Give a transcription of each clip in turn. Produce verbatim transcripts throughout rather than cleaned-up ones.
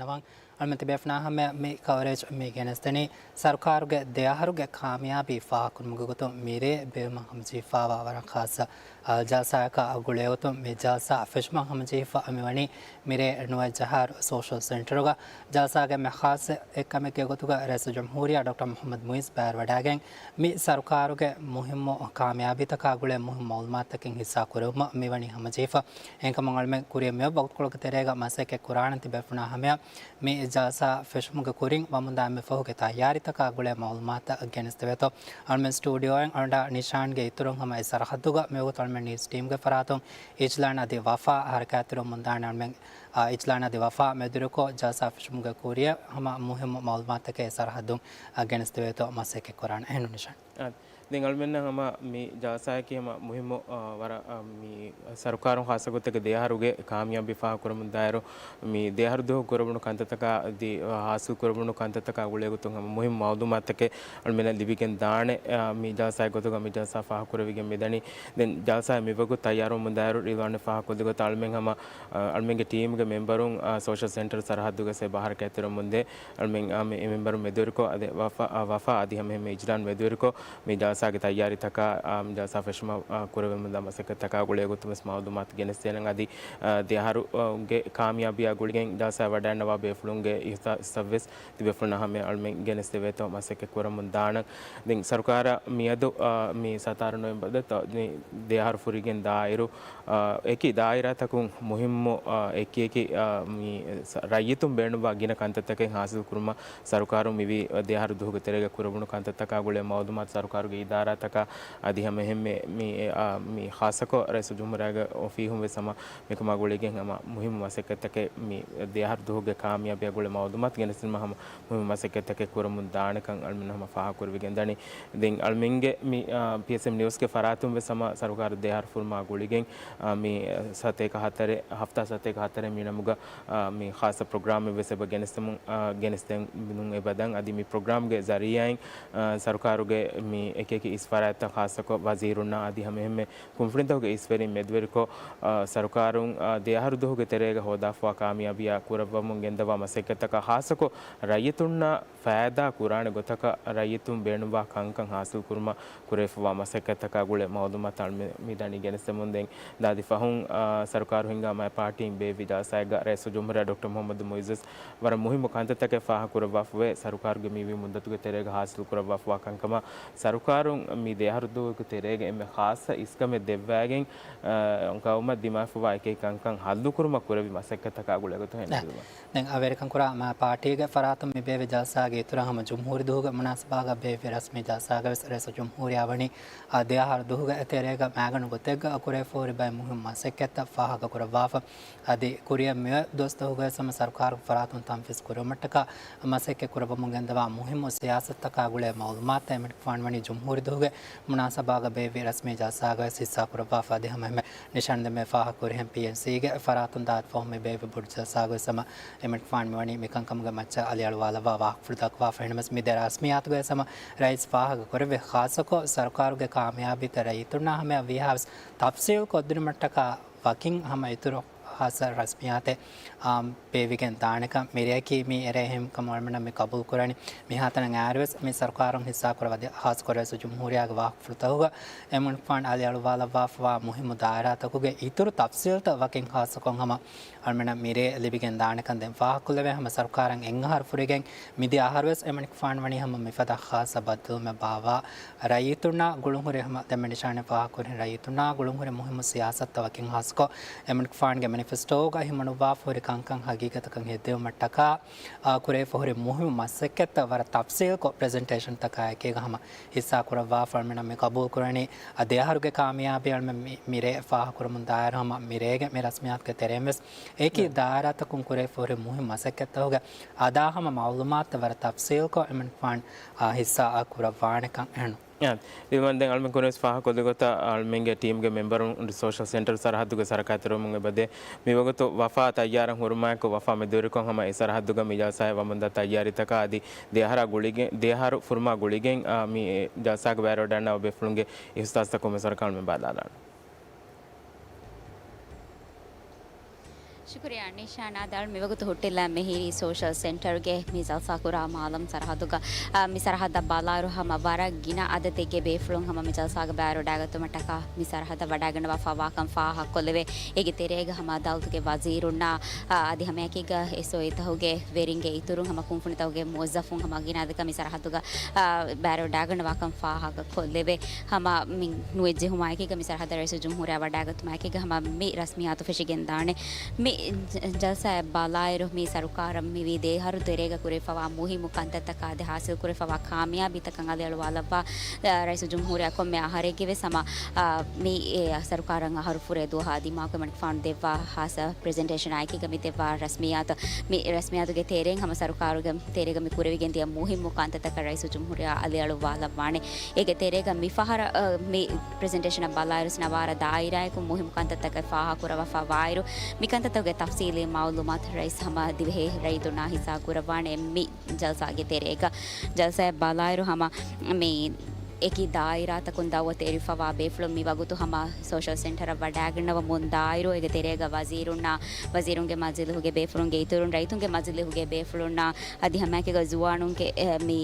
ނަވަން އަޅުމެން ތިބޭފުނާ ހަމަ މި ކަވަރޭޖް މި ގެނެސްދެނީ، ސަރުކާރުގެ ދެ އަހަރުގެ ކާމިޔާބީ ފާހަކުރުމުގެ ގޮތުން މިރޭ ބޭއްވުމަށް ހަމަޖެހިފާވާ ވަރަށް ޚާއްޞަ، އާ، ޖަލްސާއަކާ ގުޅޭގޮތުން މި ޖަލްސާ ފެށުމަށް ހަމަޖެހިފަ މިވަނީ މިރޭ ނުވައެއް ޖަހާރު ސޯޝަލް ސެންޓަރުގަ. ޖަލްސާގެ މި ޚާއްޞަ އެއްކަމެއްގެ ގޮތުގަ ރައީސުލްޖުމްހޫރިއްޔާ ޑޮކްޓަރ މުޙައްމަދު މުޢިއްޒު ބައިވެރިވަޑައިގެން، މި ސަރުކާރުގެ މުހިއްމު ކާމިޔާބީތަކާ ގުޅޭ މުހިއްމު މަޢުލޫމާތުތަކެއް ހިއްސާ ކުރެވުމަށް މިވަނީ ހަމަޖެހިފަ. އެހެންކަމުން އަޅުމެން ކުރިއަށް މިއޮތް ވަގުތުކޮޅުގެ ތެރޭގަ މަސައްކަތް ކުރާނަން ތިބޭފުނާ ހަމަޔަށް މި ޖަލްސާ ފެށުމުގެ ކުރިން ވަމުންދާ އެންމެ ފަހުގެ ތައްޔާރީތަކާ ގުޅޭ މަޢުލޫމާތު ގެނެސްދެވޭތޯ. އަޅުމެން ސްޓޫޑިއޯއިން އަޅުގަނޑާ ނިޝާންގެ އިތުރުން ހަމަ އެ ސަރަހައްދުގަ މިވަގުތު އަޅުމެން ނިއުސް ޓީމްގެ ފަރާތުން އިޖްލާން އަދި ވަފާ ހަރަކާތްތެރިވަމުންދާނެ. އަޅުމެން، އާ، އިޖްލާން އަދި ވަފާ މެދުވެރިކޮށް ޖަލްސާ ފެށުމުގެ ކުރިއަށް ހަމަ މުހިއްމު މަޢުލޫމާތުތަކެއް އެ ސަރަހައްދުން، އާ، ގެނެސްދެވޭތޯ މަސައްކަތް ކުރާނެ. އެހެންނު ނިޝާން. އާ، ދެން އަޅުމެންނަށް ހަމަ މި ޖަލްސާއަކީ ހަމަ މުހިއްމު، އާ، ވަރަށް، އާ، މި ސަރުކާރުން ޚާއްޞަ ގޮތެއްގެ ދެ އަހަރުގެ ކާމިޔާބީ ފާހަގަކުރަމުން ދާއިރު، މި ދެ އަހަރު ދުވަހު ކުރެވުނު ކަންތައްތަކާ އަދި، އާ، ހާސިލް ކުރެވުނު ކަންތައްތަކާ ގުޅޭގޮތުން ހަމަ މުހިއްމު މަޢުލޫމާތުތަކެއް އަޅުމެންނަށް ލިބިގެން ދާނެ. އާ، މި ޖަލްސާގެ ގޮތުގަ މި ޖަލްސާ ފާހަގަކުރެވިގެން މިދަނީ. ދެން ޖަލްސާއަށް މިވަގުތު ތައްޔާރުވަމުން ދާއިރު ރިލްވާން ފާހަގަކޮށްލި ގޮތަށް އަޅުމެން ހަމަ، އާ، އަޅުމެންގެ ޓީމްގެ މެމްބަރުން، އާ، ސޯޝަލް ސެންޓަރު ސަރަހައްދުގަ ސޭ ބަހަރަ ކައިތެރެމުންދޭ. އަޅުމެން، އާ، މި، މި މެމްބަރުން މެދުވެރިކޮށް އަދި ވަފާ، އާ، ވަފާ އަދި ހަމައެހެންމެ އިޖްލާން މެދުވެރިކޮށް މި ޖަލްސާގެ ތައްޔާރީތަކާ، އާ، މި ޖަލްސާ ފެށުމަށް، އާ، ކުރެވެމުންދާ މަސައްކަތްތަކާ ގުޅޭގޮތުން ވެސް މަޢުލޫމާތު ގެނެސްދޭނަން. އަދި، އާ، ދެ އަހަރުގެ ކާމިޔާބީއާ ގުޅިގެން ޖަލްސާ ވަޑައިގަންނަވާ ބޭފުޅުންގެ އިހްސާ-، އިހްސާސް ވެސް ތިބޭފުޅުންނާ ހަމަޔަށް އަޅުމެން ގެނެސްދެވޭތޯ މަސައްކަތް ކުރަމުން ދާނަން. ދެން ސަރުކާރަށް މިއަދު، އާ، މި ސަތާރަ ނޮވެމްބަރު ދަތު ދެ އަހަރު ފުރިގެން ދާއިރު، އާ، އެކި ދާއިރާތަކުން މުހިއްމު، އާ، އެކި އެކި، އާ، މި ސަ-، ރައްޔިތުން ބޭނުންވާ ގިނަ ކަންތައްތަކެއް ހާސިލް ކުރުމަށް ސަރުކާރުން މިވީ ދެ އަހަރު ދުވަހުގެ ތެރޭގަ ކުރެވުނު ކަންތައްތަކާ ގުޅޭ މަޢުލޫމާތު ސަރުކާރުގެ އިދާރާތަކާ އަދި ހަމައެހެންމެ މި، އާ، މި ޚާއްޞަކޮށް ރައީސުލްޖުމްހޫރިއްޔާގެ އޮފީހުން ވެސް ހަމަ މިކަމާ ގުޅިގެން ހަމަ މުހިއްމު މަސައްކަތްތަކެއް މި ދެ އަހަރު ދުވަހުގެ ކާމިޔާބީއާ ގުޅޭ މަޢުލޫމާތު ގެނެސްދިނުމަށް ހަމަ މުހިއްމު މަސައްކަތްތަކެއް ކުރަމުން ދާނެކަން އަޅުމެން ހަމަ ފާހަގަކުރެވިގެން ދަނީ. ދެން އަޅުމެންގެ މި، އާ، ޕީއެސްއެމް ނިއުސްގެ ފަރާތުން ވެސް ހަމަ ސަރުކާރު ދެ އަހަރު ފުރުމާ ގުޅިގެން، އާ، މި ސަތޭކަ ހަތަރެއް، ހަފްތާ ސަތޭކަ ހަތަރެއް މި ނަމުގަ، އާ، މި ޚާއްޞަ ޕްރޮގްރާމެއް ވެސް އެބަ ގެނެސްދެމުން، އާ، ގެނެސްދެމުން އެބަދަން. އަދި މި ޕްރޮގްރާމްގެ ޒަރީއާއިން، އާ، ސަރުކާރުގެ މި އެކި އެކި އިސް ފަރާތްތައް ޚާއްޞަކޮށް ވަޒީރުންނާ އަދި ހަމައެހެންމެ ކުންފުނިތަކުގެ އިސްވެރިން މެދުވެރިކޮށް، އާ، ސަރުކާރުން، އާ، ދެ އަހަރު ދުވަހުގެ ތެރޭގަ ހޯދާފަވާ ކާމިޔާބީއާ ކުރައްވަމުން ގެންދަވާ މަސައްކަތްތަކާ ޚާއްޞަކޮށް ރައްޔިތުންނަށް ފައިދާ ކުރާނެ ގޮތަކަށް ރައްޔިތުން ބޭނުންވާ ކަންކަން ހާސިލް ކުރުމަށް ކުރެވިފަވާ މަސައްކަތްތަކާ ގުޅޭ މައުލޫމާތު އަޅުމެން މި ދަނީ ގެނެސްދެމުން. ދެން ދާދި ފަހުން، އާ، ސަރުކާރު ހިންގާ މައި ޕާޓީން ބޭއްވި ޖަލްސާއެއްގަ ރައީސުލްޖުމްހޫރިއްޔާ ޑޮކްޓަރ މުޙައްމަދު މުޢިއްޒު ވެސް ވަރަށް މުހިއްމު ކަންތައްތަކެއް ފާހަގަކުރައްވާފަވޭ. ސަރުކާރުގެ މިވީ މުއްދަތުގެ ތެރޭގަ ހާސިލް ކުރައްވާފަވާ ކަންކަމަށް ސަރުކާރުން މި ދެ އަހަރު ދުވަހުގެ ތެރޭގަ އެންމެ ޚާއްޞަ އިސްކަމެއް ދެއްވައިގެން، އާ، ގައުމަށް ދިމާވެފަވާ އެކި ކަންކަން ހައްލުކުރުމަށް ކުރެއްވި މަސައްކަތްތަކާ ގުޅޭގޮތުން ހެންނެވީމަ. ދެން އަވެރިކަން ކުރާ މާ ޕާޓީގެ ފަރާތުން މި ބޭއްވި ޖަލްސާގެ އިތުރަށް ހަމަ ޖުމްހޫރީ ދުވަހުގެ މުނާސަބާގަ ބޭއްވި ރަސްމީ ޖަލްސާގަ ވެސް ރައީސުލްޖުމްހޫރިއްޔާ ވަނީ އާ، ދެ އަހަރު ދުވަހުގެ ތެރޭގަ މައިގަނޑު ގޮތެއްގަ ކުރެވިފަހުރި ބައެއް މުހިއްމު މަސައްކަތްތައް ފާހަގަ ކުރައްވާފަ. އަދި ކުރިއަށް މިއޮތް ދުވަސްތަކުގަ ވެސް ހަމަ ސަރުކާރުގެ ފަރާތުން ތަންފީޒް ކުރެވުމަށްޓަކާ މަސައްކަތް ކުރައްވަމުން ގެންދަވާ މުހިއްމު ސިޔާސަތުތަކާ ގުޅޭ މައުލޫމާތުތައް އެމަނިކުފާނު ވަނީ ޖުމްހޫރީ ދުވަހުގެ މުނާސަބާގަ ބޭއްވި ރަސްމީ ޖަލްސާގަ ވެސް ހިއްސާ ކުރައްވާފަ. އަދި ހަމައެހެންމެ ނިޝާން ދެންމެ ފާހަގަކުރިހެން ޕީއެންސީގެ ފަރާތުން ދާދި ފަހުން މި ބޭއްވި ބޮޑު ޖަލްސާގަ ވެސް ހަމަ އެމަނިކުފާނު މިވަނީ މިކަންކަމުގެ މައްޗަށް އަލިއަޅުވާލައްވާ ވާހަކަފުޅު ދައްކަވާފަ. އެހެންނަމަވެސް މި ދެ ރަސްމިއްޔާތުގަ ވެސް ހަމަ ރައީސް ފާހަގަކުރެއްވި ޚާއްޞަކޮށް ސަރުކާރުގެ ކާމިޔާބީތައް ރައްޔިތުންނާ ހަމަޔަށް ވީހާވެސް ތަފްސީލްކޮށްދިނުމަށްޓަކާ ވަކިން ހަމަ އިތުރު ހާއްސަ ރަސްމިއްޔާތެއް، އާ، ބޭއްވިގެން ދާނެކަން މިރޭއަކީ މި އެރޭ އެހެންކަމުން އަޅުމެންނަށް މި ގަބޫލުކުރަނީ. މިހާތަނަށް އައިރުވެސް މި ސަރުކާރުން ހިއްސާ ކުރައްވާ އަދި ހާއްސަކޮށް ރައީސުލްޖުމްހޫރިއްޔާގެ ވާހަކަފުޅުތަކުގަ އެމަނިކުފާނު އަލިއަޅުވާލައްވާފަވާ މުހިއްމު ދާއިރާތަކުގެ އިތުރު ތަފްސީލްތައް ވަކިން ހާއްސަކޮށް ހަމަ އަޅުމެންނަށް މިރޭ ލިބިގެން ދާނެކަން ދެން ފާހަގަކޮށްލެވޭ. ހަމަ ސަރުކާރަށް އެއް އަހަރު ފުރިގެން މިދިޔަ އަހަރުވެސް އެމަނިކުފާނު ވަނީ ހަމަ މިފަދަ ޚާއްޞަ ބައްދަލުވުމެއް ބާއްވާ ރައްޔިތުންނާ ގުޅުންހުރި ހަމަ ދެންމެ ނިޝާނެއް ފާހަގަކުރި ރައްޔިތުންނާ ގުޅުންހުރި މުހިއްމު ސިޔާސަތުތައް ވަކިން ހާއްސަކޮށް އެމަނިކުފާނުގެ މެނިފެސްޓޯގަ ހިމަނުއްވާފަހުރި ކަންކަން ހަގީގަތަކަށް ހެއްދެވުމަށްޓަކާ، އާ، ކުރެވިފަހުރި މުހިއްމު މަސައްކަތްތައް ވަރަށް ތަފްސީލްކޮށް ޕްރެޒެންޓޭޝަންތަކާ އެކީގަ ހަމަ ހިއްސާ ކުރައްވާފަ. އަޅުމެންނަށް މި ގަބޫލު ކުރަނީ އަދި އަހަރުގެ ކާމިޔާބީ އަޅުމެން މި، މިރޭ ފާހަގަކުރަމުން ދާއިރު ހަމަ މިރޭގެ މި ރަސްމިއްޔާތުގެ ތެރެއިން ވެސް އެކި ދާއިރާތަކުން ކުރެވިފަހުރި މުހިއްމު މަސައްކަތްތަކުގެ އަދާ ހަމަ މައުލޫމާތުތައް ވަރަށް ތަފްސީލްކޮށް އެމަނިކުފާނު، އާ، ހިއްސާ، އާ، ކުރައްވާނެކަން އެހެން. އާ، ރިލްވާން ދެން އަޅުމެން ކުރިން ވެސް ފާހަގަކޮށްލި ގޮތަށް އަޅުމެންގެ ޓީމްގެ މެމްބަރުން ސޯޝަލް ސެންޓަރު ސަރަހައްދުގެ ސަރަކާތެރިވަމުން އެބަދޭ. މިވަގުތު ވަފާ ތައްޔާރަށް ހުރުމާއެކު ވަފާ މެދުވެރިކޮށް ހަމަ އެ ސަރަހައްދުގަ މި ޖަލްސާއަށް ވަމުންދާ ތައްޔާރީތަކާ އަދި ދެ އަހަރާ ގުޅިގެން، ދެ އަހަރު ފުރުމާ ގުޅިގެން، އާ، މި ޖަލްސާގެ ބައިވެރިވަޑައިގަންނަވާ ބޭފުޅުންގެ އިހުސާސްތައް ކޮންމެސް ވަރަކަށް އަޅުމެން ބަލާލާނަން. ޝުކުރިއްޔާ ނިޝާނާ. ދަޅު މިވަގުތު ހުއްޓިލާ މެހިރީ ސޯޝަލް ސެންޓަރުގެ މި ޖަލްސާ ކުރާ މާލަމް ސަރަހައްދުގަ، އާ، މި ސަރަހައްދަށް ބަލާއިރު ހަމަ ވަރަށް ގިނަ އަދަދެއްގެ ބޭފުޅުން ހަމަ މި ޖަލްސާގަ ބައިވެރިވެވަޑައިގަތުމަށްޓަކާ މި ސަރަހައްދަށް ވަޑައިގަންނަވާފަ ވާކަން ފާހަގަކޮށްލެވޭ. އޭގެ ތެރޭގަ ހަމަ ދައުލަތުގެ ވަޒީރުންނާ، އާ، އަދި ހަމައެކީގަ އެސްއޯއީތަކުގެ ވެރިންގެ އިތުރުން ހަމަ ކުންފުނިތަކުގެ މުވައްޒަފުން ހަމަ ގިނަ އަދަދަކަށް މި ސަރަހައްދުގަ، އާ، ބައިވެރިވަޑައިގަންނަވާކަން ފާހަގަކޮށްލެވޭ. ހަމަ މި ނުވެއްޖެހުމާއެކީގަ މި ސަރަހައްދަށް ރައީސުލްޖުމްހޫރިއްޔާ ވަޑައިގަތުމާއެކީގަ ހަމަ މި ރަސްމިއްޔާތު ފެށިގެންދާނެ. މި ޖަ-، ޖަލްސާއަށް ބަލާއިރު، މި ސަރުކާރަށް މި ވީ ދެ އަހަރު ތެރޭގަ ކުރެވިފަވާ މުހިއްމު ކަންތައްތަކާ އަދި ހާސިލް ކުރެވިފަވާ ކާމިޔާބީތަކަށް އަލިއަޅުވާލައްވާ، ރައީސުލްޖުމްހޫރިއްޔާ ކޮންމެ އަހަރެއްގެވެސް ހަމަ، އާ، މި އެ ސަރުކާރަށް އަހަރު ފުރޭ ދުވަހާ ދިމާކޮށް އެމަނިކުފާނު ދެއްވާ ހާއްސަ ޕްރެޒެންޓޭޝަނާއެކީގަ މި ދެއްވާ ރަސްމިއްޔާތު، މި ރަސްމިއްޔާތުގެ ތެރެއިން ހަމަ ސަރުކާރުގެ ތެރޭގަ މި ކުރެވިގެންދިޔަ މުހިއްމު ކަންތައްތަކަށް ރައީސުލްޖުމްހޫރިއްޔާ އަލިއަޅުވާލައްވާނެ. އޭގެ ތެރޭގަ މި ފަހަރަށް، އަ، މި ޕްރެޒެންޓޭޝަނަށް ބަލާއިރު ސިނަވާރަ ދާއިރާއެކު މުހިއްމު ކަންތައްތަކެއް ފާހަގަކުރައްވާފަ ވާއިރު، މި ކަންތައްތަކުގެ ތަފްސީލީ މައުލޫމާތު ރައީސް ހަމަ ދިވެހި ރައްޔިތުންނާ ހިއްސާ ކުރައްވާނެ. މި ޖަލްސާގެ ތެރޭގަ، ޖަލްސާއަށް ބަލާއިރު ހަމަ މި އެކި ދާއިރާތަކުން ދައުވަތު އެރިފަވާ ބޭފުޅުން މި ވަގުތު ހަމަ ސޯޝަލް ސެންޓަރަށް ވަޑައިގަންނަވަމުން ދާއިރު، އޭގެ ތެރޭގަ ވަޒީރުންނާ، ވަޒީރުންގެ މަޖިލީހުގެ ބޭފުޅުންގެ އިތުރުން، ރައްޔިތުންގެ މަޖިލީހުގެ ބޭފުޅުންނާ، އަދި ހަމައެކީގަ ޒުވާނުންގެ، އެ، މި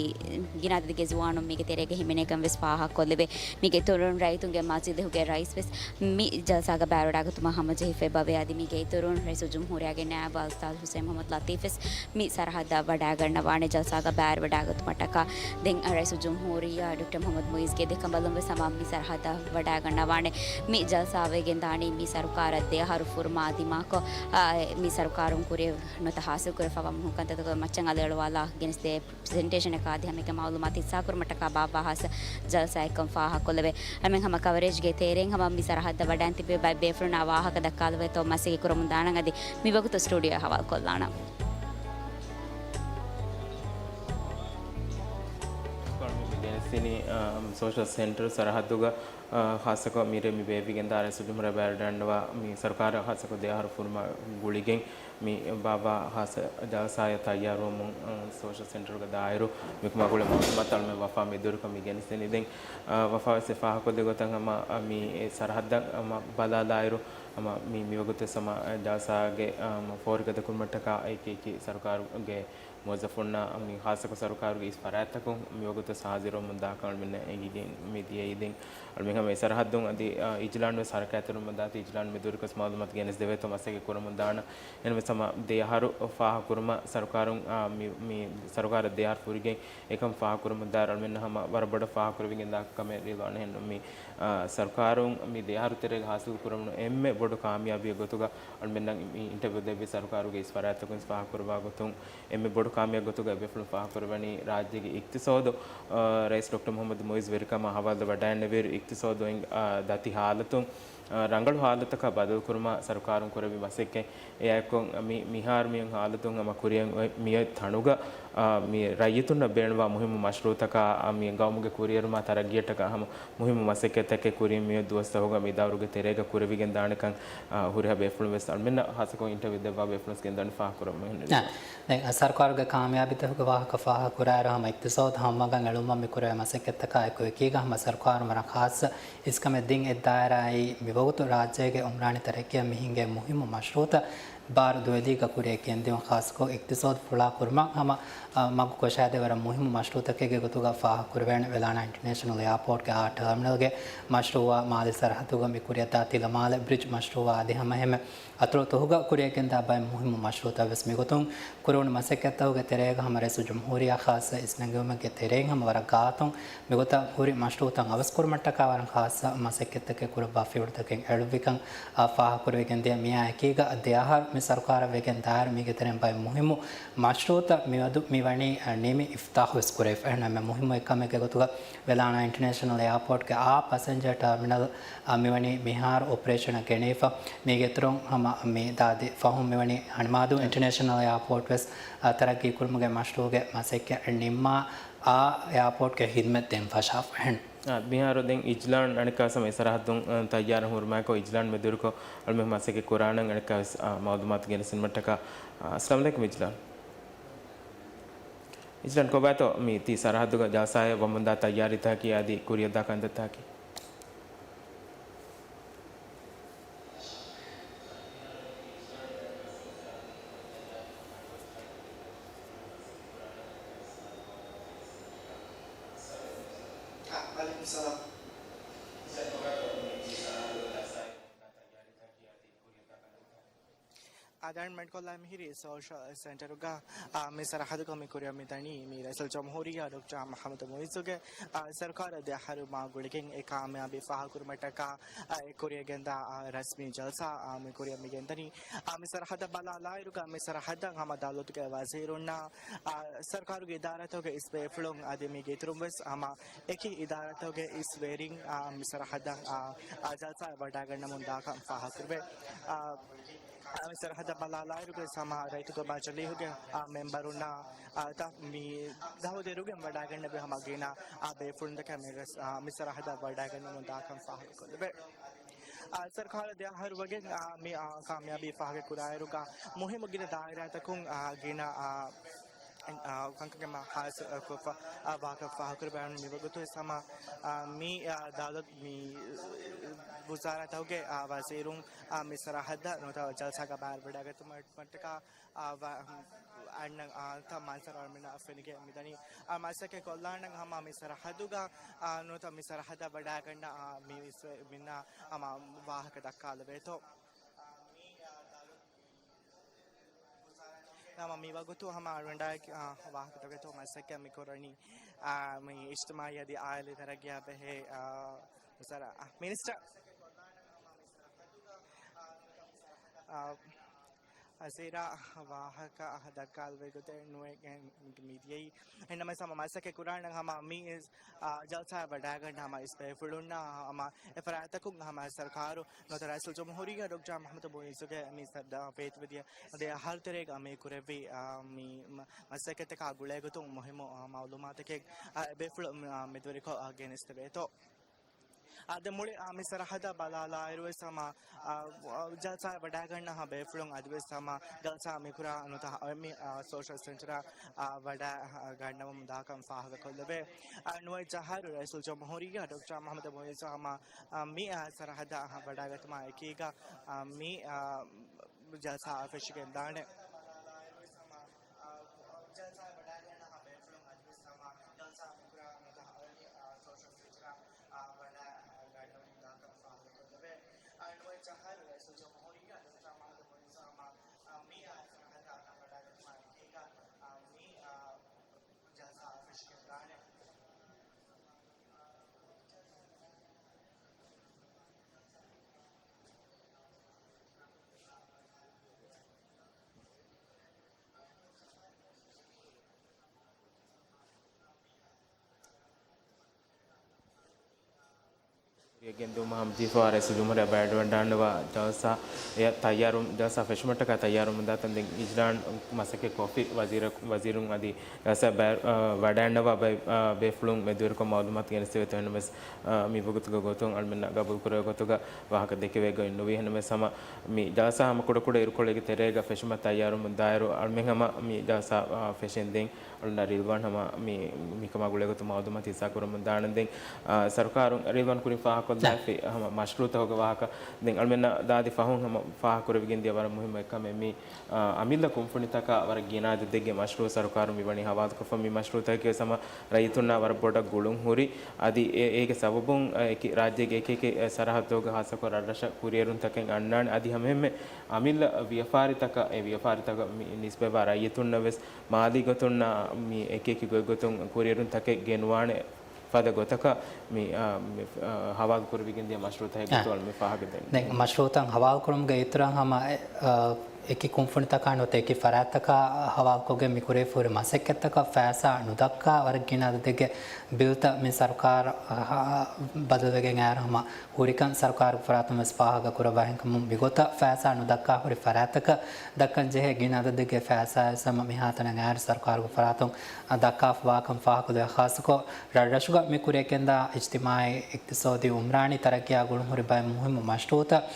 ގިނަ އަދަދެއްގެ ޒުވާނުން މީގެ ތެރޭގަ ހިމެނޭކަން ވެސް ފާހަގަކޮށްލެވޭ. މީގެ އިތުރުން ރައްޔިތުންގެ މަޖިލީހުގެ ރައީސް ވެސް މި ޖަލްސާގަ ބައިވެރިވެވަޑައިގަތުމަށް ހަމަޖެހިފައި އެބަވޭ. އަދި މީގެ އިތުރުން ރައީސުލްޖުމްހޫރިއްޔާގެ ނާއިބު އުސްތާޛު ހުސައިން މުޙައްމަދު ލަތީފް ވެސް މި ސަރަހައްދަށް ވަޑައިގަންނަވާނެ. ޖަލްސާގަ ބައިވެރިވެވަޑައިގަތުމަށްޓަކާ ދެން ރައީސުލްޖުމްހޫރިއްޔާ ޑޮކްޓަރ މުޙައްމަދު މުޢިއްޒުގެ ދެކަނބަލުން ވެސް ހަމަ މި ސަރަހައްދަށް ވަޑައިގަންނަވާނެ. މި ޖަލްސާ ވެގެންދާނީ މި ސަރުކާރަށް ދެ އަހަރު ފުރުމާ ދިމާކޮށް، އާ، މި ސަރުކާރުން ކުރިއަށް ނުވަތަ ހާސިލް ކުރެވިފަވާ މުހިންމު ކަންތައްތަކުގެ މައްޗަށް އަލިއަޅުވާލާ ގެނެސްދޭ ޕްރެޒެންޓޭޝަނަކާ އަދި ހަމައެކަނި މައުލޫމާތު ހިއްސާކުރުމަށްޓަކާ ބާއްވާ ހާއްސަ ޖަލްސާއެއްކަން ފާހަގަކޮށްލެވޭ. އަޅުމެން ހަމަ ކަވަރޭޖްގެ ތެރެއިން ހަމަ މި ސަރަހައްދަށް ވަޑައިގެން ތިބި ބައެއް ބޭފުޅުންނާ ވާހަކަ ދައްކާލެވޭތޯ މަސައްކަތް ކުރަމުން ދާނަން. އަދި މިވަގުތު ސްޓޫޑިއޯއަށް ހަވާލުކޮށްލާނަން. ގެނެސްދިނީ، އާ، ސޯޝަލް ސެންޓަރު ސަރަހައްދުގަ އާ، ޚާއްޞަކޮށް މިރޭ މި ބޭއްވިގެންދާ ރައީސުލްޖުމްހޫރިއްޔާ ބައިވެރިވަޑައިގަންނަވާ މި ސަރުކާރަށް ޚާއްޞަކޮށް ދެ އަހަރު ފުރުމާ ގުޅިގެން މި ބާއްވާ ހާއްސަ ޖަލްސާއަށް ތައްޔާރުވަމުން، އާ، ސޯޝަލް ސެންޓަރުގެ ދާއިރު މިކަމާ ގުޅޭ މައުލޫމާތު އަޅުމެން ވަފާ މެދުވެރިކޮށް މި ގެނެސްދެނީ. ދެން، އާ، ވަފާ ވެސް އެ ފާހަގަކޮށްދޭ ގޮތަށް ހަމަ، އާ، މި އެ ސަރަހައްދަށް ހަމަ ބަލާލާއިރު ހަމަ މި، މިވަގުތު ވެސް ހަމަ ޖަލްސާގެ، އާ، ހަމަ ފޯރިގަދަކުރުމަށްޓަކާ އެކި އެކި ސަރުކާރުގެ މުވައްޒަފުންނާ މި ޚާއްޞަކޮށް ސަރުކާރުގެ އިސް ފަރާތްތަކުން މިވަގުތު ހާޒިރުވަމުން ދާކަން އަޅުމެންނަށް އެނގިގެން މި ދިޔައީ. ދެން އަޅުމެން ހަމަ އެ ސަރަހައްދުން އަދި، އާ، އިޖްލާން ވެސް ހަރަކާތްތެރިވަމުން ދާތީ، އިޖްލާން މެދުވެރިކޮށް މައުލޫމާތު ގެނެސްދެވޭތޯ މަސައްކަތް ކުރަމުން ދާނަން. އެހެންވެސް ހަމަ ދެ އަހަރު ފާހަގަކުރުމަށް ސަރުކާރުން، އާ، މި، މި ސަރުކާރަށް ދެ އަހަރު ފުރިގެން އެކަން ފާހަގަކުރަމުން ދާއިރު އަޅުމެންނަށް ހަމަ ވަރަށް ބޮޑަށް ފާހަގަކުރެވިގެންދާ ކަމެއް ރިލްވާން. އެހެން މި، އާ، ސަރުކާރުން މި ދެ އަހަރު ތެރޭގަ ހާސިލް ކުރެވުނު އެންމެ ބޮޑު ކާމިޔާބީއެއް ގޮތުގަ އަޅުމެންނަށް މި އިންޓަވިއު ދެއްވި ސަރުކާރުގެ އިސް ފަރާތްތަކުން ފާހަގަކުރައްވާ ގޮތުން އެންމެ ބޮޑު ކާމިޔާބު ގޮތުގައި ބޭފުޅުން ފާހަގަކުރައްވަނީ ރާއްޖޭގެ އިޤްތިޞާދު، އާ، ރައީސް ޑޮކްޓަރ މުޙައްމަދު މުޢިއްޒު ވެރިކަމާ ހަވާލު ވަޑައިގެންނެވިއިރު އިޤްތިޞާދު އޮތް، އާ، ދަތި ހާލަތުން، އާ، ރަނގަޅު ހާލަތަކަށް ބަދަލުކުރުމަށް ސަރުކާރުން ކުރެއްވި މަސައްކަތް. އެއާއެކު މި، މިހާރު މިއޮތް ހާލަތުން ހަމަ ކުރިއަށް އޮތް މިއޮތް ތަނުގަ، އާ، މި ރައްޔިތުންނަށް ބޭނުންވާ މުހިއްމު މަޝްރޫޢުތަކާ، އާ، މި ގައުމުގެ ކުރިއެރުމާ ތަރައްގީއަށްޓަކާ ހަމަ މުހިއްމު މަސައްކަތްތަކެއް ކުރިން މިއޮތް ދުވަސްތަކުގަ މި ދައުރުގެ ތެރޭގަ ކުރެވިގެން ދާނެކަން، އާ، ހުރިހާ ބޭފުޅުން ވެސް އަޅުމެންނަށް ހާއްސަކޮށް އިންޓަވިއު ދެއްވާ ބޭފުޅުން ގެންދަނީ ފާހަގަކުރަމުން. ދެން ސަރުކާރުގެ ކާމިޔާބީތަކުގެ ވާހަކަ ފާހަގަކުރާއިރު ހަމަ އިޤްތިޞާދު ހަމަވަން އެޅުމަށް މި ކުރެވޭ މަސައްކަތްތަކާ އެކު އެކީގަ ހަމަ ސަރުކާރުން ވަރަށް ޚާއްޞަ އިސްކަމެއް ދިން. އެއް ދާއިރާއީ މިވަގުތު ރާއްޖޭގެ އުމްރާނީ ތަރައްގީއަށް މި ހިނގޭ މުހިއްމު މަޝްރޫޢުތައް ބާރު ދުވެލީގަ ކުރިއަށް ގެންދިއުން، ޚާއްޞަކޮށް އިޤްތިޞާދު ފުޅާ ކުރުމަށް ހަމަ، އަ، މަގު ކޮށާދޭ ވަރަށް މުހިއްމު މަޝްރޫޢުތަކެއްގެ ގޮތުގަ ފާހަގަކުރެވޭނެ. ވެލާނާ އިންޓަރނޭޝަނަލް އެއާޕޯޓްގެ އާ ޓާމިނަލްގެ މަޝްރޫޢާ، މާލެ ސަރަހައްދުގަ މި ކުރިއަށްދާ ތިލަމާލެ ބްރިޖް މަޝްރޫޢާ އަދި ހަމައެހެންމެ އަތޮޅު ތޮހުގަ ކުރިއަށްގެންދާ ބައެއް މުހިއްމު މަޝްރޫޢުތައް ވެސް މިގޮތުން ކުރެވުނު މަސައްކަތްތަކުގެ ތެރޭގަ ހަމަ ރައީސުލްޖުމްހޫރިއްޔާ ޚާއްޞަ އިސްނެންގެވުމެއްގެ ތެރެއިން ހަމަ ވަރަށް ގާތުން މިގޮތަށް ހުރި މަޝްރޫޢުތައް އަވަސްކުރުމަށްޓަކާ ވަރަށް ޚާއްޞަ މަސައްކަތްތަކެއް ކުރައްވާ ފިޔަވަޅުތަކެއް އެޅުއްވިކަން، އާ، ފާހަގަކުރެވިގެންދިޔަ. މިއާ އެކީގަ ދެ އަހަރު މި ސަރުކާރަށް ވެގެން ދާއިރު މީގެ ތެރެއިން ބައެއް މުހިއްމު މަޝްރޫޢުތައް މިއަދު މިވަނީ، އަ، ނިމި އިފްތާޙު ވެސް ކުރެވިފަ. އެހެންނަމަވެސް މުހިއްމު އެއްކަމެއްގެ ގޮތުގަ ވެލާނާ އިންޓަރނޭޝަނަލް އެއާޕޯޓްގެ އާ ޕަސެންޖަރ ޓާމިނަލް، އަ، މިވަނީ މިހާރު އޮޕަރޭޝަނަށް ގެނެވިފަ. މީގެ އިތުރުން ހަމަ މި ދާދި ފަހުން މިވަނީ ހަނިމާދޫ އިންޓަރނޭޝަނަލް އެއާޕޯޓް ވެސް، އަ، ތަރައްގީ ކުރުމުގެ މަޝްރޫޢުގެ މަސައްކަތް ނިންމާ، އާ އެއާޕޯޓްގެ ހިދުމަތް ދޭން ފަށާފަ. އެހެން. އާ، މިހާރު ދެން އިޖްލާން އަނެއްކާވެސް ހަމަ އެ ސަރަހައްދުން، އަ، ތައްޔާރަށް ހުރުމާއެކު އިޖްލާން މެދުވެރިކޮށް އަޅުމެން މަސައްކަތް ކުރާނަން އަނެއްކާވެސް، އާ، މައުލޫމާތު ގެނެސްދިނުމަށްޓަކާ. އާ، އައްސަލާމު ޢަލައިކުމް އިޖްލާން. އިޖްލާން ކޮބާތޯ މި ތި ސަރަހައްދުގަ ޖަލްސާއަށް ވަމުންދާ ތައްޔާރީތަކަކީ އަދި ކުރިއަށްދާ ކަންތައްތަކަކީ؟ އާދެ، މެޑިކަލް މިހިރީ ސޯޝަލް ސެންޓަރުގަ، އާ، މި ސަރަހައްދުގަ މި ކުރިއަށް މިދަނީ މި ރައީސުލްޖުމްހޫރިއްޔާ ޑޮކްޓަރ މުޙައްމަދު މުޢިއްޒުގެ، އާ، ސަރުކާރަށް ދެ އަހަރު މާ ގުޅިގެން އެ ކާމިޔާބީ ފާހަގަކުރުމަށްޓަކާ، އާ، އެ ކުރިއަށް ގެންދާ، އާ، ރަސްމީ ޖަލްސާ، އާ، މި ކުރިއަށް މި ގެންދަނީ. އާ، މި ސަރަހައްދަށް ބަލާލާއިރުގަ މި ސަރަހައްދަށް ހަމަ ދައުލަތުގެ ވަޒީރުންނާ، އާ، ސަރުކާރުގެ އިދާރާތަކުގެ އިސް ބޭފުޅުން އަދި މީގެ އިތުރުން ވެސް ހަމަ އެކި އިދާރާތަކުގެ އިސް ވެރިން، އާ، މި ސަރަހައްދަށް، އާ، އާ، ޖަލްސާއަށް ވަޑައިގަންނަމުން ދާކަން ފާހަގަކުރެވޭ. އާ، އާ، މި ސަރަހައްދަށް ބަލާލާއިރުގަ ހަމަ ރައްޔިތުގެ މަޖިލީހުގެ، އާ، މެމްބަރުންނާ، އާ، ތަ-، މި ދަހު ދިރުގެން ވަޑައިގަންނަވި ހަމަ ގިނަ، އާ، ބޭފުޅުންތަކެއް މި ރަސް-، އާ، މި ސަރަހައްދަށް ވަޑައިގަންނަމުން ދާކަން ފާހަގަކޮށްލެވޭ. އާ، ސަރުކާރަށް ދެ އަހަރު ވަގެން، އާ، މި، އާ، ކާމިޔާބީ ފާހަގަ ކުރާއިރުގަ މުހިއްމު ގިނަ ދާއިރާތަކުން، އާ، ގިނަ، އާ، އެން-، އާ، ކަންކަން މާ ހާސިލް ކޮށްފަ، އާ، ވާހަކަ ފާހަގަކުރެވޭނެ މިވަގުތު ވެސް ހަމަ، އާ، މި، އާ، ދައުލަތު މި ވުޒާރާތަކުގެ، އާ، ވަޒީރުން، އާ، މި ސަރަހައްދަށް ނުވަތަ ޖަލްސާގަ ބައިވެރިވަޑައިގަތުމަށްޓަކާ، އާ، ވަ-، އަންނަ، އާ، ތަ މަންޒަރު އަޅުމެންނަށް ފެނިގެން މިދަނީ. އާ، މަސައްކަތް ކޮށްލާނަން ހަމަ މި ސަރަހައްދުގަ، އާ، ނުވަތަ މި ސަރަހައްދަށް ވަޑައިގަންނަ، އާ، މި ވިސްވެ-، މިންނަ ހަމަ ވާހަކަ ދައްކާލެވޭތޯ. ހަމަ މި ވަގުތު ހަމަ އަޅުގަނޑާ، އާ، ވާހަކަ ދައްކަތޯ މަސައްކަތް މި ކުރަނީ، އާ، މި އިޖްތިމާޢީ އަދި އާއިލީ ތަރައްގީއާ ބެހޭ، އާ، އުސާރާ، އާ، މިނިސްޓަރ. އާ، އަޒީރާ ވާހަކަ ދައްކާލެވޭ ގޮތެއް ނުވެ މިދިޔައީ. އެހެންނަމަވެސް ހަމަ މަސައްކަތް ކުރާނަން ހަމަ މި، އާ، ޖަލްސާއަށް ވަޑައިގަންނަ ހަމަ އިސް ބޭފުޅުންނާ ހަމަ އެ ފަރާތްތަކުން ހަމަ ސަރުކާރު ނުވަތަ ރައީސުލްޖުމްހޫރިއްޔާ ޑޮކްޓަރ މުޙައްމަދު މުޢިއްޒުގެ މި ސަ-، ދާ ފޭތުވެދިޔަ ދެ އަހަރު ތެރޭގަ މި ކުރެއްވި، އާ، މި މަ-، މަސައްކަތްތަކާ ގުޅޭގޮތުން މުހިއްމު، އާ، މައުލޫމާތަކެއް، އާ، އެބޭފުޅުން، އާ، މެދުވެރިކޮށް، އާ، ގެނެސްދެވޭތޯ. އާދެ، މުޅި، އާ، މި ސަރަހައްދަށް ބަލާލާއިރުވެސް ހަމަ، އާ، ޖަލްސާއަށް ވަޑައިގަންނަ ހަމަ ބޭފުޅުން އަދިވެސް ހަމަ ޖަލްސާ މިކުރާ ނުވަތަ މި، އާ، ސޯޝަލް ސެންޓަރަށް، އާ، ވަޑައި، އާ، ގަންނަވަމުން ދާކަން ފާހަގަކޮށްލެވޭ. އާ، ނުވަތަ އަހަރު ރައީސުލްޖުމްހޫރިއްޔާ ޑޮކްޓަރ މުޙައްމަދު މުޢިއްޒު ހަމަ، އާ، މި، އާ، ސަރަހައްދަށް ވަޑައިގަތުމާ އެކީގަ، އާ، މި، އާ، ޖަލްސާ ފެށިގެންދާނެ. ކުރިއަށް ގެންދިއުމަށް ހަމަޖެހިފައިވާ ރައީސުލްޖުމްހޫރިއްޔާ ބައިވެރިވަޑައިގަންނަވާ ޖަލްސާ އެއަށް ތައްޔާރު، ޖަލްސާ ފެށުމަށްޓަކާ ތައްޔާރުވަމުންދާތަން ދެން އިޖްރާން މަސައްކަތް ކޮށްފި ވަޒީރަ-، ވަޒީރުން އަދި ޖަލްސާ ބައި-، އަ، ވަޑައިގަންނަވާ ބައި-، އަ، ބޭފުޅުން މެދުވެރިކޮށް މައުލޫމާތު ގެނެސްދެވޭތޯ. އެހެންނަމަވެސް، އަ، މި ވަގުތުގެ ގޮތުން އަޅުމެންނަށް ގަބޫލުކުރެވޭ ގޮތުގަ ވާހަކަ ދެކެވޭ ގޮތް ނުވި. އެހެންނަމަވެސް ހަމަ މި ޖަލްސާ ހަމަ ކުޑަކުޑަ އިރުކޮޅެއްގެ ތެރޭގަ ފެށުމަށް ތައްޔާރުވަމުންދާއިރު އަޅުމެން ހަމަ މި ޖަލްސާ، އަ، ފެށެން ދެން އަޅުންނަށް ރިލްވާން ހަމަ މި، މިކަމާ ގުޅޭގޮތުން މައުލޫމާތު ހިއްސާކުރަމުން ދާނަން. ދެން، އާ، ސަރުކާރުން ރިލްވާން ކުރިން ފާހަގަކޮށްލާފި ހަމަ މަޝްރޫއުތަކުގެ ވާހަކަ. ދެން އަޅުމެންނަށް ދާދި ފަހުން ހަމަ ފާހަގަކުރެވިގެން ދިޔަ ވަރަށް މުހިއްމު އެއްކަމެއް މި، އާ، އަމިއްލަ ކުންފުނިތަކާ ވަރަށް ގިނަ އަދަދެއްގެ މަޝްރޫއު ސަރުކާރުން މިވަނީ ހަވާލުކޮށްފަ. މި މަޝްރޫއުތަކަކީ ވެސް ހަމަ ރައްޔިތުންނާ ވަރަށް ބޮޑަށް ގުޅުން ހުރި. އަދި އެ-، އޭގެ ސަބަބުން، އާ، އެކި ރާއްޖޭގެ އެކި އެކި ސަރަހައްދުގެ ހާއްސަކޮށް ރަށްރަށަށް ކުރިއެރުންތަކެއް އަންނާނެ. އަދި ހަމައެހެންމެ އަމިއްލަ ވިޔަފާރިތަކަށް، އެ ވިޔަފާރިތަކަށް މި ނިސްބަތްވާ ރައްޔިތުންނަށް ވެސް މާލީ ގޮތުންނާ މި އެކި އެކި ގޮތްގޮތުން ކުރިއެރުންތަކެއް ގެނުވާނެ ފަދަ ގޮތަކަށް މި، އާ، މި، އާ، ހަވާލު ކުރެވިގެން ދިޔަ މަޝްރޫއުތައް އާ. ގޮތުން މި ފާހަގަ ދެން. ދެން މަޝްރޫއުތައް ހަވާލު ކުރުމުގެ އިތުރަށް ހަމަ، އެ، އާ، އެކި ކުންފުނިތަކާ ނުވަތަ އެކި ފަރާތްތަކާ ހަވާލުކޮށްގެން މި ކުރެވިފަހުރި މަސައްކަތްތަކަށް ފައިސާ ނުދައްކާ ވަރަށް ގިނަ އަދަދެއްގެ ބިލްތައް މި ސަރުކާރަށް، އާ، ބަދަލުވެގެން އައިރު ހަމަ ހުރިކަން ސަރުކާރުގެ ފަރާތުން ވެސް ފާހަގަ ކުރައްވާ. އެހެންކަމުން މިގޮތަށް ފައިސާ ނުދައްކާ ހުރި ފަރާތްތަކަށް ދައްކަން ޖެހޭ ގިނަ އަދަދެއްގެ ފައިސާ ވެސް ހަމަ މިހާތަނަށް އައިރު ސަރުކާރުގެ ފަރާތުން ދައްކާފަވާކަން ފާހަގަކޮށްލެވޭ. ޚާއްޞަކޮށް ރަށްރަށުގަ މި ކުރިއަށްގެންދާ އިޖްތިމާޢީ، އިޤްތިޞާދީ، އުމްރާނީ ތަރައްޤީއާ ގުޅުންހުރި ބައެއް މުހިއްމު މަޝްރޫޢުތައް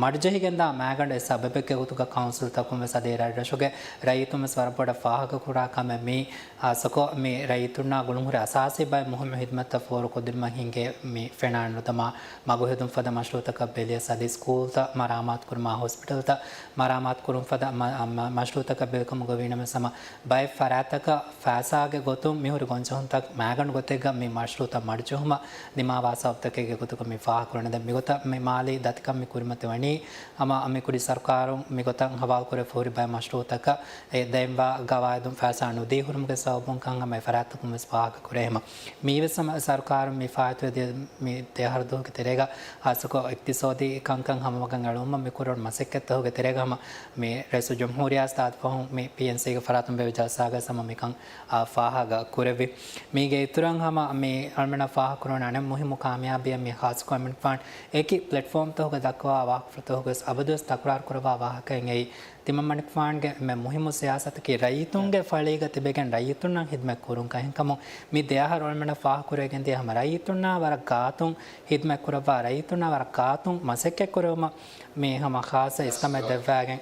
މަޑުޖެހިގެންދާ މާގަނޑު އެއް ސަބަބެއްގެ ގޮތުގަ ކައުންސިލްތަކުން ވެސް އަދި ރަށްރަށުގެ ރައްޔިތުން ވެސް ވަރަށް ބޮޑަށް ފާހަގަކުރާ ކަމެއް މީ. އާ، ސޮކޯ މި ރައްޔިތުންނާ ގުޅުންހުރި އަސާސީ ބައެއް މުހިއްމު ހިދުމަތްތައް ފޯރުކޮށްދިނުމަށް ހިނގޭ މި ފެނާނުދަމާ މަގުހެދުން ފަދަ މަޝްރޫއުތަކަށް ބެލިޔަސް އަދި ސްކޫލްތައް މަރާމާތުކުރުމާ ހޮސްޕިޓަލްތައް މަރާމާތުކުރުން ފަދަ މަ-، މަ-، މަޝްރޫއުތަކަށް ބެލިކަމުގަ ވީނަމަވެސް ހަމަ ބައެއް ފަރާތްތަކަށް ފައިސާގެ ގޮތުން މިހުރި ގޮންޖެހުންތައް މާގަނޑު ގޮތެއްގަ މި މަޝްރޫއުތައް މަޑުޖެހުމަށް ދިމާވާ ސަބަބުތަކެއްގެ ގޮތުގަ މި ފާހަގަކުރަނީ. ދެން މިގޮތަށް މި މާލީ ދަތިކަން މި ކުރިމަތިވަނީ ހަމަ މި ކުރި ސަރުކާރުން މިގޮތަށް ހަވާލުކުރެވިފަ ހުރި ބައެއް މަޝްރޫއުތަކަށް އެ ދެންވާ ގަވާއިދުން ފައިސާ ނުދީ ހުރުމުގެ ސަބަބުން ކަން ހަމަ އެ ފަރާތްތަކުން ވެސް ފާހަގަކުރޭ. ހަމަ މީވެސް ހަމަ ސަރުކާރުން މި ފާއިތުވެ ދިޔަ މި ދެއަހަރު ދުވަހުގެ ތެރޭގަ ހާއްސަކޮށް އިޤްތިޞާދީ ކަންކަން ހަމަވަގަން އެޅުމަށް މި ކުރެވުނު މަސައްކަތްތަކުގެ ތެރޭގަ ހަމަ މި ރައީސުލްޖުމްހޫރިއްޔާ ތާދުފަހުން މި ޕީއެންސީގެ ފަރާތުން ބޭއްވި ޖަލްސާގަ ހަމަ މިކަން އާ، ފާހަގަ ކުރެއްވި. މީގެ އިތުރަށް ހަމަ މި އަޅުމެންނަށް ފާހަގަކުރުވަނީ އަނެއް މުހިއްމު ކާމިޔާބީއެއް މި ހާއްސަކޮށް އެމަނިކުފާން އެކި ޕްލެޓްފޯމްތަކުގަ ދައްކަވާ ވާހަކަފުޅުތަކުގަވެސް އަބަދުވެސް ތަކުރާރު ކުރައްވާ ވާހަކައެއް އެއީ. ތިމަންމަނިކުފާންގެ އެންމެ މުހިއްމު ސިޔާސަތަކީ ރައްޔިތުންގެ ފަޅީގަ ތިބެގެން ރައްޔިތުންނަށް ހިދުމަތް ކުރުން. އެހެންކަމުން މި ދެއަހަރު އަޅުމެންނަށް ފާހަގަކުރެވިގެންދިޔަ ހަމަ ރައްޔިތުންނާ ވަރަށް ގާތުން ހިދުމަތް ކުރައްވާ ރައްޔިތުންނާ ވަރަށް ގާތުން މަސައްކަތް ކުރެވުމަށް މި ހަމަ ޚާއްޞަ އިސްކަމެއް ދެއްވާގެން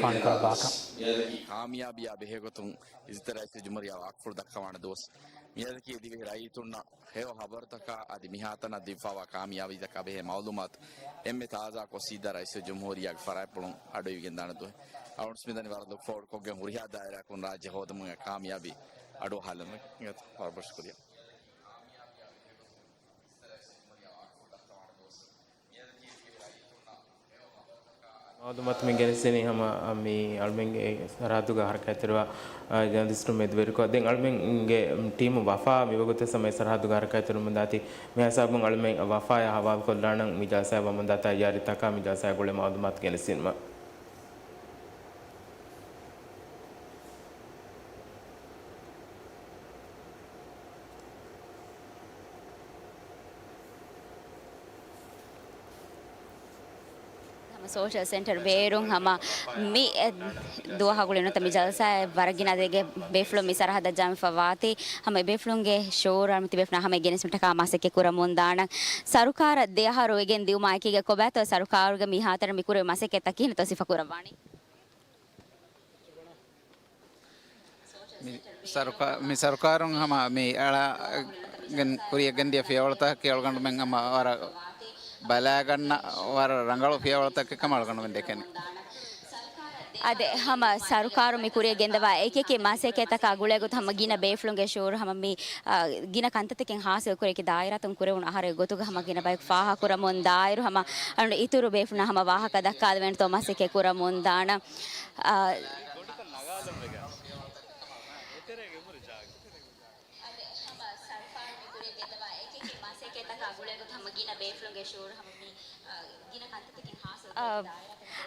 ފާން ކުރައްވާކަން. ކާމިޔާބީއާ ބެހޭގޮތުން އިއްޒަތްތެރި ރައީސުލްޖުމްހޫރިއްޔާ ވާހަކަފުޅު ދައްކަވާނެ ދުވަސް. މިއަދަކީ ދިވެހި ރައްޔިތުންނަށް ހެޔޮ ހަބަރުތަކާ އަދި މިހާތަނަށް ދިންފަވާ ކާމިޔާބީތަކާ ބެހޭ މައުލޫމާތު އެންމެ ތާޒާކޮށް ސީދާ ރައީސުލްޖުމްހޫރިއްޔާގެ ފަރާތްޕުޅުން އަޑުއިވިގެންދާނެ ދުވަހެއް. އަޅުގަނޑު މިދަނީ ވަރަށް ލުކް ފޯވަޑްކޮށްގެން ހުރިހާ ދާއިރާއަކުން ރާއްޖެ ހޯދުމުގެ ކާމިޔާބީ އަޑުއަހާލުމަށް. ވަރަށް ބޮޑަށް ޝުކުރިއްޔާ. މައުލޫމާތު މި ގެނެސްދިނީ ހަމަ މި އަޅުމެންގެ ސަރަހައްދުގަ ހަރަކާތްތެރިވާ، އާ، ޖާނަލިސްޓުން މެދުވެރިކޮށް. ދެން އަޅުމެންގެ ޓީމު ވަފާ މިވަގުތު ސަމައި ސަރަހައްދުގަ ހަރަކާތްތެރިވަމުންދާތީ، މިހިސާބުން އަޅުމެން ވަފާއާ ހަވާލުކޮށްލާނަން މި ޖަލްސާއަށް ވަމުންދާ ތައްޔާރީތަކާ މި ޖަލްސާއާ ގުޅޭ މައުލޫމާތު ގެނެސްދިނުމަށް. ހަމަ ސޯޝަލް ސެންޓަރ ބޭރުން ހަމަ މި ދުވަހާ ގުޅި ނުވަތަ މި ޖަލްސާއަށް ވަރަށް ގިނަ އަދަދެއްގެ ބޭފުޅުން މި ސަރަހައްދަށް ޖަމްވެފަ ވާތީ، ހަމަ އެބޭފުޅުންގެ ޝުޢޫރު އަޅުމެން ތިބޭފުޅުންނާ ހަމަ ގެނެސްދިނުމަށްޓަކާ މަސައްކަތް ކުރަމުން ދާނަން. ސަރުކާރަށް ދެއަހަރު ވެގެން ދިއުމާ އެކީގަ ކޮބާތޯ ސަރުކާރުގެ މިހާތަނަށް މި ކުރެވޭ މަސައްކަތްތައް ކިހިނެއްތޯ ސިފަ ކުރައްވާނީ؟ މި ސަރުކާ-، މި ސަރުކާރުން ހަމަ މި އަޅާގެން ކުރިޔަށް ގެންދިޔަ ފިޔަވަޅުތަކަކީ އަޅުގަނޑުމެން ހަމަ ވަރަށް ބަލާގަންނަ ވަރަށް ރަނގަޅު ފިޔަވަޅުތަކެއް ކަމަށް އަޅުގަނޑުމެން ދެކެނީ. އަދި ހަމަ ސަރުކާރު މި ކުރިޔަށް ގެންދަވާ އެކިއެކި މަސައްކަތްތަކާ ގުޅޭގޮތުން ހަމަ ގިނަ ބޭފުޅުންގެ ޝުޢޫރު ހަމަ މި، އާ، ގިނަ ކަންތައްތަކެއް ހާސިލް ކުރިޔަކީ ދާއިރާތަކުން ކުރެވުނު އަހަރެއް ގޮތުގަ ހަމަ ގިނަ ބަޔަކު ފާހަގަކުރަމުން ދާއިރު ހަމަ އަޅުގަނޑު އިތުރު ބޭފުޅުންނަށް ހަމަ ވާހަކަ ދައްކާލެވޭނެތޯ މަސައްކަތް ކުރަމުން ދާނަން. އާ،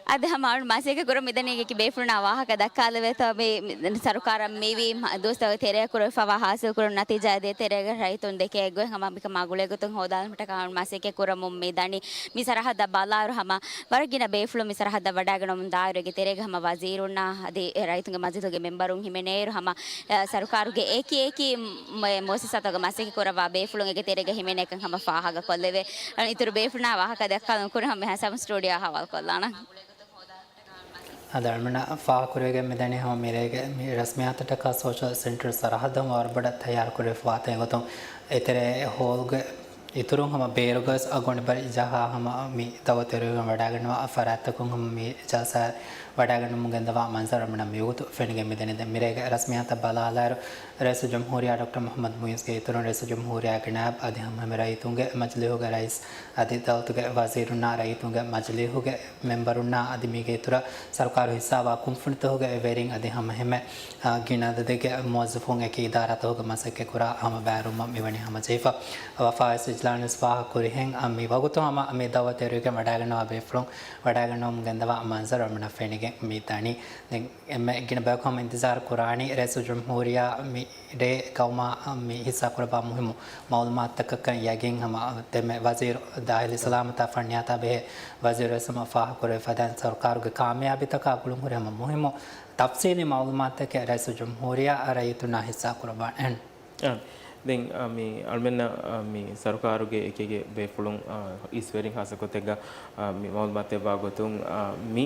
އަދި ހަމަ އަޅު މަސައްކަތް ކުރަން މިދަނީ އެކި ބޭފުޅުންނާ ވާހަކަ ދައްކާލެވޭތޯ މި، މި ސަރުކާރަށް މިވީ މަ-، ދުވަސްތަކުގެ ތެރެއަށް ކުރެވިފަވާ ހާސިލް ކުރުނު ނަތީޖާ ދޭ ތެރޭގަ ރައްޔިތުން ދެކޭ ގޮތް ހަމަ މިކަމާ ގުޅޭގޮތުން ހޯދާލުމަށްޓަކާ އަޅު މަސައްކަތް ކުރަމުން މި ދަނީ. މި ސަރަހައްދަށް ބަލާއިރު ހަމަ ވަރަށް ގިނަ ބޭފުޅުން މި ސަރަހައްދަށް ވަޑައިގަންނަވަމުން ދާއިރު އޭގެ ތެރޭގަ ހަމަ ވަޒީރުންނާ އަދި ރައްޔިތުންގެ މަޖިލީހުގެ މެމްބަރުން ހިމެނޭއިރު ހަމަ އަ، ސަރުކާރުގެ އެކި އެކި މު-، މުއައްސަސާތަކުގަ މަސައްކަތް ކުރައްވާ ބޭފުޅުން އޭގެ ތެރޭގަ ހިމެނޭކަން ހަމަ ފާހަގަ ކޮށްލެވޭ. އަ، އިތުރު ބޭފުޅުންނާ ވާހަކަ ދައްކާލުން ކުރި ހަމަ މިހާ ސަމް ސްޓޫޑިއޯ ހަވާލު ކޮށްލާނަން. އަދި އަޅުމެންނަށް ފާހަގަކުރެވިގެން މިދަނީ ހަމަ މިރޭގެ މި ރަސްމިއްޔާތަށްޓަކާ ސޯޝަލް ސެންޓަރ ސަރަހައްދަށް ހަމަ ވަރަށް ބޮޑަށް ތައްޔާރު ކުރެވިފަ ވާތީ ގޮތުން އެތެރޭ ހޯލްގެ އިތުރުން ހަމަ ބޭރުގަވެސް އަ ގޮނޑިބަލި ޖަހާ ހަމަ މި ދައުވަތު އެރުވިގެން ވަޑައިގަންނަވާ ފަރާތްތަކުން ހަމަ މި ޖަލްސާއަށް ވަޑައިގަންނަވަމުން ގެންދަވާ މަންޒަރު އަޅުމެންނަށް މިވަގުތު ފެނިގެން މިދަނީ. ދެން މިރޭގެ ރަސްމިއްޔާތައް ބަލާލާއިރު، ރައީސުލްޖުމްހޫރިއްޔާ ޑޮކްޓަރ މުޙައްމަދު މުޢިއްޒުގެ އިތުރުން ރައީސުލްޖުމްހޫރިއްޔާގެ ނާއިބު އަދި ހަމަ ހަމަ ރައްޔިތުންގެ މަޖިލީހުގެ ރައީސް އަދި ދައުލަތުގެ ވަޒީރުންނާ ރައްޔިތުންގެ މަޖިލީހުގެ މެމްބަރުންނާ އަދި މީގެ އިތުރަށް ސަރުކާރު ހިއްސާވާ ކުންފުނިތަކުގެ ވެރިން އަދި ހަމަ ހަމަ، އާ، ގިނަ އަދަދެއްގެ މުވައްޒަފުން އެކި އިދާރާތަކުގެ މަސައްކަތް ކުރާ ހަމަ ބައިވެރިވުމަށް މިވަނީ ހަމަޖެހިފަ. ވަފާވެސް އިޖްލާނުވެސް ފާހަގަކުރިހެން، އާ، މި ވަގުތު ހަމަ މި ދައުވަތު އެރުވިގެން ވަޑައިގަންނަވާ ބޭފުޅުން ވަޑައިގަންނަވަމުން ގެންދަވާ މަންޒަރު އަޅުމެންނަށް ފެނިގެން މި ދަނީ. ދެން އެންމެ ގިނަ ބަޔަކު ހަމަ އިންތިޒާރު ކުރާނީ ރައީސުލްޖުމްހޫރިއްޔާ މި ރޭ ގައުމާ މި ހިއްސާ ކުރައްވާ މުހިއްމު މައުލޫމާތުތަކަކަށް ޔަގީން ހަމަ ދެންމެ ވަޒީރު ދާޚިލީ ސަލާމަތާ ފަންނިޔާތާ ބެހޭ ވަޒީރު ވެސް ހަމަ ފާހަގަކުރެވި ފަދައިން ސަރުކާރުގެ ކާމިޔާބީތަކާ ގުޅުންހުރި ހަމަ މުހިއްމު ތަފްސީލީ މައުލޫމާތުތަކެއް ރައީސުލްޖުމްހޫރިއްޔާ ރައްޔިތުންނާ ހިއްސާ ކުރައްވާނެ. އާ، ދެން، އާ، މި އަޅުމެންނަށް، އާ، މި ސަރުކާރުގެ އެކި އެކި ބޭފުޅުން، އާ، އިސްވެރިން ހާއްސަ ގޮތެއްގަ، އާ، މި މައުލޫމާތު ދެއްވާ ގޮތުން، އާ، މި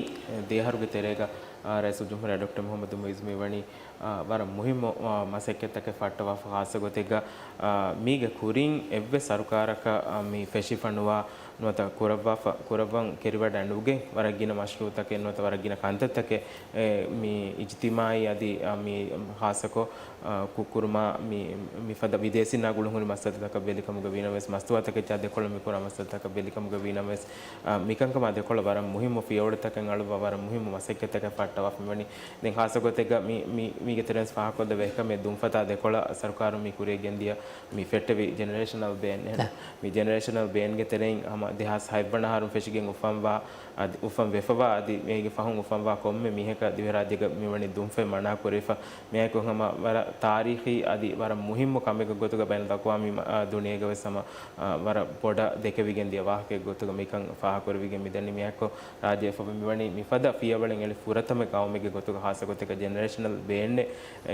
ދެ އަހަރުގެ ތެރޭގަ، އާ، ރައީސުލްޖުމްހޫރިއްޔާ ޑޮކްޓަރ މުޙައްމަދު މުޢިއްޒު މިވަނީ، އާ، ވަރަށް މުހިއްމު، އާ، މަސައްކަތްތަކެއް ފައްޓަވާފަ ހާއްސަ ގޮތެއްގަ، އާ، މީގެ ކުރިން އެއްވެސް ސަރުކާރަކަށް، އާ، މި ފެށިފަ ނުވާ، ނުވަތަ ކުރައްވާފަ، ކުރައްވަން ކެރިވަޑައި ނުގެން ވަރަށް ގިނަ މަޝްރޫޢުތަކެއް ނުވަތަ ވަރަށް ގިނަ ކަންތައްތަކެއް، އެ، މި އިޖްތިމާޢީ އަދި، އާ، މި ހާއްސަކޮށް، އާ، ކު-، ކުރުމާ، މި، މިފަދަ ބިދޭސީންނާ ގުޅުންހުރި މައްސަލަތަކަށް ބެލިކަމުގަ ވީނަމަވެސް، މަސްތުވާތަކެއްޗާ ދެކޮޅަށް މިކުރާ މައްސަލަތަކަށް ބެލިކަމުގަ ވީނަމަވެސް، އާ، މިކަންކަމާ ދެކޮޅަށް ވަރަށް މުހިއްމު ފިޔަވަޅުތަކެއް އަޅުއްވާ ވަރަށް މުހިއްމު މަސައްކަތްތަކެއް ފައްޓަވާފަ މިވަނީ. ދެން ހާއްސަ ގޮތެއްގަ މި، މި، މީގެ ތެރެއިން ފާހަގަކޮށްލެވޭ އެކަމެއް ދުންފަތާ ދެކޮޅަށް ސަރުކާރުން މި ކުރިޔަށް ގެންދިޔަ މި ފެއްޓެވި ޖެނެރޭޝަނަލް ބޭން އެހެން. މި ޖެނެރޭޝަނަލް ބޭންގެ ތެރެއިން ހަމަ ދެހާސް ހަތްވަނަ އަހަރުން ފެށިގެން އުފަންވާ، އަދި އުފަން ވެފަވާ އަދި މީގެ ފަހުން އުފަންވާ ކޮންމެ މީހަކަށް ދިވެހިރާއްޖޭގަ މިވަނީ ދުންފަތް މަނާ ކުރެވިފަ. މިއާއެކު ހަމަ ވަރަށް ތާރީޚީ އަދި ވަރަށް މުހިއްމު ކަމެއްގެ ގޮތުގަ ބައިނަލްއަޤްވާމީ މަ-، އާ، ދުނިޔޭގަ ވެސް ހަމަ، އާ، ވަރަށް ބޮޑަށް ދެކެވިގެން ދިޔަ ވާހަކައެއް ގޮތުގަ މިކަން ފާހަގަކުރެވިގެން މިދަނީ. މިއާއެކު ރާއްޖެ އެފަ މިވަނީ މިފަދަ ފިޔަވަޅެއް އެޅި ފުރަތަމަ ގައުމެއްގެ ގޮތުގަ ހާއްސަ ގޮތެއްގަ ޖެނެރޭޝަނަލް ބޭންއެއް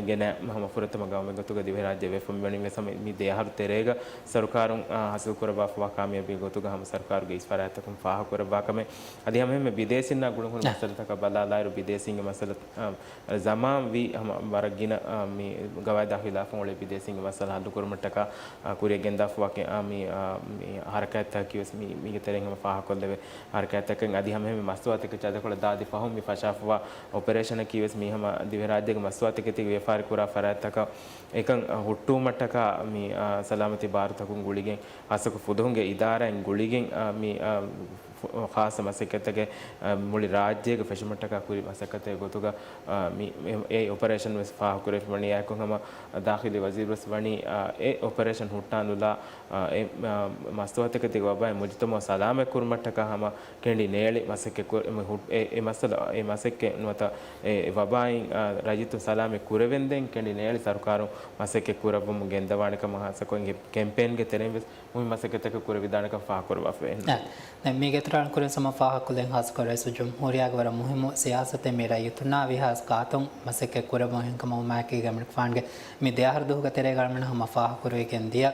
ގެނައި ހަމަ ފުރަތަމަ ގައުމެއް ގޮތުގަ ދިވެހިރާއްޖެ ވެފަ މިވަނީ ވެސް ހަމަ މި ދެ އަހަރު ތެރޭގަ ސަރުކާރުން، އާ، ހާސިލް ކުރައްވާފަވާ ކާމިޔާބީ ގޮތުގަ ހަމަ ސަރުކާރުގެ އިސް ފަރާތްތަކުން ފާހަގަކުރައްވާ ކަމެއް. އަދި ހަމައެހެންމެ ބިދޭސީންނާ ގުޅުންހުރި މައްސަލަތަކަށް ބަލާލާއިރު ބިދޭސީންގެ މައްސަލަ، އާ، ޒަމާން ވީ ހަމަ ވަރަށް ގިނަ، އާ، މި ގަވާއިދާ ޚިލާފުން އުޅޭ ބިދޭސީންގެ މައްސަލަ ހައްލުކުރުމަށްޓަކާ، އާ، ކުރިޔަށް ގެންދާފަވާ ކެ-، އާ، މި، އާ، މި ހަރަކާތްތަކަކީ ވެސް މި، މީގެ ތެރެއިން ހަމަ ފާހަގަކޮށްލެވޭ ހަރަކާތްތަކެއް. އަދި ހަމައެހެންމެ މަސްތުވާތަކެއްޗާ ދެކޮޅަށް ދާދި ފަހުން މި ފަށާފަވާ އޮޕަރޭޝަނަކީ ވެސް މީ ހަމަ ދިވެހިރާއްޖޭގެ މަސްތުވާތަކެތީގެ ވިޔަފާރި ކުރާ ފަރާތްތަކަށް އެކަން، އާ، ހުއްޓުވުމަށްޓަކާ މި، އާ، ސަލާމަތީ ބާރުތަކުން ގުޅިގެން، ހާއްސަކޮށް ފުލުހުންގެ އިދާރާއިން ގުޅިގެން، އާ، މި، އާ، ފު-، ޚާއްޞަ މަސައްކަތްތަކެއް، އާ، މުޅި ރާއްޖޭގަ ފެށުމަށްޓަކާ ކުރި މަސައްކަތެއް ގޮތުގަ، އާ، މި، މި، އެ އޮޕަރޭޝަން ވެސް ފާހަގަކުރެވިފަ ވަނީ. އެއާއެކު ހަމަ ދާޚިލީ ވަޒީރު ވެސް ވަނީ، އާ، އެ އޮޕަރޭޝަން ހުއްޓާނުލާ، އާ، އެ، އާ، މަސްތުވާތަކެތީގެ ވަބާއިން މުޖުތަމަޢު ސަލާމަތް ކުރުމަށްޓަކާ ހަމަ ކެނޑި ނޭޅި މަސައްކަތް ކުރ-، އެ މަ-، ހު-، އެ، އެ މައްސަލަ، އެ މަސައްކަތް ނުވަތަ އެ، އެ ވަބާއިން، އާ، ރައްޔިތުން ސަލާމަތް ކުރެވެންދެން ކެނޑި ނޭޅި ސަރުކާރުން މަސައްކަތް ކުރައްވަމުން ގެންދަވާނެ ކަމަށް ހާއްސަކޮށް އެ ކެމްޕޭންގެ ތެރެއިން ވެސް މުހިން މަސައްކަތްތަކެއް ކުރެވިދާނެކަން ފާހަގަކުރައްވާފައި. ދެން މީގެ އިތުރާން ކުރިން ހަމަ ފާހަގަކޮށްލަން ހާއްސަކޮށް ރައީސުލްޖުމްހޫރިއްޔާގެ ވަރަށް މުހިއްމު ސިޔާސަތެއް މި ރައްޔިތުންނާ ވީހާވެސް ގާތުން މަސައްކަތް ކުރައްވަން ހިންގަމުމާއެކީގަ އެމަނިކުފާނުގެ މި ދެ އަހަރު ދުވަހުގެ ތެރޭގަ އަޅުމެން ހަމަ ފާހަގަކުރެވިގެން ދިޔަ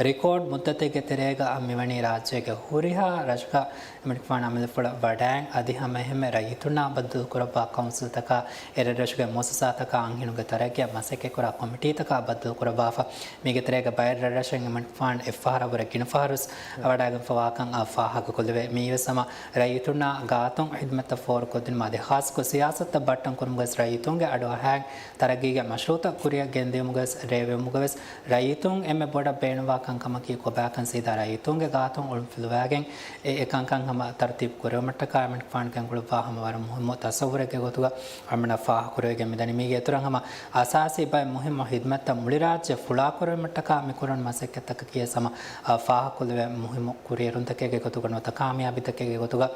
ރިކޯޑް މުއްދަތެއްގެ ތެރޭގަ މިވަނީ ރާއްޖޭގެ ހުރިހާ ރަށަކަށް އެމަނިކުފާނު އަމިއްލަފުޅަށް ވަޑައިން އަދި ހަމައެހެންމެ ރައްޔިތުންނާ ބައްދަލުކުރައްވާ ކައުންސިލްތަކާ އެރަށްރަށުގެ މުއައްސަސާތަކާ އަންހެނުންގެ ތަރައްގީއަށް މަސައްކަތްކުރާ ކޮމިޓީތަކާ ބައްދަލުކުރައްވާފަ. މީގެ ތެރޭގަ ބައެއް ރަށްރަށުން އެމަނިކުފާނު އެއްފަހަރާ ވުރެ ގިނަ ފަހަރުވެސް ވަޑައިގެންފަވާކަން އަށް ފާހަގަކޮށްލެވޭ. މިއީވެސް ހަމަ ރައްޔިތުންނާ ގާތުން ހިދުމަތްތައް ފޯރުކޮށްދިނުމަށް އަދި ހާއްސަކޮށް ސިޔާސަތުތައް ބައްޓަން ކުރުމުގައި ވެސް ރައްޔިތުންގެ އަޑުއަހައިން ތަރައްގީގެ މަޝްރޫޢުތައް ކުރިއަށް ގެންދިޔުމުގަވެސް ރޭވެވުމުގަވެސް ރައްޔިތުން އެންމެ ބޮޑަށް ބޭނުންވާ ކަންކަމަކީ ކޮބާކަން ސީދާ ރައްޔިތުންގެ ގާތުން އޮޅުން ފިލުވާގެން އެ އެކަންކަން ހަމަ ތަރުތީބު ކުރެވުމަށްޓަކާ އެމަނިކުފާނު ގެންގުޅުއްވާ ހަމަ ވަރަށް މުހިއްމު ތަސައްވުރެއްގެ ގޮތުގަ އަޅުމެންނަށް ފާހަގަކުރެވިގެން މިދަނީ. މީގެ އިތުރަށް ހަމަ އަސާސީ ބައެއް މުހިއްމު ހިދުމަތްތައް މުޅި ރާއްޖެ ފުޅާކުރެވުމަށްޓަކާ މި ކުރަން މަސައްކަތްތަކަކީ ވެސް ހަމަ އަ، ފާހަގަކޮށްލެވޭ މުހިއްމު ކުރިއެރުންތަކެއްގެ ގޮތުގަ ނުވަތަ ކާމިޔާބީތަކެއްގެ ގޮތުގަ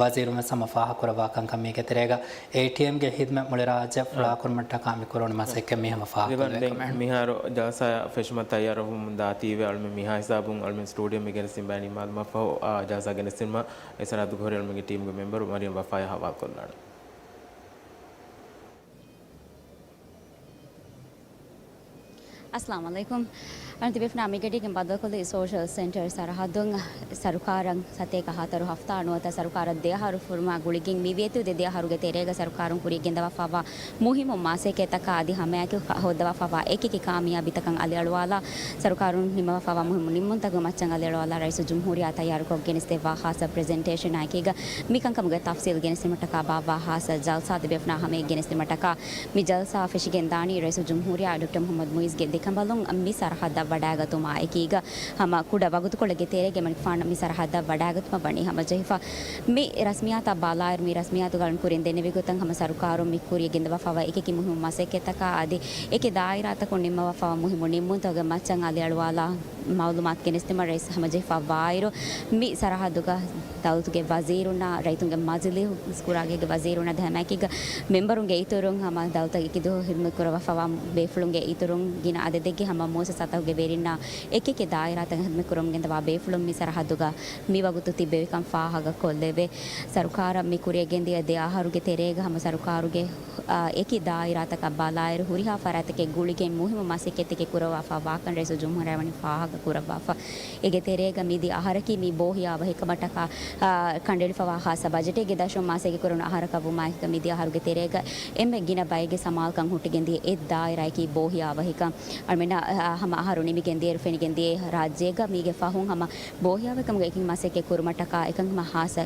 ވަޒީރުން ވެސް ހަމަ ފާހަގަކުރައްވާ ކަންކަން މީގެ ތެރޭގަ އޭޓީއެމްގެ ހިދުމަތް މުޅި ރާއްޖެ ފުޅާކުރުމަށްޓަކާ މި ކުރަން މަސައްކަތް މީ ހަމަ ފާހަގަކޮށްލެވޭ ކަމެއް. މިހާރު ޖަލްސާއަށް ފެށުމަށް ތައްޔާރުވަމުން ދާތީވެ އަޅުމެން މިހާ ހިސާބުން އަޅުމެން ސްޓޫޑިއޯ މި ގެނެސްދިން ބައި ނިންމާލުމަށްފަހު، އާ، ޖަލްސާ ގެނެސްދިނުމަށް އެ ސަރަހައްދުގަ ހުރި އަޅުމެންގެ ޓީމުގެ މެމްބަރު މަރިޔަމް ވަފާޔާ ހަވާލުކޮށްލާނެ. އައްސަލާމު ޢަލައިކުމް. އަން ތިބޭފުޅުންނާ މިގަޑީގެން ބައްދަލުކޮށްލީ ސޯޝަލް ސެންޓަރ ސަރަހައްދުން ސަރުކާރަށް ސަތޭކަ ހަތަރު ހަފްތާ ނުވަތަ ސަރުކާރަށް ދެ އަހަރު ފުރުމާ ގުޅިގެން މި ވިޔަތު ދެ ދެ އަހަރުގެ ތެރޭގަ ސަރުކާރުން ކުރިޔަށް ގެންދަވާފައިވާ މުހިއްމު މަސައްކަތްތަކާ އަދި ހަމައެކަނި ހޯއްދަވާފައިވާ އެކިއެކި ކާމިޔާބީތަކަށް އަލިއަޅުވާލާ ސަރުކާރުން ނިންމަވާފައިވާ މުހިއްމު ނިންމުންތަކުގެ މައްޗަށް އަލިއަޅުވާލާ ރައީސުލްޖުމްހޫރިއްޔާ ތައްޔާރުކޮށް ގެނެސްދެއްވާ ޚާއްޞަ ޕްރެޒެންޓޭޝަނާ އެކީގަ މިކަންކަމުގެ ތަފްސީލް ގެނެސްދިނުމަށްޓަކާ ބާއްވާ ޚާއްޞަ ޖަލްސާ ތިބޭފުޅުންނާ ހަމައަށް ގެނެސްދިނުމަށްޓަކާ މި ޖަލްސާ ފެށިގެން ދާނީ ރައީސުލްޖުމްހޫރިއްޔާ ޑޮކްޓަރ މުޙައްމަދު މުޢިއްޒުގެ ދެކަނބަލުން މި ސަރަހައްދަށް ވަޑައިގަތުމާ އެކީގަ ހަމަ ކުޑަ ވަގުތުކޮޅެއްގެ ތެރޭގަ އެމަނިކުފާނު މި ސަރަހައްދަށް ވަޑައިގަތުމަށް ވަނީ ހަމަޖެހިފަ. މި ރަސްމިއްޔާތާ ބަލާއިރު މި ރަސްމިއްޔާތުގަ އަޅުން ކުރިން ދެންނެވި ގޮތަށް ހަމަ ސަރުކާރުން މި ކުރިޔަށް ގެންދަވާފައިވާ އެކިއެކި މުހިއްމު މަސައްކަތްތަކާ އަދި އެކި ދާއިރާތަކުން ނިންމަވާފައިވާ މުހިއްމު ނިންމުންތަކުގެ މައްޗަށް އަލިއަޅުވާލާ މައުލޫމާތު ގެނެސްދިނުމަށް ރައީސް ހަމަޖެހިފަ ވާއިރު، މި ސަރަހައްދުގަ ދައުލަތުގެ ވަޒީރުންނާ ރައްޔިތުންގެ މަޖިލީހު ސްކުރާގޭގެ ވަޒީރުންނާ ދެ ހަމައެކީގަ މެމްބަރުންގެ އިތުރުން ހަމަ ދައުލަތަށް އެކި ދުވަހު ހިދުމަތް ކުރައްވާފަވާ ބޭފުޅުންގެ އިތުރުން ގިނަ އަދަދެއްގެ ހަމަ މުއައްސަސާތަކުގެ ވެރިންނާ އެކި އެކި ދާއިރާތަކަށް ހިދުމަތް ކުރަމުން ގެންދަވާ ބޭފުޅުން މި ސަރަހައްދުގަ މި ވަގުތު ތިއްބެވިކަން ފާހަގަ ކޮށްލެވޭ. ސަރުކާރަށް މި ކުރިއަށް ގެންދިޔަ ދެ އަހަރުގެ ތެރޭގަ ހަމަ ސަރުކާރުގެ އާ، އެކި ދާއިރާތަކަށް ބަލާއިރު، ހުރިހާ ފަރާތްތަކެއް ގުޅިގެން މުހިއްމު މަސައްކަތްތަކެއް ކުރައްވާފަ ވާކަން ރައީސުލްޖުމްހޫރިއްޔާ ވަނީ ފާހަގަ ކުރައްވާފަ. އޭގެ ތެރޭގަ މިދިޔަ އަހަރަކީ މި ބޯހިޔާވަހިކަމަށްޓަކާ، އާ، ކަނޑައެޅިފަވާ ހާއްސަ ބަޖެޓެއްގެ ދަށުން މަސައްކަތް ކުރަން އަހަރަކަށް ވުމާއެކީގަ މިދިޔަ އަހަރުގެ ތެރޭގަ އެންމެ ގިނަ ބައެއްގެ ސަމާލުކަން ހުއްޓިގެންދިޔަ އެއް ދާއިރާއަކީ ބޯހިޔާވަހިކަން. އަޅުމެންނަށް، އާ، ހަމަ އަހަރު ނިމިގެންދިޔައިރު ފެނިގެންދިޔައީ ރާއްޖޭގަ މީގެ ފަހުން ހަމަ ބޯހިޔާވަހިކަމުގެ އެކި މަސައްކަތް ކުރުމަށްޓަކާ އެކަން ހަމަ ހާއްސަ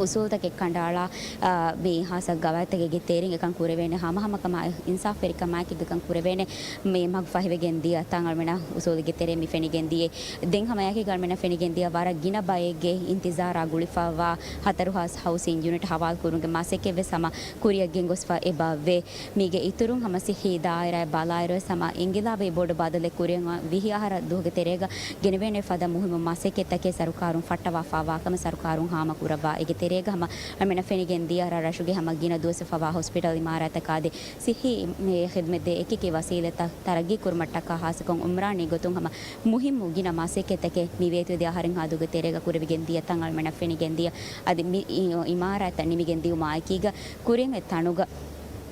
އުސޫލުތަކެއް ކަނޑައަޅާ، އާ، މި ހާއްސަ ގަވާއިދުތަކެއްގެ ތެރެއިން އެކަން ކުރެވޭނެ ހަމަ ހަމަކަމާ އިންސާފުވެރިކަމާއެކީގަ އެކަން ކުރެވޭނެ މި މަގު ފަހިވެގެން ދިޔަ ތަން އަޅުމެންނަށް އުސޫލުގެ ތެރެއިން މި ފެނިގެން ދިޔަ. ދެން ހަމައެކީގަ އަޅުމެންނަށް ފެނިގެން ދިޔަ ވަރަށް ގިނަ ބައެއްގެ އިންތިޒާރާ ގުޅިފައިވާ ހަތަރު ހާސް ހައުސިން ޔުނިޓް ހަވާލު ކުރުމުގެ މަސައްކަތްވެސް ހަމަ ކުރިއަށް ގެންގޮސްފަ އެބަވޭ. މީގެ އިތުރުން ހަމަ ސިއްހީ ދާއިރާއަށް ބަލާއިރުވެސް ހަމަ އިންގިލާބީ ބޮޑު ބަދަލެއް ކުރިއަށް ވިހި އަހަރަށް ދުވަހުގެ ތެރޭގަ ގެނެވޭނެ ފަދަ މުހިއްމު މަސައްކަތްތަކެއް ސަރުކާރުން ފައްޓަވާފަ ވާކަމަށް ސަރުކާރުން ހާމަކުރައްވާ. އޭގެ ތެރޭގަ ހަމަ އަޅުމެންނަށް ފެނިގެން ދިޔަ ރަށުގެ ހަމަ ގިނަ ދުވަސްވެފަވާ ހޮސްޕިޓަލް އިމާރާތަކާދި ސިއްހީ މި ޚިދުމަތްދޭ އެކިއެކި ވަސީލަތްތައް ތަރައްގީ ކުރުމަށްޓަކާ ހާއްސަކޮށް އުމްރާނީ ގޮތުން ހަމަ މުހިއްމު ގިނަ މަސައްކަތްތަކެއް މި ވޭތުވެދިޔަ އަހަރެއްހާ ދުވަހުގެ ތެރޭގަ ކުރެވިގެން ދިޔަ ތަން އަޅުމެންނަށް ފެނިގެން ދިޔަ. އަދި މި އި-، އިމާރާތްތައް ނިމިގެން ދިއުމާއެކީގަ ކުރިން އެ ތަނުގަ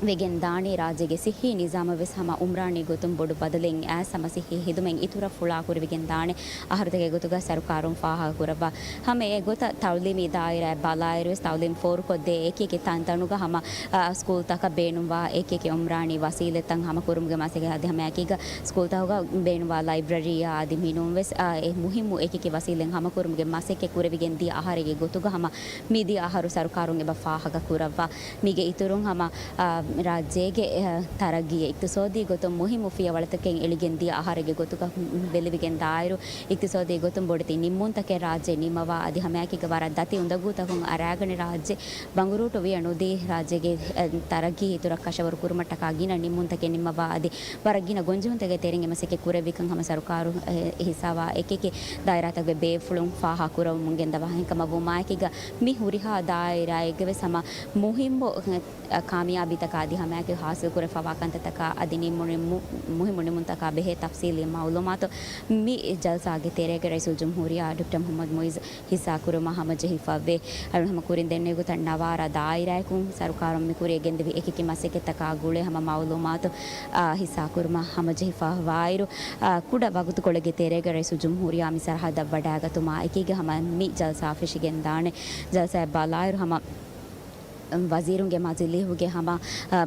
ވެގެން ދާނީ ރާއްޖޭގެ ސިއްހީ ނިޒާމަށް ވެސް ހަމަ އުމްރާނީ ގޮތުން ބޮޑު ބަދަލެއް އައިސް ހަމަ ސިއްހީ ހިދުމަތް އިތުރަށް ފުޅާ ކުރެވިގެން ދާނެ އަހަރުތަކެއް ގޮތުގަ ސަރުކާރުން ފާހަގަ ކުރައްވާ. ހަމަ އެ ގޮތަށް ތައުލީމީ ދާއިރާއަށް ބަލާއިރު ވެސް ތައުލީމް ފޯރުކޮށްދޭ އެކި އެކި ތަންތަނުގަ ހަމަ، އާ، ސްކޫލްތަކަށް ބޭނުންވާ އެކި އެކި އުމްރާނީ ވަސީލަތްތައް ހަމަ ކުރުމުގެ މަސައްކަތް އަދި ހަމައެކީގަ ސްކޫލްތަކުގަ ބޭނުންވާ ލައިބްރަރީއާ އަދި މިނޫން ވެސް، އާ، އެ މުހިއްމު އެކި އެކި ވަސީލަތް ހަމަ ކުރުމުގެ މަސައްކަތް ކުރެވިގެން ދިޔަ އަހަރެއްގެ ގޮތުގަ ހަމަ މިދިޔަ އަހަރު ސަރުކާރުން އެބަ ފާހަގަ ކުރައްވާ. މީގެ އިތުރުން ހަމަ، އާ، ރާއްޖޭގެ، އެ، ތަރައްގީއަށް އިޤްތިޞާދީ ގޮތުން މުހިއްމު ފިޔަވަޅުތަކެއް އެޅިގެން ދިޔަ އަހަރެއްގެ ގޮތުގަ ބެލެވިގެން ދާއިރު، އިޤްތިޞާދީ ގޮތުން ބޮޑެތި ނިންމުންތަކެއް ރާއްޖެ ނިންމަވާ އަދި ހަމައެކީގަ ވަރަށް ދަތި އުނދަގޫތަކުން އަރާގަނެ ރާއްޖެ ބަނގުރޫޓު ވިޔަ ނުދީ ރާއްޖޭގެ، އެ، ތަރައްގީ އިތުރަށް ކަށަވަރު ކުރުމަށްޓަކާ ގިނަ ނިންމުންތަކެއް ނިންމަވާ އަދި ވަރަށް ގިނަ ގޮންޖެހުންތަކެއް ތެރެއިން އެ މަސައްކަތް ކުރެއްވިކަން ހަމަ ސަރުކާރު، އެ، ހިއްސާވާ އެކި އެކި ދާއިރާތަކުގެ ބޭފުޅުން ފާހަގަ ކުރަމުން ގެންދަވާ. އެހެންކަމަށް ވުމާއެކީގަ މި ހުރިހާ ދާއިރާއެއްގެ ވެސް ހަމަ މުހިއްމު، އެ، ކާމިޔާބީތަކާ އަދި ހަމައެކީ ހާސިލް ކުރެވިފަވާ ކަންތައްތަކާ އަދި ނިންމުނި މު-، މުހިއްމު ނިންމުންތަކާ ބެހޭ ތަފްސީލީ މައުލޫމާތު މި ޖަލްސާގެ ތެރޭގަ ރައީސުލްޖުމްހޫރިއްޔާ ޑޮކްޓަރ މުޙައްމަދު މުޢިއްޒު ހިއްސާކުރުމަށް ހަމަޖެހިފައެވެ. އަޅުން ހަމަ ކުރިން ދެންނެވި ގޮތަށް ނަވާރަ ދާއިރާއަކުން ސަރުކާރުން މި ކުރިއަށް ގެންދެވި އެކި އެކި މަސައްކަތްތަކާ ގުޅޭ ހަމަ މައުލޫމާތު، އާ، ހިއްސާކުރުމަށް ހަމަޖެހިފަވާއިރު، އާ، ކުޑަ ވަގުތުކޮޅެއްގެ ތެރޭގަ ރައީސުލްޖުމްހޫރިއްޔާ މި ސަރަހައްދަށް ވަޑައިގަތުމާ އެކީގަ ހަމަ މި ޖަލްސާ ފެށިގެންދާނެ. ޖަލްސާއަށް ބަލާއިރު ހަމަ ވަޒީރުންގެ މަޖިލީހުގެ ހަމަ، އަ،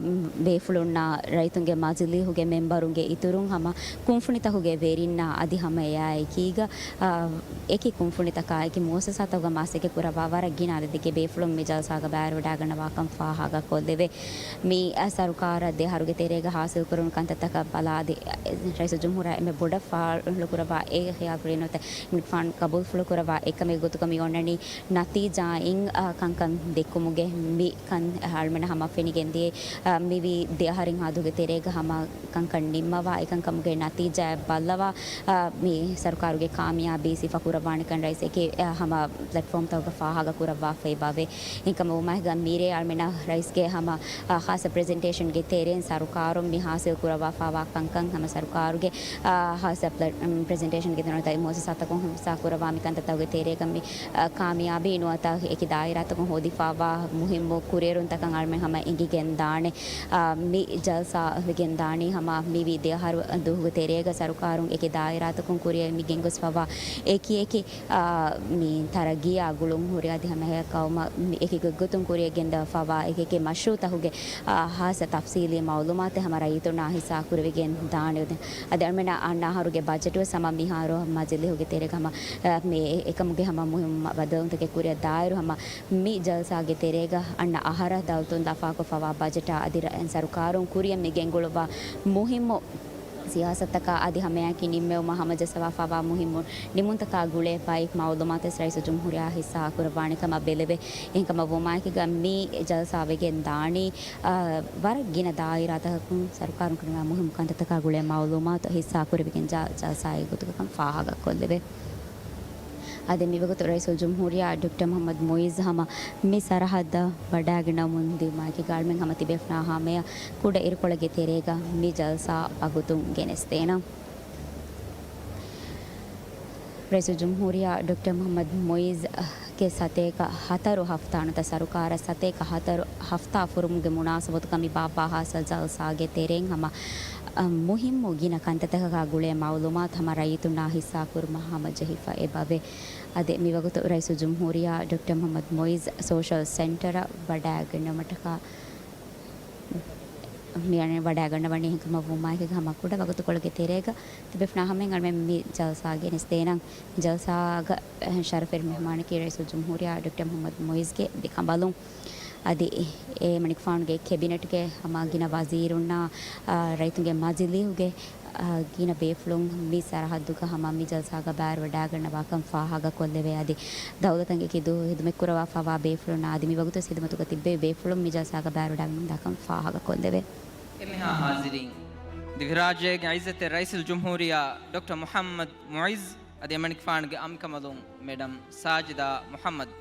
ބޭފުޅުންނާ ރައްޔިތުންގެ މަޖިލީހުގެ މެމްބަރުންގެ އިތުރުން ހަމަ ކުންފުނިތަކުގެ ވެރިންނާ އަދި ހަމަ އެއާއެކީގަ، އަ، އެކި ކުންފުނިތަކާ އެކި މުއައްސަސާތަކުގަ މަސައްކަތް ކުރައްވާ ވަރަށް ގިނަ އަދަދެއްގެ ބޭފުޅުން މި ޖަލްސާގަ ބައިވެރިވަޑައިގަންނަވާކަން ފާހަގަކޮށްލެވޭ. މި، އަ، ސަރުކާރަށް ދެ އަހަރުގެ ތެރޭގަ ހާސިލްކުރުނު ކަންތައްތަކަށް ބަލާ އަދި، އަ، ރައީސުލްޖުމްހޫރާ އެންމެ ބޮޑަށް ފާޅުކުރައްވާ އެ ޚިޔާލު ކުރިނުވަތަ އިމްތިހާން ގަބޫލުފުޅުކުރައްވާ އެކަމެއް ގޮތުގަ މި އޮންނަނީ ނަތީޖާއިން، އާ، ކަންކަން ދެއްކުމުގެ މި ކަން އަޅުމެން ހަމަ ފެނިގެންދިޔަ، އާ، މިވީ ދެ އަހަރެއްހާ ދުވަހުގެ ތެރޭގަ ހަމަ ކަންކަން ނިންމަވާ، އެކަންކަމުގެ ނަތީޖާއަށް ބައްލަވާ، އާ، މި ސަރުކާރުގެ ކާމިޔާބީ ސިފަކުރައްވާނެކަން ރައީސް އެކި، އާ، ހަމަ ޕްލެޓްފޯމްތަކުގަ ފާހަގަ ކުރައްވާފައި ބާވޭ. އެކަމަށް ވުމާ ހިގަ މިރޭ އަޅުމެންނަށް ރައީސްގެ ހަމަ، އާ، ހާއްސަ ޕްރެޒެންޓޭޝަންގެ ތެރެއިން ސަރުކާރުން މި ހާސިލް ކުރައްވާފަވާ ކަންކަން ހަމަ ސަރުކާރުގެ، އާ، ހާއްސަ ޕްލެޓް-، އުން، ޕްރެޒެންޓޭޝަންގެ ތެރެއިން ރައީސް މުއައްސަސާތަކުން ހިއްސާ ކުރައްވާ މި ކަންތައްތަކުގެ ތެރޭގަ މި، އާ، ކާމިޔާބީ ނުވަތަ އެކި ދާއިރާތަކުން ހޯދިފަވާ މުހިއްމު ކުރިއެރުންތަކަށް އަޅުމެން ހަމަ އެނގިގެން ދާނެ. އާ، މި ޖަލްސާ ވެގެން ދާނީ ހަމަ މިވީ ދެ އަހަރު ދުވަހުގެ ތެރޭގަ ސަރުކާރުން އެކި ދާއިރާތަކުން ކުރިއަށް މި ގެންގޮސްފަވާ އެކި އެކި، އާ، މި ތަރައްގީއާ ގުޅުން ހުރި އަދި ހަމަ އެކައުމަށް މި އެކި ގޮތްގޮތުން ކުރިއަށް ގެންދަވާފަވާ އެކި އެކި މަޝްރޫއުތަކުގެ، އާ، ހާއްސަ ތަފްސީލީ މައުލޫމާތެއް ހަމަ ރައްޔިތުންނާ ހިއްސާ ކުރެވިގެން ދާނެ. އަދި އަޅުމެންނަށް އަންނަ އަހަރުގެ ބަޖެޓުވެސް ހަމަ މިހާރު މަޖިލީހުގެ ތެރޭގަ ހަމަ، އާ، މި އެކަމުގެ ހަމަ މުހިއްމު ބަދަލުތަކެއް ކުރިއަށް ދާއިރު ހަމަ މި ޖަލްސާގެ ތެރޭގަ އަންނަ އަހަރަށް ދައުލަތުން ލަފާކޮށްފަވާ ބަޖެޓާ އަދި ރަ-، ސަރުކާރުން ކުރިއަށް މި ގެންގުޅުއްވާ މުހިއްމު ސިޔާސަތުތަކާ އަދި ހަމައެއާއެކީ ނިންމެވުމަށް ހަމަޖައްސަވާފައިވާ މުހިއްމު ނިމުންތަކާ ގުޅޭ ބައި މައުލޫމާތެއް ރައީސުލްޖުމްހޫރިއްޔާ ހިއްސާ ކުރައްވާނެ ކަމަށް ބެލެވޭ. އެހެންކަމަށް ވުމާއެކީގަ މި ޖަލްސާ ވެގެން ދާނީ، އާ، ވަރަށް ގިނަ ދާއިރާތަކަކުން ސަރުކާރުން ކުރިމަ މުހިއްމު ކަންތައްތަކާ ގުޅޭ މައުލޫމާތު ހިއްސާ ކުރެވިގެން ޖަ-، ޖަލްސާއެއް ގޮތުގަކަން ފާހަގަކޮށްލެވޭ. އަދި މިވަގުތު ރައީސުލްޖުމްހޫރިއްޔާ ޑޮކްޓަރ މުޙައްމަދު މުޢިއްޒު ހަމަ މި ސަރަހައްދަށް ވަޑައިގަންނަވަމުން ދިއުމާއެކީގަ އަޅުމެން ހަމަ ތިބޭފުޅާ ހަމަޔަށް ކުޑަ އިރުކޮޅެއްގެ ތެރޭގަ މި ޖަލްސާ ވަގުތުން ގެނެސްދޭނަން. ރައީސުލްޖުމްހޫރިއްޔާ ޑޮކްޓަރ މުޙައްމަދު މުޢިއްޒުގެ ސަތޭކަ ހަތަރު ހަފްތާ ނުވަތަ ސަރުކާރަށް ސަތޭކަ ހަތަރު ހަފްތާ ފުރުމުގެ މުނާސަބަތުގަ މި ބާއްވާ ހާއްސަ ޖަލްސާގެ ތެރެއިން ހަމަ، އަ، މުހިއްމު ގިނަ ކަންތައްތަކަކާ ގުޅޭ މައުލޫމާތު ހަމަ ރައްޔިތުންނާ ހިއްސާ ކުރުމަށް ހަމަޖެހިފަ އެބަވޭ. އަދި މިވަގުތު ރައީސުލްޖުމްހޫރިއްޔާ ޑޮކްޓަރ މުޙައްމަދު މުޢިއްޒު ސޯޝަލް ސެންޓަރަށް ވަޑައިގަންނަވުމަށްޓަކާ މިއަންނަނީ ވަޑައިގަންނަވަނީ. އެހެންކަމަށް ވުމާއެކީގަ ހަމަ ކުޑަ ވަގުތުކޮޅެއްގެ ތެރޭގަ ތިބޭފުޅާ ހަމައިން އަޅުމެން މި ޖަލްސާ ގެނެސްދޭނަން. ޖަލްސާގަ ޝަރަފުވެރި މެހްމާނަކީ ރައީސުލްޖުމްހޫރިއްޔާ ޑޮކްޓަރ މުޙައްމަދު މުޢިއްޒުގެ ދެކަނބަލުން. އަދި އެ މަނިކުފާނުގެ ކެބިނެޓްގެ ހަމަ ގިނަ ވަޒީރުންނާ، އާ، ރައްޔިތުންގެ މަޖިލީހުގެ، އާ، ގިނަ ބޭފުޅުން މި ސަރަހައްދުގަ ހަމަ މި ޖަލްސާގަ ބައިވެރިވެވަޑައިގަންނަވާކަން ފާހަގަކޮށްލެވޭ. އަދި ދައުލަތަށް އެކި ދުވަހު ހިދުމަތްކުރައްވާފައިވާ ބޭފުޅުންނާ އަދި މިވަގުތުވެސް ހިދުމަތުގަ ތިއްބެވި ބޭފުޅުން މި ޖަލްސާގަ ބައިވެރިވެވަޑައިގަންނަވާކަން ފާހަގަކޮށްލެވޭ. އެންމެހާ ހާޒިރީން، ދިވެހިރާއްޖޭގެ ޢިއްޒަތްތެރި ރައީސުލްޖުމްހޫރިއްޔާ ޑޮކްޓަރ މުޙައްމަދު މުޢިއްޒު އަދި އެމަނިކުފާނުގެ އަނބިކަނބަލުން މެޑަމް ސާޖިދާ މުޙައްމަދު.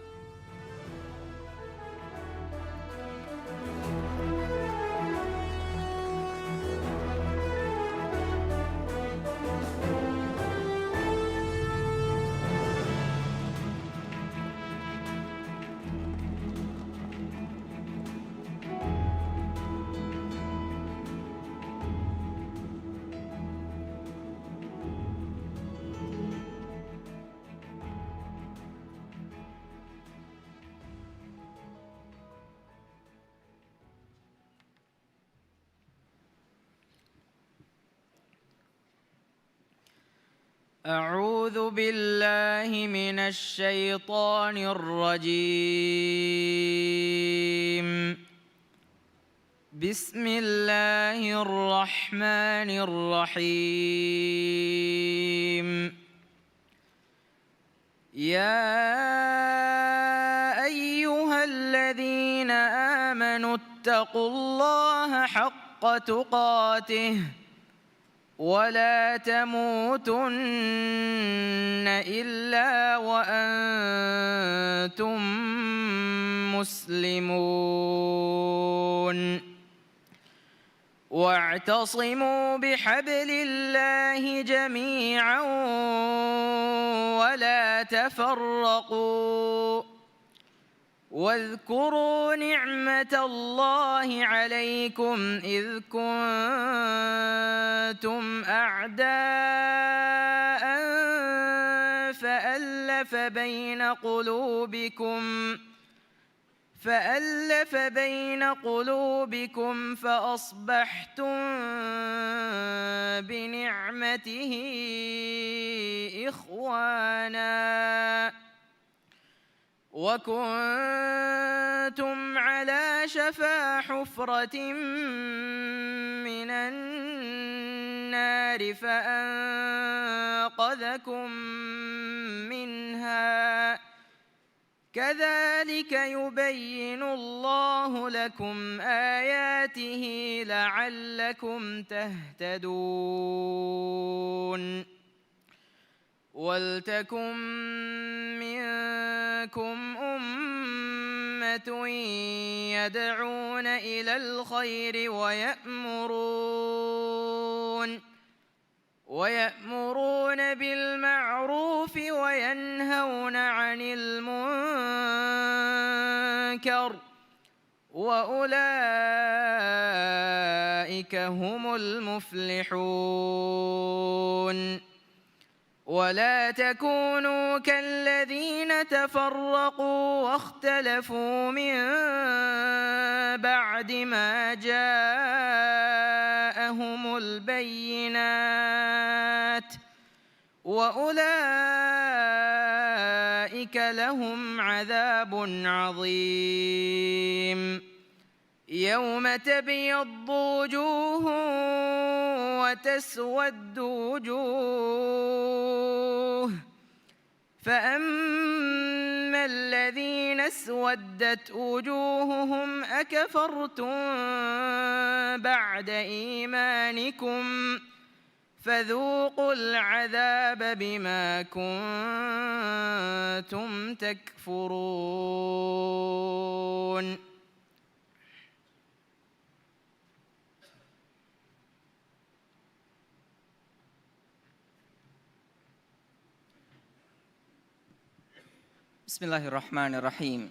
أعوذ بالله من الشيطان الرجيم. بسم الله الرحمن الرحيم. يا أيها الذين آمنوا اتقوا الله حق تقاته ولا تموتن إلا وأنتم مسلمون. واعتصموا بحبل الله جميعا ولا تفرقوا. واذكروا نعمة الله عليكم إذ كنتم أعداء فألف بين قلوبكم فألف بين قلوبكم فأصبحتم بنعمته إخوانا وكنتم على شفا حفرة من النار فأنقذكم منها كذلك يبين الله لكم آياته لعلكم تهتدون. ولتكن منكم أمة يدعون إلى الخير ويأمرون ويأمرون بالمعروف وينهون عن المنكر وأولئك هم المفلحون. ولا تكونوا كالذين تفرقوا واختلفوا من بعد ما جاءهم البينات وأولئك لهم عذاب عظيم. يوم تبيض وجوه وتسود وجوه، فأما الذين اسودت وجوههم أكفرتم بعد إيمانكم فذوقوا العذاب بما كنتم تكفرون. بسم الله الرحمن الرحيم.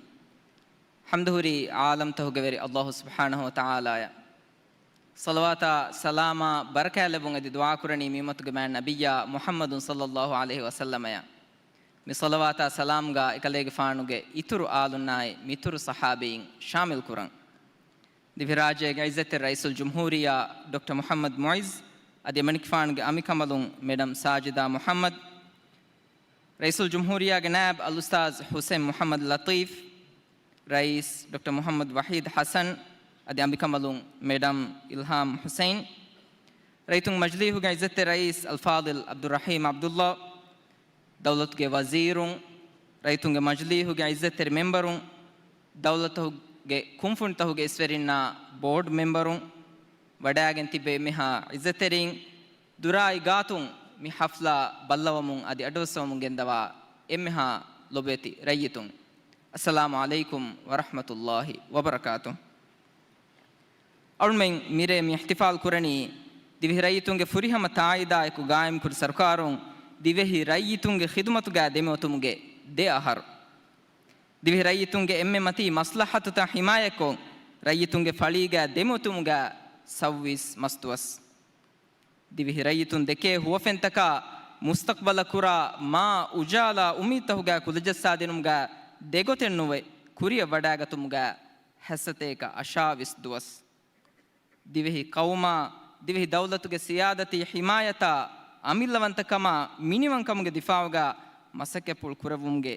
ޙަމްދު ހުރީ ޢާލަމްތަހުގެ ވެރި ﷲ ސުބްޙާނަހޫ ވަތަޢާލާއަށް. ޞަލަވާތާ ސަލާމާ ބަރަކާތް ލެއްވުން އެދި ދުޢާ ކުރަނީ މި އުއްމަތުގެ މާތް ނަބިއްޔާ މުޙައްމަދު ޞައްލައްލާހު ޢަލައިހި ވަސައްލަމައަށް. މި ޞަލަވާތާ ސަލާމްގަ އެކަލޭގެފާނުގެ އިތުރު އާލުންނާއި މިތުރު ޞަޙާބީން ޝާމިލް ކުރަން. ދިވެހިރާއްޖޭގެ ޢިއްޒަތްތެރި ރައީސުލްޖުމްހޫރިއްޔާ ޑޮކްޓަރ މުޙައްމަދު މުޢިއްޒު އަދި އެމަނިކުފާނުގެ އަނބިކަނބަލުން މެޑަމް ސާޖިދާ މުޙައްމަދު، ރައީސުލްޖުމްހޫރިއްޔާގެ ނާއިބު އަލްއުސްތާޛު ޙުސައިން މުޙައްމަދު ލަޠީފް، ރައީސް ޑޮކްޓަރ މުޙައްމަދު ވަޙީދު ޙަސަން އަދި އަނބިކަނބަލުން މެޑަމް އިލްހާމް ޙުސައިން، ރައްޔިތުންގެ މަޖިލީހުގެ ޢިއްޒަތްތެރި ރައީސް އަލްފާޟިލް ޢަބްދުއްރަޙީމް ޢަބްދުއްލާ، ދައުލަތުގެ ވަޒީރުން، ރައްޔިތުންގެ މަޖިލީހުގެ ޢިއްޒަތްތެރި މެމްބަރުން، ދައުލަތުގެ ކުންފުނިތަކުގެ އިސްވެރިންނާ ބޯޑް މެމްބަރުން، ވަޑައިގެން ތިއްބެވި އެންމެހާ ޢިއްޒަތްތެރީން، ދުރާއި ގާތުން މި ޙަފްލާ ބައްލަވަމުން އަދި އަޑުއައްސަވަމުން ގެންދަވާ އެންމެހާ ލޮބުވެތި ރައްޔިތުން، އައްސަލާމު ޢަލައިކުމް ވަރަޙްމަތުﷲ ވަބަރަކާތުހު. އަޅުމެން މިރޭ މި އިޙްތިފާލް ކުރަނީ، ދިވެހި ރައްޔިތުންގެ ފުރިހަމަ ތާއީދާއެކު ގާއިމްކުރި ސަރުކާރުން ދިވެހި ރައްޔިތުންގެ ޚިދުމަތުގައި ދެމިއޮތުމުގެ ދެ އަހަރު. ދިވެހި ރައްޔިތުންގެ އެންމެ މަތީ މަސްލަޙަތުތައް ޙިމާޔަތްކޮށް، ރައްޔިތުންގެ ފަޅީގައި ދެމިއޮތުމުގައި ސައުވީސް މަސްދުވަސް. ދިވެހި ރައްޔިތުން ދެކޭ ހުވަފެންތަކާ މުސްތަޤްބަލަށް ކުރާ މާ އުޖާލާ އުއްމީދުތަކުގައި ކުލަޖައްސާދިނުމުގައި ދެގޮތެއް ނުވެ، ކުރިއަށް ވަޑައިގަތުމުގައި ހަތްސަތޭކަ އަށާވީސް ދުވަސް. ދިވެހި ޤައުމާ، ދިވެހި ދައުލަތުގެ ސިޔާދަތީ ޙިމާޔަތާ، އަމިއްލަވަންތަކަމާ، މިނިވަންކަމުގެ ދިފާޢުގަ މަސައްކަތްޕުޅު ކުރެއްވުމުގެ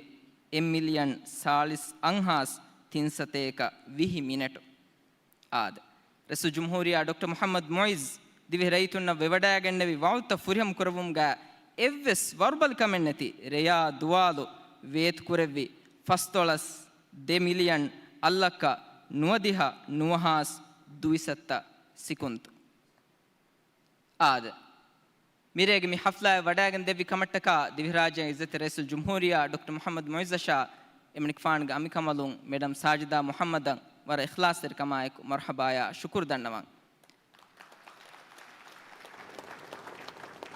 އެއް މިލިޔަން ސާޅީސް އަށްހާސް ތިންސަތޭކަ ވިހި މިނެޓު. އާދެ، ރައީސުލްޖުމްހޫރިއްޔާ ޑޮކްޓަރ މުޙައްމަދު މުޢިއްޒު ދިވެހި ރައްޔިތުންނަށް ވެވަޑައިގެންނެވި ވަޢުދުތައް ފުރިހަމަ ކުރެއްވުމުގައި އެއްވެސް ވަރުބަލިކަމެއް ނެތި ރެޔާ ދުވާލު ވޭތުކުރެއްވި ފަސްދޮޅަސް ދެ މިލިޔަން އަށްލައްކަ ނުވަދިހަ ނުވަހާސް ދުއިސައްތަ ސިކުންތު. އާދެ، މިރޭގެ މި ޙަފްލާއަށް ވަޑައިގެން ދެއްވި ކަމަށްޓަކާ ދިވެހިރާއްޖޭގެ ޢިއްޒަތްތެރި ރައީސުލްޖުމްހޫރިއްޔާ ޑޮކްޓަރ މުޙައްމަދު މުޢިއްޒަށާ އެމަނިކުފާނުގެ އަނބިކަނބަލުން މެޑަމް ސާޖިދާ މުޙައްމަދަށް ވަރަށް އިޚްލާޞްތެރިކަމާއެކު މަރްޙަބާޔާ ޝުކުރު ދަންނަވަން.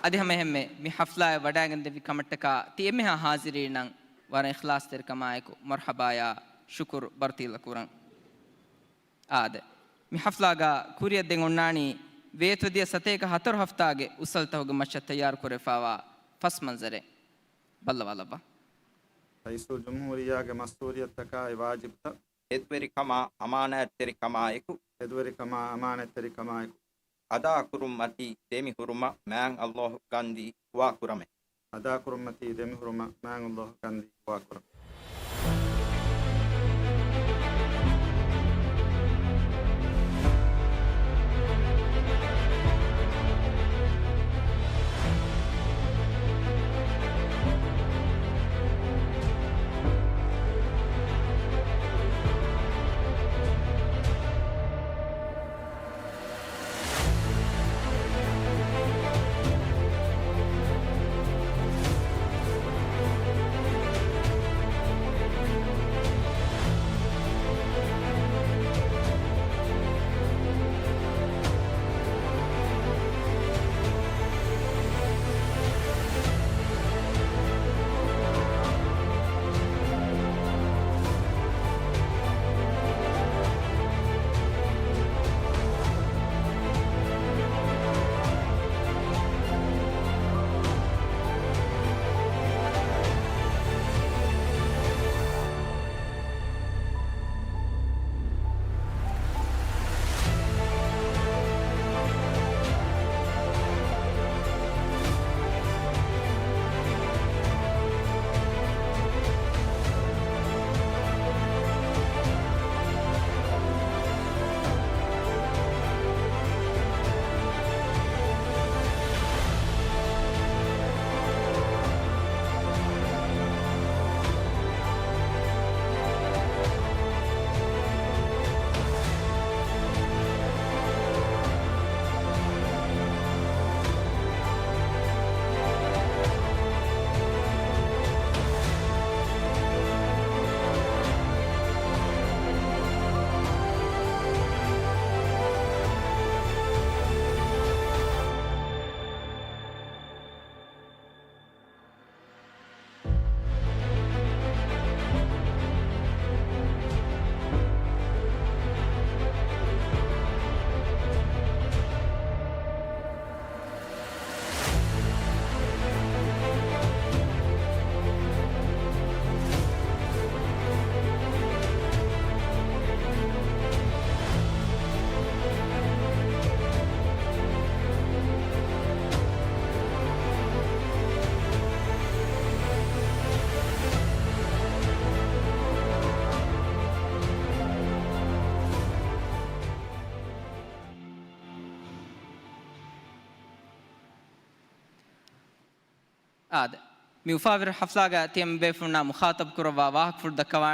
އަދި ހަމައެހެންމެ މި ޙަފްލާއަށް ވަޑައިގެން ދެއްވި ކަމަށްޓަކާ ތި އެންމެހާ ޙާޟިރީންނަށް ވަރަށް އިޚްލާޞްތެރިކަމާއެކު މަރްޙަބާޔާ ޝުކުރު ބަރުތީލަ ކުރަން. އާދެ، މި ޙަފްލާގަ ކުރިއަށް ދެން އޮންނާނީ ވޭތުވެދިޔަ ސަތޭކަ ހަތަރު ހަފްތާގެ އުސަލްތަކުގެ މައްޗަށް ތައްޔާރު ކުރެވިފައިވާ ފަސް މަންޒަރެއް. ބައްލަވާލައްވާ. ރައީސުލްޖުމްހޫރިއްޔާގެ މަސްއޫލިއްޔަތުތަކާއި ވާޖިބުތައް. ތެދުވެރިކަމާ އަމާނާތްތެރިކަމާއެކު. ތެދުވެރިކަމާ އަމާނާތްތެރިކަމާއެކު. އަދާކުރުންމަތީ ދެމިހުރުމަށް މާތް ﷲ ކަންދީ ދުޢާ ކުރަމޭ. އަދާކުރުންމަތީ ދެމިހުރުމަށް މާތް ﷲ ކަންދީ ދުޢާ ކުރަމޭ. އާދެ، މި އުފާވެރި ހަފްލާގަ ތިޔަ މި ބޭފުޅުންނާ މުޚާޠަބު ކުރައްވާ ވާހަކަފުޅު ދައްކަވާ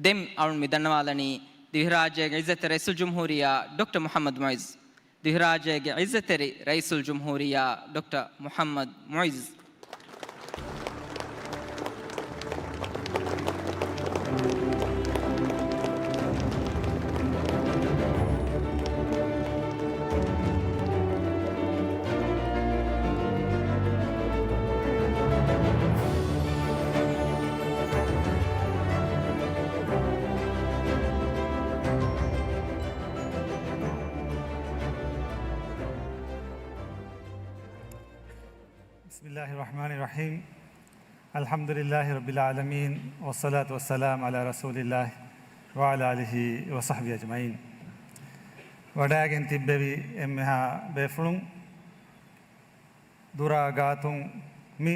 ދެން އަޅުން މި ދަންނަވާލަނީ ދިވެހިރާއްޖޭގެ ޢިއްޒަތްތެރި ރައީސުލްޖުމްހޫރިއްޔާ ޑޮކްޓަރ މުޙައްމަދު މުޢިއްޒު. ދިވެހިރާއްޖޭގެ ޢިއްޒަތްތެރި ރައީސުލްޖުމްހޫރިއްޔާ ޑޮކްޓަރ މުޙައްމަދު މުޢިއްޒު. بسم الله الرحمن الرحيم. الحمد لله رب العالمين، والصلاة والسلام على رسول الله وعلى آله وصحبه أجمعين. ވަޑައިގެން ތިއްބެވި އެންމެހާ ބޭފުޅުން، ދުރާ ގާތުން މި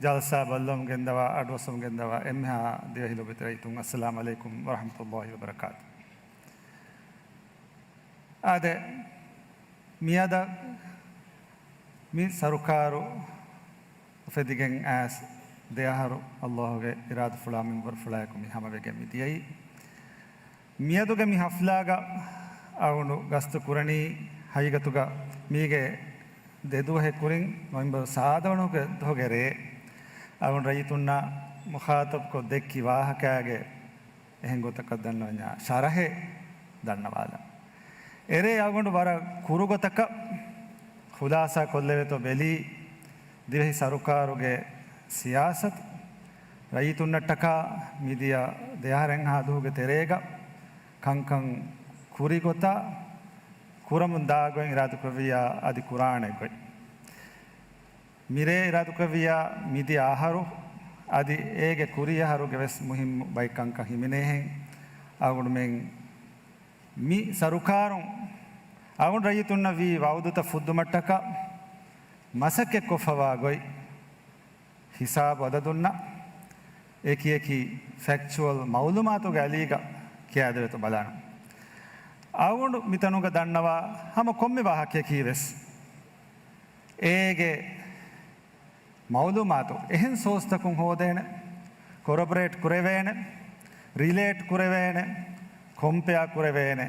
ޖަލްސާ ބައްލަވަމުން ގެންދަވާ، އަޑުއައްސަމުން ގެންދަވާ އެންމެހާ ދިވެހި ލޯބިވެތި ރައްޔިތުން، السلام عليكم ورحمة الله وبركاته. އާދެ، މިއަދަށް މި ސަރުކާރު އުފެދިގެން އައިސް ދެ އަހަރު ﷲ ގެ އިރާދަފުޅާ މިންވަރުފުޅާއެކު މި ހަމަވެގެން މި ދިޔައީ. މިއަދުގެ މި ހަފްލާގަ އަޅުގަނޑު ގަސްތު ކުރަނީ ހަގީގަތުގަ މީގެ ދެ ދުވަހެއް ކުރިން ނޮވެމްބަރު ސާދަވަނުގެ ދުވަހުގެ ރޭ އަޅުގަނޑު ރައްޔިތުންނާ މުޚާޠަބުކޮށް ދެއްކި ވާހަކާގެ އެހެން ގޮތަކަށް ދަންނަވަންޏާ ޝަރަހެއް ދަންނަވާލަން. އެރޭ އަޅުގަނޑު ވަރަށް ކުރުގޮތަކަށް ޚުލާސާ ކޮށްލެވޭތޯ ބެލީ، ދިވެހި ސަރުކާރުގެ ސިޔާސަތު ރައްޔިތުންނަށްޓަކާ މިދިޔަ ދެއަހަރެއްހާ ދުވަހުގެ ތެރޭގަ ކަންކަން ކުރިގޮތާ ކުރަމުން ދާ ގޮތް އިރާދަކުރެއްވިއްޔާ އަދި ކުރާނެ ގޮތް. މިރޭ އިރާދަކުރެއްވިއްޔާ މިދިޔަ އަހަރު އަދި އޭގެ ކުރީ އަހަރުގެ ވެސް މުހިއްމު ބައެއް ކަންކަން ހިމެނޭހެން އަޅުގަނޑުމެން މި ސަރުކާރުން އަޅުގަނޑު ރައްޔިތުންނަށް ވީ ވައުދުތައް ފުއްދުމަށްޓަކާ މަސައްކަތްކޮށްފަވާ ގޮތް ހިސާބު އަދަދުންނަށް އެކި އެކި ފެކްޗުއަލް މައުލޫމާތުގެ އަލީގަ ކިޔާދެވޭތޯ ބަލާނަން. އަޅުގަނޑު މިތަނުގަ ދަންނަވާ ހަމަ ކޮންމެ ވާހަކަޔަކީ ވެސް އޭގެ މައުލޫމާތު އެހެން ސޯސްތަކުން ހޯދޭނެ، ކޮރަބޮރޭޓް ކުރެވޭނެ، ރިލޭޓް ކުރެވޭނެ، ކޮމްޕެއާ ކުރެވޭނެ،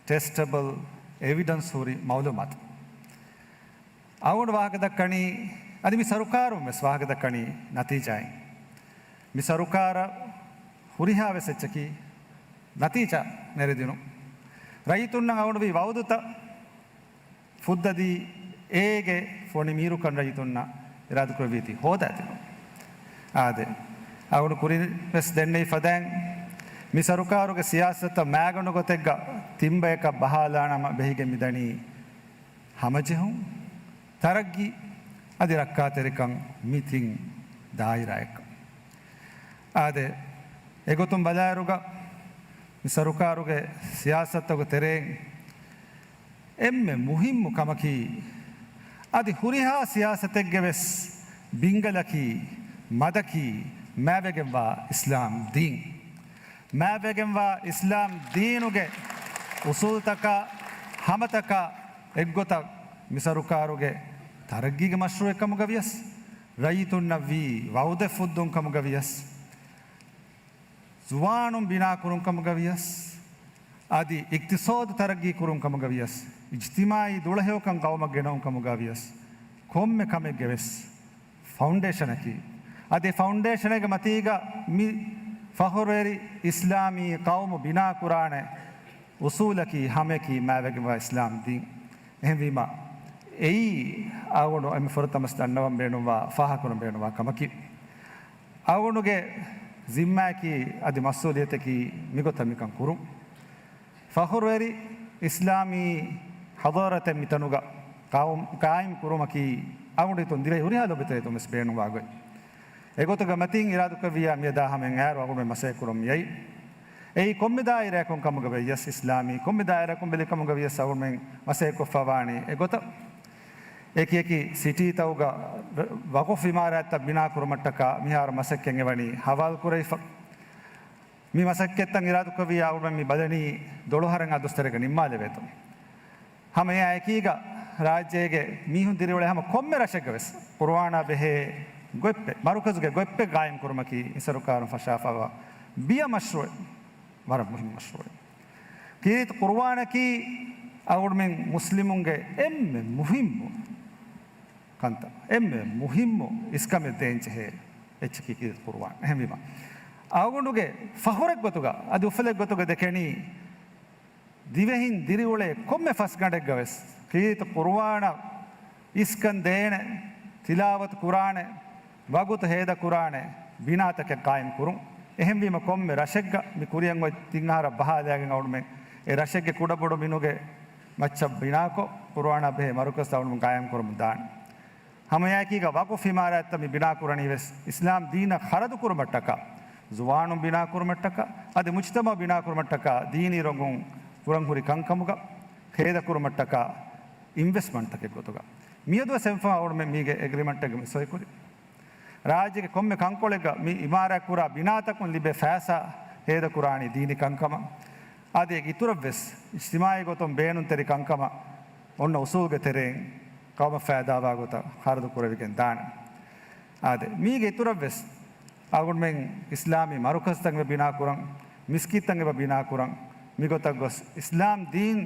ޓެސްޓަބަލް އެވިޑެންސް ހުރި މައުލޫމާތު. އަޅުގަނޑު ވާހަކަ ދައްކަނީ، އަދި މި ސަރުކާރުން ވެސް ވާހަކަ ދައްކަނީ ނަތީޖާއިން. މި ސަރުކާރަށް ހުރިހާ ވެސް އެއްޗަކީ ނަތީޖާ ނެރެދިނުން. ރައްޔިތުންނަށް އަޅުގަނޑު ވީ ވައުދުތައް ފުއްދަދީ އޭގެ ފޮނި މީރުކަން ރައްޔިތުންނަށް އިރާދަކުރެއްވީތީ ހޯދާދިނުން. އާދެ، އަޅުގަނޑު ކުރިން ވެސް ދެންނެވި ފަދައިން މި ސަރުކާރުގެ ސިޔާސަތަށް މާގަނޑު ގޮތެއްގަ ތިންބަޔަކަށް ބަހާލާނަމަ ބެހިގެން މިދަނީ ހަމަޖެހުން، ތަރައްގީ އަދި ރައްކާތެރިކަން މި ތިން ދާއިރާއެއްކަން. އާދެ، އެގޮތުން ބަލާއިރުގަ މި ސަރުކާރުގެ ސިޔާސަތުގެ ތެރެއިން އެންމެ މުހިއްމު ކަމަކީ، އަދި ހުރިހާ ސިޔާސަތެއްގެ ވެސް ބިންގަލަކީ، މަދަކީ، މާވެގެންވާ އިސްލާމް ދީން. މާވެގެންވާ އިސްލާމް ދީނުގެ އުސޫލްތަކާ، ހަމަތަކާ އެއްގޮތަށް މި ސަރުކާރުގެ ތަރައްގީގެ މަޝްރޫއެއް ކަމުގަ ވިޔަސް، ރައްޔިތުންނަށް ވީ ވައުދެއް ފުއްދުން ކަމުގަ ވިޔަސް، ޒުވާނުން ބިނާކުރުން ކަމުގަ ވިޔަސް، އަދި އިޤްތިޞާދު ތަރައްގީ ކުރުން ކަމުގަ ވިޔަސް، އިޖްތިމާޢީ ދުޅަހެޔޮކަން ގައުމަށް ގެނައުން ކަމުގަ ވިޔަސް، ކޮންމެ ކަމެއްގެ ވެސް ފައުންޑޭޝަނަކީ، އަދި ފައުންޑޭޝަނެއްގެ މަތީގަ މި ފަޚުރުވެރި އިސްލާމީ ޤައުމު ބިނާކުރާނެ އުސޫލަކީ ހަމަޔަކީ މާވެގެންވާ އިސްލާމް ދީން. އެހެންވީމަ، އެއީ އަޅުގަނޑު އެންމެ ފުރަތަމަސް ދަންނަވަން ބޭނުންވާ، ފާހަގަކުރަން ބޭނުންވާ ކަމަކީ. އަޅުގަނޑުގެ ޒިންމާއަކީ އަދި މަސްއޫލިއްޔަތަކީ މިގޮތަށް މިކަން ކުރުން. ފަޚުރުވެރި އިސްލާމީ ޙަޟާރަތެއް މިތަނުގަ ޤާއިމް، ޤާއިމް ކުރުމަކީ އަޅުގަނޑު ހިތުން ދިވެހި ހުރިހާ ލޯބިތެރޭތަކުން ވެސް ބޭނުންވާ ގޮތް. އެގޮތުގެ މަތިން އިރާދަކުރެއްވިއްޔާ މިއަދާ ހަމައިން އައިރު އަޅުގަނޑުމެން މަސައްކަތްކުރަމުން މިއައީ. އެއީ ކޮންމެ ދާއިރާއަކުން ކަމުގަ ވެއްޔަސް އިސްލާމީ، ކޮންމެ ދާއިރާއަކުން ބެލި ކަމުގަ ވިޔަސް އަޅުގަނޑުމެން މަސައްކަތްކޮށްފަވާނީ އެގޮތަށް. އެކި އެކި ސިޓީތަކުގަ ވަޤުފް އިމާރާތްތައް ބިނާކުރުމަށްޓަކާ މިހާރު މަސައްކަތް އެވަނީ ހަވާލުކުރެވިފަ. މި މަސައްކަތްތައް އިރާދަކުރެއްވިއްޔާ އަޅުގަނޑުމެން މި ބަލަނީ ދޮޅުހަރަން އަދުސްތެރޭގަ ނިންމާލެވޭތޯ. ހަމަ އެއާ އެކީގަ ރާއްޖޭގެ މީހުން ދިރިއުޅޭ ހަމަ ކޮންމެ ރަށެއްގަ ވެސް ޤުރުއާނާ ބެހޭ ގޮތްޕެއް، މަރުކަޒުގެ ގޮތްޕެއް ޤާއިމް ކުރުމަކީ މި ސަރުކާރުން ފަށާފައިވާ ބިޔަ މަޝްރޫޢެއް، ވަރަށް މުހިންމު މަޝްރޫޢެއް. ކީރިތި ޤުރުއާނަކީ އަޅުގަނޑުމެން މުސްލިމުންގެ އެންމެ މުހިންމު ކަންތައް، އެންމެ މުހިންމު އިސްކަމެއް ދޭން ޖެހޭ އެއްޗަކީ ކީރިތި ޤުރުއާން. އެހެންވީމަ، އަޅުގަނޑުގެ ފަޚުރެއް ގޮތުގަ، އަދި އުފަލެއް ގޮތުގަ ދެކެނީ، ދިވެހިން ދިރިއުޅޭ ކޮންމެ ފަސްގަނޑެއްގަ ވެސް ކީރިތި ޤުރުއާނަށް އިސްކަން ދޭނެ، ތިލާވަތު ކުރާނެ، ވަގުތު ހޭދަ ކުރާނެ ބިނާތަކެއް ޤާއިމް ކުރުން. އެހެންވީމަ، ކޮންމެ ރަށެއްގަ މި ކުރިއަށް އޮތް ތިން އަހަރަށް ބަހާލައިގެން އަޅުމެން އެ ރަށެއްގެ ކުޑަބޮޑު މިނުގެ މައްޗަށް ބިނާކޮށް، ޤުރުއާނާ ބެހޭ މަރުކަޒު އަޅުމެން ޤާއިމް ކުރަމުން ދާނެ. ހަމައެއާއެކީގަ ވަޤުފް އިމާރާތްތައް މި ބިނާ ކުރަނީ ވެސް އިސްލާމް ދީނަށް ޚަރަދު ކުރުމަށްޓަކާ، ޒުވާނުން ބިނާ ކުރުމަށްޓަކާ، އަދި މުޖްތަމަޢު ބިނާ ކުރުމަށްޓަކާ، ދީނީ ރޮނގުން ކުރަން ހުރި ކަންކަމުގަ ހޭދަ ކުރުމަށްޓަކާ އިންވެސްޓްމަންޓްތަކެއް ގޮތުގަ. މިއަދުވެސް އެންފާ އަޅުމެން މީގެ އެގްރިމަންޓެއްގަ މި ސޮއިކުރި. ރާއްޖޭގެ ކޮންމެ ކަންކޮޅެއްގަ މި އިމާރާތް ކުރާ ބިނާތަކުން ލިބޭ ފައިސާ ހޭދަ ކުރާނީ ދީނީ ކަންކަމަށް. އާދެ، އޭގެ އިތުރަށްވެސް އިޖްތިމާޢީ ގޮތުން ބޭނުންތެރި ކަންކަމަށް އޮންނަ އުސޫލުގެ ތެރެއިން ޤައުމަށް ފައިދާވާ ގޮތަށް ޚަރަދު ކުރެވިގެން ދާނެ. އާދެ، މީގެ އިތުރަށްވެސް އަޅުގަނޑުމެން އިސްލާމީ މަރުކަޒުތައް އެބަ ބިނާ ކުރަން، މިސްކިތްތައް އެބަ ބިނާ ކުރަން، މިގޮތަށް ގޮސް އިސްލާމް ދީން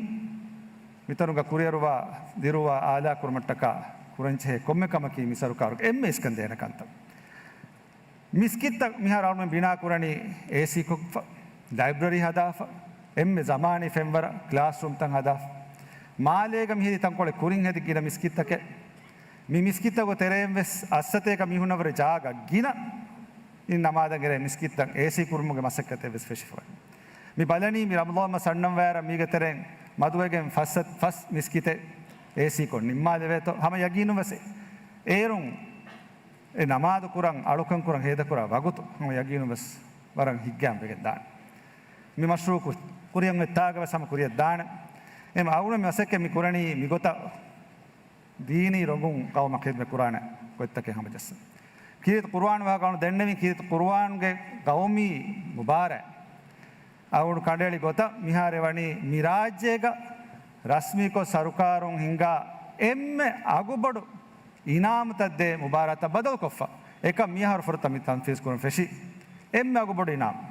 މިތަނުގަ ކުރިއަރުވާ ދިރުވާ އާލާ ކުރުމަށްޓަކާ ކުރަންޖެހޭ ކޮންމެ ކަމަކީ މި ސަރުކާރުގެ އެންމެ އިސްކަން ދޭނެ ކަންތައް. މިސްކިތްތައް މިހާރު އަޅުމެން ބިނާ ކުރަނީ އޭސީ ކޮށްފަ، ލައިބްރަރީ ހަދާފަ، އެންމެ ޒަމާނީ ފެންވަރަށް ކްލާސްރޫމްތައް ހަދާފަ. މާލޭގަ މިހިރީ ތަންކޮޅެއް ކުރިން ހެދި ގިނަ މިސްކިތްތަކެއް. މި މިސްކިތްތަކުގެ ތެރެއިން ވެސް އައްސަތޭކަ މީހުންނަށްވުރެ ޖާގަ ގިނަ. އިން ނަމާދަށް އެރޭ މިސްކިތްތައް އޭސީ ކުރުމުގެ މަސައްކަތެއް ވެސް ފެށިފަވަނީ. މި ބަލަނީ މި ރަމަޟާން މަސް އަންނަން ވާއިރަށް މީގެ ތެރެއިން މަދުވެގެން ފަސް، ފަސް މިސްކިތެއް އޭސީ ކޮށް ނިންމާލެވޭތޯ. ހަމަ ޔަގީނުން ވެސް އޭރުން އެ ނަމާދު ކުރަން، އަޅުކަން ކުރަން، ހޭދަކުރާ ވަގުތު ހަމަ ޔަގީނުން ވެސް ވަރަށް ހިތްގައިމުވެގެން ދާނެ. މި މަޝްރޫޢު ކު-، ކުރިއަށް އޮތް ތާގަ ވެސް ހަމަ ކުރިއަށް ދާނެ. އެމަ އަޅުގަނޑު މި މަސައްކަތް މި ކުރަނީ މިގޮތަށް ދީނީ ރޮނގުން ޤައުމަށް ޚިދްމަތް ކުރާނެ ގޮތްތަކެއް ހަމަޖައްސަން. ކީރިތި ޤުރުއާން ވާހަކަ ދެންނެވި ކީރިތި ޤުރުއާންގެ ޤައުމީ މުބާރާތް އަޅުގަނޑު ކަނޑައެޅި ގޮތަށް މިހާރު ވަނީ މި ރާއްޖޭގަ ރަސްމީކޮށް ސަރުކާރުން ހިންގާ އެންމެ އަގުބޮޑު އިނާމުތައް ދޭ މުބާރާތަށް ބަދަލުކޮށްފަ، އެކަން މިއަހަރު ފުރަތަމަ ތަންފީޒް ކުރަން ފެށި އެންމެ އަގުބޮޑު އިނާމު.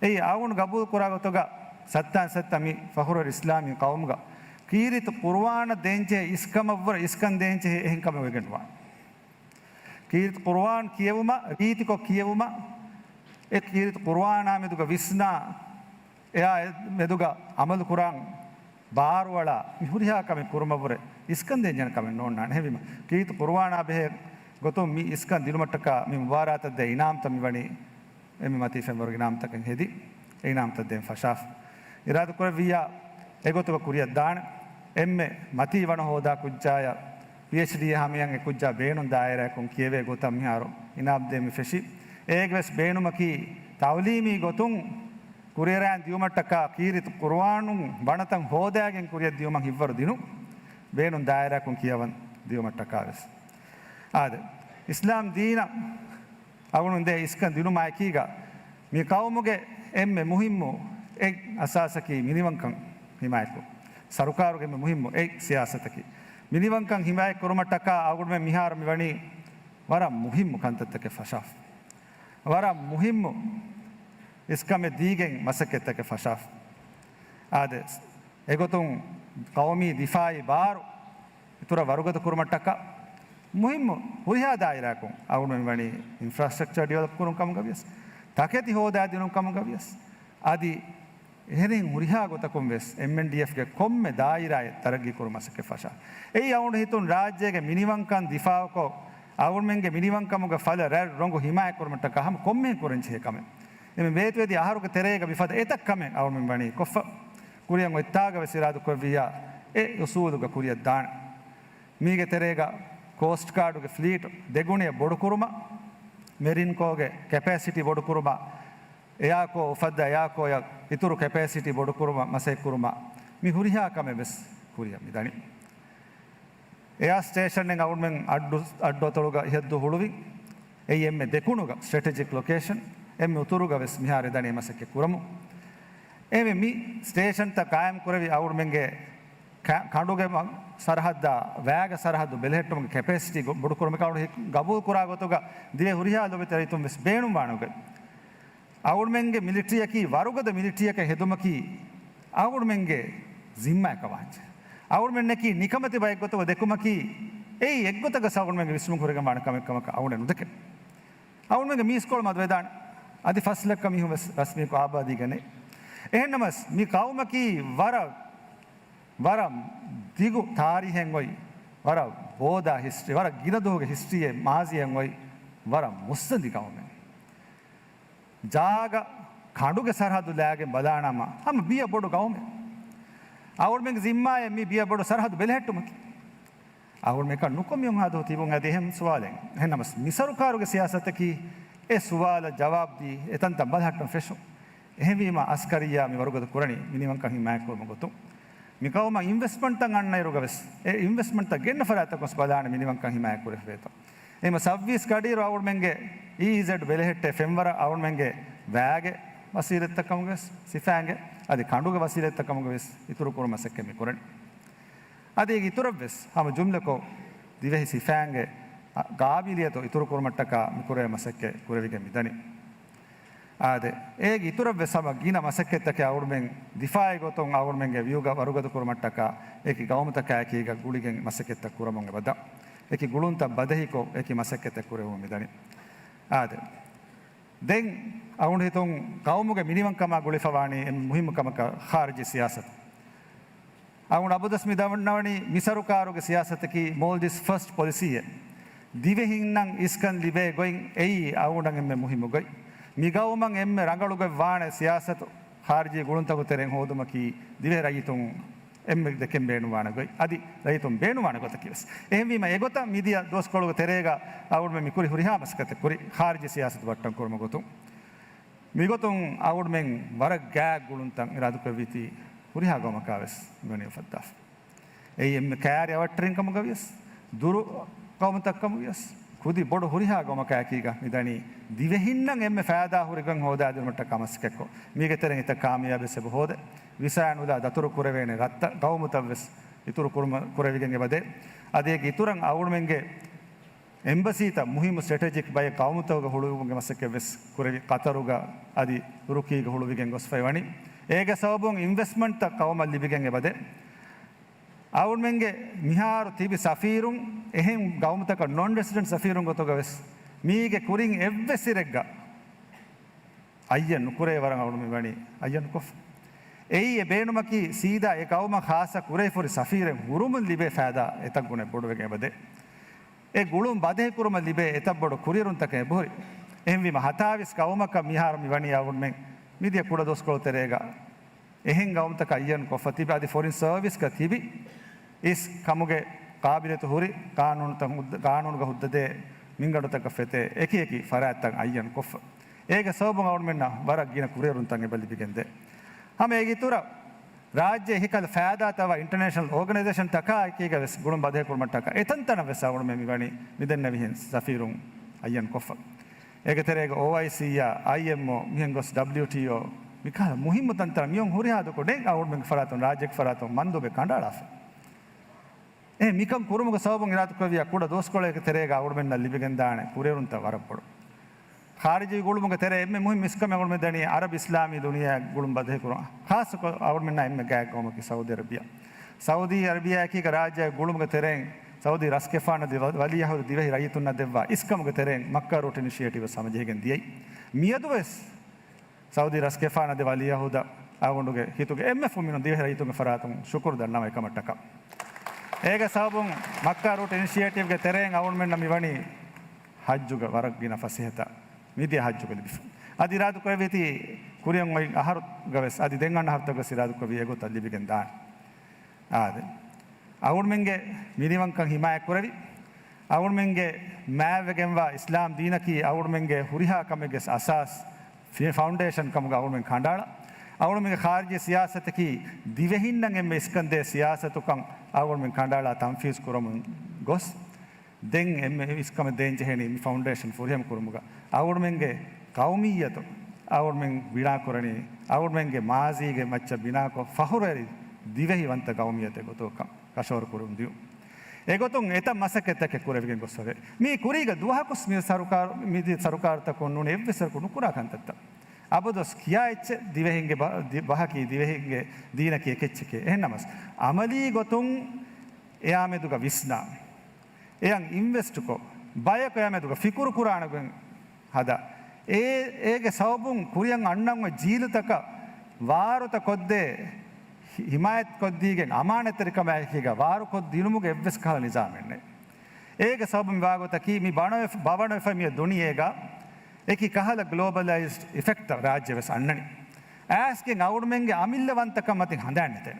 އެއީ އަޅުގަނޑު ގަބޫލު ކުރާ ގޮތުގަ ސައްތާން ސައްތަ މި ފަޚުރު އިސްލާމީ ޤައުމުގަ ކީރިތި ޤުރުއާނަށް ދޭންޖެހޭ އިސްކަމަށްވުރެ އިސްކަން ދޭންޖެހޭ އެހެން ކަމެއް ވެގެން ނުވާނެ. ކީރިތި ޤުރުއާން ކިޔެވުމަށް، ރީތިކޮށް ކިޔެވުމަށް، އެ ކީރިތި ޤުރުއާނާ މެދުގަ ވިސްނާ، އެއާ މެދުގަ ޢަމަލު ކުރާން ބާރުއަޅާ، މި ހުރިހާ ކަމެއް ކުރުމަށްވުރެ އިސްކަން ދޭންޖެހޭ ކަމެއް ނޯންނާނެ. އެހެންވީމަ، ކީރިތި ޤުރުއާނާ ބެހޭ ގޮތުން މި އިސްކަން ދިނުމަށްޓަކާ މި މުބާރާތަށް ދޭ އިނާމްތައް މި ވަނީ އެންމެ މަތީ ފެންވަރު އިނާމްތަކެއް ހެދި، އެ އިނާމްތައް ދޭން ފަށާފަ. އިރާދަކުރެއްވިއްޔާ އެގޮތުގަ ކުރިއަށް ދާނެ. އެންމެ މަތީ ވަނަ ހޯދާ ކުއްޖާޔަށް ޕީއެޗްޑީއެއް ހަމަޔަށް އެ ކުއްޖާ ބޭނުން ދާއިރާއަކުން ކިޔެވޭ ގޮތަށް މިހާރު އިނާމް ދޭން މި ފެށި. އޭގެ ވެސް ބޭނުމަކީ ތަޢުލީމީ ގޮތުން ކުރިއަރާން ދިޔުމަށްޓަކާ ކީރިތި ޤުރުއާނުން ބަނޑަތައް ހޯދާގެން ކުރިއަށް ދިޔުމަށް ހިތްވަރު ދިނުން ބޭނުން ދާއިރާއަކުން ކިޔަވަން ދިޔުމަށްޓަކާ ވެސް. އާދެ، އިސްލާމް ދީނަށް އަޅުގަނޑު ދޭ އިސްކަން ދިނުމާއެކީގަ، މި ޤައުމުގެ އެންމެ މުހިއްމު އެއް އަސާސަކީ މިނިވަންކަން ހިމާޔަތްކުރުން. ސަރުކާރުގެ އެންމެ މުހިއްމު އެއް ސިޔާސަތަކީ މިނިވަންކަން ހިމާޔަތްކުރުމަށްޓަކާ އަޅުގަނޑުމެން މިހާރު މިވަނީ ވަރަށް މުހިއްމު ކަންތައްތަކެއް ފަށާފަ. ވަރަށް މުހިއްމު އިސްކަމެއް ދީގެން މަސައްކަތްތަކެއް ފަށާފަ. އާދެ، އެގޮތުން ޤައުމީ ދިފާޢީ ބާރު އިތުރަށް ވަރުގަދަ ކުރުމަށްޓަކާ މުހިއްމު ހުރިހާ ދާއިރާއަކުން އަޅުގަނޑުމެން ވަނީ އިންފްރާސްޓްރަކްޗަރ ޑިވެލޮޕް ކުރުން ކަމުގަ ވިޔަސް، ތަކެތި ހޯދާދިނުން ކަމުގަ ވިޔަސް، އަދި އެހެރީން ހުރިހާ ގޮތަކުން ވެސް އެމްއެންޑީއެފްގެ ކޮންމެ ދާއިރާއެއް ތަރައްގީ ކުރުމަށް މަސައްކަތް ފަށާ. އެއީ އަޅުގަނޑު ހިތުން ރާއްޖޭގެ މިނިވަންކަން ދިފާޢުކޮށް، އަޅުގަނޑުމެންގެ މިނިވަންކަމުގެ ފަލަ ރަތް ރޮނގު ހިމާޔަތް ކުރުމަށްޓަކާ ހަމަ ކޮންމެހެން ކުރަން ޖެހޭ ކަމެއް. އެމެ ވޭތުވެދި އަހަރުގެ ތެރޭގަ މިފަދަ އެތައް ކަމެއް އަޅުމެން ވަނީ ކޮށްފަ. ކުރިއަށް އޮތްތާގަ ވެސް އިރާދަކުރެއްވިއްޔާ އެ އުސޫލުގަ ކުރިއަށް ދާނެ. މީގެ ތެރޭގަ ކޯސްޓް ގާޑުގެ ފްލީޓް ދެގުނައަށް ބޮޑުކުރުމަށް، މެރިން ކޯގެ ކެޕޭސިޓީ ބޮޑުކުރުމަށް، އެއާކޯ އުފައްދާ އެއާކޯއަށް އިތުރު ކެޕޭސިޓީ ބޮޑުކުރުމަށް މަސައްކަތް ކުރުމަށް، މި ހުރިހާ ކަމެއް ވެސް ކުރިއަށް މިދަނީ. އެއާ ސްޓޭޝަންއެއް އަޅުމެން އައްޑު، އައްޑު އަތޮޅުގަ ހިޔައްދޫ ހުޅުވި. އެއީ އެންމެ ދެކުނުގަ ސްޓްރެޓެޖިކް ލޮކޭޝަން، އެންމެ އުތުރުގަ ވެސް މިހާރު ދަނީ މަސައްކަތް ކުރަމު. އެމެ މި ސްޓޭޝަންތައް ޤާއިމް ކުރެވި އަޅުމެންގެ ކަ-، ކަނޑުގެ މަ-، ސަރަހައްދާ ވައިގެ ސަރަހައްދު ބެލެހެއްޓުމުގެ ކެޕޭސިޓީ ބޮޑުކުރުމަކަށް ގަބޫލުކުރާ ގޮތުގަ ދިވެހި ހުރިހާ ލޯބިވެތި ރައްޔިތުން ވެސް ބޭނުންވާނެ އުގެ. އަޅުގަނޑުމެންގެ މިލިޓްރީއަކީ ވަރުގަދަ މިލިޓްރީއަކަށް ހެދުމަކީ އަޅުގަނޑުމެންގެ ޒިންމާއަކަށް ވާންޖެ. އަޅުގަނޑުމެންނަކީ ނިކަމެތި ބައެއްގޮތުގަ ދެކުމަކީ އެއީ އެއްގޮތަކަށް އަޅުގަނޑުމެންގެ ވިސްނުން ކުރެވިގެން ވާނެ ކަމެއް ކަމަކަށް އަޅުގަނޑު ނުދެކެން. އަޅުގަނޑުމެންގެ މީސްކޮޅު މަދުވެދާނެ. އަދި ފަސް ލައްކަ މީހުން ވެސް ރަސްމީކޮށް އާބާދީގަ ނެތް. އެހެންނަމަވެސް މި ޤައުމަކީ ވަރަށް، ވަރަށް ދިގު ތާރީހެއް އޮތް، ވަރަށް ބޯދާ ހިސްޓްރީ، ވަރަށް ގިނަ ދުވަހުގެ ހިސްޓްރީއެއް މާޒީއެއް އޮތް، ވަރަށް މުއްސަނދި ޤައުމެއް. ޖާގަ ކަނޑުގެ ސަރަހައްދު ލާގެން ބަލާނަމަ، ހަމަ ބިޔަ ބޮޑު ޤައުމެއް. އަޅުގަނޑުމެންގެ ޒިންމާއެއް މި ބިޔަ ބޮޑު ސަރަހައްދު ބެލެހެއްޓުމަކީ. އަޅުގަނޑުމެން ނުކޮށް މިއޮން ހާދަ ތިބުން އަދި އެހެން ސުވާލެއް. އެހެންނަމަވެސް، މި ސަރުކާރުގެ ސިޔާސަތަކީ އެ ސުވާލަށް ޖަވާބު ދީ އެތަންތަން ބަލަހައްޓަން ފެށުން. އެހެންވީމަ، އަސްކަރިއްޔާ މި ވަރުގަދަ ކުރަނީ މިނިވަންކަން ހިމާޔަތްކުރުމުގެ ގޮތުން. މި ޤައުމަށް އިންވެސްޓްމަންޓްތައް އަންނައިރުގަވެސް، އެ އިންވެސްޓްމަންޓްތައް ގެންނަ ފަރާތްތަކުން ވެސް ބަލާނެ މިނިވަންކަން ހިމާޔަތް ކުރެވޭތޯ. އެހެންވީމަ، ސައުވީސް ގަޑިއިރު އަޅުގަނޑުމެންގެ އީއީޒެޑް ބެލެހެއްޓޭ ފެންވަރަށް އަޅުގަނޑުމެންގެ ވައިގެ ވަސީލަތްތައް ކަމުގަވެސް ސިފައިންގެ އަދި ކަނޑުގެ ވަސީލަތްތައް ކަމުގަވެސް އިތުރު ކުރުމަށް މަސައްކަތް މި ކުރަނީ. އަދި އޭގެ އިތުރަށްވެސް ހަމަ ޖުމްލަކޮށް، ދިވެހި ސިފައިންގެ ޤާބިލިއްޔަތު އިތުރު ކުރުމަށްޓަކާ މި ކުރެވޭ މަސައްކަތް ކުރެވިގެން މިދަނީ. އާދެ، އޭގެ އިތުރަށްވެސް ހަމަ ގިނަ މަސައްކަތްތަކެއް އަޅުގަނޑުމެން ދިފާޢީ ގޮތުން އަޅުގަނޑުމެންގެ ވިއުގަ ވަރުގަދަ ކުރުމަށްޓަކާ އެކި ޤައުމުތަކާއެކީގަ ގުޅިގެން މަސައްކަތްތައް ކުރަމުން އެބަދާ. އެކި ގުޅުންތައް ބަދަހިކޮށް އެކި މަސައްކަތްތައް ކުރެވުމުން މިދަނީ. އާދެ، ދެން އަޅުގަނޑު ހިތުން ޤައުމުގެ މިނިވަންކަމާ ގުޅިފަވާނީ އެންމެ މުހިއްމު ކަމަކަށް ޚާރިޖީ ސިޔާސަތު. އަޅުގަނޑު އަބަދުވެސް މި ދަންނަވަނީ މި ސަރުކާރުގެ ސިޔާސަތަކީ މޯލްޑިވްސް ފަސްޓް ޕޮލިސީއެއް. ދިވެހިންނަށް އިސްކަން ލިބޭ ގޮތް އެއީ އަޅުގަނޑަށް އެންމެ މުހިއްމު ގޮތް. މި ޤައުމަށް އެންމެ ރަނގަޅު ގޮތް ވާނެ ސިޔާސަތު ޚާރިޖީ ގުޅުންތަކުގެ ތެރެއިން ހޯދުމަކީ ދިވެހި ރައްޔިތުން އެންމެ ދެކެން ބޭނުންވާނެ ގޮތް. އަދި ރައްޔިތުން ބޭނުންވާނެ ގޮތަކީ ވެސް. އެހެންވީމަ އެގޮތަށް މިދިޔަ ދުވަސްކޮޅުގެ ތެރޭގަ އަޅުގަނޑުމެން މި ކުރި ހުރިހާ މަސައްކަތެއް ކުރި ޚާރިޖީ ސިޔާސަތު ބައްޓަން ކުރުމުގެ ގޮތުން. މިގޮތުން އަޅުގަނޑުމެން ވަރަށް ގާތް ގުޅުންތައް އިރާދަކުރެއްވީތީ ހުރިހާ ގައުމަކާ ވެސް މިވަނީ އުފައްދާފަ. އެއީ އެންމެ ކައިރި އަވަށްޓެރިން ކަމުގަ ވިޔަސް، ދުރު ޤައުމުތައް ކަމުގަ ވިޔަސް، ކުދި ބޮޑު ހުރިހާ ގައުމަކާއެކީގަ މިދަނީ ދިވެހިންނަށް އެންމެ ފައިދާ ހުރި ގޮތް ހޯދާދިނުމަށްޓަކާ މަސައްކަތްކޮށް، މީގެ ތެރެއިން އެތައް ކާމިޔާބެއް އެބަ ހޯދޭ. ވިސާނުލާ ދަތުރު ކުރެވޭނެ ރަށްތައް ޤައުމުތައް ވެސް އިތުރު ކުރުމަށް ކުރެވިގެން އެބަދޭ. އަދި އޭގެ އިތުރަށް އަޅުގަނޑުމެންގެ އެމްބަސީތައް މުހިއްމު ސްޓްރެޓެޖިކް ބައެއް ޤައުމުތަކުގަ ހުޅުވުމުގެ މަސައްކަތް ވެސް ކުރެވި، ޤަތަރުގަ އަދި ތުރުކީގަ ހުޅުވިގެން ގޮސްފައި ވަނީ. އޭގެ ސަބަބުން އިންވެސްޓްމަންޓްތައް ޤައުމަށް ލިބިގެން އެބަދޭ. އަޅުގަނޑުމެންގެ މިހާރު ތިބި ސަފީރުން އެހެން ޤައުމުތަކަށް ނޮން ރެސިޑެންޓް ސަފީރުން ގޮތުގަ ވެސް މީގެ ކުރިން އެއްވެސް އިރެއްގަ އައްޔަން ނުކުރޭ ވަރަށް އަޅުގަނޑު މިވަނީ އައްޔަން ކޮށްފަ. އެއީ އެ ބޭނުމަކީ ސީދާ އެ ޤައުމަށް ޚާއްޞަ ކުރެވިފަހުރި ސަފީރެއް ހުރުމުން ލިބޭ ފައިދާ އެތައް ގުނަ ބޮޑުވެގެން އެބަދޭ. އެ ގުޅުން ބަދަހި ކުރުމަށް ލިބޭ އެތައް ބޮޑު ކުރިއެރުންތަކެއް އެބަހުރި. އެހެންވީމަ ހަތާވީސް ޤައުމަކަށް މިހާރު މިވަނީ އަޅުގަނޑުމެން މިދިޔަ ކުޑަ ދުވަސްކޮޅު ތެރޭގަ އެހެން ޤައުމުތަކަށް އައްޔަން ކޮށްފަ ތިބި އަދި ފޮރިން ސަރވިސްގަ ތިބި އިސް ކަމުގެ ޤާބިލިއްޔަތު ހުރި ޤާނޫނުތައް ހުއްދަ، ޤާނޫނުގަ ހުއްދަދޭ މިންގަނޑުތަކަށް ފެތޭ އެކި އެކި ފަރާތްތައް އައްޔަން ކޮށްފަ. އޭގެ ސަބަބުން އަޅުގަނޑުމެންނަށް ވަރަށް ގިނަ ކުރިއެރުންތައް އެބަ ލިބިގެންދޭ. ހަމަ އޭގެ އިތުރަށް ރާއްޖެ އެކި ކަހަލަ ފައިދާތައް ވާ އިންޓަރނޭޝަނަލް އޯގަނައިޒޭޝަންތަކާ އެކީގަ ވެސް ގުޅުން ބަދަހި ކުރުމަށްޓަކާ އެތަންތަނަށް ވެސް އަޅުގަނޑުމެން މިވަނީ މިދެންނެވިހެން ސަފީރުން އައްޔަން ކޮށްފަ. އޭގެ ތެރޭގަ އޯއައިސީއާ، އައިއެމްއޯ، މިހެން ގޮސް ޑަބްލިޔުޓީއޯ، މިކަހަލަ މުހިއްމު ތަންތަނަށް މިއޮން ހުރިހާ ދުވަހަކު ދެން އަޅުގަނޑުމެންގެ ފަރާތުން ރާއްޖޭގެ ފަރާތުން މަންދޫބެއް ކަނޑައަޅާފަ. އެ މިކަން ކުރުމުގެ ސަބަބުން އިރާދަކުރެއްވިއްޔާ ކުޑަ ދުވަސްކޮޅެއްގެ ތެރޭގަ އަޅުގަނޑުމެންނަށް ލިބިގެންދާނެ ކުރިއެރުންތައް ވަރަށް ބޮޑު. ޚާރިޖީ ގުޅުމުގެ ތެރޭ އެންމެ މުހިއްމު އިސްކަމެއް އަޅުގަނޑުމެން ދަނީ އަރަބް އިސްލާމީ ދުނިޔެއާ ގުޅުން ބަދަހިކުރުން. ޚާއްޞަކޮށް އަޅުގަނޑުމެންނާ އެންމެ ގާތް ގައުމަކީ ސައުދީ އަރަބިއާ. ސައުދީ އަރަބިއާއެކީގަ ރާއްޖޭގެ ގުޅުމުގެ ތެރެއިން ސައުދީ ރަސްގެފާނު އަދި ވަ-، ވަލީޢަހުދު ދިވެހި ރައްޔިތުންނަށް ދެއްވާ އިސްކަމުގެ ތެރެއިން މައްކާ ރޫޓް އިނިޝިއޭޓިވް ވެސް ހަމަޖެހިގެން ދިޔައީ. މިއަދުވެސް ސައުދީ ރަސްގެފާނު އަދި ވަލީޢަހުދަށް އަޅުގަނޑުގެ ހިތުގެ އެންމެ ފުމިނުން ދިވެހި ރައްޔިތުންގެ ފަރާތުން ޝުކުރު ދަންނަވަން އެކަމަށްޓަކާ. އޭގެ ސަބަބުން މައްކާ ރޫޓް އިނިޝިއޭޓިވްގެ ތެރެއިން އަޅުގަނޑުމެންނަށް މިވަނީ ޙައްޖުގެ ވަރަށް ގިނަ ފަސޭހަތައް މިދިޔަ ޙައްޖުގަ ލިބިފަ. އަދި އިރާދަކުރެއްވީތީ ކުރިއަށް އޮތް އަހަރުގަވެސް އަދި ދެން އަންނަ އަހަރުތަކުގަވެސް އިރާދަކުރެއްވީ އެގޮތަށް ލިބިގެން ދާން. އާދެ. އަޅުގަނޑުމެންގެ މިނިވަންކަން ހިމާޔަތް ކުރެވި، އަޅުގަނޑުމެންގެ މާތްވެގެންވާ އިސްލާމް ދީނަކީ އަޅުގަނޑުމެންގެ ހުރިހާ ކަމެއްގެ އަސާސް، ފި-، ފައުންޑޭޝަން ކަމުގަ އަޅުގަނޑުމެން ކަނޑައަޅާ. އަޅުގަނޑުމެންގެ ޚާރިޖީ ސިޔާސަތަކީ ދިވެހިންނަށް އެންމެ އިސްކަންދޭ ސިޔާސަތުކަން އަޅުގަނޑުމެން ކަނޑައަޅާ ތަންފީޒު ކުރަމުން ގޮސް، ދެން އެންމެ އިސްކަމެއް ދޭން ޖެހެނީ މި ފައުންޑޭޝަން ފުރިހަމަ ކުރުމުގަ. އަޅުގަނޑުމެންގެ ޤައުމިއްޔަތު އަޅުގަނޑުމެން ބިނާކުރަނީ، އަޅުގަނޑުމެންގެ މާޒީގެ މައްޗަށް ބިނާކޮށް، ފަޚުރުވެރި ދިވެހިވަންތަ ގައުމިއްޔަތެއް ގޮތުގަ ކަށަވަރު ކުރެވުން ދިޔުން. އެގޮތުން އެތައް މަސައްކަތްތަކެއް ކުރެވިގެން ގޮސްފަވޭ. މީ ކުރީގަ ދުވަހަކުސް މި ސަރުކާރު، މިދިޔަ ސަރުކާރުތަކުން ނޫނީ އެއްވެސް ވަރަކު ނުކުރާ ކަންތައްތައް. އަބަދުވެސް ކިޔާ އެއްޗެއް ދިވެހިންގެ ބަ-، ދި-، ބަހަކީ ދިވެހިންގެ ދީނަކީ އެކެއްޗެކޭ. އެހެންނަމަސް އަމަލީ ގޮތުން އެއާމެދުގަ ވިސްނާ، އެޔަށް އިންވެސްޓްކޮށް، ބަޔަކު އެއާމެދުގަ ފިކުރު ކުރާނެގޮތް ހަދާ، އޭ، އޭގެ ސަބަބުން ކުރިއަށް އަންނަން އޮތް ޖީލުތަކަށް ވާރުތަ ކޮށްދޭ، ހި-، ހިމާޔަތް ކޮށްދީގެން އަމާނަތްތެރިކަމާއެކީގަ ވާރުކޮށްދިނުމުގެ އެއްވެސް ކަހަލަ ނިޒާމެއް ނެތް. އޭގެ ސަބަބުން މި ވާގޮތަކީ މި ބަވަނަވެފަ، ބަވަނަވެފަ މިއަ ދުނިޔޭގަ އެކި ކަހަލަ ގްލޯބަލައިޒްޑް އިފެކްޓް ރާއްޖެ ވެސް އަންނަނީ. އައިސްގެން އަޅުމެންގެ އަމިއްލަ ވަންތަކަން މަތިން ހަނދާން ނެތޭ.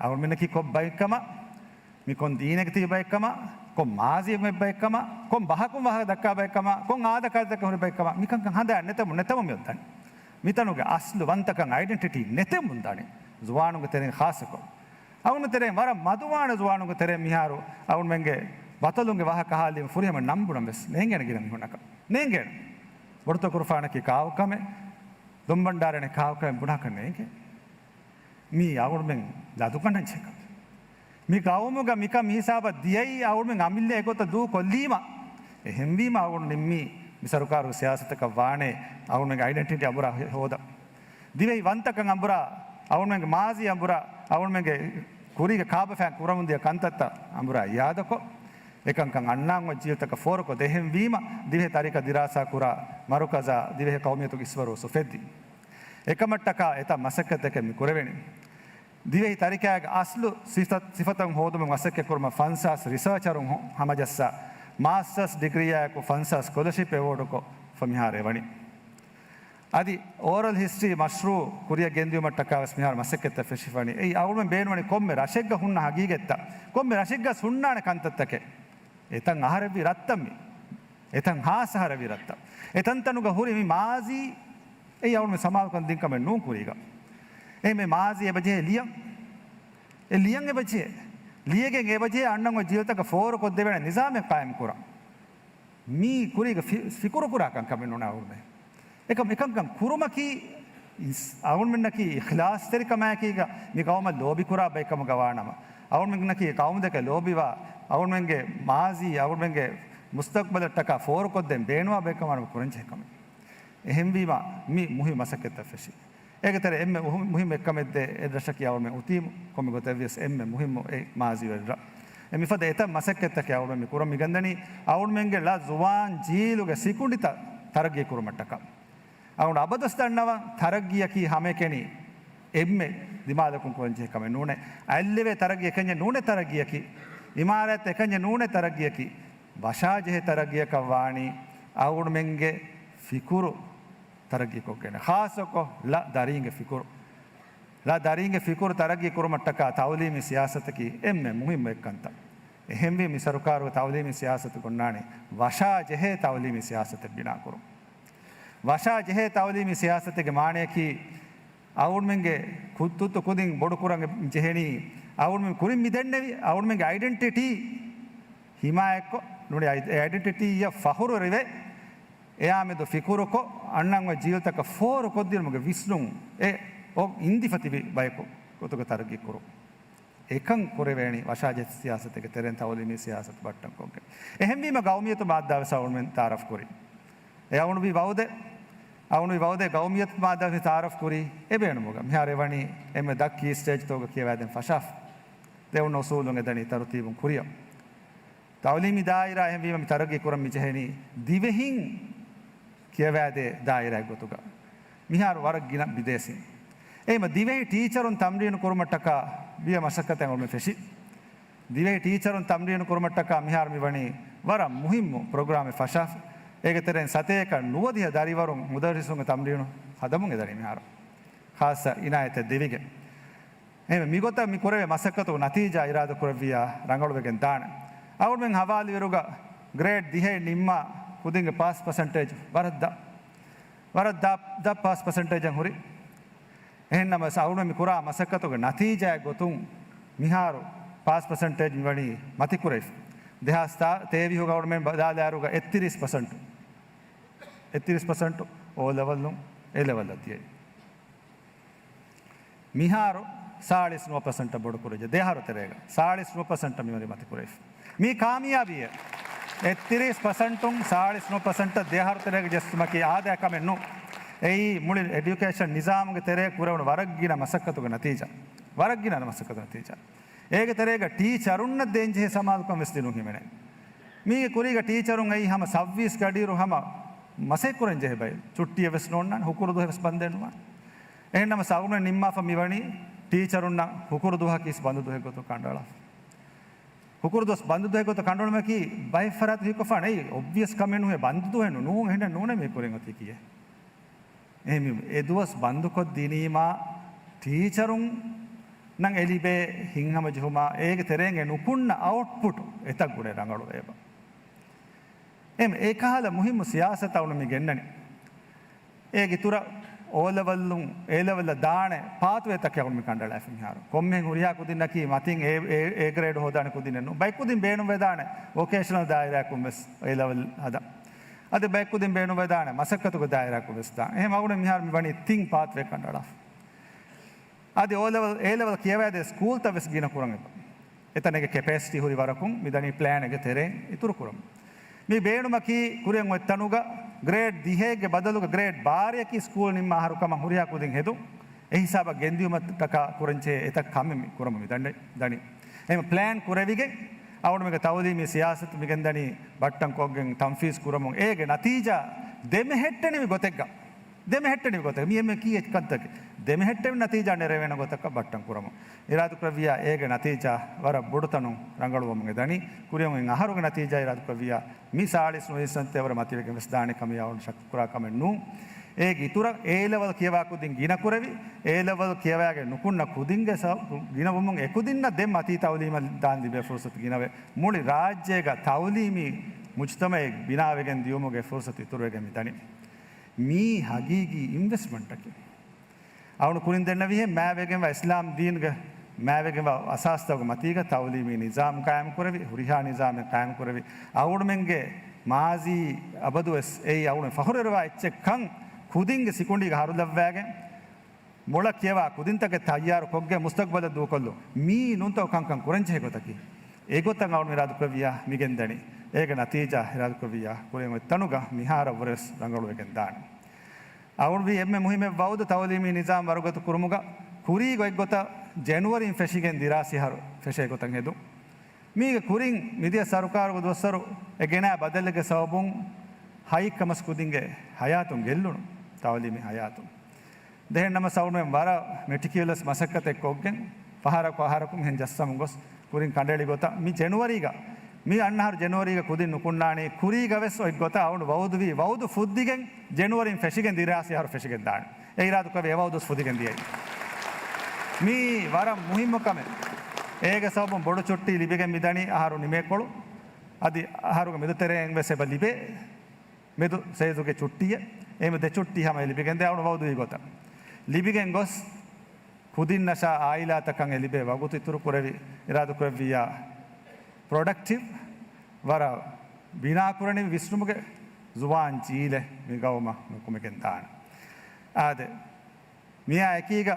އަޅުމެންނަކީ ކޮން ބައެއްކަމަށް، މި ކޮން ދީނެއް ތިބި ބައެއްކަމަށް، ކޮން މާޒީއެއް ބައެއްކަމަށް، ކޮން ބަހަކުން ވާހަކަ ދައްކާ ބައެއްކަމަށް، ކޮން އާދަކާދަކަށް ހުރި ބައެއްކަމަށް، މިކަންކަން ހަނދާން ނެތެމުން، ނެތެމުން މިއޮއްދަނީ. މިތަނުގެ އަސްލު ވަންތަކަން އައިޑެންޓިޓީ ނެތެމުން ދަނީ. ޒުވާނުންގެ ތެރެއިން ޚާއްޞަކޮށް. އަޅުމެން ތެރެއިން ވަރަށް މަދުވާނެ ޒުވާނުންގެ ތެރެއިން މިހާރު އަޅުމެންގެ ބަތަލުންގެ ވާހަކަ އަހާލީމަ ފުރިހަމަ ނަން ބުނަން ވެސް ނޭނގޭނެ ގިނަ މީހުންނަކަށް. ނޭނގޭނެ. ބޮޑުތަކުރުފާނަކީ ކާކު ކަމެއް، ދޮންބަންޑާރަނެ ކާކު ކަމެއް ބުނާކަށް ނޭނގޭ. މީ އަޅުމެން ލަދުގަނޑަން ޖެހޭ ކަމެއް. މި ގައުމުގަ މިކަން މިހިސާބަށް ދިޔައީ އަޅުމެން އަމިއްލަ އެގޮތަށް ދޫ ކޮށްލީމަ. އެހެންވީމަ އަޅުގަނޑު ނިންމީ މި ސަރުކާރުގެ ސިޔާސަތަކަށް ވާނެ އަޅުމެންގެ އައިޑެންޓިޓީ އަނބުރާ ހޯދަން. ދިވެހި ވަންތަކަން އަނބުރާ، އަޅުމެންގެ މާޒީ އަނބުރާ، އަޅުމެންގެ ކުރީގެ ކާބަފައިން ކުރަމުންދިޔަ ކަންތައްތައް އަނބުރާ އިޔާދަކޮށް، އެކަންކަން އަންނާން އޮތް ޖީލުތަކަށް ފޯރުކޮށް ދޭ. އެހެންވީމަ ދިވެހި ތަރިކަ ދިރާސާ ކުރާ މަރުކަޒާ ދިވެހި ޤައުމިއްޔަތުގެ އިސްވަރު އުފެއްދި. އެކަމަށްޓަކާ އެތައް މަސައްކަތްތަކެއް މި ކުރެވެނީ. ދިވެހި ތަރިކައިގެ އަސްލު ސިފަ-، ސިފަތައް ހޯދުމަށް މަސައްކަތް ކުރުމަށް ފަންސާސް ރިސާޗަރުން ހު-، ހަމަޖައްސާ، މާސްޓަރސް ޑިގްރީއާއެކު ފަންސާސް ސްކޮލަޝިޕް އެވޯޑުކޮށް ފަ މިހާރު އެވަނީ. އަދި އޯރަލް ހިސްޓްރީ މަޝްރޫއު ކުރިއަށް ގެންދިއުމަށްޓަކާ ވެސް މިހާރު މަސައްކަތްތައް ފެށިފަނީ. އެއީ އަޅުގަނޑުމެން ބޭނުންވަނީ ކޮންމެ ރަށެއްގަ ހުންނަ ހަގީގަތްތައް، ކޮންމެ ރަށެއްގަސް ހުންނާނެ ކަންތައްތަކެއް. އެތަން އަހަރެއްވި ރަށްތައް މި. އެތަން ހާސް އަހަރެއްވި ރަށްތައް. އެތަންތަނުގަ ހުރި މި މާޒީ އެއީ އަޅުގަނޑުމެން ސަމާލުކަން ދިން ކަމެއް ނޫން ކުރީގަ. އެހެން މި މާޒީ އެބަޖެހޭ ލިޔަން. އެ ލިޔަން އެބަޖެހޭ. ލިޔެގެން އެބަޖެހޭ އަންނަން އޮތް ޖީލުތަކަށް ފޯރުކޮށްދެވޭނެ ނިޒާމެއް ޤާއިމް ކުރަން. މީ ކުރީގަ ފި-، ފިކުރު ކުރާ ކަންކަމެއް ނޫން އަޅުގަނޑުމެން. އެކަމް، އެކަންކަން ކުރުމަކީ އިސް-، އަޅުގަނޑުމެންނަކީ އިޚްލާޞްތެރިކަމާއެކީގަ މި ޤައުމަށް ލޯބިކުރާ ބައެއްކަމުގަ ވާނަމަ، އަޅުގަނޑުމެންނަކީ ޤައުމުދެކެ ލޯބިވާ، އަޅުގަނޑުމެންގެ މާޒީ، އަޅުގަނޑުމެންގެ މުސްތަޤްބަލަށްޓަކާ ފޯރުކޮށްދޭން ބޭނުވާ ބައެއްކަމާ ކުރަންޖެހޭ ކަމެއް. އެހެންވީމަ، މި މުހިއްމު މަސައްކަތްތައް ފެށި. އޭގެ ތެރޭ އެންމެ އުހު-، މުހިއްމު އެއްކަމެއް ދޭ އެއްރަށަކީ އަޅުމެން އުތީމު ކޮންމެ ގޮތެއްވިޔަސް އެންމެ މުހިއްމު އެ މާޒީ އެއްރަށް. އެ މިފަދަ އެތައް މަސައްކަތްތަކެއް އަޅުމެން މި ކުރަން މިގެންދަނީ އަޅުމެންގެ ޅަ ޒުވާން ޖީލުގެ ސިކުނޑިތައް ތަރައްގީ ކުރުމަށްޓަކާ. އަޅުގަނޑު އަބަދުވެސް ދަންނަވަން ތަރައްގީއަކީ ހަމައެކަނި އެންމެ ދިމާލަކުން ކުރަންޖެހޭ ކަމެއް ނޫނޭ. އަތްލެވޭ ތަރައްގީ އެކަންޏެއް ނޫނޭ ތަރައްގީއަކީ. އިމާރާތް އެކަންޏެއް ނޫނޭ ތަރައްގީއަކީ. ވަށާޖެހޭ ތަރައްގީއަކަށް ވާނީ އަޅުގަނޑުމެންގެ ފިކުރު ތަރައްގީކޮށްގެން، ޚާއްޞަކޮށް ޅަ ދަރީންގެ ފިކުރު. ޅަ ދަރީންގެ ފިކުރު ތަރައްގީ ކުރުމަށްޓަކާ ތައުލީމީ ސިޔާސަތަކީ އެންމެ މުހިއްމު އެއްކަންތައް. އެހެންވީ މި ސަރުކާރުގެ ތައުލީމީ ސިޔާސަތުގަ އޮންނާނީ ވަށާޖެހޭ ތައުލީމީ ސިޔާސަތެއް ބިނާކުރުން. ވަށާޖެހޭ ތައުލީމީ ސިޔާސަތެއްގެ މާނަޔަކީ އަޅުގަނޑުމެންގެ ކު-، ތުއްތު ކުދިން ބޮޑުކުރަން ޖެހެނީ އަޅުގަނޑުމެން ކުރިން މިދެންނެވި އަޅުގަނޑުމެންގެ އައިޑެންޓިޓީ ހިމާޔަތްކޮށް ނޫނީ އައި-، އެ އައިޑެންޓިޓީއަށް ފަޚުރުވެރިވެ، އެއާމެދު ފިކުރުކޮށް، އަންނަން އޮތް ޖީލުތަކަށް ފޯރުކޮށްދިނުމުގެ ވިސްނުން އެ އޮ-، އިންދިފަ ތިބި ބަޔަކު ގޮތުގަ ތަރައްގީ ކުރުން. އެކަން ކުރެވޭނީ ވަށާޖެހޭ ސިޔާސަތެއްގެ ތެރެއިން ތައުލީމީ ސިޔާސަތު ބައްޓަންކޮށްގެން. އެހެންވީމަ ގައުމިއްޔަތު މާއްދާވެސް އަޅުގަނޑުމެން ތައާރަފް ކުރީ. އެ އަޅުގަނޑު ވީ ވައުދެއް، އަޅުގަނޑު ވީ ވައުދެއް ގައުމިއްޔަތު މާއްދާވެސް ތައާރަފް ކުރީ. އެ ބޭނުމުގަ މިހާރު އެވަނީ އެންމެ ދަށް ކީ ސްޓޭޖްތަކުގަ ކިޔަވާދޭން ފަށާފަ. ދެ އޮންނަ އުސޫލުން އެދަނީ ތަރުތީބުން ކުރިއަށް. ތައުލީމީ ދާއިރާ އެހެންވީމަ މި ތަރައްގީ ކުރަން މިޖެހެނީ ދިވެހިން ކިޔަވާދޭ ދާއިރާއެއް ގޮތުގަ. މިހާރު ވަރަށް ގިނަ ބިދޭސީން. އެހެންވީމަ ދިވެހި ޓީޗަރުން ތަމްރީނު ކުރުމަށްޓަކާ ބިޔަ މަސައްކަތެއް އަޅުގަނޑުމެން ފެށި. ދިވެހި ޓީޗަރުން ތަމްރީނު ކުރުމަށްޓަކާ މިހާރު މިވަނީ ވަރަށް މުހިއްމު ޕްރޮގްރާމެއް ފަށާފަ. އޭގެ ތެރެއިން ސަތޭކަ ނުވަދިހަ ދަރިވަރުން މުދައްރިސުންގެ ތަމްރީނު ހަދަމުން އެދަނީ މިހާރު. ޚާއްޞަ އިނާޔަތެއް ދެވިގެން. އެހެންވެ، މިގޮތަށް މި ކުރެވޭ މަސައްކަތުގެ ނަތީޖާ އިރާދަކުރެއްވިއްޔާ ރަނގަޅުވެގެން ދާނެ. އަޅުގަނޑުމެން ހަވާލުވިއިރުގަ ގްރޭޑް ދިހައިން ނިންމާ ކުދިންގެ ޕާސް ޕަސެންޓޭޖް ވަރަށް ދަށް. ވަރަށް ދަށް، ދަށް ޕާސް ޕަސެންޓޭޖެއް ހުރި. އެހެންނަމަވެސް އަޅުގަނޑުމެން މި ކުރާ މަސައްކަތުގެ ނަތީޖާއެއް ގޮތުން މިހާރު ޕާސް ޕަސެންޓޭޖް މިވަނީ މަތިކުރެވިފަ. ދެހާސް ތޭވީހުގަ އަޅުގަނޑުމެން ބަލާލާއިރުގަ އެއްތިރީސް ޕަސެންޓް. އެއްތިރީސް ޕަސެންޓް އޯ ލެވެލުން އޭ ލެވެލްއަށް ދިޔައީ. މިހާރު ސާޅީސް ނުވަ ޕަސެންޓަށް ބޮޑު ކުރެއްޖެ. ދެއަހަރު ތެރޭގަ ސާޅީސް ނުވަ ޕަސެންޓަށް މިވަނީ މަތި ކުރެވިފަ. މީ ކާމިޔާބީއެއް. އެއްތިރީސް ޕަސެންޓުން ސާޅީސް ނުވަ ޕަސެންޓަށް ދެއަހަރު ތެރޭގަ ޖެއްސުމަކީ އާދަޔާ ކަމެއް ނޫން. އެއީ މުޅި އެޑިއުކޭޝަން ނިޒާމުގެ ތެރޭ ކުރެވުނު ވަރަށް ގިނަ މަސައްކަތުގެ ނަތީޖާ. ވަރަށް ގިނަ މަސައްކަތުގެ ނަތީޖާ. އޭގެ ތެރޭގަ ޓީޗަރުންނަށް ދޭންޖެހޭ ސަމާލުކަން ވެސް ދިނުން ހިމެނޭ. މީގެ ކުރީގަ ޓީޗަރުން އެއީ ހަމަ ސައްވީސް ގަޑިއިރު ހަމަ މަސައްކަތް ކުރަން ޖެހޭ ބައެއް. ޗުއްޓީއެއް ވެސް ނޯންނާނެ، ހުކުރު ދުވަހެއް ވެސް ބަންދެއް ނުވާނެ. އެހެންނަމަ ސައުން ނިންމާފަ މިވަނީ ޓީޗަރުންނަށް ހުކުރު ދުވަހަކީ ވެސް ބަންދު ދުވަހެއް ގޮތަށް ކަނޑައަޅާފަ. ހުކުރު ދުވަސް ބަންދު ދުވަހެއް ގޮތަށް ކަނޑައަޅުމަކީ ބައެއް ފަރާތު ހީކޮށްފާނެ. އެއީ އޮބްވިއަސް ކަމެއް ނޫނޭ، ބަންދު ދުވަހެއް ނޫން. ނޫން، އެހެންނަމަ ނޫނޭ މީ ކުރިން އޮތީ ކިއެއް. އެހެންވީމަ އެ ދުވަސް ބަންދުކޮށްދިނީމާ ޓީޗަރުންނަށް އެ ލިބޭ ހިތްހަމަޖެހުމާ އޭގެ ތެރޭން އެ ނުކުންނަ އައުޓްޕުޓް އެތައް ގުނައެއް ރަނގަޅުވޭބަ. އެހެން އެކަހަލަ މުހިއްމު ސިޔާސަތަށް އަޅުގަނޑު މި ގެންނަނީ. އޭގެ އިތުރަށް އޯލެވެލުން، އޭލެވެލްއަށް ދާނެ ޕާތުވޭތަކެއް އަޅުގަނޑު މި ކަނޑައަޅާފަ މިހާރު. ކޮންމެހެން ހުރިހާ ކުދިންނަކީ މަތިން އޭ، އޭ، އޭ ގްރޭޑް ހޯދާނެ ކުދިންނެއް ނޫން. ބައެއް ކުދިން ބޭނުންވެދާނެ ވޮކޭޝަނަލް ދާއިރާއަކުން ވެސް އޭލެވެލް ހަދަން. އަދި ބައެއް ކުދިން ބޭނުންވެދާނެ މަސައްކަތުގެ ދާއިރާއަކުން ވެސް ދާން. އެހެން އަޅުގަނޑު މިހާރު މި ވަނީ ތިން ޕާތުވޭ ކަނޑައަޅާފަ. އަދި އޯލެވެލް، އޭލެވެލް ކިޔަވައިދޭ ސްކޫލްތައް ވެސް ގިނަ ކުރަން އެބަ. އެތަނެއްގެ ކެޕޭސިޓީ ހުރި ވަރަކުން މިދަނީ ޕްލޭނެއްގެ ތެރެއިން އިތުރު ކުރަމުން. މި ބޭނުމަކީ ކުރިއަށް އޮތް ތަނުގަ ގްރޭޑް ދިހައެއްގެ ބަދަލުގަ ގްރޭޑް ބާރައަކީ ސްކޫލް ނިންމާ އަހަރު ކަމަށް ހުރިހާ ކުދިން ހެދުން. އެ ހިސާބަށް ގެންދިއުމަށްޓަކާ ކުރަންޖެހޭ އެތައް ކަމެއް މި ކުރަމުން މި ދަންނަ-، ދަނީ. އެހެން ޕްލޭން ކުރެވިގެން އަޅުގަނޑުމެންގެ ތައުލީމީ ސިޔާސަތު މިގެންދަނީ ބައްޓަންކޮށްގެން ތަންފީޒް ކުރަމުން. އޭގެ ނަތީޖާ ދެމެހެއްޓެނިވި ގޮތެއްގަ. ދެމެހެއްޓެނިވި ގޮތަކަށް މި އެންމެ ކީއް ކަންތަކެއް؟ ދެމެހެއްޓެނިވި ނަތީޖާ ނެރެވޭނެ ގޮތަކަށް ބައްޓަން ކުރަމުން އިރާދަކުރެއްވިއްޔާ، އޭގެ ނަތީޖާ ވަރަށް ބޮޑު ތަނުން ރަނގަޅުވަމުން އެދަނީ. ކުރިއަށް އޮތް އަހަރުގެ ނަތީޖާ އިރާދަކުރެއްވިއްޔާ، މި ސާޅީސް ނުވަ ޕަސެންޓް ވަރަށް މަތިވެގެން ވެސް ދާނެ ކަމަށް އަޅުގަނޑު ޝައްކު ކުރާ ކަމެއް ނޫން. އޭގެ އިތުރަށް އޭލެވެލް ކިޔަވާ ކުދިން ގިނަ ކުރެވި، އޭލެވެލް ކިޔަވާގެން ނުކުންނަ ކުދިންގެ ސަ-، ގިނަވުމުން އެކުދިންނަށް ދެން މަތީ ތައުލީމަށް ދާން ލިބޭ ފުރުސަތު ގިނަވެ، މުޅި ރާއްޖޭގަ ތައުލީމީ މުޖްތަމައެއް ބިނާވެގެން ދިޔުމުގެ ފުރުސަތު އިތުރުވެގެން މި ދަނީ. މީ ހަގީގީ އިންވެސްޓްމަންޓަކީ. އަޅުގަނޑު ކުރިން ދެންނެވިހެން މާތްވެގެންވާ އިސްލާމް ދީންގެ މާތްވެގެންވާ އަސާސްތަކުގެ މަތީގަ ތައުލީމީ ނިޒާމް ޤާއިމް ކުރެވި، ހުރިހާ ނިޒާމެއް ޤާއިމް ކުރެވި، އަޅުގަނޑުމެންގެ މާޒީ އަބަދުވެސް އެއީ އަޅުގަނޑު ފަޚުރުވެރިވާ އެއްޗެއް ކަން ކުދިންގެ ސިކުނޑީގަ ހަރުލައްވާގެން، މޮޅަށް ކިޔަވާ ކުދިންތަކެއް ތައްޔާރު ކޮށްގެން މުސްތަޤްބަލަށް ދޫކޮށްލުން. މީ ނޫންތޯ ކަންކަން ކުރަންޖެހޭ ގޮތަކީ. އެގޮތަށް އަޅުގަނޑު އިރާދަކުރެއްވިއްޔާ މިގެންދަނީ. އޭގެ ނަތީޖާ އިރާދަކުރެއްވިއްޔާ ކުރިއަށް އޮތް ތަނުގަ މިހާރަށްވުރެ ވެސް ރަނގަޅުވެގެން ދާނެ. އަޅުގަނޑު ވީ އެންމެ މުހިއްމު ވައުދު ތައުލީމީ ނިޒާމް ވަރުގަދަ ކުރުމުގަ ކުރީގަ އޮތްގޮތަށް ޖެނުއަރީން ފެށިގެން ދިރާސީ އަހަރު ފެށޭ ގޮތަށް ހެދުން. މީގެ ކުރިން މިދިޔަ ސަރުކާރުގެ ދުވަސްވަރު އެ ގެނާ ބަދަލެއްގެ ސަބަބުން ހައިކަމަސް ކުދިންގެ ހަޔާތުން ގެއްލުނު، ތައުލީމީ ހަޔާތުން. ދެހެން ނަމަ ސައުނުވެން ވަރަށް މެޓިކިއުލަސް މަސައްކަތެއް ކޮށްގެން، ފަހަރަކު އަހަރަކު މިހެން ޖައްސަމުން ގޮސް، ކުރިން ކަނޑައެޅި ގޮތަށް މި ޖެނުއަރީގަ، މި އަންނަ އަހަރު ޖެނުއަރީގަ ކުދިން ނުކުންނާނީ، ކުރީގަ ވެސް އޮތް ގޮތަށް އަޅުގަނޑު ވައުދުވީ، ވައުދު ފުއްދިގެން ޖެނުއަރީން ފެށިގެން ދިރާސީ އަހަރު ފެށިގެން ދާނެ. އެ އިރާދަކުރެއްވި އެ ވައުދު ވެސް ފުދިގެން ދިޔައީ. މީ ވަރަށް މުހިއްމު ކަމެއް. އޭގެ ސަބަބުން ބޮޑު ޗުއްޓީ ލިބިގެން މިދަނީ އަހަރު ނިމޭކޮޅު. އަދި އަހަރުގެ މެދުތެރެއިން ވެސް އެބަ ލިބޭ. މެދު ސައިޒުގެ ޗުއްޓީއެއް، އެހެންވެ ދެ ޗުއްޓީ ހަމަ ލިބިގެންދޭ އަޅުގަނޑު ވައުދުވީ ގޮތަށް. ލިބިގެން ގޮސް ކުދިންނަށާ އާއިލާތަކަށް އެ ލިބޭ ވަގުތު އިތުރު ކުރެވި، އިރާދަކުރެއްވިއްޔާ ޕްރޮޑަކްޓިވް، ވަރަށް ބިނާކުރަނިވި ވިސްނުމުގެ ޒުވާން ޖީލެއް މި ގައުމަށް ނުކުމެގެން ދާނެ. އާދެ، މިއާ އެކީގަ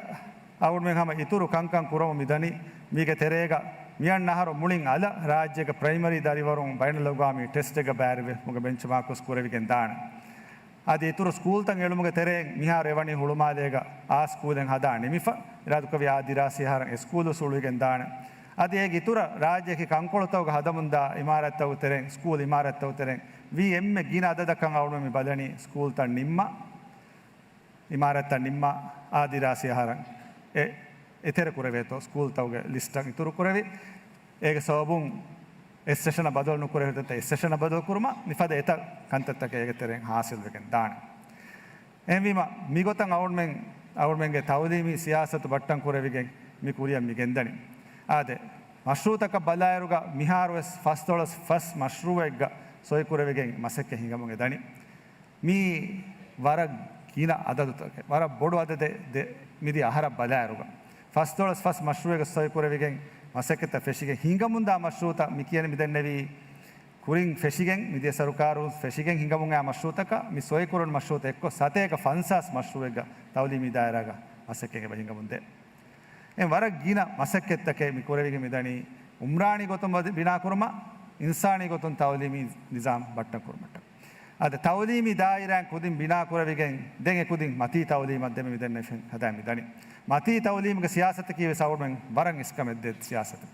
އަޅުގަނޑުމެން ހަމަ އިތުރު ކަންކަން ކުރަމުން މިދަނީ. މީގެ ތެރޭގަ މިއަންނަ އަހަރު މުޅިން އަލަށް ރާއްޖޭގެ ޕްރައިމަރީ ދަރިވަރުން ބައިނަލްއަގްވާމީ ޓެސްޓެއްގަ ބައިވެރިވެ މުގެ ބެންޗްމާކް ވެސް ކުރެވިގެން ދާނެ. އަދި އިތުރު ސްކޫލްތައް އެޅުމުގެ ތެރެއިން މިހާރު އެވަނީ ހުޅުމާލޭގަ އާ ސްކޫލެއް ހަދާ ނިމިފަ، އިރާދަކުރެއްވިއްޔާ އާ ދިރާސީ އަހަރަށް އެ ސްކޫލް ވެސް ހުޅުވިގެން ދާނެ. އަދި އޭގެ އިތުރަށް ރާއްޖޭގެ ކަންކޮޅުތަކުގަ ހަދަމުންދާ އިމާރާތްތަކުގެ ތެރެއިން، ސްކޫލް އިމާރާތްތަކުގެ ތެރެއިން ވީ އެންމެ ގިނަ އަދަދަކަށް އަޅުގަނޑު މި ބަލަނީ ސްކޫލްތައް ނިންމާ، އިމާރާތްތައް ނިންމާ، އާ ދިރާސީ އަހަރަށް އެ، އެތެރެ ކުރެވޭތޯ ސްކޫލްތަކުގެ ލިސްޓަށް އިތުރު ކުރެވި، އޭގެ ސަބަބުން އެއް ސެޝަނަށް ބަދަލު ނުކުރެވޭތޯ އެއް ސެޝަނަށް ބަދަލު ކުރުމަށް މިފަދަ އެތައް ކަންތައްތަކެއް އޭގެ ތެރެއިން ހާސިލްވެގެން ދާނެ. އެހެންވީމަ، މިގޮތަށް އަޅުގަނޑުމެން، އަޅުގަނޑުމެންގެ ތައުލީމީ ސިޔާސަތު ބައްޓަން ކުރެވިގެން މި ކުރިއަށް މި ގެންދަނީ. އާދެ، މަޝްރޫޢުތަކަށް ބަލާއިރުގަ މިހާރުވެސް ފަސްދޮޅަސް ފަސް މަޝްރޫޢެއްގަ ސޮއިކުރެވިގެން މަސައްކަތް ހިނގަމުން އެދަނީ. މީ ވަރަށް ގިނަ އަދަދުތަކެއް، ވަރަށް ބޮޑު އަދަދެއް ދެ-، މިދިޔަ އަހަރަށް ބަލާއިރުގަ. ފަސްދޮޅަސް ފަސް މަޝްރޫޢެއްގަ ސޮއިކުރެވިގެން މަސައްކަތްތައް ފެށިގެން ހިނގަމުންދާ މަޝްރޫޢުތައް މި ކިޔަނީ މިދެންނެވީ، ކުރިން ފެށިގެން، މިދިޔަ ސަރުކާރުން ފެށިގެން ހިނގަމުން އައި މަޝްރޫޢުތަކަށް މި ސޮއިކުރުނު މަޝްރޫޢުތައް އެއްކޮށް ސަތޭކަ ފަންސާސް މަޝްރޫޢެއްގަ ތައުލީމީ ދާއިރާގަ މަސައްކަތް އެބަ ހިނގަމުންދޭ. އެ ވަރަށް ގިނަ މަސައްކަތްތަކެއް މި ކުރެވިގެން މިދަނީ، އުމްރާނީ ގޮތުން ވަދެ-، ބިނާކުރުމަށް، އިންސާނީ ގޮތުން ތައުލީމީ ނިޒާމް ބައްޓަން ކުރުމަށްޓަކައި. އަދި ތައުލީމީ ދާއިރާއިން ކުދިން ބިނާކުރެވިގެން، ދެން އެ ކުދިން މަތީ ތައުލީމަށް ދެމި މިދެންނެވި ހަދާ މިދަނީ. މަތީ ތައުލީމުގެ ސިޔާސަތަކީ ވެސް އަޅުގަނޑުމެން ވަރަށް އިސްކަމެއް ދޭ ސިޔާސަތެއް.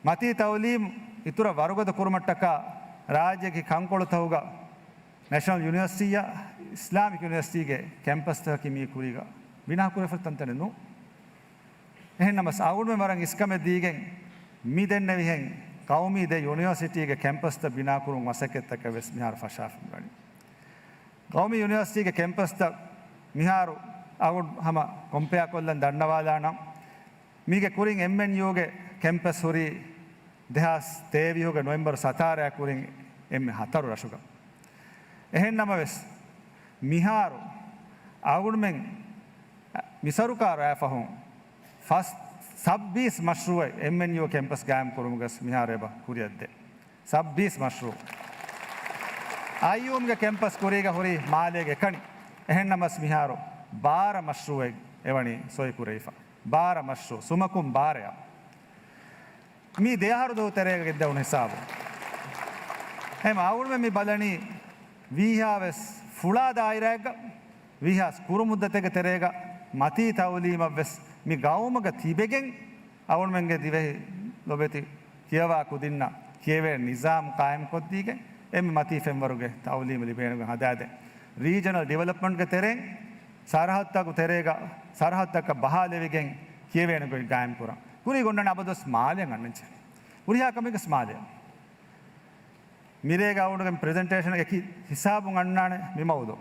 މަތީ ތައުލީމު އިތުރަށް ވަރުގަދަ ކުރުމަށްޓަކާ ރާއްޖޭގެ ކަންކޮޅުތަކުގަ ނެޝަނަލް ޔުނިވަރސިޓީއާ އިސްލާމިކް ޔުނިވަރސިޓީގެ ކެމްޕަސްތަކަކީ މީ ކުރީގަ ބިނާކުރެވިފަ ތަންތަނެއް ނޫން. އެހެންނަމަސް އަޅުގަނޑުމެން ވަރަށް އިސްކަމެއް ދީގެން މި ދެންނެވިހެން ޤައުމީ ދެ ޔުނިވަރސިޓީގެ ކެމްޕަސްތައް ބިނާކުރުން މަސައްކަތްތަކެއް ވެސް މިހާރު ފަށާފަ މިވަނީ. ޤައުމީ ޔުނިވަރސިޓީގެ ކެމްޕަސްތައް މިހާރު އަޅުގަނޑު ހަމަ ކޮމްޕެއާ ކޮށްލަން ދަންނަވާލާނަން. މީގެ ކުރިން އެމްއެންޔޫގެ ކެމްޕަސް ހުރީ ދެހާސް ތޭވީހުގެ ނޮވެމްބަރު ސަތާރައާ ކުރިން އެންމެ ހަތަރު ރަށުގަ. އެހެން ނަމަވެސް، މިހާރު އަޅުގަނޑުމެން މި ސަރުކާރު އާފަހުން ފަސް، ސައްބީސް މަޝްރޫއެއް އެމްއެންޔޫ ކެމްޕަސް ގާއިމް ކުރުމުގަސް މިހާރު އެބަ ކުރިއަށްދޭ. ސައްބީސް މަޝްރޫ. އައިޔޫމްގެ ކެމްޕަސް ކުރީގަ ހުރީ މާލޭގެ ކަނި. އެހެންނަމަސް މިހާރު ބާރަ މަޝްރޫއެއް އެވަނީ ސޮއި ކުރެވިފަ. ބާރަ މަޝްރޫ، ސުމަކުން ބާރަޔަށް. މީ ދެއަހަރު ދުވަހު ތެރޭގަ ގެންދެވުނު ހިސާބު. އެހެން އަޅުގަނޑުމެން މި ބަލަނީ ވީހާވެސް ފުޅާ ދާއިރާއެއްގަ، ވީހާވެސް ކުރު މުއްދަތެއްގެ ތެރޭގަ މަތީ ތައުލީމަށްވެސް މި ގައުމުގަ ތިބެގެން އަޅުގަނޑުމެންގެ ދިވެހި ލޮބެތި ކިޔަވާ ކުދިންނަށް ކިޔެވޭ ނިޒާމް ޤާއިމްކޮށްދީގެން އެންމެ މަތީ ފެންވަރުގެ ތައުލީމު ލިބޭނެގޮތް ހަދާދޭ. ރީޖަނަލް ޑިވެލޮޕްމަންޓްގެ ތެރެއިން ސަރަހައްދުތަކު ތެރޭގަ، ސަރަހައްދުތަކަށް ބަހާލެވިގެން ކިޔެވޭނެ ގޮތް ގާއިމްކުރަން. ކުރީ ގޮނޑަނ އަބަދުވެސް މާލެއަށް އަންނަންޖެހޭ. ހުރިހާ ކަމެއްގަސް މާލެއަށް. މިރޭގަ އަޅުގަނޑުގެ ޕްރެޒެންޓޭޝަން އެކި ހިސާބުން އަންނާނެ މި މައުޟޫ.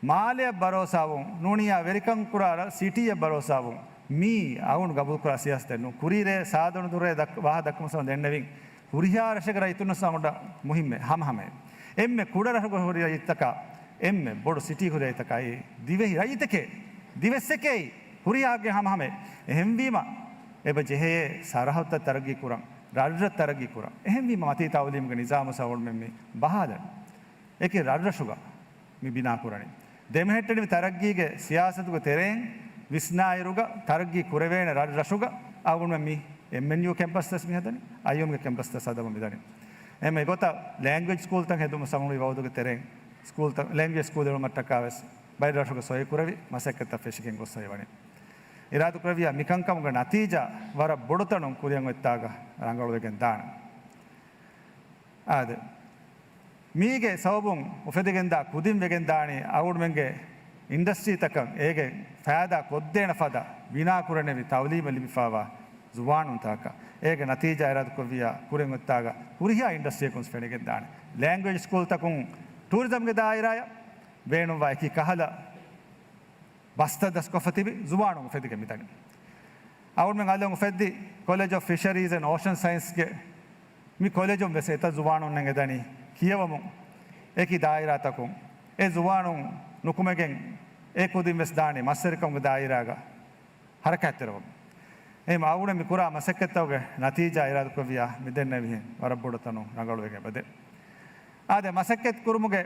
މާލެއަށް ބަރޯސާވުން ނޫނިއްޔާ ވެރިކަން ކުރާ ސިޓީއަށް ބަރޯސާވުން މީ އަޅުގަނޑު ގަބޫލުކުރާ ސިޔާސަތެއް ނޫން. ކުރީރޭ ސާދަނުދުރޭ ދައްކަ-، ވާހަ ދައްކަމުން ދެންނެވިން. ހުރިހާ ރަށެއްގެ ރައްޔިތުންނަށް އަޅުގަނޑަށް މުހިއްމޭ ހަމަހަމައެއް. އެންމެ ކުޑަ ރަށުގެ ހުރި ރައްޔިތަކާ، އެންމެ ބޮޑު ސިޓީ ހުރި ރައްޔިތަކާއި، ދިވެހި ރައްޔިތަކޭ، ދިވެއްސެކޭ، ހުރިހާގެ ހަމަހަމައެއް. އެހެންވީމަ، އެބަ ޖެހޭ ސަރަހައްދުތައް ތަރައްގީ ކުރަން، ރަށްރަށް ތަރައްގީ ކުރަން. އެހެންވީމަ، މަތީ ތައުލީމުގެ ނިޒާމު ސައުޅުމެން މި ބަހާލަން. އެކި ރަށްރަށުގަ މި ބިނާކުރަނީ. ދެމެހެއްޓެނިވި ތަރައްގީގެ ސިޔާސަތުގެ ތެރެއިން ވިސްނާއިރުގަ ތަރައްގީ ކުރެވޭނެ ރަށްރަށުގަ އަޅުގަނޑުމެން މި އެމްއެންޔޫ ކެމްޕަސް ވެސް މި ހަދަނީ، އައިއުއެމްގެ ކެމްޕަސް ވެސް ހަދަމުން މިދަނީ. އެހެން އެގޮތަށް ލެންގުއޭޖް ސްކޫލްތައް ހެދުމަށް ސަމުނުވި ވައުދުގެ ތެރެއިން ސްކޫލްތައް، ލެންގުއޭޖް ސްކޫލް ހެދުމަށްޓަކާ ވެސް ބައެއް ރަށުގެ ސޮއި ކުރެވި މަސައްކަތްތައް ފެށިގެން ގޮސްފައިވަނީ. އިރާދަކުރެއްވިޔާ މިކަންކަމުގެ ނަތީޖާ ވަރަށް ބޮޑުތަނުން ކުރިއަށް އޮތްތާގަ ރަނގަޅުވެގެން ދާނެ. އާދެ، މީގެ ސަބަބުން އުފެދިގެންދާ ކުދިން ވެގެންދާނީ އަޅުގަނޑުމެންގެ އިންޑަސްޓްރީތަކަށް އޭގެ ފައިދާ ކޮށްދޭނެ ފަދަ ބިނާ ކުރަނިވި ތައުލީމެއް ލިބިފާވާ ޒުވާނުންތަކަކަށް. އޭގެ ނަތީޖާ އިރާދަކުރެއްވިޔާ ކުރިން އޮތްތާގަ ހުރިހާ އިންޑަސްޓްރީއަކުން ފެނިގެންދާނެ. ލެންގުއޭޖް ސްކޫލްތަކުން ޓޫރިޒަމްގެ ދާއިރާއަށް ބޭނުންވާ އެކި ކަހަލަ ބަސްތައް ދަސްކޮށްފަ ތިބި ޒުވާނުން އުފެދިގެން މިދަނީ. އަޅުގަނޑުމެން އަލުން އުފެއްދި ކޮލެޖް އޮފް ފިޝަރީޒް އެންޑް އޯޝަން ސައިންސްގެ މި ކޮލެޖުން ވެސް އެތައް ޒުވާނުންނެއް އެދަނީ ކިޔަވަމުން އެކި ދާއިރާތަކުން. އެ ޒުވާނުން ނުކުމެގެން އެ ކުދިން ވެސް ދާނީ މަސްވެރިކަމުގެ ދާއިރާގަ ހަރަކާތްތެރިވަމުން. އެހެން އަޅުގަނޑު މި ކުރާ މަސައްކަތްތަކުގެ ނަތީޖާ އިރާދަކުރެއްވިޔާ މިދެންނެވިހެން ވަރަށް ބޮޑު ތަނުން ރަނގަޅުވެގެން އެބަދޭ. އާދެ، މަސައްކަތް ކުރުމުގެ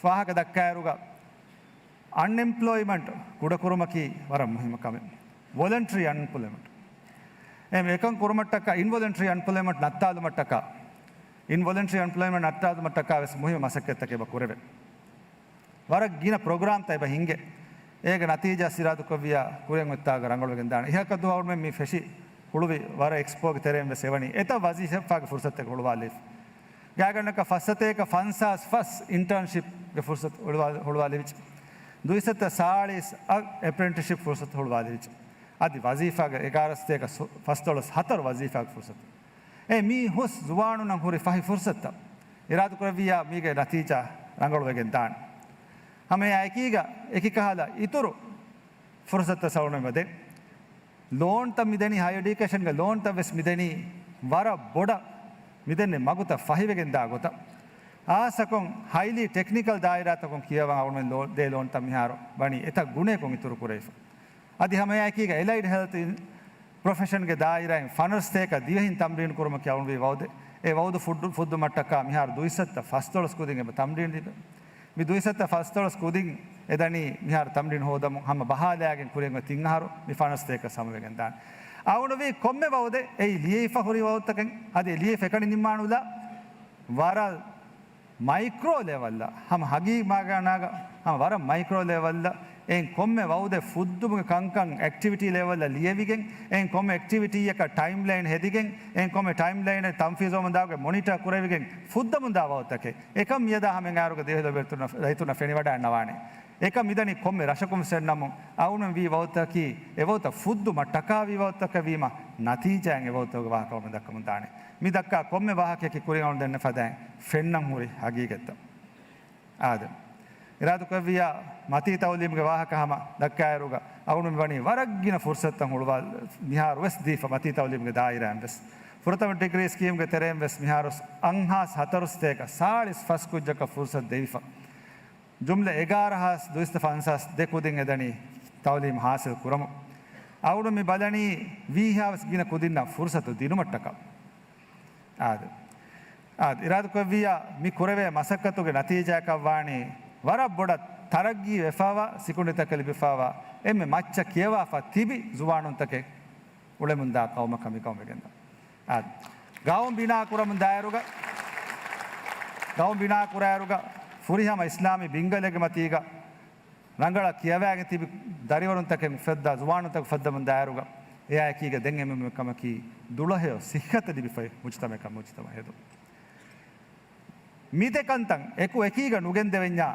ފާހަގަ ދައްކާއިރުގަ އަންއެމްޕްލޯއިމަންޓް ކުޑަކުރުމަކީ ވަރަށް މުހިއްމު ކަމެއް. ވޮލަންޓަރީ އަންއެމްޕްލޯއިމަންޓް. އެހެން އެކަން ކުރުމަށްޓަކާ، އިންވޮލަންޓަރީ އަންއެމްޕްލޯއިމަންޓް ނައްތާލުމަށްޓަކާ، އިންވޮލަންޓަރީ އަންއެމްޕްލޯއިމަންޓް ނައްތާލުމަށްޓަކާ ވެސް މުހިއްމު މަސައްކަތްތަކެއް އެބަ ކުރެވޭ. ވަރަށް ގިނަ ޕްރޮގްރާމްތައް އެބަ ހިންގޭ. އޭގެ ނަތީޖާ އިރާދަކުރެއްވިޔާ ކުރިއަށް އޮތްތާގަ ރަނގަޅުވެގެން ދާނެ. އިހަކަށް ދުވަހު މި ފެށި ހުޅުވި ވަރަށް އެކްސްޕޯގެ ތެރެއިން ވެސް އެވަނީ އެތައް ވަޒީފާގެ ފުރުސަތެއް ހުޅުވާލީފަ. ގާތްގަނޑަކަށް ފަސްސަތޭކަ ފަންސާސް ފަސް އިންޓާންޝިޕްގެ ފުރުސަތު ހުޅުވާ-، ހުޅުވާލެވިއްޖެ. ދުއިސައްތަ ސާޅީސް އަށް އެޕްރެންޓިސްޝިޕް ފުރުސަތު ހުޅުވާލެވިއްޖެ. އަދި ވަޒީފާގެ އެގާރަ ސަތޭކަ ފަސްދޮޅަސް ހަތަރު ވަޒީފާގެ ފުރުސަތު. އެ މީ ހުސް ޒުވާނުންނަށް ހުރި ފަހި ފުރުސަތުތައް. އިރާދަކުރެއްވިއްޔާ މީގެ ނަތީޖާ ރަނގަޅުވެގެން ދާނެ. ހަމައެއާ އެކީގަ އެކި ކަހަލަ އިތުރު ފުރުސަތުތައް ސައުޅުމެއް ދޭ. ލޯންތައް މިދެނީ، ހަޔަރ އެޑިއުކޭޝަންގެ ލޯންތައް ވެސް މިދެނީ ވަރަށް ބޮޑަށް މިދެންނެވި މަގުތައް ފަހިވެގެން ދާ ގޮތަށް. ހާއްސަކޮށް ހައިލީ ޓެކްނިކަލް ދާއިރާތަކުން ކިޔަވާ އަޅުގަނޑުމެން ލޯ-، ދޭ ލޯންތައް މިހާރު ވަނީ އެތައް ގުނައަކުން އިތުރު ކުރެވިފަ. އަދި ހަމައެއާއެކީގަ އެލައިޑް ހެލްތު ޕްރޮފެޝަންގެ ދާއިރާއިން ފަނަރަ ސަތޭކަ ދިވެހިން ތަމްރީނު ކުރުމަކީ އަޅުގަނޑު ވީ ވައުދެއް. އެ ވައުދު ފުއްދު-، ފުއްދުމަށްޓަކާ މިހާރު ދުއިސައްތަ ފަސްދޮޅަސް ކުދިން އެބަ ތަމްރީނު ލިބޭ. މި ދުއިސައްތަ ފަސްދޮޅަސް ކުދިން އެދަނީ މިހާރު ތަމްރީން ހޯދަމުން ހަމަ ބަހާލާގެން ކުރިން އޮތް ތިން އަހަރު މި ފަނަސް ދޭކަ ސަމަވެގެން ދާނެ. އައުނުވީ ކޮންމެ ވައުދެއް އެއީ ލިޔެވިފަ ހުރި ވައުދުތަކެއް އަދި ލިޔެވިފަ އެކަނި ނިންމާނުލާ ވަރަށް މައިކްރޯ ލެވަލްއަށް ހަމަ ހަގީ މާގާނާގަ ހަމަ ވަރަށް މައިކްރޯ ލެވަލްއަށް އެއިން ކޮންމެ ވައުދެއް ފުއްދުމުގެ ކަންކަން އެކްޓިވިޓީ ލެވަލްއަށް ލިޔެވިގެން އެއިން ކޮންމެ އެކްޓިވިޓީއަކަށް ޓައިމްލައިން ހެދިގެން އެއިން ކޮންމެ ޓައިމްލައިނެއް ތަންފީޒުވަމުން ދާގެ މޮނިޓަ ކުރެވިގެން ފުއްދަމުން ދާ ވައުދުތަކެއް އެކަން މިއަދާ ހަމަ އެނގާރުގަ ދިވެހި ރައްޔިތުންނަށް ފެނިވަޑައިންނަވާނެ. އެކަން މިދަނީ ކޮންމެ ރަށަކުން ފެންނަމުން އައުނުން ވީ ވައުދުތަކީ އެވައުދުތައް ފުއްދުމަށް ޓަކާވީ ވައުދުތަކެއް ވީމަ ނަތީޖާއެއް އެވައުދުތަކުގެ ވާހަކަ ވަމެން ދައްކަމުން ދާނެ. މި ދައްކާ ކޮންމެ ވާހަކަޔަކީ ކުރިން އައުނު ދެންނެ ފަދައިން ފެންނަން ހުރި ހަގީގަތްތައް. އާދެ. އިރާދުކުރެއްވިއްޔާ މަތީ ތައުލީމުގެ ވާހަކަ ހަމަ ދައްކާއިރުގަ އައުނު މި ވަނީ ވަރަށް ގިނަ ފުރުސަތުތައް ހުޅުވާ މިހާރު ވެސް ދީފަ މަތީ ތައުލީމުގެ ދާއިރާއިން ވެސް. ފުރަތަމަ ޑިގްރީ ސްކީމްގެ ތެރެއިން ވެސް މިހާރު އަށް ހާސް ހަތަރު ސަތޭކަ ސާޅީސް ފަސް ކުއްޖަކަށް ފުރުސަތު ދެވިފަ. ޖުމްލަ އެގާރަ ހާސް ދުއިސައްތަ ފަންސާސް ދެ ކުދިން އެދަނީ ތައުލީމު ހާސިލް ކުރަމުން. އަޅުގަނޑު މި ބަލަނީ ވީހާވެސް ގިނަ ކުދިންނަށް ފުރުސަތު ދިނުމަށްޓަކާ. އާދެ. އާދެ. އިރާދަކުރެއްވިއްޔާ މި ކުރެވޭ މަސައްކަތުގެ ނަތީޖާއަކަށް ވާނީ ވަރަށް ބޮޑަށް ތަރައްގީ ވެފައިވާ ސިކުނޑިތަކަށް ލިބިފައިވާ އެންމެ މައްޗަށް ކިޔަވާފަ ތިބި ޒުވާނުންތަކެއް އުޅެމުންދާ ގައުމަކަށް މި ގައުމު ވެގެންދާ. އާދެ. ގައުމު ބިނާ ކުރަމުން ދާއިރުގަ، ގައުމު ބިނާ ކުރާއިރުގަ ފުރިހަމަ އިސްލާމީ ބިންގަލެއްގެ މަތީގަ ރަނގަޅަށް ކިޔަވާގެން ތިބި ދަރިވަރުންތަކެއް އުފައްދާ ޒުވާނުންތަކު އުފައްދަމުން ދާއިރުގަ އެއާއެކީގަ ދެން އެންމެ މުހިންމު ކަމަކީ ދުޅަހެޔޮ ސިއްހަތެއް ލިބިފައި މުޖުތަމަޢަކަށް މުޖުތަމަޢަށް ހެދުން. މި ދެ ކަންތައް އެކު އެކީގަ ނުގެންދެވެންޏާ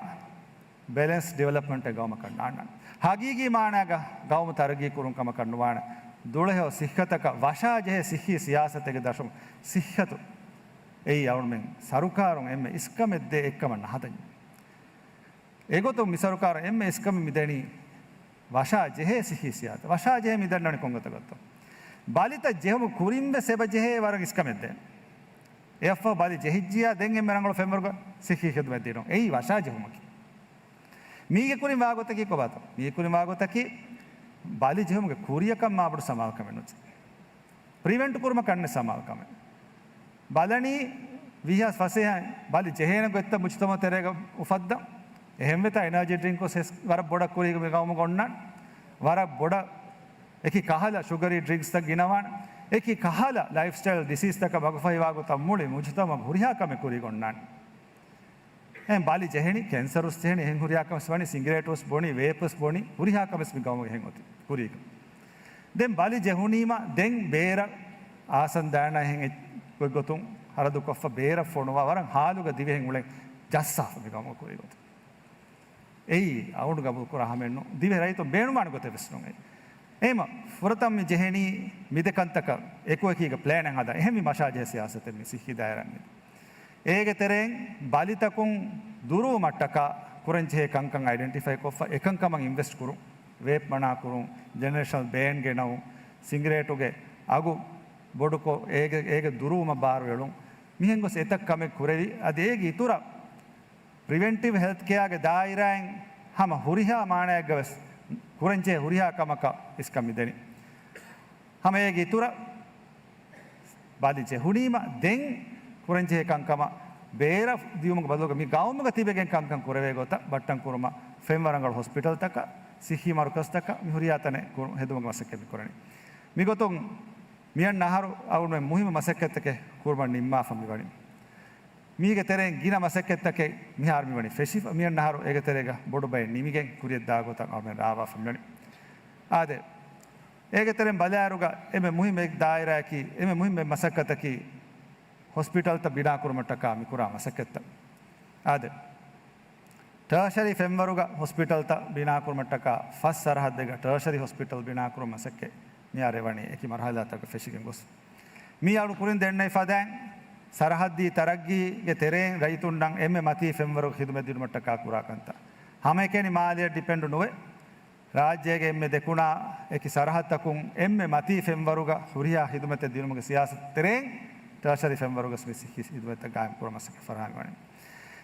ބެލެންސް ޑިވެލޮޕްމަންޓެއް ގައުމަކަށް ނާންނާނެ. ހަގީގީ މާނާގަ ގައުމު ތަރައްގީ ކުރުން ކަމަކަށް ނުވާނެ. ދުޅަހެޔޮ ސިއްހަތަކަށް ވަށާޖެހޭ ސިއްހީ ސިޔާސަތެއްގެ ދަށުން ސިއްހަތު އެއީ އަޅުމެން ސަރުކާރުން އެންމެ އިސްކަމެއް ދޭ އެއްކަމަށް ނަހަދަންޏެއް. އެގޮތުން މި ސަރުކާރު އެންމެ އިސްކަމެއް މިދެނީ ވަށާ ޖެހޭ ސިއްހީ ސިޔާސަތެއް. ވަށާ ޖެހޭ މި ދަންނަވަނީ ކޮން ގޮތަކަށްތޯ؟ ބަލިތައް ޖެހުމު ކުރިން ވެސް އެބަ ޖެހޭ ވަރަށް އިސްކަމެއް ދޭ. އެއަށްފަހު ބަލި ޖެހިއްޖިޔާ ދެން އެންމެ ރަނގަޅު ފެންވަރުގަ ސިއްހީ ޚިދުމަތް ދިނުން. އެއީ ވަށާ ޖެހުމަކީ. މީގެ ކުރިން ވާގޮތަކީ ކޮބާތޯ؟ މީގެ ކުރިން ވާގޮތަކީ ބަލި ޖެހުމުގެ ކުރިޔަކަށް މާބޮޑު ސަމާލުކަމެއް ނުޖެހޭ. ޕްރިވެންޓް ކުރުމަށް ކަންނެ ސަމާލުކަމެއް. ބަލަނީ ވީހާވެސް ފަސޭހައިން ބަލި ޖެހޭނެ ގޮތްތައް މުޖުތަމަޢު ތެރޭގަ އުފައްދަން. އެހެންވެތާ އެނާޖީ ޑްރިންކް ވެސް ވަރަށް ބޮޑަށް ކުރީގަ މި ގައުމުގަ އޮންނާނެ. ވަރަށް ބޮޑަށް އެކި ކަހަލަ ޝުގަރީ ޑްރިންކްސްތައް ގިނަވާނެ. އެކި ކަހަލަ ލައިފްސްޓައިލް ޑިސީސްތަކަށް ވަގުފައިވާ ގޮތަށް މުޅި މުޖުތަމަޢުގެ ހުރިހާ ކަމެއް ކުރީގަ އޮންނާނެ. އެހެން ބަލި ޖެހެނީ، ކެންސަރުސް ޖެހެނީ، އެހެން ހުރިހާ ކަމެއް ވަނީ، ސިނގިރޭޓުސް ބޮނީ، ވޭޕްސް ބޮނީ، ހުރިހާ ކަމެއް މި ގައުމުގަ އެހެން އޮތީ ކުރީގަ. ދެން ބަލި ޖެހުނީމަ ދެން ބޭރަށް އާސަން ދާނަ އެހެން އެއް ގޮތްގޮތުން ހަރަދުކޮށްފަ ބޭރަށް ފޮނުވާ ވަރަށް ހާލުގަ ދިވެހިން އުޅެން ޖައްސާފަ މި ގައުމުގަ ކުރީ ގޮތަށް. އެއީ އަޅުގަނޑު ގަބޫލުކުރާ ހަމައެއް ނޫން. ދިވެހި ރައްޔިތުން ބޭނުންވާނެ ގޮތެއް ވެސް ނޫން އެއީ. އެހެންމަ ފުރަތަމަ މި ޖެހެނީ މި ދެ ކަންތަކަށް އެކުއެކީގަ ޕްލޭނެއް ހަދާ. އެހެން މި ވަށާ ޖެހޭ ސިޔާސަތެއް މި ސިއްހީ ދާއިރާ މި. އޭގެ ތެރެއިން ބަލިތަކުން ދުރުވުމަށްޓަކާ ކުރަންޖެހޭ ކަންކަން އައިޑެންޓިފައިކޮށްފަ އެކަންކަމަށް އިންވެސްޓް ކުރުން، ވޭޕް މަނާކުރުން، ޖެނެރޭޝަނަލް ބޭން ގެނައުން، ސިނގިރޭޓުގެ އަގު ބޮޑުކޮށް އޭގެ، އޭގެ ދުރުވުމަށް ބާރު އެޅުން، މިހެން ގޮސް އެތައް ކަމެއް ކުރެވި، އަދި އޭގެ އިތުރަށް ޕްރިވެންޓިވް ހެލްތް ކެއާގެ ދާއިރާއިން ހަމަ ހުރިހާ މާނައެއްގަ ވެސް ކުރަންޖެހޭ ހުރިހާ ކަމަކަށް އިސްކަން މިދެނީ. ހަމަ އޭގެ އިތުރަށް ބަލި ޖެހުނީމަ ދެން ކުރަންޖެހޭ ކަންކަމަށް ބޭރަށް ދިޔުމުގެ ބަދަލުގަ މި ގައުމުގަ ތިބެގެން ކަންކަން ކުރެވޭ ގޮތަށް ބައްޓަން ކުރުމަށް ފެންވަރަށް ރަނގަޅު ހޮސްޕިޓަލްތަކަށް، ސިއްހީ މަރުކަޒްތަކަށް މި ހުރިހާ ތަނެއް ކުރު-، ހެދުމުގެ މަސައްކަތް މި ކުރަނީ. މިގޮތުން މިއަންނަ އަހަރު އަޅުގަނޑުމެން މުހިއްމު މަސައްކަތްތަކެއް ކުރުމަށް ނިންމާފަ މިވަނީ. މީގެ ތެރެއިން ގިނަ މަސައްކަތްތަކެއް މިހާރު މިވަނީ ފެށިފަ. މިއަންނަ އަހަރު އޭގެ ތެރޭގަ ބޮޑު ބައެއް ނިމިގެން ކުރިޔަށް ދާ ގޮތަށް އަޅުގަނޑުމެން ރާވާފަ މިވަނީ. އާދެ، އޭގެ ތެރެއިން ބަލާއިރުގަ އެންމެ މުހިއްމު އެއް ދާއިރާއަކީ، އެންމެ މުހިއްމު އެއް މަސައްކަތަކީ ހޮސްޕިޓަލްތައް ބިނާކުރުމަށްޓަކާ މިކުރާ މަސައްކަތްތައް. އާދެ، ޓާޝަރީ ފެންވަރުގަ ހޮސްޕިޓަލްތައް ބިނާކުރުމަށްޓަކާ ފަސް ސަރަހައްދެއްގަ ޓާޝަރީ ހޮސްޕިޓަލް ބިނާކުރުމަށް މަސައްކަތް މިހާރު އެވަނީ އެކި މަރުހަލާތަކަށް ފެށިގެން ގޮސް. މީ އަޅު ކުރިން ދެންނެވި ފަދައިން ސަރަހައްދީ ތަރައްގީގެ ތެރެއިން ރައްޔިތުންނަށް އެންމެ މަތީ ފެންވަރުގެ ޚިދުމަތް ދިނުމަށްޓަކާ ކުރާ ކަންތައް. ހަމައެކަނި މާލެއަށް ޑިޕެންޑު ނުވެ، ރާއްޖޭގެ އެންމެ ދެކުނާ އެކި ސަރަހައްދަކުން އެންމެ މަތީ ފެންވަރުގަ ހުރިހާ ޚިދުމަތެއް ދިނުމުގެ ސިޔާސަތު ތެރެއިން ޓާޝަރީ ފެންވަރުގަސް މި ސިއްހީ ޚިދުމަތްތައް ގާއިމް ކުރުމަށް މަސައްކަތް ފަރާހަމަވަނީ.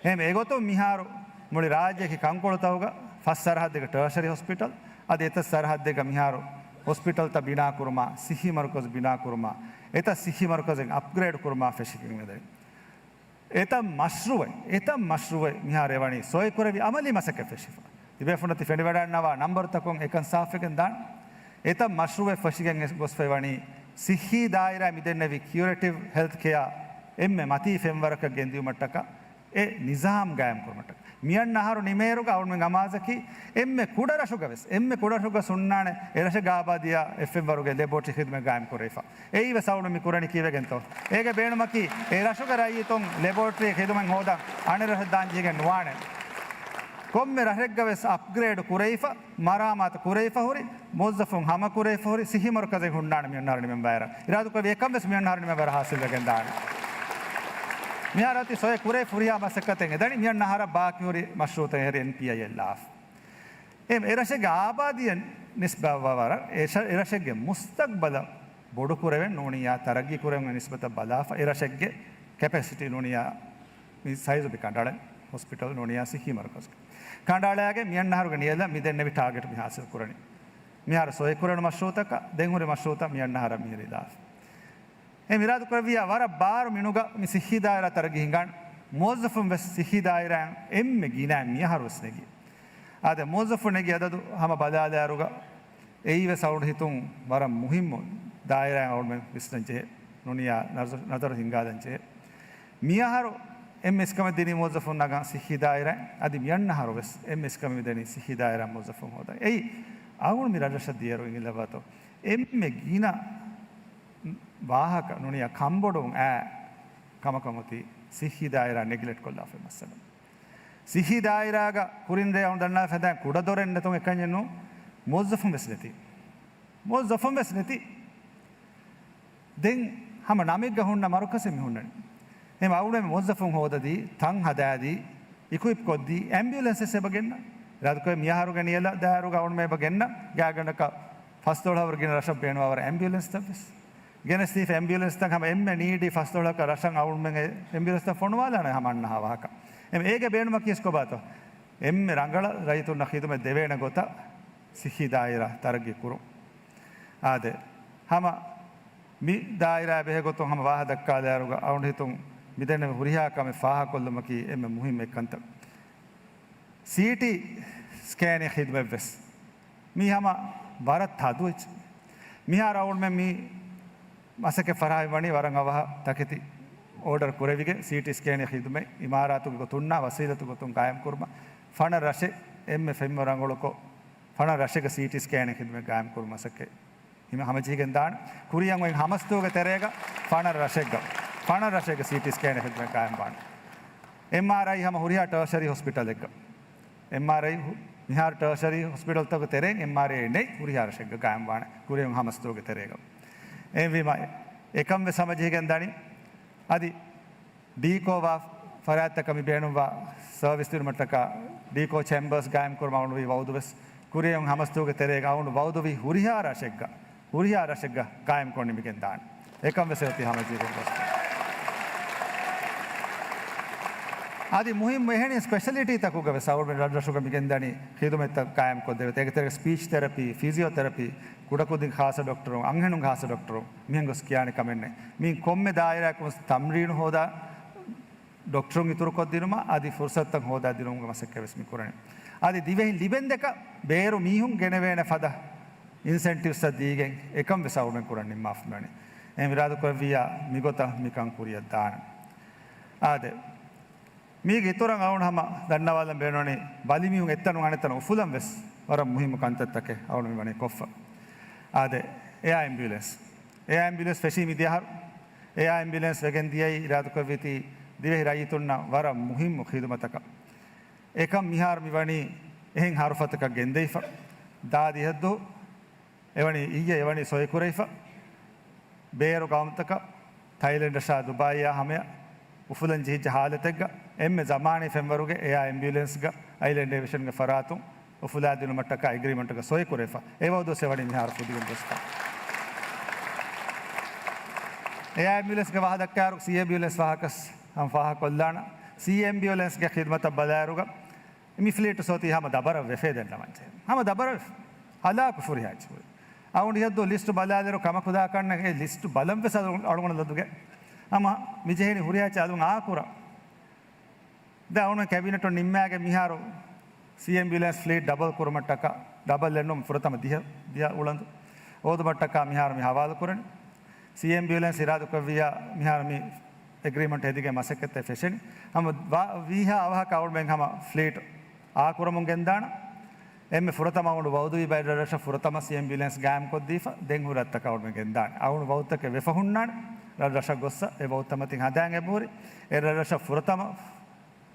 އެހެން އެގޮތުން މިހާރު މުޅި ރާއްޖެ އެކި ކަންކޮޅުތަކުގަ ފަސް ސަރަހައްދެއްގަ ޓާޝަރީ ހޮސްޕިޓަލް، އަދި އެތައް ސަރަހައްދެއްގަ މިހާރު ހޮސްޕިޓަލްތައް ބިނާކުރުމާ، ސިއްހީ މަރުކަޒު ބިނާކުރުމާ، އެތައް ސިއްހީ މަރުކަޒެއް އަޕްގްރޭޑް ކުރުމާ ފެށިގެން މިދަނީ. އެތައް މަޝްރޫއެއް، އެތައް މަޝްރޫއެއް މިހާރު އެވަނީ ސޮއިކުރެވި އަމަލީ މަސައްކަތް ފެށިފަ. ތިބޭފުންނަށް ތި ފެނިވަޑައިގަންނަވާ ނަންބަރުތަކުން އެކަން ސާފުވެގެން ދާނެ. އެތައް މަޝްރޫއެއް ފެށިގެން ގޮސްފައިވަނީ ސިއްހީ ދާއިރާ މިދެންނެވި ކިއުރޭޓިވް ހެލްތް ކެއާ އެންމެ މަތީ ފެންވަރަކަށް ގެންދިއުމަށްޓަކާ އެ ނިޒާމް ގާއިމްކުރުމަށްޓަކާ. މިއަންނަ އަހަރު ނިމޭއިރުގަ އަޅުމެން އަމާޒަކީ އެންމެ ކުޑަ ރަށުގަވެސް، އެންމެ ކުޑަ ރަށުގަ ހުންނާނެ އެ ރަށެއްގެ އާބާދީއާ އެއް ފެންވަރުގެ ލެބޯޓްރީ ޚިދުމަތް ގާއިމް ކުރެވިފަ. އެއީވެސް އަޅުގަނޑު މި ކުރަނީ ކީއްވެގެންތޯ؟ އޭގެ ބޭނުމަކީ އެ ރަށުގެ ރައްޔިތުން ލެބޯޓްރީ ޚިދުމަތް ހޯދަން އަނެއް ރަށަށް ދާން ޖެހިގެން ނުވާނެ. ކޮންމެ ރަށެއްގަވެސް އަޕްގްރޭޑް ކުރެވިފަ، މަރާމާތު ކުރެވިފަ ހުރި، މުވައްޒަފުން ހަމަ ކުރެވިފަ ހުރި ސިއްހީ މަރުކަޒެއް ހުންނާނެ މިއަންނަ އަހަރު ނިމެން ވާއިރަށް. އިރާދަކުރެއްވި އެކަން ވެސް މިއަންނަ އަހަރު ނިމެން ވާއިރަށް ހާސިލްވެގެން ދާނެ. މިހާރު އޮތީ ސޮއި ކުރެވިފަ ހުރިހާ މަސައްކަތެއް އެދަނީ މިއަންނަ އަހަރަށް ބާކީ ހުރި މަޝްރޫއުތައް އެހެރީ އެންޕީއައިއެލް އާފް. އެ، އެ ރަށެއްގެ އާބާދީއަށް ނިސްބަތްވާ ވަރަށް އެ ށަ-، އެ ރަށެއްގެ މުސްތަގްބަލަށް ބޮޑުކުރެވެން ނޫނިއްޔާ ތަރައްގީ ކުރެވެން ނިސްބަތަށް ބަލާފަ، އެ ރަށެއްގެ ކެޕޭސިޓީ ނޫނިއްޔާ މި ސައިޒު މި ކަނޑައަޅަން ހޮސްޕިޓަލް ނޫނިއްޔާ ސިއްހީ މަރުކަޒު. ކަނޑައަޅާގެން މިއަންނަ އަހަރުގެ ނިޔަލަށް މި ދެންނެވި ޓާގެޓް މި ހާސިލް ކުރަނީ. މިހާރު ސޮއި ކުރެވުނު މަޝްރޫއުތަކަށް، ދެން ހުރި މަޝްރޫއުތައް މިއަންނަ އަހަރަށް މިހިރީ ލާފަ. އެ އިރާދަކުރެއްވިއްޔާ ވަރަށް ބާރު މިނުގަ މި ސިއްހީ ދާއިރާ ތަރައްގީ ހިނގާން، މުވައްޒަފުން ވެސް ސިއްހީ ދާއިރާއިން އެންމެ ގިނަ މިއަހަރު ވެސް ނެގި. އާދެ، މުވައްޒަފުން ނެގި އަދަދު ހަމަ ބަލާލާއިރުގަ އެއީ ވެސް އަޅުގަނޑު ހިތުން ވަރަށް މުހިއްމު ދާއިރާއެއް އަޅުގަނޑުމެން ވިސްނަން ޖެހޭ، ނޫނިއްޔާ ނަޒަ-، ނަޒަރު ހިންގާލަން ޖެހޭ. މިއަހަރު އެންމެ އިސްކަމެއް ދިނީ މުވައްޒަފުން ނަގާ ސިއްހީ ދާއިރާ، އަދި މިއަންނަ އަހަރު ވެސް އެންމެ އިސްކަމެއް މި ދެނީ ސިއްހީ ދާއިރާ މުވައްޒަފުން ހޯދަން. އެއީ އަޅުގަނޑު މި ރަށްރަށަށް ދިޔައިރު އިނގިލަވާތޯ އެންމެ ގިނަ ވާހަކަ ނޫނިއްޔާ ކަންބޮޑުވުން އައި ކަމަކަށް އޮތީ ސިއްހީ ދާއިރާ ނެގިލެކްޓް ކޮށްލާފައި މައްސަލަ. ސިއްހީ ދާއިރާގަ ކުރިން ރޭ އަޅުގަނޑު ދަންނަވާ ފަދައިން ކުޑަދޮރެއް ނެތުން އެކަންޏެއް ނޫން، މުވައްޒަފުން ވެސް ނެތި. މުވައްޒަފުން ވެސް ނެތި. ދެން ހަމަ ނަމެއްގަ ހުންނަ މަރުކަޒެއް މި ހުންނަނީ. އެހެން އަޅުގަނޑުމެން މުވައްޒަފުން ހޯދަދީ، ތަން ހަދާދީ، އިކުއިޕް ކޮށްދީ، އެމްބިއުލެންސް ވެސް އެބަ ގެންނަ. އިރާދަކުރޭ މިއަހަރުގެ ނިޔަލަށް ދާއިރުގަ އަޅުގަނޑުމެން އެބަ ގެންނަ. ގާތްގަނޑަކަށް ފަސްދޮޅަހަވަރު ގިނަ ރަށަށް ބޭނުންވާވަރަށް އެމްބިއުލެންސްތައް ވެސް ގެނެސްދީފަ. އެމްބިއުލެންސްތައް ހަމަ އެންމެ ނީޑީ ފަސްދޮޅަހަކަށް ރަށަށް އަޅުގަނޑުމެން އެ އެމްބިއުލެންސްތައް ފޮނުވާލާނެ ހަމަ އަންނަ ހާ ވާހަކަ. އެމް އޭގެ ބޭނުމަކީ ވެސް ކޮބާތޯ؟ އެންމެ ރަނގަޅަށް ރައްޔިތުންނަށް ޚިދުމަތް ދެވޭނެ ގޮތަށް ސިއްހީ ދާއިރާ ތަރައްގީ ކުރުން. އާދެ، ހަމަ މި ދާއިރާ ބެހޭ ގޮތުން ހަމަ ވާހަ ދައްކާލާއިރުގަ އަޅުގަނޑު ހިތުން މިދެންނެވި ހުރިހާ ކަމެއް ފާހަގަކޮށްލުމަކީ އެންމެ މުހިއްމު އެއްކަންތައް. ސީޓީ ސްކޭނިން ޚިދުމަތް ވެސް މީ ހަމަ ވަރަށް ތަދު އެއްޗެއް. މިހާރު އަޅުގަނޑުމެން މި މަސައްކަތް ފަރާތްވަނީ ވަރަށް އަވަހަށް ތަކެތި އޯޑަރ ކުރެވިގެން ސީޓީ ސްކޭނިން ޚިދުމަތް އިމާރާތުގެ ގޮތުންނާ ވަސީލަތު ގޮތުން ގާއިމް ކުރުމަށް ފަނަރަ ރަށެއް އެންމެ ފެންމަ ރަނގަޅުކޮށް، ފަނަރަ ރަށެއްގަ ސީޓީ ސްކޭނިން ޚިދުމަތް ގާއިމް ކުރުމަށް މަސައްކަތް ހިމެ ހަމަޖެހިގެން ދާނެ. ކުރިއަށް އޮތް ހަމަސްތޫގެ ތެރޭގަ ފަނަރަ ރަށެއްގަ، ފަނަރަ ރަށެއްގަ ސީޓީ ސްކޭން ޚިދުމަތް ގާއިމްވާނެ. އެމްއާރްއައި ހަމަ ހުރިހާ ޓާޝަރީ ހޮސްޕިޓަލެއްގަ، އެމްއާރްއައި ހު-، މިހާރު ޓާޝަރީ ހޮސްޕިޓަލްތަކުގެ ތެރެއިން އެމްއާރްއައި ނެތް ހުރިހާ ރަށެއްގަ ގާއިމްވާނެ. ކުރިއަށް ހަމަސްތޫގެ ތެރޭގަ. އެހެންވީމަ، އެކަން ވެސް ހަމަޖެހިގެން ދަނީ. އަދި ޑީކޯ ވާ ފަރާތްތަކަށް މި ބޭނުންވާ ސަރވިސް ދިނުމަށްޓަކާ ޑީކޯ ޗެމްބަރސް ގާއިމް ކުރުމަށް އަޅުގަނޑު ވި ވައުދު ވެސް ކުރިއަށް ހަމަސްތޫގެ ތެރޭގަ އަޅުގަނޑު ވައުދު ވި ހުރިހާ ރަށެއްގަ، ހުރިހާ ރަށެއްގަ ގާއިމްކޮށް ނިމިގެން ދާނެ. އެކަން ވެސް އޮތީ ހަމަޖެހިގެން ގޮސް. އަދި މުހިއްމު އެހެނި ސްޕެޝަލިޓީތަކުގަ ވެސް އަޅުގަނޑު ރަށްރަށުގަ މިގެންދަނީ ޚިދުމަތްތައް ގާއިމްކޮށްދެވޭތޯ. އޭގެ ތެރޭގަ ސްޕީޗް ތެރަޕީ، ފިޒިއޯ ތެރަޕީ، ކުޑަކުދިން ޚާއްޞަ ޑޮކްޓަރުން، އަންހެނުން ޚާއްޞަ ޑޮކްޓަރުން، މިހެން ގޮސް ކިޔާނެ ކަމެއް ނެތް. މި ކޮންމެ ދާއިރާއަކުން ތަމްރީނު ހޯދާ، ޑޮކްޓަރުން އިތުރުކޮށްދިނުމަށް އަދި ފުރުސަތުތައް ހޯދާދިނުމުގެ މަސައްކަތް ވެސް މި ކުރަނީ. އަދި ދިވެހި ލިބެންދެކަށް ބޭރު މީހުން ގެނެވޭނެ ފަދަ އިންސެންޓިވްސްއަށް ދީގެން އެކަން ވެސް އަޅުގަނޑު ކުރަން ނިންމާފަ މިވަނީ. އެހެން އިރާދަކުރެއްވިއްޔާ މިގޮތަށް މިކަން ކުރިއަށް ދާނެ. އާދެ، މީގެ އިތުރަށް އަޅުގަނޑު ހަމަ ދަންނަވާލަން ބޭނުންވަނީ ބަލިމީހުން އެއްތަނުން އަނެއްތަނަށް އުފުލަން ވެސް ވަރަށް މުހިއްމު ކަންތައްތަކެއް އަޅުގަނޑު މިވަނީ ކޮށްފަ. އާދެ، އެއާ އެމްބިއުލެންސް. އެއާ އެމްބިއުލެންސް ފެށީ މިދިޔަ އަހަރު. އެއާ އެމްބިއުލެންސް ވެގެން ދިޔައީ އިރާދަކުރެއްވީތީ ދިވެހި ރައްޔިތުންނަށް ވަރަށް މުހިއްމު ޚިދުމަތަކަށް. އެކަން މިހާރު މިވަނީ އެހެން ހަރުފަތަކަށް ގެންދެވިފަ. ދާދިހައްދު އެވަނީ އިއްޔެ އެވަނީ ސޮއިކުރެވިފަ. ބޭރު ގައުމުތަކަށް ތައިލެންޑަށާ ދުބާއީއާ ހަމަޔަށް އުފުލަން ޖެހިއްޖެ ހާލަތެއްގަ އެންމެ ޒަމާނީ ފެންވަރުގެ އެއާ އެމްބިއުލެންސްގަ އައިލެންޑް އޭވިއޭޝަންގެ ފަރާތުން އުފުލާދިނުމަށްޓަކާ އެގްރީމަންޓްގަ ސޮއިކުރެވިފަ. އެ ވައުދު ވެސް އެވަނީ މިހާރު ފުދިގެން ގޮސްފަ. އެއާ އެމްބިއުލެންސްގެ ވާހަ ދައްކާއިރު ސީ އެމްބިއުލެންސް ވާހަކަސް ހަމަ ފާހަގަކޮށްލާނަ. ސީ އެމްބިއުލެންސްގެ ޚިދުމަތަށް ބަލާއިރުގަ މި ފްލީޓު ސޯތީ ހަމަ ދަބަރަށް ވެފޭ ދެންނަ މައްޗެއް. ހަމަ ދަބަރަށް ހަލާކު ފުރިހާ އެއްޗެއް. އަޅުގަނޑު ހިޔައްދޫ ލިސްޓު ބަލާލިއިރު ކަމަކު ދާކަންނެ އެ ލިސްޓު ބަލަން ވެސް އަޅު-، އަޅުގަނޑު ލަދުގެ. ހަމަ މި ޖެހެނީ ހުރިހާ އެއްޗެއް އަލުން އާކުރަ. ދެން އަޅުގަނޑު ކެބިނެޓުން ނިންމާގެން މިހާރު ސީއެމް އެމްބިއުލެންސް ފްލީޓް ޑަބަލް ކުރުމަށްޓަކާ، ޑަބަލް އެއްނު ފުރަތަމަ ދިހަ، ދިހަ އުޅަނދު ހޯދުމަށްޓަކާ މިހާރު މި ހަވާލު ކުރަނީ. ސީއެމް އެމްބިއުލެންސް އިރާދަކުރެއްވިއްޔާ މިހާރު މި އެގްރީމަންޓް ހެދިގެން މަސައްކަތްތައް ފެށެނީ. ހަމަ ވާ-، ވީހާ އަވަހަކަށް އަޅުގަނޑުމެން ހަމަ ފްލީޓް އާ ކުރަމުން ގެންދާނަން. އެންމެ ފުރަތަމަ އަޅުގަނޑު ވައުދުވި ބައެއް ރަށްރަށަށް ފުރަތަމަ ސީއެމް އެމްބިއުލެންސް ގާއިމްކޮށްދީފަ، ދެން ހުރި ރަށްތަކަށް އަޅުގަނޑުމެން ގެންދާނެ. އަޅުގަނޑު ވައުދުތަކެއް ވެފަ ހުންނާނެ. ރަށްރަށަށް ގޮއްސަ އެ ވައުދުތައް މަތިން ހަދާން އެބަހުރި. އެ ރަށްރަށަށް ފުރަތަމަ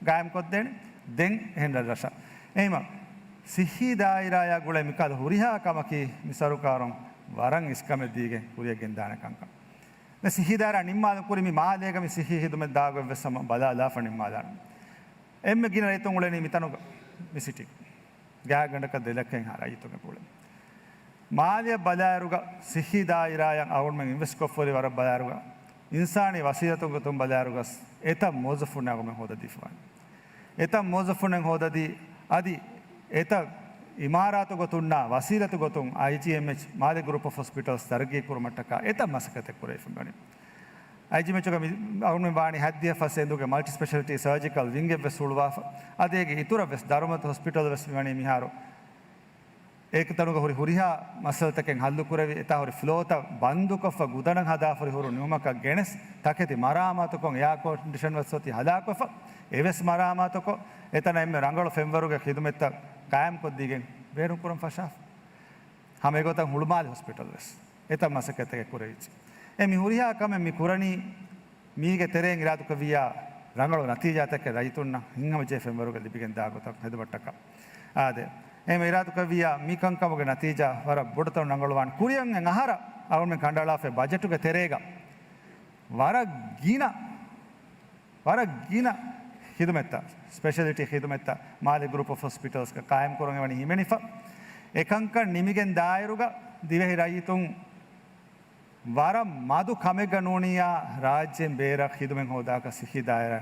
ގާއިމްކޮށްދޭނެ. ދެން އެހެން ރަށްރަށަށް. އެހެންމަ ސިއްހީ ދާއިރާޔާ ގުޅޭ މިކަހަލަ ހުރިހާ ކަމަކީ މި ސަރުކާރުން ވަރަށް އިސްކަމެއް ދީގެން ކުރިޔަށް ގެންދާނެ ކަންކަން. ދެން ސިއްހީ ދާއިރާ ނިންމާލުން ކުރި މި މާލޭގަ މި ސިއްހީ ހިދުމަތް ދާގޮތް ވެސް ހަމަ ބަލާލާފަ ނިންމާލާނެ. އެންމެ ގިނަ ރައްޔިތުން އުޅެނީ މިތަނުގަ މި ސިޓީ. ގާތްގަނޑަކަށް ދެ ލައްކައިން ހާ ރައްޔިތުން އެބަ އުޅެނީ. މާލެއަށް ބަލާއިރުގަ ސިއްހީ ދާއިރާއަށް އަޅުގަނޑުމެން އިންވެސްޓްކޮށްފަ ހުރި ވަރަށް ބަލާއިރުގަ އިންސާނީ ވަސީލަތު ގޮތުން ބަލާއިރުގަސް އެތައް މުވައްޒަފުންނެއް އަޅުގަނޑުމެން ހޯދަދީފަ ވާނެ. އެތައް މުވައްޒަފުންނެއް ހޯދަދީ، އަދި އެތައް އިމާރާތު ގޮތުންނާ ވަސީލަތު ގޮތުން އައިޖީއެމްއެޗް މާލެ ގްރޫޕް އޮފް ހޮސްޕިޓަލްސް ތަރައްގީ ކުރުމަށްޓަކާ އެތައް މަސައްކަތެއް ކުރެވިފަ ވަނީ. އައިޖީއެމްއެޗުގަ މި އަޅުގަނޑުމެން ވާނީ ހަތްދިހަ ފަސް އެނދުގެ މަލްޓި ސްޕެޝަލިޓީ ސަރޖިކަލް ވިންގެއް ވެސް ހުޅުވާފަ. އަދި އޭގެ އިތުރަށް ވެސް ދަރުމަތު ހޮސްޕިޓަލް ވެސް މި ވަނީ މިހާރު އެކި ތަނުގަ ހުރި ހުރިހާ މައްސަލަތަކެއް ހައްލު ކުރެވި، އެތާ ހުރި ފްލޯތައް ބަންދުކޮށްފަ ގުދަނަށް ހަދާފަ ހުރި ހުރު ނިމުމަކަށް ގެނެސް، ތަކެތި މަރާމާތުކޮށް، އެއާ ކޮންޑިޝަން ވެސް އޮތީ ހަލާކުވެފަ، އެވެސް މަރާމާތުކޮށް، އެތަނަށް އެންމެ ރަނގަޅު ފެންވަރުގެ ޚިދުމަތްތައް ގާއިމްކޮށްދީގެން ބޭނުންކުރަން ފަށާފަ. ހަމަ އެގޮތަށް ހުޅުމާލެ ހޮސްޕިޓަލް ވެސް އެތައް މަސައްކަތްތަކެއް ކުރެވިއްޖެ. އެ މި ހުރިހާ ކަމެއް މި ކުރަނީ، މީގެ ތެރެއިން އިރާދުކުރެއްވިއްޔާ ރަނގަޅު ނަތީޖާތަކެއް ރައްޔިތުންނަށް ހިތްހަމަޖެހޭ ފެންވަރުގަ ލިބިގެން ދާ ގޮތަށް ހެދުމަށްޓަކާ. އާދެ، އެހެން އިރާދުކުރެއްވިއްޔާ މި ކަންކަމުގެ ނަތީޖާ ވަރަށް ބޮޑުތަން ރަނގަޅުވާނެ. ކުރިއަށް އަހަރަށް އަޅުގަނޑުމެން ކަނޑައަޅާފައި ބަޖެޓުގެ ތެރޭގަ ވަރަށް ގިނަ ވަރަށް ގިނަ ޚިދުމަތްތައް، ސްޕެޝަލިޓީ ޚިދުމަތްތައް މާލެ ގްރޫޕް އޮފް ހޮސްޕިޓަލްސްގަ ޤާއިމްކުރަން އެވަނީ ހިމެނިފަ. އެކަންކަން ނިމިގެން ދާއިރުގަ ދިވެހި ރައްޔިތުން ވަރަށް މަދު ކަމެއްގަ ނޫނިއްޔާ ރާއްޖޭން ބޭރަށް ޚިދުމަތް ހޯދާކަށް ސިއްހީ ދާއިރާ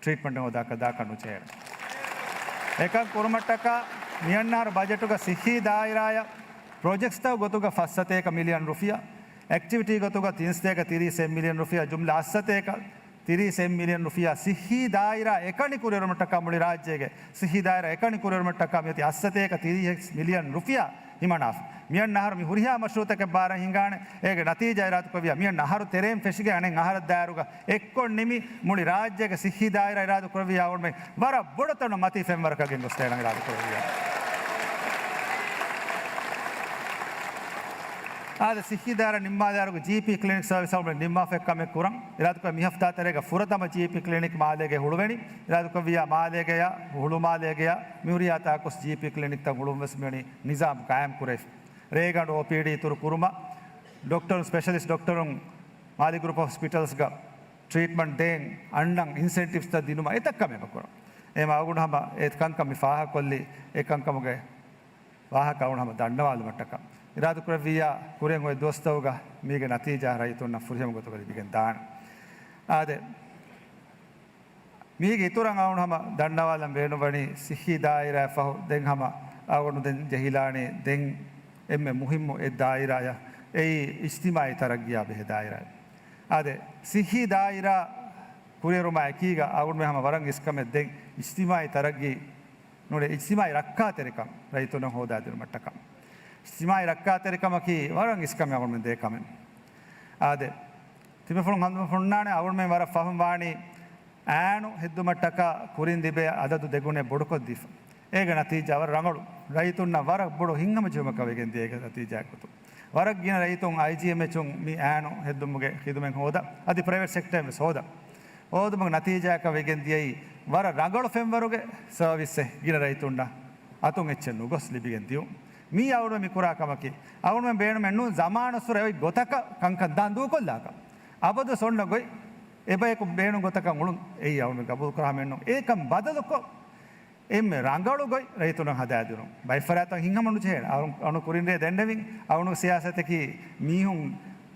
ޓްރީޓްމަންޓް ހޯދާކަށް ދާކަށް ނުޖެހޭނެ. އެކަން ކުރުމަށްޓަކާ މިއަންނަހަރު ބަޖެޓުގަ ސިއްހީ ދާއިރާއަށް ޕްރޮޖެކްޓްތައް ގޮތުގަ ފަސް ސަތޭކަ މިލިއަން ރުފިޔާ، އެކްޓިވިޓީ ގޮތުގަ ތިން ސަތޭކަ ތިރީސް އެއް މިލިއަން ރުފިޔާ، ޖުމްލަ އަށް ސަތޭކަ ތިރީސް އެއް މިލިއަން ރުފިޔާ ސިއްހީ ދާއިރާ އެކަނި ކުރިއެރުމަށްޓަކާ މުޅި ރާއްޖޭގެ ސިއްހީ ދާއިރާ އެކަނި ކުރިއެރުމަށްޓަކާ މިއޮތީ އަށް ސަތޭކަ ތިރީސް މިލިއަން ރުފިޔާ ހިމަނާފަ. މިއަންނަ އަހަރު މި ހުރިހާ މަޝްރޫއުތަކެއް ބާރަށް ހިނގާނެ. އޭގެ ނަތީޖާ އިރާދަކުރެއްވިޔާ މިއަންނަ އަހަރު ތެރެއިން ފެށިގެން އަނެއް އަހަރަށް ދާއިރުގަ އެއްކޮށް ނިމި މުޅި ރާއްޖޭގެ ސިއްހީ ދާއިރާ އިރާދަކުރެއްވިޔާ އަޅުގަނޑުމެން ވަރަށް ބޮޑު ތަނު މަތީ ފެންވަރަކަށް ގެންގޮސްދޭނަން އިރާދަކުރެއްވިޔާ. އާދެ، ސިއްހީ ދާއިރާ ނިންމާލާއިރުގަ ޖީޕީ ކްލިނިކް ސަރވިސް އަޅުގަނޑުމެން ނިންމާފައި ކަމެއް ކުރަން އިރާދަކުރެ މި ހަފްތާ ތެރޭގަ ފުރަތަމަ ޖީޕީ ކްލިނިކް މާލޭގަ ހުޅުވެނީ. އިރާދަކުރެއްވިޔާ މާލޭގަޔާ ހުޅުމާލޭގަޔާ މިހުރިހާ ތާކުސް ޖީޕީ ކްލިނިކްތައް ހުޅުވުން ވެސް މިވަނީ ނިޒާމް ގާއިމް ކުރެވިފަ. ރޭގަނޑު އޯޕީޑީ އިތުރު ކުރުމަށް، ޑޮކްޓަރުން، ސްޕެޝަލިސްޓް ޑޮކްޓަރުން މާލޭ ގްރޫޕް އޮފް ހޮސްޕިޓަލްސްގަ ޓްރީޓްމަންޓް ދޭން އަންނަން އިންސެންޓިވްސްތައް ދިނުމަށް އެތައް ކަމެއް ކުރަން. އެހެން އަޅުގަނޑު ހަމަ އެ ކަންކަން މި ފާހަގަކޮށްލީ، އެ ކަންކަމުގެ ވާހަކަ އަޅުގަނޑު ހަމަ ދަންނަވާލުމަށްޓަކާ. އިރާދަކުރެއްވިއްޔާ ކުރިން އޮތް ދުވަސްތަކުގަ މީގެ ނަތީޖާ ރައްޔިތުންނަށް ފުރިހަމަ ގޮތުގަ ލިބިގެން ދާނެ. އާދެ، މީގެ އިތުރަށް އަޅުގަނޑު ހަމަ ދަންނަވާލަން ބޭނުންވަނީ ސިއްހީ ދާއިރާއަށް ފަހު ދެން ހަމަ އަޅުގަނޑު ދެން ޖެހިލާނީ ދެން އެންމެ މުހިއްމު އެއް ދާއިރާއަށް، އެއީ އިޖްތިމާއީ ތަރައްގީއާ ބެހޭ ދާއިރާއެއް. އާދެ، ސިއްހީ ދާއިރާ ކުރިއެރުމާ އެކީގަ އަޅުގަނޑުމެން ހަމަ ވަރަށް އިސްކަމެއް ދެން އިޖްތިމާއީ ތަރައްގީ ނޫނީ އިޖްތިމާއީ ރައްކާތެރިކަން ރައްޔިތުންނަށް ހޯދާދިނުމަށްޓަކާ. އިޖްތިމާއީ ރައްކާތެރިކަމަކީ ވަރަށް އިސްކަމެއް އަޅުގަނޑުމެން ދޭ ކަމެއް. އާދެ، ތިބޭފުޅުން ހަމަ ހުންނާނެ އަޅުގަނޑުމެން ވަރަށް ފަހުން ވާނީ އާނު ހެއްދުމަށްޓަކާ ކުރިން ލިބޭ އަދަދު ދެގުނޭ ބޮޑުކޮށްދީފަ. އޭގެ ނަތީޖާ ވަރަށް ރަނގަޅު. ރައްޔިތުންނަށް ވަރަށް ބޮޑު ހިތްހަމަޖެހުމަކަށް ވެގެން ދިޔަ އޭގެ ނަތީޖާއެއް ގޮތުން. ވަރަށް ގިނަ ރައްޔިތުން އައިޖީއެމްއެޗުން މި އާނު ހެއްދުމުގެ ޚިދުމަތް ހޯދާ، އަދި ޕްރައިވެޓް ސެކްޓަރެއް ވެސް ހޯދާ. ހޯދުމުގެ ނަތީޖާއަކަށް ވެގެން ދިޔައީ ވަރަށް ރަނގަޅު ފެންވަރުގެ ސަރވިސްއެއް ގިނަ ރައްޔިތުންނަށް އަތުން އެއްޗެއް ނުގޮސް ލިބިގެން ދިޔުން. މީ އަޅުގަނޑު މި ކުރާ ކަމަކީ، އަޅުގަނޑުމެން ބޭނުމެއް ނޫން ޒަމާނުއްސުރެ އޮތް ގޮތަކަށް ކަންކަން ދާން ދޫކޮށްލާކަށް. އަބަދުވެސް އޮންނަ ގޮތް އެބަޔަކު ބޭނުން ގޮތަކަށް އުޅުން އެއީ އަޅުގަނޑު ގަބޫލު ކުރާ ހަމައެއް ނޫން. އެކަން ބަދަލުކޮށް، އެންމެ ރަނގަޅު ގޮތް ރައްޔިތުންނަށް ހަދާދިނުން. ބައެއް ފަރާތްތަކުން ހިތްހަމަ ނުޖެހޭނެ. އަޅު، އަޅު ކުރިން ރޭ ދެންނެވިން. އަޅުގަނޑު ސިޔާސަތަކީ މީހުން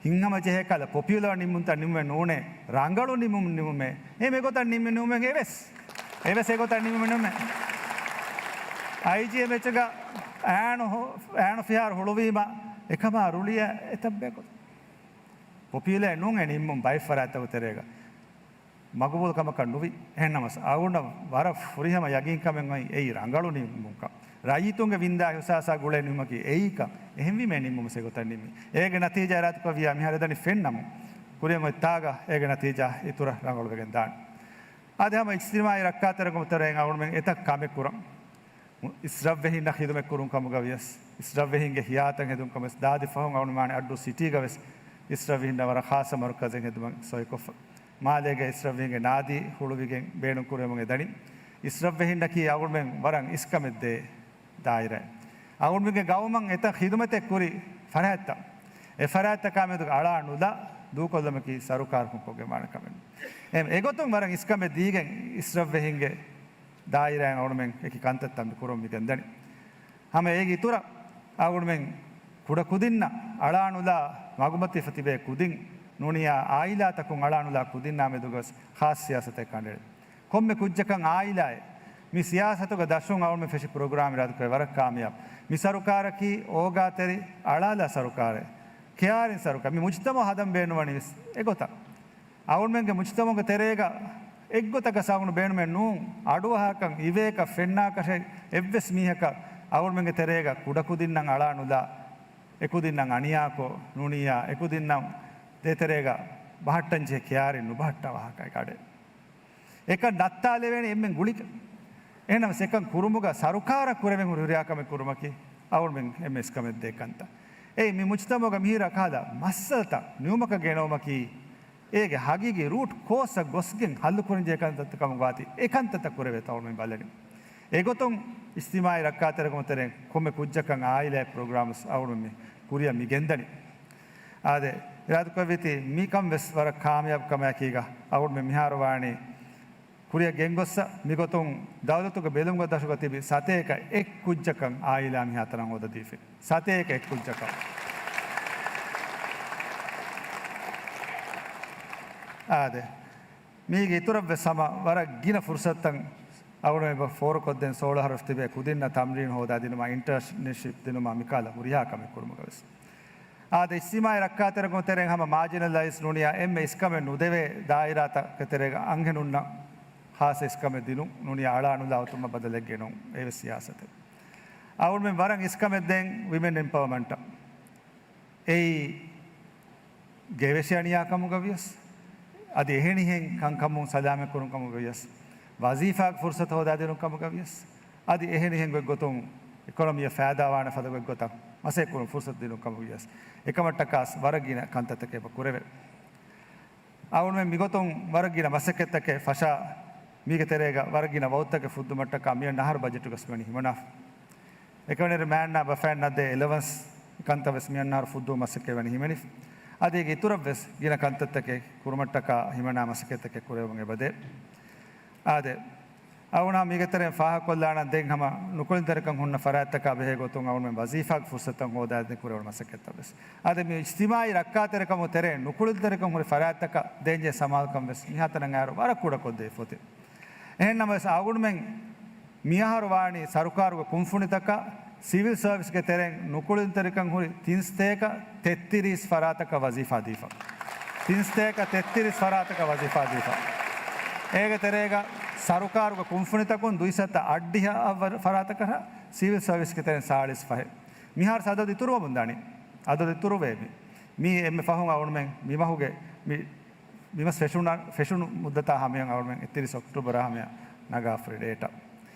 ހިތްހަމަ ޖެހޭ ކަހަލަ ޕޮޕިއުލާ ނިންމުންތައް ނިންމުމެއް ނޫނޭ. ރަނގަޅު ނިންމުމެއް ނިންމުމޭ. އެހެން އެގޮތަށް ނިންމި ނިންމުމެއް އެވެސް. އެވެސް އެގޮތަށް ނިންމި ނިންމުމެއް. އައިޖީއެމްއެޗުގަ އާނު ހޯ، އާނު ފިހާރަ ހުޅުވީމަ އެކަމާ ރުޅިއައި އެތައް ބޭކޮށް. ޕޮޕިއުލާ ނޫނޭ ނިންމުން ބައެއް ފަރާތްތަކު ތެރޭގަ. މަގުބޫލު ކަމަކަށް ނުވި. އެހެންނަމަސް އަޅުގަނޑަށް ވަރަށް ފުރިހަމަ ޔަގީންކަމެއް އޮތް އެއީ ރަނގަޅު ނިންމުމަކަށް. ރައްޔިތުންގެ ވިންދާ އިހުސާސާ ގުޅޭ ނިންމުމަކީ އެއީކަން. އެހެންވީމަ ނިންމުމަސް އެގޮތަށް ނިންމީ. އޭގެ ނަތީޖާ އިރާދަކުރެއްވިޔާ މިހާރު އެދަނީ ފެންނަމުން، ކުރިއަށް އޮތް ތާގަ އޭގެ ނަތީޖާ އިތުރަށް ރަނގަޅުވެގެން ދާނެ. އާދެ، ހަމަ އިޖްތިމާޢީ ރައްކާތެރިކަމުގެ ތެރެއިން އަޅުގަނޑުމެން އެތައް ކަމެއް ކުރަން. އިސްރަށްވެހިންނަށް ޚިދުމަތްކުރުން ކަމުގަ ވިޔަސް، އިސްރަށްވެހިންގެ ހިޔާތައް ހެދުން ކަމަށް ވެސް، ދާދި ފަހުން އަޅުގަނޑުމެން އައްޑޫ ސިޓީގަ ވެސް އިސްރަށްވެހިންނަށް ވަރަށް ޚާއްޞަ މަރުކަޒެއް ހެދުމަށް ސޮއިކޮށްފަ. މާލޭގެ އިސްރަށްވެހިންގެ ނާދީ ހުޅުވިގެން ބޭނުން ކުރެވެމުން އެދަނީ. އިސްރަށްވެހިންނަކީ އަޅުގަނޑުމެން ވަރަށް އިސްކަމެއް ދޭ ދާއިރާ. އަޅުގަނޑުމެންގެ ގައުމަށް އެތައް ޚިދުމަތެއް ކުރި ފަރާތްތައް، އެ ފަރާތްތަކާ މެދުގަ އަޅާ ނުލާ ދޫކޮށްލުމަކީ ސަރުކާރަކުން ކޮށްގެން ވާނެ ކަމެއް. އެ، އެގޮތުން ވަރަށް އިސްކަމެއް ދީގެން އިސްރަށްވެހިންގެ ދާއިރާއިން އަޅުމެން އެކި ކަންތައްތައް މި ކުރަމުން މި ގެންދަނީ. ހަމަ އޭގެ އިތުރަށް އަޅުގަނޑުމެން ކުޑަކުދިންނަށް އަޅާނުލާ މަގުމަތިވެފަ ތިބޭ ކުދިން ނޫނިއްޔާ އާއިލާތަކުން އަޅާނުލާ ކުދިންނާ މެދުގަސް ޚާއްސަ ސިޔާސަތެއް ކަނޑައެޅި. ކޮންމެ ކުއްޖަކަށް އާއިލާއެއް މި ސިޔާސަތުގަ ދަށުން އަޅުމެން ފެށި ޕްރޮގްރާމް އިރާދަކުރެ ވަރަށް ކާމިޔާބު. މި ސަރުކާރަކީ އޯގާތެރި އަޅާލާ ސަރުކާރެއް، ކެއާރިން ސަރުކާރެއް. މި މުޖްތަމަޢު ހަދަން ބޭނުންވަނީ ވެސް އެގޮތަށް. އަޅުމެންގެ މުޖްތަމަޢުގެ ތެރޭގަ އެއްގޮތަކަށް ސައުނު ބޭނުމެއް ނޫން. އަޑުއަހާކަށް، އިވޭކަށް، ފެންނާކަށެއް އެއްވެސް މީހަކަށް އަޅުމެންގެ ތެރޭގަ ކުޑަކުދިންނަށް އަޅާނުލާ، އެކުދިންނަށް އަނިޔާކޮށް ނޫނިއްޔާ، އެކުދިންނަށް ދޭތެރޭގަ ބަހައްޓަންޖެހޭ ކެއާރިން ނުބަހައްޓާ ވާހަކައެއް އަޑެއް. އެކަން ނައްތާލެވޭނެ އެންމެން ގުޅިގެން. އެހެންނަމަސް އެކަން ކުރުމުގަ ސަރުކާރަށް ކުރެވެން ހުރި ހުރިހާ ކަމެއް ކުރުމަކީ އަޅުމެން އެންމެ އިސްކަމެއް ދޭ ކަންތައް. އެއީ މި މުޖްތަމަޢުގަ މިހިރަ ކަހަލަ މައްސަލަތައް ނިމުމަކަށް ގެނައުމަކީ އޭގެ ހަގީގީ ރޫޓް ކޯސްއަށް ގޮސްގެން ހައްލު ކުރަންޖެހޭ ކަންތައްތައް ކަމުގަ ވާތީ އެ ކަންތައްތައް ކުރެވޭތޯ އަޅުމެން ބަލަނީ. އެގޮތުން އިޖްތިމާޢީ ރައްކާތެރިކަމުގެ ތެރެއިން ކޮންމެ ކުއްޖަކަށް އާއިލާއެއް ޕްރޮގްރާމް ވެސް އަޅުމެން މި ކުރިއަށް މި ގެންދަނީ. އާދެ، އިރާދަކުރެއްވީތީ މިކަން ވެސް ވަރަށް ކާމިޔާބު ކަމާއެކީގަ އަޅުމެން މިހާރު ވާނީ ކުރިއަށް ގެންގޮއްސަ މިގޮތުން ދައުލަތުގެ ބެލުމުގެ ދަށުގަ ތިބި ސަތޭކަ އެއް ކުއްޖަކަށް އާއިލާ މިހާތަނަށް ހޯދަދީފި. ސަތޭކަ އެއް ކުއްޖަކަށް. އާދެ. މީގެ އިތުރަށްވެސް ހަމަ ވަރަށް ގިނަ ފުރުސަތުތައް އަޅުގަނޑުމެން ފޯރުކޮށްދޭން ސޯޅަ އަހަރު ތިބޭ ކުދިންނަށް ތަމްރީން ހޯދާދިނުމާ، އިންޓަރންޝިޕް ދިނުމާ މިކަހަލަ ހުރިހާ ކަމެއް ކުރުމުގަ ވެސް. އާދެ، އިޖްތިމާޢީ ރައްކާތެރިކަމުގެ ތެރެއިން ހަމަ މާޖިނަލައިޒް ނޫނިއްޔާ އެންމެ އިސްކަމެއް ނުދެވޭ ދާއިރާތަކުގެ ތެރޭގަ އަންހެނުންނަށް ޚާއްޞަ އިސްކަމެއް ދިނުން ނޫނިއްޔާ އަޅާނުލާ އޮތުމަށް ބަދަލެއް ގެނުން އެވެސް ސިޔާސަތެއް. އަޅުގަނޑުމެން ވަރަށް އިސްކަމެއް ދޭން ވިމެން އެމްޕަވަރމަންޓަށް. އެއީ ގެވެށި އަނިޔާ ކަމުގަ ވިޔަސް، އަދި އެހެނިހެން ކަންކަމުން ސަލާމަތް ކުރުން ކަމުގަ ވިޔަސް، ވަޒީފާގެ ފުރުސަތު ހޯދާދިނުން ކަމުގަ ވިޔަސް، އަދި އެހެނިހެން ގޮތްގޮތުން އިކޮނޮމީއަށް ފައިދާވާނެ ފަދަ ގޮތްގޮތަށް މަސައްކަތް ކުރުން ފުރުސަތު ދިނުން ކަމުގަ ވިޔަސް، އެކަމަށްޓަކާ ވަރަށް ގިނަ ކަންތައްތަކެއް އެބަ ކުރެވޭ. އަޅުގަނޑުމެން މިގޮތުން ވަރަށް ގިނަ މަސައްކަތްތަކެއް ފަށާ، މީގެ ތެރޭގަ ވަރަށް ގިނަ ވައުދުތަކެއް ފުއްދުމަށްޓަކާ މިއަންނަ އަހަރު ބަޖެޓުގަސް މިވަނީ ހިމަނާފަ. އެކަމަށް މައިންނާ ބަފައިންނަށް ދޭ އެލަވަންސް ކަންތައް ވެސް މިއަންނަ އަހަރު ފުއްދުމަށް މަސައްކަތް ވަނީ ހިމެނިފަ. އަދި އޭގެ އިތުރަށް ވެސް ގިނަ ކަންތައްތަކެއް ކުރުމަށްޓަކާ ހިމަނާ މަސައްކަތްތަކެއް ކުރެވެމުން އެބަދޭ. އާދެ، އަޅުގަނޑު މީގެ ތެރެއިން ފާހަގަކޮށްލާނަން ދެން ހަމަ ނުކުޅެދުންތެރިކަން ހުންނަ ފަރާތްތަކާ ބެހޭ ގޮތުން އަޅުގަނޑުމެން ވަޒީފާގެ ފުރުސަތުތައް ހޯދާދޭން ކުރެވުނު މަސައްކަތްތައް ވެސް. އާދެ، މި އިޖްތިމާޢީ ރައްކާތެރިކަމުގެ ތެރެއިން ނުކުޅެދުންތެރިކަން ހުރި ފަރާތްތަކަށް ދޭންޖެހޭ ސަމާލުކަން ވެސް މިހާތަނަށް އައިއިރު ވަރަށް ކުޑަކޮށްދެވިފަ އޮތީ. އެހެންނަމަވެސް އަޅުގަނޑުމެން މިއަހަރު ވާނީ ސަރުކާރުގެ ކުންފުނިތަކަށް ސިވިލް ސަރވިސްގެ ތެރެއިން ނުކުޅެދުންތެރިކަން ހުރި ތިން ސަތޭކަ ތެއްތިރީސް ފަރާތަކަށް ވަޒީފާ ދީފަ. ތިން ސަތޭކަ ތެއްތިރީސް ފަރާތަކަށް ވަޒީފާ ދީފަ. އޭގެ ތެރޭގަ ސަރުކާރުގެ ކުންފުނިތަކުން ދުއިސައްތަ އަށްޑިހަ ފަރާތަކަށް، ސިވިލް ސަރވިސްގެ ތެރެއިން ސާޅީސް ފަހެއް. މިހާރު އަދަދު އިތުރުވަމުން ދާނީ. އަދަދު އިތުރުވޭ މި. މީ އެންމެ ފަހުން އަޅުގަނޑުމެން މި މަހުގެ މި މި މަސް ފެށުނަ، ފެށުނު މުއްދަތާ ހަމަޔަށް އަޅުގަނޑުމެން އެއްތިރީސް އޮކްޓޫބަރ ހަމަޔަށް ނަގާފަ ހުރި ޑޭޓާ.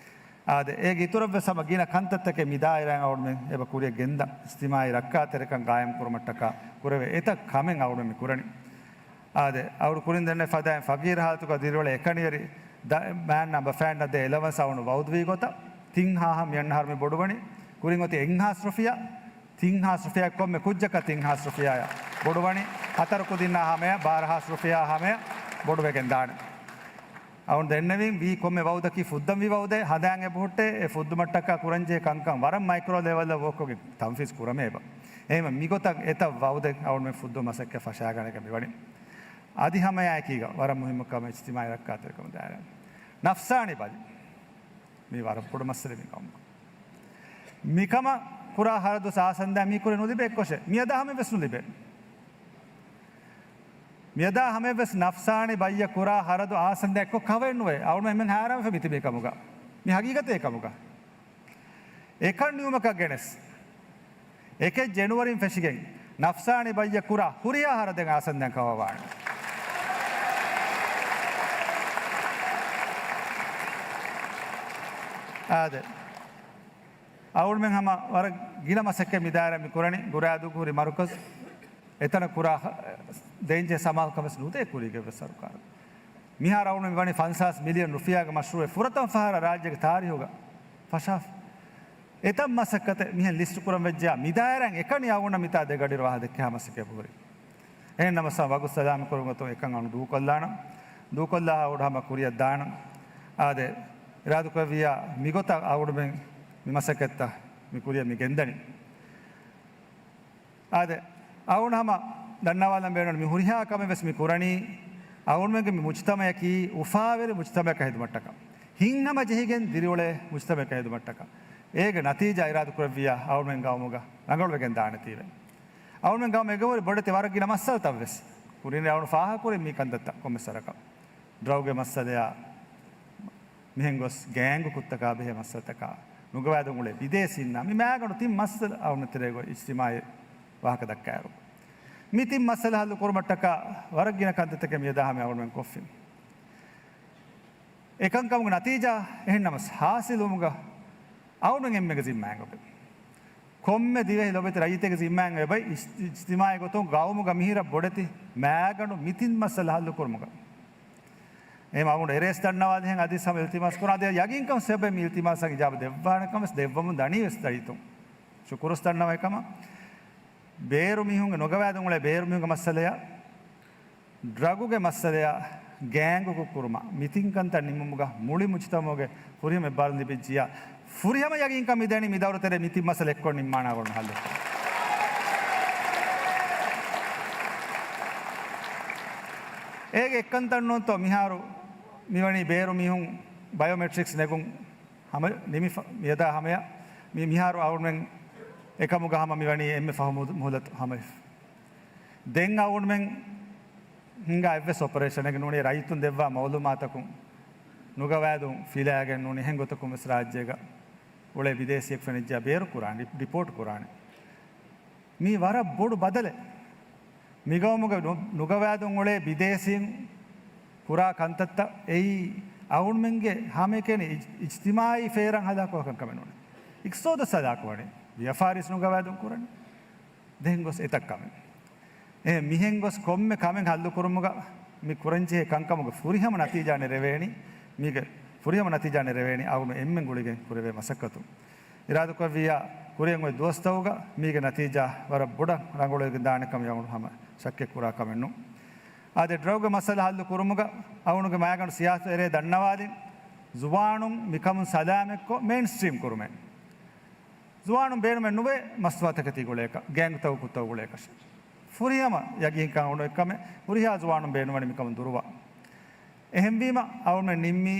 އާދެ، އޭގެ އިތުރަށްވެސް ހަމަ ގިނަ ކަންތައްތަކެއް މި ދާއިރާއިން އަޅުގަނޑުމެން އެބަ ކުރިއަށް ގެންދަން، އިޖްތިމާޢީ ރައްކާތެރިކަން ގާއިމް ކުރުމަށްޓަކާ ކުރެވޭ އެތައް ކަމެއް އަޅުގަނޑުމެން މި ކުރަނީ. އާދެ، އަޅުގަނޑު ކުރިން ދެންނެވި ފަދައިން ފަގީރު ހާލަތުގަ ދިރިއުޅޭ އެކަނިވެރި ދަ-، މައިންނާ ބަފައިންނަށް ދޭ އެލަވަންސް އަޅުގަނޑު ވައުދުވީ ގޮތަށް، ތިން ހާހަށް މިއަންނަ އަހަރު މި ބޮޑުވަނީ، ކުރިން އޮތީ އެއްހާސް ރުފިޔާ، ތިން ހާސް ރުފިޔާ ކޮންމެ ކުއްޖަކަށް ތިން ހާސް ރުފިޔާއަށް ބޮޑުވަނީ، ހަތަރު ކުދިންނާ ހަމަޔަށް ބާރަ ހާސް ރުފިޔާ ހަމަޔަށް ބޮޑުވެގެން ދާނެ. އަޅުގަނޑު ދެންނެވިން ވީ ކޮންމެ ވައުދަކީ ފުއްދަންވީ ވައުދެއް ހަނދާން އެބަހުއްޓޭ، އެ ފުއްދުމަށްޓަކާ ކުރަންޖެހޭ ކަންކަން ވަރަށް މައިކްރޯ ލެވެލްއަށް ވޯކްކޮށްގެން ތަންފީޒް ކުރަމޭ އެބަ. އެހެންވީމަ މިގޮތަށް އެތައް ވައުދެއް އަޅުގަނޑުމެން ފުއްދުމަށް މަސައްކަތް ފަށާގަނެގެން މިވަނީ. އަދި ހަމައާއެކީގަ ވަރަށް މުހިއްމު ކަމެއް އިޖްތިމާޢީ ރައްކާތެރިކަމުގެ ދާއިރާ. ނަފްސާނީ ބަލި. މީ ވަރަށް ބޮޑު މައްސަލައެއް މި ގައުމުގަ. މިކަމަށް ކުރާ ހަރަދު ސާސަންދާ މީ ކުރެ ނުލިބޭ އެއްކޮށެއް. މިއަދާ ހަމަ ވެސް ނުލިބޭ. މިއަދާ ހަމަޔަށްވެސް ނަފްސާނީ ބައްޔަށް ކުރާ ހަރަދު އާސަންދެއްކޮށް ކަވައެއްނުވޭ. އަޅުގަނޑުމެން ހައިރާންވެފަ މިތިބީ ކަމުގަ. މި ހަގީގަތޭ ކަމުގަ. އެކަން ނިމުމަކަށް ގެނެސް، އެކެއް ޖެނުއަރީން ފެށިގެން ނަފްސާނީ ބައްޔަށް ކުރާ ހުރިހާ ހަރަދެއް އާސަންދެއް ކަވަވާނެ. އާދެ. އަޅުގަނޑުމެން ހަމަ ވަރަށް ގިނަ މަސައްކަތް މިދާއިރަށް މި ކުރަނީ. ގުރާދޫގަ ހުރި މަރުކަޒު އެތަނަށް ކުރާ ދޭންޖެހޭ ސަމާލުކަން ވެސް ނުދޭ ކުރީގެ ވެސް ސަރުކާރުން. މިހާރު އަޅުގަނޑު މި ވަނީ ފަންސާސް މިލިއަން ރުފިޔާގެ މަޝްރޫއެއް ފުރަތަމަ ފަހަރަށް ރާއްޖޭގެ ތާރީހުގަ ފަށާފަ. އެތައް މަސައްކަތެއް މިހެން ލިސްޓް ކުރަން ވެއްޖެޔާ، މިދާއިރާއިން އެކަނި އަޅުގަނޑަށް މިތާ ދެ ގަޑިއިރު ވާހަކަ ދެއްކޭ ހާ މަސައްކަތް ހުރީ. އެހެން ނަމަސް ވަގުތު ސަލާމަތް ކުރުމުގެ ގޮތުން އެކަން އަޅު ދޫކޮށްލާނަން. ދޫކޮށްލާ އަޅުގަނޑު ހަމަ ކުރިއަށް ދާނަން. އާދެ، އިރާދަކުރެއްވިއްޔާ މިގޮތަށް އަޅުގަނޑުމެން މި މަސައްކަތްތައް މި ކުރިއަށް މި ގެންދަނީ. އާދެ، އަޅުގަނޑު ހަމަ ދަންނަވާލަން ބޭނުން މި ހުރިހާ ކަމެއް ވެސް މި ކުރަނީ އަޅުގަނޑުމެންގެ މި މުޖްތަމައަކީ އުފާވެރި މުޖްތަމައަކަށް ހެދުމަށްޓަކާ. ހިތްހަމަ ޖެހިގެން ދިރިއުޅޭ މުޖްތަމައަކަށް ހެދުމަށްޓަކާ. އޭގެ ނަތީޖާ އިރާދަކުރެއްވިއްޔާ އަޅުގަނޑުމެން ގައުމުގަ ރަނގަޅުވެގެން ދާނެތީވެ. އަޅުގަނޑުމެން ގައުމު އެގަ ހުރި ބޮޑެތި ވަރަށް ގިނަ މައްސަލަތައް ވެސް. ކުރިން އަޅުގަނޑު ފާހަގަކުރި މި ކަންތައްތައް ކޮންމެސް ވަރަކަށް. ޑްރަގުގެ މައްސަލަޔާ، މިހެން ގޮސް ގޭންގު ކުށްތަކާ ބެހޭ މައްސަލަތަކާ، ނުގަވާދުން އުޅޭ ބިދޭސީންނާ، މި މާގަނޑު ތިން މައްސަލަ އަޅުގަނޑު ތެރޭގަ އިޖްތިމާޢީ ވާހަކަ ދައްކާއިރު، މި ތިން މައްސަލަ ހައްލު ކުރުމަށްޓަކާ ވަރަށް ގިނަ ކަންތައްތަކެއް މިއަދާ ހަމަ އަޅުގަނޑުމެން ކޮށްފިން. އެކަންކަމުގެ ނަތީޖާ އެހެން ނަމަސް ހާސިލުވުމުގަ އަޅުގަނޑުމެން އެންމެގެ ޒިންމާއެއްގޮތުން ކޮންމެ ދިވެހި ލޮބެތި ރައްޔިތެއްގެ ޒިންމާއެއް އެބައި އިޖް-، އިޖްތިމާޢީ ގޮތުން ގައުމުގަ މިހިރަ ބޮޑެތި މާގަނޑު މި ތިން މައްސަލަ ހައްލު ކުރުމުގަ. އެހެން އަޅުގަނޑު އެރޭސް ދަންނަވާދޭހެން އަދި ހަމަ އިލްތިމާސް ކުރާ، އަދި ޔަގީންކަން ސަބަބެއް މި އިލްތިމާސަށް އިޖާބަ ދެއްވާނެ ކަމަސް ދެއްވަމުން ދަނީ ވެސް ރައްޔިތުން. ޝުކުރުސް ދަންނަވައި ކަމަށް. ބޭރު މީހުންގެ ނުގަވާދުން އުޅޭ ބޭރު މީހުންގެ މައްސަލަޔާ، ޑްރަގުގެ މައްސަލަޔާ، ގޭންގު ކުށް ކުރުމާ، މި ތިން ކަންތައް ނިމުމުގަ މުޅި މުޖްތަމަޢުގެ ފުރިހަމަ އެއްބާރުލުން ލިބިއްޖިޔާ، ފުރިހަމަ ޔަގީންކަން މިދެނީ މި ދައުރު ތެރޭ މި ތިން މައްސަލަ އެއްކޮށް ނިންމާނެ އަޅުގަނޑު ހައްލު. އޭގެ އެއްކަންތައް ނޫންތޯ މިހާރު މިވަނީ ބޭރު މީހުން ބަޔޯމެޓްރިކްސް ނެގުން ހަމަ ނިމިފަ-، މިއަދާ ހަމަޔަށް މި މިހާރު އަޅުގަނޑުމެން އެކަމުގަ ހަމަ މިވަނީ އެންމެ ފަހު މު-، މުހުލަތު ހަމަވެފަ. ދެން އަޅުގަނޑުމެން ހިންގާ އެއްވެސް އޮޕަރޭޝަނެއް ނޫނީ ރައްޔިތުން ދެއްވާ މައުލޫމާތަކުން ނުގަވާދުން ފިލާގެން ނޫނީ އެހެން ގޮތަކުން ވެސް ރާއްޖޭގަ އުޅޭ ބިދޭސީއެއް ފެނިއްޖާ ބޭރު ކުރާނެ، ޑި-، ޑިޕޯޓް ކުރާނެ. މީ ވަރަށް ބޮޑު ބަދަލެއް. މިގައުމުގަ ނު-، ނުގަވާދުން އުޅޭ ބިދޭސީން ކުރާ ކަންތައްތައް އެއީ އަޅުގަނޑުމެންގެ ހަމައެކަނި އިޖް-، އިޖްތިމާޢީ ފޭރަށް ހަލާކުވާ ކަންކަމެއް ނޫން. އިޤްތިޞާދަށް ހަލާކުވާނެ. ވިޔަފާރިސް ނުގަވާދުން ކުރަނީ. ދެން ގޮސް އެތައް ކަމެއް. އެ މިހެން ގޮސް ކޮންމެ ކަމެއް ހައްލު ކުރުމުގަ މި ކުރަންޖެހޭ ކަންކަމުގެ ފުރިހަމަ ނަތީޖާ ނެރެވޭނީ، މީގެ ފުރިހަމަ ނަތީޖާ ނެރެވޭނީ އަޅުގަނޑު އެންމެން ގުޅިގެން ކުރެވޭ މަސައްކަތުން. އިރާދަކުރެއްވިއްޔާ ކުރިއަށް އޮތް ދުވަސްތަކުގަ މީގެ ނަތީޖާ ވަރަށް ބޮޑަށް ރަނގަޅުވެގެން ދާނެ ކަމަށް އަޅުގަނޑު ހަމަ ޝައްކެއް ކުރާ ކަމެއް ނޫން. އާދެ، ޑްރަގުގެ މައްސަލަ ހައްލު ކުރުމުގަ އަޅުގަނޑުގެ މާގަނޑު ސިޔާސަތު އެރޭ ދަންނަވާލިން، ޒުވާނުން މިކަމުން ސަލާމަތްކޮށް މެއިންސްޓްރީމް ކުރުމޭ. ޒުވާނުން ބޭނުމެއް ނުވޭ މަސްތުވާތަކެތީ ގުޅޭކަށް، ގޭންގްތަކު ކުށްތަކު ގުޅޭކަށް. ފުރިހަމަ ޔަގީންކަން އުނު އެއްކަމެއް ހުރިހާ ޒުވާނުން ބޭނުންވަނީ މިކަމުން ދުރުވާ. އެހެންވީމަ އަޅުގަނޑުމެން ނިންމީ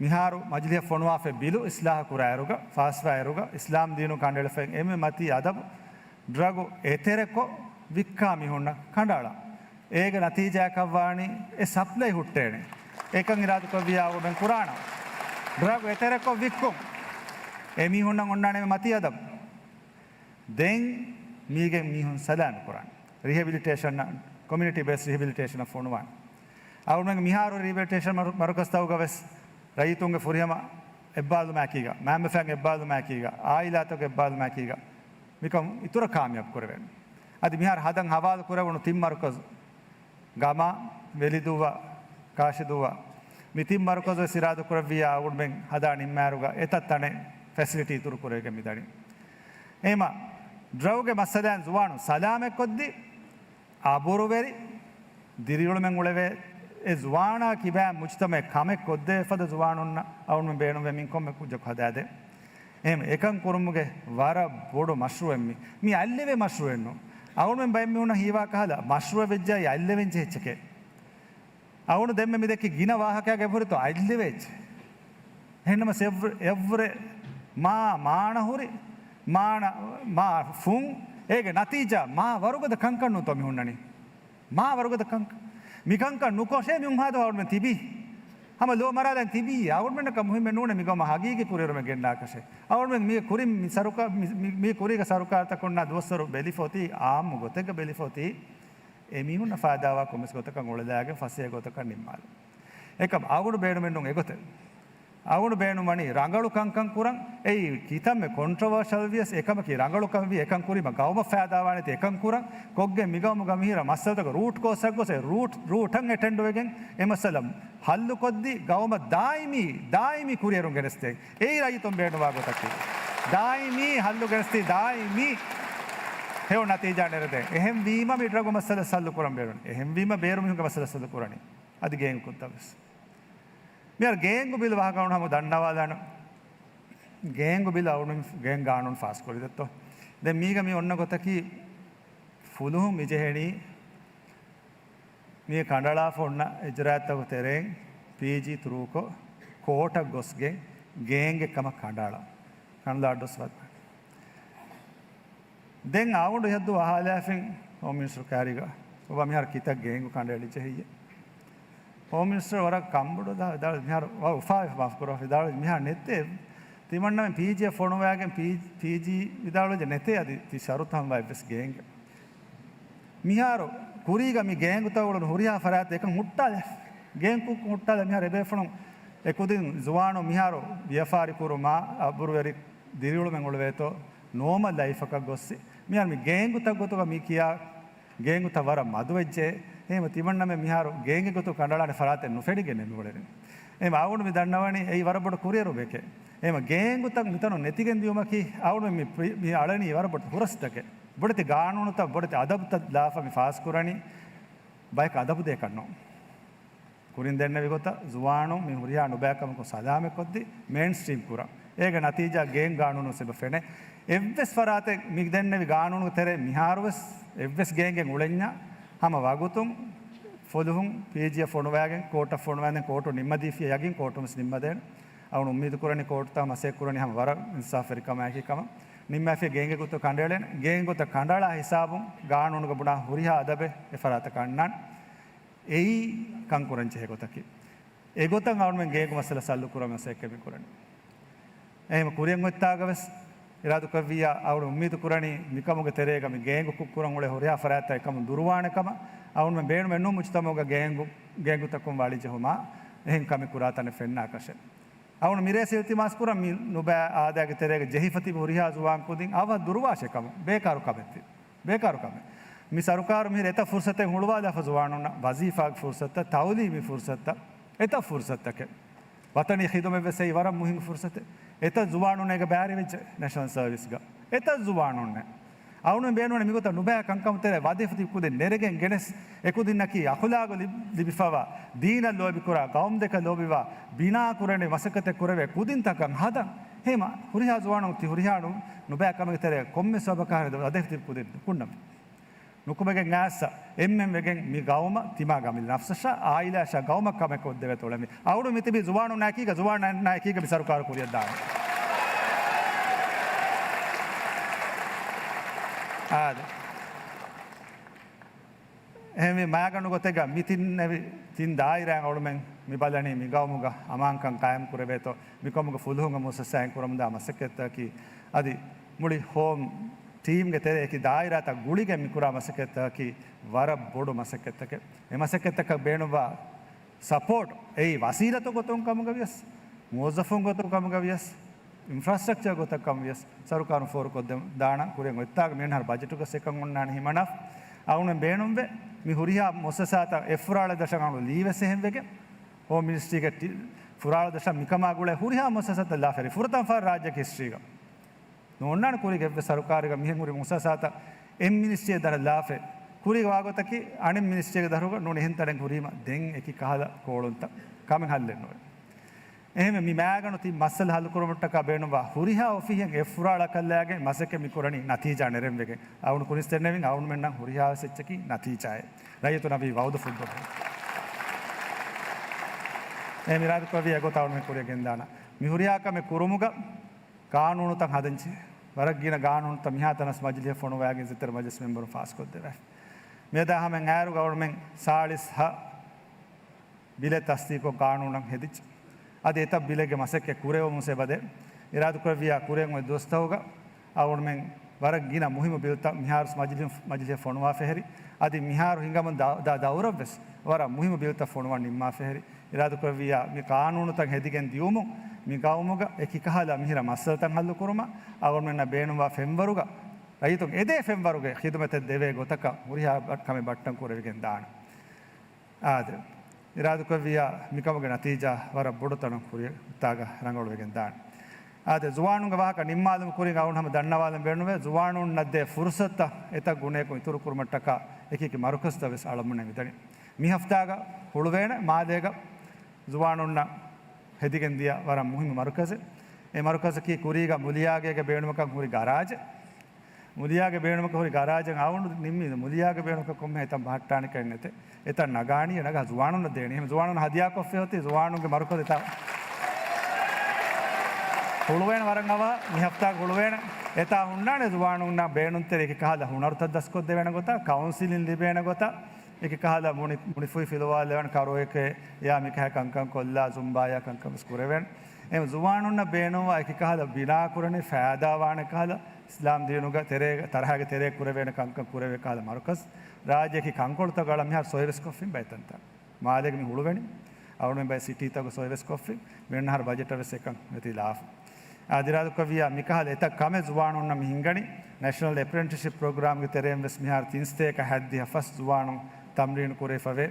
މިހާރު މަޖިލީހަށް ފޮނުވާފައި ބިލު އިސްލާހު ކުރާއިރުގަ، ފާސްވާއިރުގަ، އިސްލާމް ދީނު ކަނޑައެޅިފައި އެންމެ މަތީ އަދަބު ޑްރަގު އެތެރެކޮށް ވިއްކާ މީހުންނަށް ކަނޑައަޅާ. އޭގެ ނަތީޖާއަކަށްވާނީ އެ ސަޕްލައި ހުއްޓޭނެ. އެކަން އިރާދަކުރެއްވިއްޔާ އަޅުގަނޑުމެން ކުރާނަން. ޑްރަގު އެތެރެކޮށް ވިއްކުން. އެ މީހުންނަށް އޮންނާނެ މަތީ އަދަބު. ދެން މީގެން މީހުން ސަލާމަތް ކުރާނެ. ރިހެބިލިޓޭޝަންއަށް، ކޮމިއުނިޓީ ބޭސްޑް ރިހެބިލިޓޭޝަނަށް ފޮނުވާނެ. އަޅުގަނޑުމެން މިހާރު ރިހެބިލިޓޭޝަން މަރު-، މަރުކަޒްތަކުގަ ވެސް ރައްޔިތުންގެ ފުރިހަމަ އެއްބާރުލުމާއެކީގަ، މައިންބަފައިން އެއްބާރުލުމާއެކީގަ، އާއިލާތަކުގެ އެއްބާރުލުމާއެކީގަ މިކަން އިތުރަށް ކާމިޔާބު ކުރެވޭނެ. އަދި މިހާރު ހަދަން ހަވާލު ކުރެވުނު ތިން މަރުކަޒު، ގަމާ، ވެލިދޫއާ، ކާށިދޫއާ، މި ތިން މަރުކަޒު ވެސް އިރާދަ ކުރެއްވިއްޔާ އަޅުގަނޑުމެން ހަދާ ނިންމާއިރުގަ އެތައް ތަނެއް ފެސިލިޓީ އިތުރު ކުރެވިގެން މިދަނީ. އެހެމަ ޑްރަގުގެ މައްސަލައިން ޒުވާނުން ސަލާމަތްކޮށްދީ، އަބުރުވެރި ދިރިއުޅުމެއް އުޅެވޭ، އެ ޒުވާނާ ކިބައިން މުޖްތަމައެއް ކަމެއް ކޮށްދޭ ފަދަ ޒުވާނުންނަށް އަޅުގަނޑުމެން ބޭނުންވޭ މިންކޮންމެ ކުއްޖަކު ހަދާދޭ. އެހެން އެކަން ކުރުމުގެ ވަރަށް ބޮޑު މަޝްރޫއެއް މި. މި އަތްލެވޭ މަޝްރޫއެއް ނޫން. އަޅުގަނޑުމެން ބައެއް މީހުންނަށް ހީވާ ކަހަލަ މަޝްރޫއެއް ވެއްޖާ އަތްލެވެން ޖެހިއްޗެކޭ. އަޅުގަނޑު ދެންމެ މި ދެއްކި ގިނަ ވާހަކައިގަ އެބަހުރިތޯ އަތްލެވޭ އެއްޗެއް. އެހެންނަމަ އެއްވުރެ، އެއްވުރެ މާ މާނަ ހުރި، މާނަ، މާ ފުން، އޭގެ ނަތީޖާ މާ ވަރުގަދަ ކަންކަން ނޫންތޯ މި ހުންނަނީ. މާ ވަރުގަދަ ކަންކަން. މި ކަންކަން ނުކޮށޭ މި އުމްހާދު އަޅުމެން ތިބީ. ހަމަ ލޯ މަރާލަން ތިބީ. އަޅުމެންނަކަށް މުހިއްމެއް ނޫނޭ މި ގައުމަށް ހަގީގީ ކުރިއެރުމެއް ގެންނާކަށެއް. އަޅުމެން މި ކުރިން މި ސަރުކާ-، މި، މި، މި ކުރީގެ ސަރުކާރުތަކުންނާ ދުވަސްވަރު ބެލިފަ އޮތީ އާއްމު ގޮތެއްގަ ބެލިފަ އޮތީ އެމީހުންނަށް ފައިދާވާ ކޮންމެސް ގޮތަކަށް އުޅެލާގެން ފަސޭހަ ގޮތަކަށް ނިންމާލުން. އެކަމް އަޅުގަނޑު ބޭނުމެއްނޫން އެގޮތެއް. އަޅުގަނޑު ބޭނުންވަނީ ރަނގަޅު ކަންކަން ކުރަން. އެއީ ކިތަންމެ ކޮންޓްރޮވާޝަލް ވިޔަސް އެކަމަކީ ރަނގަޅު ކަން ވި އެކަން ކުރީމަ ގައުމަށް ފައިދާވާނެތީ އެކަން ކުރަން. ކޮށްގެން މިގައުމުގަ މިހިރަ މައްސަލަތަކަށް ރޫޓް ކޯސްއަށް ގޮސް އެ ރޫޓް، ރޫޓަށް އެޓެންޑްވެގެން އެ މައްސަލަ ހައްލުކޮށްދީ ގައުމަށް ދާއިމީ، ދާއިމީ ކުރިއެރުން ގެނެސްދޭ. އެއީ ރައްޔިތުން ބޭނުންވާ ގޮތަކީ. ދާއިމީ ހައްލު ގެނެސްދީ ދާއިމީ ހެޔޮ ނަތީޖާ ނެރެދޭ. އެހެންވީމަ މި ޑްރަގު މައްސަލަ ހައްލު ކުރަން ބޭނުން. އެހެންވީމަ ބޭރު މީހުންގެ މައްސަލަ ހައްލު ކުރަނީ. އަދި ގޭންގުތައް ވެސް. މިހާރު ގޭންގު ބިލް ވާހަކަ ހަމަ ދަންނަވާލާނަން. ގޭންގު ބިލް އަޅުގަނޑު ގޭން ގާނޫނު ފާސްކުރި ދެއްތޯ. ދެން މީގަ މި އޮންނަ ގޮތަކީ ފުލުހުން މި ޖެހެނީ މީ ކަނޑައަޅާފަ އޮންނަ އިޖުރާއަތްތަކުގެ ތެރެއިން ޕީޖީ ތުރޫކޮށް ކޯޓަށް ގޮސްގެން ގޭންގެއް ކަމަށް ކަނޑައަޅާ. ކަނޑައަޅާ އައްޑުސް ވަދަ. ދެން އަޅުގަނޑު ހައްދު އަހާލާފިން ހޯމް މިނިސްޓަރ ކާރިގަ އޮބާ މިހާރު ކިތައް ގޭންގު ކަނޑައެޅިއްޖެ ހެއްޔޭ؟ ހޯމް މިނިސްޓަރ ވަރަށް ކަންބޮޑުވެލާ ވިދާޅުވި މިހާރު ވަރަށް އުފާވެފަ މާފު ކުރައްވާ ވިދާޅުވި މިހާރު ނެތޭ. ތިމަންނަމެން ޕީޖީއަށް ފޮނުވާގެން ޕީ-، ޕީޖީ ވިދާޅުވެއްޖެ ނެތޭ އަދި ތި ޝަރުތު ހަމަވާ އެއްވެސް ގޭންގެއް. މިހާރު ކުރީގަ މި ގޭންގުތައް އުޅުނު ހުރިހާ ފަރާތްތައް އެކަން ހުއްޓާލެ. ގޭން ކުށް ހުއްޓާލެ މިހާރު އެބޭފުޅުން އެކުދިން ޒުވާނު މިހާރު ވިޔަފާރި ކުރުމާ އަބުރުވެރި ދިރިއުޅުމެއް އުޅުވޭތޯ ނޯމަލް ލައިފަކަށް ގޮއްސި. މިހާރު މި ގޭންގުތައް ގޮތުގަ މި ކިޔާ ގޭންގުތައް ވަރަށް މަދުވެއްޖެ. އެހެންވެ ތިމަންނަމެން މިހާރު ގޭންގެ ގޮތު ކަނޑައަޅާނެ ފަރާތެއް ނުފެނިގެން މި އުޅެނީ. އެހެން އަޅުގަނޑު މި ދަންނަވަނީ އެއީ ވަރަށް ބޮޑު ކުރިއެރުމެކޭ. އެހެން ގޭންގުތައް މިތަނުން ނެތިގެން ދިޔުމަކީ އަޅުގަނޑު މި، މި އަޅަނީ ވަރަށް ބޮޑު ފުރަސަތެކޭ. ބޮޑެތި ގާނޫނުތައް، ބޮޑެތި އަދަބުތައް ލާފަ މި ފާސްކުރަނީ ބަޔަކަށް އަދަބު ދޭކަށް ނޫން. ކުރިން ދެންނެވި ގޮތަށް ޒުވާނުން މި ހުރިހާ ނުބައިކަމަކުން ސަލާމަތްކޮށްދީ މޭންސްޓްރީމް ކުރަން. އޭގެ ނަތީޖާ ގޭން ގާނޫނު ސިބަ ފެނޭ. އެއްވެސް ފަރާތެއް މި ދެންނެވި ގާނޫނުގެ ތެރޭ މިހާރުވެސް އެއްވެސް ގޭންގެއް އުޅެންޏާ ހަމަ ވަގުތުން ފުލުހުން ޕީޖީއަށް ފޮނުވާގެން ކޯޓަށް ފޮނުވާދޭން ކޯޓުން ނިންމަދީފިޔާ ޔަގީން ކޯޓުން ވެސް ނިންމަދޭނެ. އަޅުގަނޑު އުއްމީދު ކުރަނީ ކޯޓުތައް މަސައްކަތް ކުރަނީ ހަމަ ވަރަށް އިންސާފުވެރިކަމާއެކީ ކަމަށް. ނިންމާފިޔާ ގޭންގެ ގޮތަށް ކަނޑައެޅޭނެ. ގޭން ގޮތަށް ކަނޑައަޅާ ހިސާބުން ގާނޫނުގަ ބުނާ ހުރިހާ އަދަބެއް އެ ފަރާތަކަށް އަންނާނެ. އެއީ ކަންކުރަން ޖެހޭ ގޮތަކީ. އެގޮތަށް އަޅުމެން ގޭންގު މައްސަލަ ހައްލު ކުރަން މަސައްކަތް މި ކުރަނީ. އެހެން ކުރިއަށް އޮތްތާގަ ވެސް އިރާދުކޮށްވިއްޔާ އަޅު އުއްމީދު ކުރަނީ މިކަމުގެ ތެރޭގަ މި ގޭންގު ކުށްކުރަން އުޅޭ ހުރިހާ ފަރާތްތައް އެކަމުން ދުރުވާނެ ކަމަށް. އަޅުމެން ބޭނުމެއް ނޫން މުޖުތަމަޢުގަ ގޭންގު، ގޭންގުތަކުން ވަޅިޖެހުމާ އެހެން ކަމެއް ކުރާ ތަނެއް ފެންނާކަށެއް. އަޅުގަނޑު މިރޭސް އިލްތިމާސް ކުރަން މި ނުބައި އާދައިގެ ތެރޭގަ ޖެހިފަ ތިބި ހުރިހާ ޒުވާން ކުދިން އަވަހަށް ދުރުވާށޭ ކަމަށް. ބޭކާރު ކަމެއް ތި. ބޭކާރު ކަމެއް. މި ސަރުކާރު މިހިރަ އެތައް ފުރުސަތެއް ހުޅުވާލާފަ ޒުވާނުންނަށް ވަޒީފާގެ ފުރުސަތުތައް، ތައުލީމީ ފުރުސަތުތައް، އެތައް ފުރުސަތުތަކެއް. ވަޠަނީ ޚިދުމަތް ވެސް އެއީ ވަރަށް މުހިއްމު ފުރުސަތެއް. އެތައް ޒުވާނުން އޭގަ ބައިވެރިވެއްޖެ ނޭޝަނަލް ސަރވިސްގަ. އެތައް ޒުވާނުންނެއް. އަޅުގަނޑު ބޭނުންވަނީ މިގޮތަށް ނުބައި ކަންކަމުގެ ތެރޭ ވަޒީފަ ތިބި ކުދިން ނެރެގެން ގެނެސް، އެކުދިންނަކީ އަޚުލާގު ލި-، ލިބިފަވާ، ދީނަށް ލޯބިކުރާ، ގައުމުދެކަށް ލޯބިވާ، ބިނާކުރަނީ މަސައްކަތެއް ކުރެވޭ ކުދިންތަކަށް ހަދަން. ހޭމަ ހުރިހާ ޒުވާނުން ތި ހުރިހާ ނު-، ނުބައި ކަމުގެ ތެރޭ ކޮންމެ ސަބަބަކާ ހެދި ވަޒީފަ ތިބި ކުދިން ނުކުންނަމޭ. ނުކުމެގެން އާސަ އެންމެން ވެގެން މި ގައުމަށް ތިމާގަ މި ނަފްސަށާ އާއިލާއަށާ ގައުމަށް ކަމެއް ކޮށްދެވޭތޯ އުޅެމި. އަޅުގަނޑު މިތިބީ ޒުވާނުންނާއެކީގަ، ޒުވާނުންނާއެކީގަ މި ސަރުކާރު ކުރިއަށް ދާނެ. އާދެ. އެހެންވީ މާގަނޑު ގޮތެއްގަ މި ތިން އެވި-، ތިން ދާއިރާއިން އަޅުމެން މި ބަލަނީ މި ގައުމުގަ އަމާންކަން ޤާއިމް ކުރެވޭތޯ، މި ގައުމުގަ ފުލުހުންގެ މުއައްސަސާއިން ކުރަމުންދާ މަސައްކަތްތަކަކީ އަދި މުޅި ހޯމް ޓީމްގެ ތެރެއަކީ ދާއިރާތައް ގުޅިގެން މިކުރާ މަސައްކަތްތަކަކީ ވަރަށް ބޮޑު މަސައްކަތްތަކެއް. އެ މަސައްކަތްތަކަށް ބޭނުންވާ ސަޕޯޓް އެއީ ވަސީލަތު ގޮތުން ކަމުގަ ވިޔަސް، މުވައްޒަފުން ގޮތުން ކަމުގަ ވިޔަސް، އިންފްރާސްޓްރަކްޗަރ ގޮތަށް ކަމުގަ ވިޔަސް، ސަރުކާރުން ފޯރުކޮށްދެ-، ދާނަން. ކުރިއަށް އޮތްތާގަ މިހާރު ބަޖެޓުގަ އެކަން އޮންނާނެ ހިމަނާފަ. އަޅުގަނޑު ބޭނުންވޭ މި ހުރިހާ މުއައްސަސާތައް އެއްފުރާޅަ ދަށަށް އަޅު ލީވެސް އެހެންވެގެން، ހޯމް މިނިސްޓްރީގެ ޓި-، ފުރާޅަ ދަށަށް މިކަމާ ގުޅޭ ހުރިހާ މުއައްސަސާތައް ލާފަ އެރި ފުރަތަމަ ފަހަރު ރާއްޖޭގެ ހިސްޓްރީގަ. ނޯންނާނެ ކުރީގެ އެއްވެސް ސަރުކާރެއްގަ މިހެން ހުރި މުއައްސަސާތައް އެއް މިނިސްޓްރީއެއް ދަށަށް ލާފަ. ކުރީގެ ވާގޮތަކީ އަނެއް މިނިސްޓްރީއެއްގެ ދަށުގަ ނޫނީ އެހެން ތަނެއް ހުރީމަ ދެން އެކި ކަހަލަ ކޯޅުންތައް ކަމެއް ހައްލެއް ނުވޭ. އެހެންވެ މި މާގަނޑު ތި މައްސަލަ ހައްލު ކުރުމަށްޓަކާ ބޭނުންވާ ހުރިހާ އޮފީހެއް އެއްފުރާޅަކަށްލާގެން މަސައްކަތް މި ކުރަނީ ނަތީޖާ ނެރެންވެގެން. އަޅުގަނޑު ކުރިންސް ދެންނެވިން އަޅުގަނޑުމެންނަށް ހުރިހާވެސް އެއްޗަކީ ނަތީޖާއެއް. ރައްޔިތުންނަށް ވީ ވައުދު ފުއްދުން. އެ އިރާދަކުރެއްވި އެގޮތަށް އަޅުގަނޑުމެން ކުރިއަށް ގެންދާނަން. މި ހުރިހާ ކަމެއް ކުރުމުގަ ގާނޫނުތައް ހަދަންޖެހޭ. ވަރަށް ގިނަ ގާނޫނުތައް މިހާތަނަސް މަޖިލީހަށް ފޮނުވާގެން އިއްޒަތްތެރި މަޖިލިސް މެމްބަރުން ފާސްކޮށްދެވޭ. މިއަދާ ހަމައިން އައިރުގަ އަޅުމެން ސާޅީސް ހަ ބިލެއް ތަސްދީގުކޮށް ގާނޫނަށް ހެދިއްޖެ. އަދި އެތައް ބިލެއްގެ މަސައްކަތް ކުރެވުމުން އެބަދޭ. އިރާދަކުރެއްވިއްޔާ ކުރިއަށް އޮތް ދުވަސްތަކުގަ އަޅުމެން ވަރަށް ގިނަ މުހިއްމު ބިލްތައް މިހާރު މަޖިލިހުން، މަޖިލިހަށް ފޮނުވާފަ ހެރި. އަދި މިހާރު ހިނގަމުން ދާ، ދާ ދައުރަށްވެސް ވަރަށް މުހިއްމު ބިލްތައް ފޮނުވަން ނިންމާފަ ހެރި. އިރާދަކުރެއްވިއްޔާ މި ޤާނޫނުތައް ހެދިގެން ދިއުމުން މި ގައުމުގަ އެކި ކަހަލަ މިހިރަ މައްސަލަތައް ހައްލު ކުރުމަށް އަޅުމެންނަށް ބޭނުންވާ ފެންވަރުގަ ރައްޔިތުން އެދޭ ފެންވަރުގެ ޚިދުމަތެއް ދެވޭ ގޮތަކަށް ހުރިހާ ބަ، ކަމެއް ބައްޓަން ކުރެވިގެން ދާނެ. އާދެ، އިރާދަކުރެއްވިއްޔާ މިކަމުގެ ނަތީޖާ ވަރަށް ބޮޑު ތަނަށް ހުރި ހުއްޓާގަ ރަނގަޅުވެގެން ދާނެ. އާދެ، ޒުވާނުންގެ ވާހަކަ ނިންމާލުމުގެ ކުރިން އަޅުން ހަމަ ދަންނަވާލަން ބޭނުންވޭ، ޒުވާނުންނަށް ދޭ ފުރުސަތުތައް އެތައް ގުނައަކުން އިތުރު ކުރުމަށްޓަކާ އެކި އެކި މަރުކަޒުތައް ވެސް އަޅަމުންނަށް މިދަނީ. މި ހަފްތާގަ ހުޅުވޭނެ މާލޭގަ ޒުވާނުންނަށް ހެދިގެން ދިޔަ ވަރަށް މުހިއްމު މަރުކަޒެއް. އެ މަރުކަޒަކީ ކުރީގަ މުލިޔާގޭގެ ބޭނުމަކަށް ހުރި ގަރާޖެއް. މުލިޔާގެ ބޭނުމަކަށް ހުރި ގަރާޖެއް އަޅުން ނިންމީ. މުލިޔާގެ ބޭނުމަކަށް ކޮންމެ އެތައް ބަހައްޓާނެކަން ނެތެ. އެތައް ނަގާނީ ނަގާ ޒުވާނުންނަށް ދޭނީ. އެހެން ޒުވާނުން ހަދިޔާކޮށްފަ އޮތީ ޒުވާނުންގެ މަރުކަޒު އެތާ ހުޅުވޭނެ ވަރަށް އަވަހަށް މި ހަފްތާގަ ހުޅުވޭނެ. އެތާ ހުންނާނެ ޒުވާނުންނަށް ބޭނުންތެރި އެކި ކަހަލަ ހުނަރުތައް ދަސްކޮށްދެވޭނެ ގޮތަށް، ކައުންސިލިން ލިބޭނެ ގޮތަށް، އެކި ކަހަލަ މުނި، މުނިފުހި ފިލުވާލެވޭނެ ކަރޯއެކޭ ޔާ މިކަހަ ކަންކަން ކޮށްލާ ޒުމްބާޔާ ކަންކަން ވެސް ކުރެވޭނެ. އެހެން ޒުވާނުންނަށް ބޭނުންވާ އެކި ކަހަލަ ބިނާ ކުރަނީ ފައިދާވާނެ ކަހަލަ، އިސްލާމް ދީނުގެ ތެރޭ، ތަރަހަގެ ތެރޭ ކުރެވޭނެ ކަންކަން ކުރެވޭ ކަހަލަ މަރުކަޒް. ރާއްޖޭގެ ކަންކޮޅުތަކުގަ އަޅަ މިހާރު ސޮއިވެސް ކޮށްފިން ބައިތަންތައް. މާލޭގަ މި ހުޅުވަނީ. އަޅުމެން ބައި ސިޓީތަކުގަ ސޮއިވެސް ކޮށްފިން. މިއަންނަހަރު ބަޖެޓަށް ވެސް އެކަން ނެތި ލާފަ. އާދެ، އިރާދަކުރެއްވިއްޔާ މިކަހަލަ އެތައް ކަމެއް ޒުވާނުންނަށް މި ހިނގަނީ. ނޭޝަނަލް އެޕްރެންޓިސްޝިޕް ޕްރޮގްރާމްގެ ތެރެއިން ވެސް މިހާރު ތިން ސަތޭކަ ހަތްދިހަ ފަސް ޒުވާނުން ތަމްރީނު ކުރެވިފަވޭ.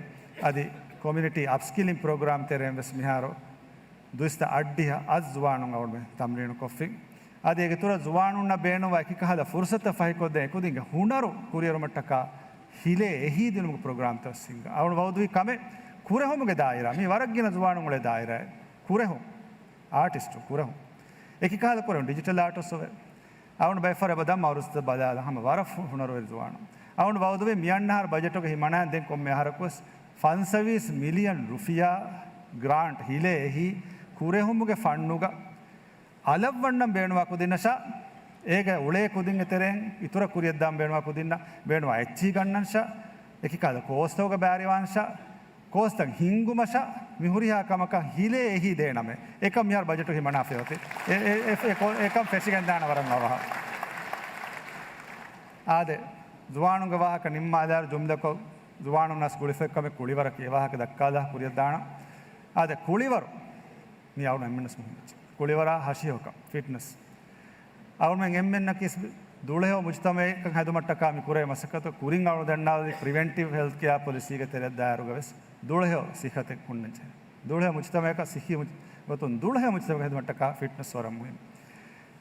އަދި ކޮމިއުނިޓީ އަޕްސްކިލިން ޕްރޮގްރާމް ތެރެއިން ވެސް މިހާރު ދުއިސައްތަ އަށްޑިހަ އަށް ޒުވާނުން އަޅުމެން ތަމްރީނު ކޮށްފިން. އަދި އޭގެ އިތުރަށް ޒުވާނުންނަށް ބޭނުންވާ އެކި ކަހަލަ ފުރުސަތަށް ފަހިކޮށްދޭ އެކުދިންގެ ހުނަރު ކުރިއެރުމަށްޓަކާ ހިލޭ އެހީ ދިނުމުގެ ޕްރޮގްރާމްތައް ވެސް ހިންގާ. އަޅުން ވައުދުވި ކަމެއް ކުރެހުމުގެ ދާއިރާ، މީ ވަރަށް ގިނަ ޒުވާނުން އުޅޭ ދާއިރާއެއް. ކުރެހުން، އާޓިސްޓު ކުރެހުން. އެކި ކަހަލަ ކުރެހުން، ޑިޖިޓަލް އާޓުސް އޮވެ. އަޅުން ބައެއް ފަހަރު އެބަ ދަމް އައުރުސްތައް ބަލާލަ ހަމަ ވަރަށް ފު، ފުނަރުވެރި ޒުވާނުން. އަޅުން ވައުދުވި މިއަންނަހަރު ބަޖެޓުގަ ހިމަނާ ދެން ކޮންމެ އަހަރަކުވެސް ފަންސަވީސް މިލިއަން ރުފިޔާ ގްރާންޓް ހިލޭ އެހީ ކުރެހުމުގެ ފަންޑުގަ އަލަށްވަންނަން ބޭނުވާ ކުދިންނަށާ، އޭގެ އުޅޭ ކުދިންގެ ތެރެއިން އިތުރަށް ކުރިއަށްދާން ބޭނުވާ ކުދިންނަށް ބޭނުވާ އެއްޗިހި ގަންނަންށާ، އެކި ކަހަލަ ކޯސްތަކުގަ ބައިވެރިވާންށާ، ކޯސްތައް ހިންގުމަށާ، މި ހުރިހާ ކަމަކަށް ހިލޭ އެހީ ދޭނަމޭ. އެކަން މިހާރު ބަޖެޓު ހިމަނާފަ އޮތީ. އެ، އެ، އެ، އެ، ކޮ، އެކަން ފެށިގެންދާނެ ވަރަށް އަވަހަށް. އާދެ، ޒުވާނުންގެ ވާހަކަ ނިންމާލާއިރު ޖުމްލަކޮށް، ޒުވާނުންނަސް ގުޅިފައި ކަމެއް ކުޅިވަރަކީ އެ ވާހަކަ ދައްކާލާ ކުރިއަށްދާނަން. އާދެ، ކުޅިވަރު. މި އަޅުން އެންމެންނަސް މުހިންމު ކުޅިވަރާ ހަށިހޮކަށް، ފިޓްނަސް. އަޅުމެން އެންމެންނަކީ ދުޅަހެޔޮ މުޖުތަމައެއް ހެދުމަށްޓަކާ މި ކުރޭ މަސައްކަތު. ކުރިން އަޅުން ދަންނަވާލި ޕްރިވެންޓިވް ހެލްތް ކެއާ ޕޮލިސީގެ ތެރެއަށް ދާއިރުގަ ވެސް ދުޅަހެޔޮ ސިއްހަތެއް ހުންނަންޖެހޭ. ދުޅަހެޔޮ މުޖުތަމައަކަށް ސިއްހީ މުޖު، ގޮތުން ދުޅަހެޔޮ މުޖުތަމައަކަށް ހެދުމަށްޓަކާ ފިޓްނަސް ވަރަށް މުހިންމު.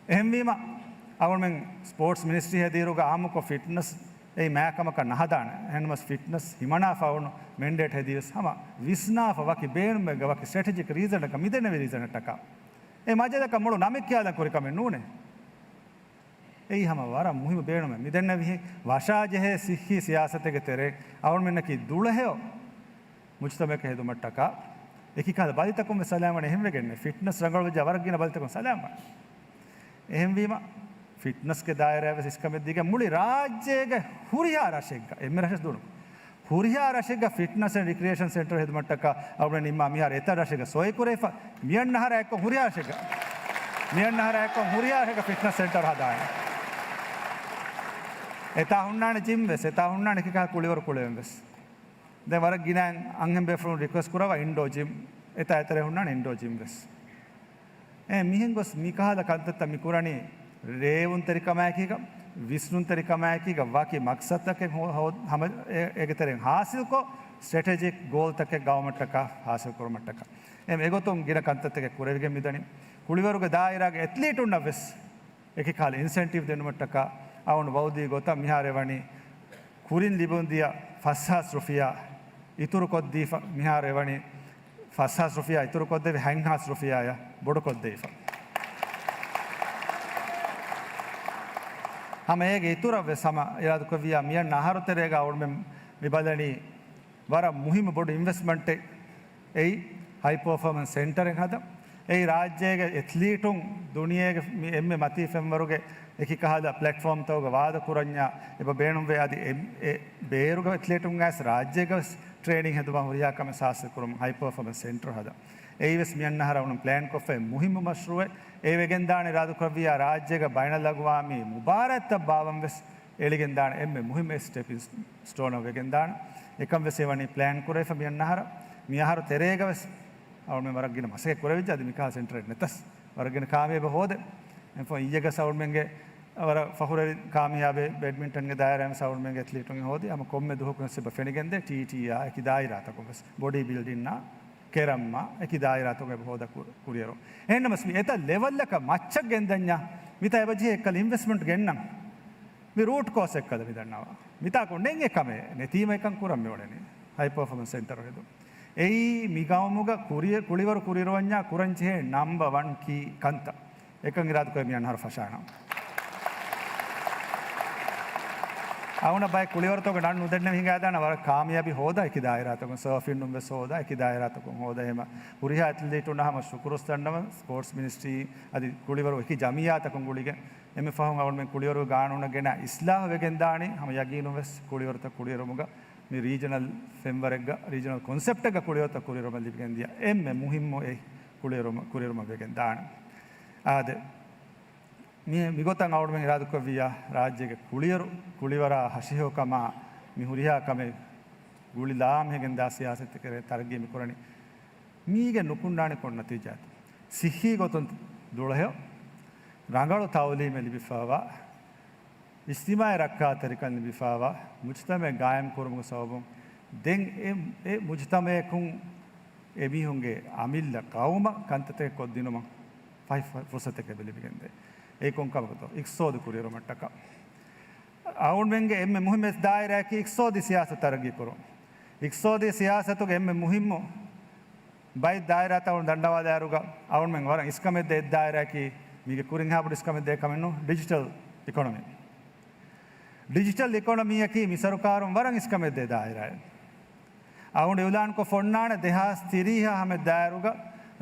އެހެންވީމަ، އަޅުމެން ސްޕޯޓްސް މިނިސްޓްރީ ހެދިއިރުގަ އާއްމުކޮށް ފިޓްނަސް އެއީ މާ ކަމަކަށް ނަހަދާނެ. އެހެންނަމަސް ފިޓްނަސް ހިމަނާފަ އަޅުން މެންޑޭޓް ހެދީވެސް ހަމަ ވިސްނާފަ ވަކި ބޭނުމެއްގަ ވަކި ސްޓްރެޓެޖިކް ރީޒަނަކަށް މިދެންނެވި ރީޒަނަށްޓަކާ. އެ މަޖަލަކަށް މޮޅު ނަމެއް ކިޔާލަން ކުރި ކަމެއް ނޫނޭ. އެއީ ހަމަ ވަރަށް މުހިމު ބޭނުމެއް. މިދެންނެވިހެން ވަށާޖެހޭ ސިއްހީ ސިޔާސަތެއްގެ ތެރޭ އަޅުމެންނަކީ ދުޅަހެޔޮ މުޖުތަމައެއް ހެދުމަށްޓަކާ އެކި ކަހަލަ ބަލިތަކުން ވެސް ސަލާމަން އެހެންވެގެންނެ. ފިޓްނަސް ރަނގަޅުވެއްޖާ ވަރަށް ގިނަ ބަލިތަކުން ސަލާމަން. އެހެންވީމަ، ފިޓްނަސްގެ ދާއިރާ ވެސް އިސްކަމެއް ދީގެން މުޅި ރާއްޖޭގެ ހުރިހާ ރަށެއްގަ، އެންމެ ރަށެއް ދޫނު، ހުރިހާ ރަށެއްގަ ފިޓްނަސް އެންޑް ރިކްރިއޭޝަން ސެންޓަރ ހެދުމަށްޓަކާ އަޅުގަނޑު ނިންމާ މިހާރު އެތައް ރަށެއްގަ ސޮއި ކުރެވިފަ. މިއަންނަ އަހަރާ އެއްކޮށް ހުރިހާ ރަށެއްގަ، މިއަންނަ އަހަރާ އެއްކޮށް ހުރިހާ ރަށެއްގަ ފިޓްނަސް ސެންޓަރ ހަދާނެ. އެތާ ހުންނާނެ ޖިމް ވެސް، އެތާ ހުންނާނެ އެކި ކަހަލަ ކުޅިވަރު ކުޅެވެން ވެސް. ދެން ވަރަށް ގިނައިން އަންހެން ބޭފުޅުން ރިކުއެސްޓް ކުރައްވާ އިންޑޯ ޖިމް. އެތާ އެތެރޭ ހުންނާނެ އިންޑޯ ޖިމް ވެސް. އެ މިހެން ގޮސް މިކަހަލަ ކަންތައްތައް މި ކުރަނީ ރޭވުންތެރިކަމާއެކީގަ، ވިސްނުންތެރިކަމާއެކީގަ، ވަކި މަޤްޞަދުތަކެއް ހޯ، ހޯ، ހަމަ އެ، އޭގެ ތެރެއިން ހާސިލްކޮށް، ސްޓްރެޓެޖިކް ގޯލްތަކެއް ގައުމަށްޓަކާ ހާސިލް ކުރުމަށްޓަކާ. އެ އެގޮތުން ގިނަ ކަންތައްތަކެއް ކުރެވިގެން މިދަނީ. ކުޅިވަރުގެ ދާއިރާގެ އެތްލީޓުންނަށް ވެސް އެކި ކަހަލަ އިންސެންޓިވް ދިނުމަށްޓަކާ އަޅުން ވައުދީ ގޮތަށް މިހާރު އެވަނީ ކުރިން ލިބުންދިޔަ ފަސްހާސް ރުފިޔާ އިތުރުކޮށްދީފަ. މިހާރު އެވަނީ ފަސްހާސް ރުފިޔާ އިތުރުކޮށްދެވި ހަތްހާސް ރުފިޔާއަށް ބޮޑުކޮށްދެވިފަ. ހަމަ އޭގެ އިތުރަށް ވެސް ހަމަ އިރާދަކުރެއްވިޔާ މިއަންނަ އަހަރު ތެރޭގަ އަޅުމެން މި ބަލަނީ ވަރަށް މުހިއްމު ބޮޑު އިންވެސްޓްމަންޓެއް އެއީ ހައި ޕަރފޯމަންސް ސެންޓަރެއް ހަދަން. އެއީ ރާއްޖޭގެ އެތްލީޓުން ދުނިޔޭގެ މި އެންމެ މަތީ ފެންވަރުގެ އެކި ކަހަލަ ޕްލެޓްފޯމްތަކުގަ ވާދަ ކުރަންޏާ އެބަ ބޭނުންވޭ. އަދި އެ، އެ ބޭރުގެ އެތްލީޓުން އައިސް ރާއްޖޭގަ ވެސް ޓްރޭނިން ހެދުމަށް ހުރިހާ ކަމެއް ސާސް ކުރުމަށް ހައި ޕަރފޯމަންސް ސެންޓަރ ހަދާ. އެއީ ވެސް މިއަންނަ އަހަރަށް އަޅުގަނޑު ޕްލޭން ކޮށްފައި މުހިއްމު މަޝްރޫއެއް. އެ ވެގެންދާނެ އިރާދަކުރެއްވިއްޔާ ރާއްޖޭގަ ބައިނަލްއަގުވާމީ މުބާރާތްތައް ބާވަން ވެސް އެޅިގެންދާނެ އެންމެ މުހިއްމު ސްޓެޕިން ސްޓޯނަށް ވެގެންދާނެ. އެކަން ވެސް އެވަނީ ޕްލޭން ކުރެވިފަ މިއަންނަ އަހަރަށް. މި އަހަރު ތެރޭގަ ވެސް އަޅުމެން ވަރަށް ގިނަ މަސައްކަތް ކުރެވިއްޖެ. އަދި މިކަހަލަ ސެންޓަރެއް ނެތަސް ވަރަށް ގިނަ ކާމިޔާބެއް ހޯދޭ. އެންފޯ އިއްޔެގަސް އަޅުމެންގެ ވަރަށް ފަޚުރުވެރި ކާމިޔާބެއް ބެޑްމިންޓަންގެ ދާއިރާއިން އަޅުމެންގެ އެތްލީޓުން ހޯދި ހަމަ ކޮންމެ ދުވަހަކު ވެސް އެބަ ފެނިގެންދޭ ޓީޓީއާ އެކި ދާއިރާތަކުން ވެސް ބޮޑީ ބިލްޑިންއާ ކެރަމްއާ އެކި ދާއިރާތަކުން އެބަ ހޯދާ ކު-، ކުރިއެރު. އެހެންނަމަސް މި އެތައް ލެވަލްއަކަށް މައްޗަށް ގެންދަންޏާ މިތާ އެބަ ޖެހޭ އެއްކަލަ އިންވެސްޓްމަންޓް ގެންނަން. މި ރޫޓް ކޯސް އެއްކަލަ މި ދަންނަވާ. މިތާކު ނެތް އެކަމެއް ނެތީމަ އެކަން ކުރަން މި އުޅެނީ. ހައި ޕަރފޯމަންސް ސެންޓަރު ހެދުން. އެއީ މި ގައުމުގަ ކުރި-، ކުޅިވަރު ކުރިއެރުވަންޏާ ކުރަން ޖެހޭ ނަމްބަ ވަން ކީ ކަންތައް. އެކަން އިރާދަކުރޭ މި އަންހަރު ފަށާނަން. އަޅުގަނޑަށް ބައެއް ކުޅިވަރުތަކުގެ ނަން ނުދެންނެވި ހިނގާދާނެ ވަރަށް ކާމިޔާބީ ހޯދާ އެކި ދާއިރާތަކުން ސާފިންނުން ވެސް ހޯދާ އެކި ދާއިރާތަކުން ހޯދާ އެހެމަ ހުރިހާ އެތްލީޓުންނަށް ހަމަ ޝުކުރު ދަންނަވަން ސްޕޯޓްސް މިނިސްޓްރީ އަދި ކުޅިވަރު އެކި ޖަމިއްޔާތަކުން ގުޅިގެން އެންމެ ފަހުން އަޅުމެން ކުޅިވަރު ގާނޫނަށް ގެނަ އިސްލާހު ވެގެން ދާނީ ހަމަ ޔަގީނުން ވެސް ކުޅިވަރުތައް ކުރިއެރުމުގަ މި ރީޖަނަލް ފެންވަރެއްގަ ރީޖަނަލް ކޮންސެޕްޓެއްގަ ކުޅިވަރުތައް ކުރިއެރުމަށް ލިބިގެން ދިޔަ އެންމެ މުހިއްމު އެއް ކުޅިއެރުމަށް، ކުރިއެރުމަށް ވެގެން ދާނެ. އާދެ، މި، މިގޮތަށް އަޅުމެން އިރާދަކުރެއްވިއްޔާ ރާއްޖޭގެ ކުޅިއެރު، ކުޅިވަރާ ހަށިހެޔޮކަމާ މި ހުރިހާ ކަމެއް ގުޅިލާމެހިގެން ދާ ސިޔާސަތެއް ކެރޭ ތަރައްގީ މި ކުރަނީ. މީގެ ނުކުންނާނެ ކޮން ނަތީޖާތައް؟ ސިއްހީ ގޮތުން ދުޅަހެޔޮ، ރަނގަޅު ތައުލީމެއް ލިބިފައިވާ، އިޖްތިމާޢީ ރައްކާތެރިކަން ލިބިފައިވާ މުޖްތަމަޢެއް ގާއިމް ކުރުމުގެ ސަބަބުން ދެން އެ، އެ މުޖްތަމަޢަކުން އެމީހުންގެ އަމިއްލަ ޤައުމަށް ކަންތައްތަކެއް ކޮށްދިނުމަށް ފަހި ފު-، ފުރުޞަތެއް އެބަ ލިބިގެންދޭ. އެއީ ކޮން ކަމަކުތޯ؟ އިޤްތިޞާދު ކުރިއެރުމަށްޓަކާ. އަޅުމެންގެ އެންމެ މުހިއްމު ދާއިރާއަކީ އިޤްތިޞާދީ ސިޔާސަތު ތަރައްގީ ކުރުން. އިޤްތިޞާދީ ސިޔާސަތުގެ އެންމެ މުހިއްމު ބައެއް ދާއިރާތައް އަޅުން ދަންނަވާލާއިރުގަ އަޅުމެން ވަރަށް އިސްކަމެއް ދޭ އެއް ދާއިރާއަކީ މީގެ ކުރިން އެހާ ބޮޑު އިސްކަމެއް ދޭ ކަމެއް ނޫން، ޑިޖިޓަލް އިކޮނޮމީ. ޑިޖިޓަލް އިކޮނޮމީއަކީ މި ސަރުކާރުން ވަރަށް އިސްކަމެއް ދޭ ދާއިރާއެއް. އަޅުގަނޑު އިޢުލާންކޮށް އޮންނާނެ ދެހާސް ތިރީހާ ހަމަ ދާއިރުގަ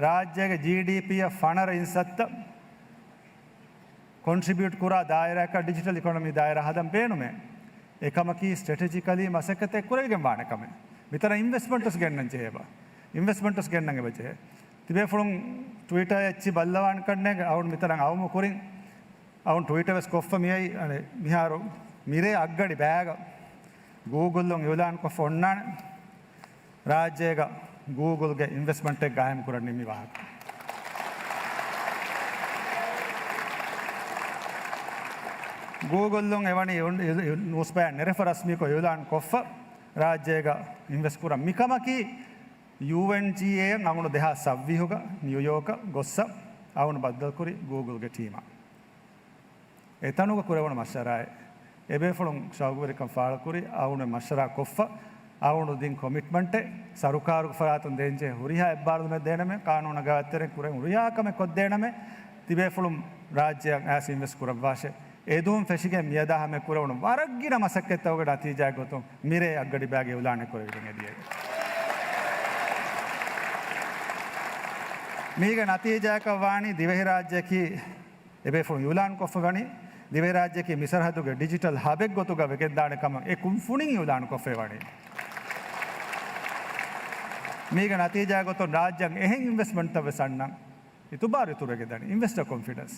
ރާއްޖޭގެ ޖީޑީޕީއަށް ފަނަރަ އިންސައްތަ ކޮންޓްރިބިއުޓް ކުރާ ދާއިރާއަކަށް ޑިޖިޓަލް އިކޮނޮމީ ދާއިރާ ހަދަން ބޭނުމޭ. އެކަމަކީ ސްޓްރެޓެޖިކަލީ މަސައްކަތެއް ކުރެވިގެން ވާނެ ކަމެއް. މިތަނަށް އިންވެސްޓްމަންޓް ވެސް ގެންނަން ޖެހޭ އެބަ. އިންވެސްޓްމަންޓް ވެސް ގެންނަން އެބަ ޖެހޭ. ތިބޭފުޅުން ޓްވިޓަރ އެއްޗި ބައްލަވާން ކަންނޭނގެ އަޅުން މިތަނަށް އައުމު ކުރިން އަޅުން ޓްވިޓަރ ވެސް ކޮށްފަ މިއައީ އަނެއް މިހާރު މިރޭ އަށްގަޑި ބައިގަ ގޫގުލުން އިޢުލާން ކޮށްފަ އޮންނާނެ. ރާއްޖޭގަ ގޫގުލްގެ އިންވެސްޓްމަންޓެއް ގާއިމް ކުރަން ނިންމި ވާހަކަ. ގޫގުލުން އެވަނީ އި-، އި-، ނޫސްބަޔަށް ނެރެފަ ރަސްމީކޮށް އިޢުލާން ކޮށްފަ ރާއްޖޭގަ އިންވެސްޓް ކުރަން. މިކަމަކީ ޔޫއެންޖީއޭއަށް އަޅުގަނޑު ދެހާސް ސައްވީހުގަ ނިއުޔޯކަށް ގޮއްސަ އަޅުގަނޑު ބައްދަލުކުރި ގޫގުލްގެ ޓީމާ. އެތަނުގަ ކުރެވުނު މަޝްވަރާއެއް އެބޭފުޅުން ޝައުގުވެރިކަން ފާޅުކުރި، އަޅުގަނޑު މަޝްވަރާ ކޮށްފަ، އަޅުގަނޑު ދިން ކޮމިޓްމަންޓެއް، ސަރުކާރުގެ ފަރާތުން ދޭންޖެހޭ ހުރިހާ އެއްބާރުލުމެއް ދޭނަމޭ، ޤާނޫނާ ގާތްތެރެއިން ކުރެވުނު ހުރިހާ ކަމެއް ކޮށްދޭނަމޭ، ތިބޭފުޅުން ރާއްޖެއަށް އައިސް އިންވެސްޓް ކުރައްވާށޭ. އެދުވަހުން ފެށިގެން މިއަދާ ހަމަ ކުރެވުނު ވަރަށް ގިނަ މަސައްކަތްތަކުގެ ނަތީޖާއެއް ގޮތުން މިރޭ އަށްގަޑި ބައިގަ އިޢުލާނެއް ކުރެވިގެން އެދިޔައީ. މީގެ ނަތީޖާއަކަށް ވާނީ ދިވެހިރާއްޖެއަކީ އެބޭފުޅުން އިޢުލާން ކޮށްފަ ވަނީ، ދިވެހިރާއްޖެއަކީ މި ސަރަހައްދުގެ ޑިޖިޓަލް ހަބެއް ގޮތުގަ ވެގެންދާނެ ކަމަށް އެ ކުންފުނިން އިޢުލާން ކޮށްފައި ވަނީ. މީގެ ނަތީޖާ ގޮތުން ރާއްޖެއަށް އެހެން އިންވެސްޓްމަންޓްތައް ވެސް އަންނަން. އިތުބާރު އިތުރުވެގެން ދާނެ، އިންވެސްޓަރ ކޮންފިޑެންސް.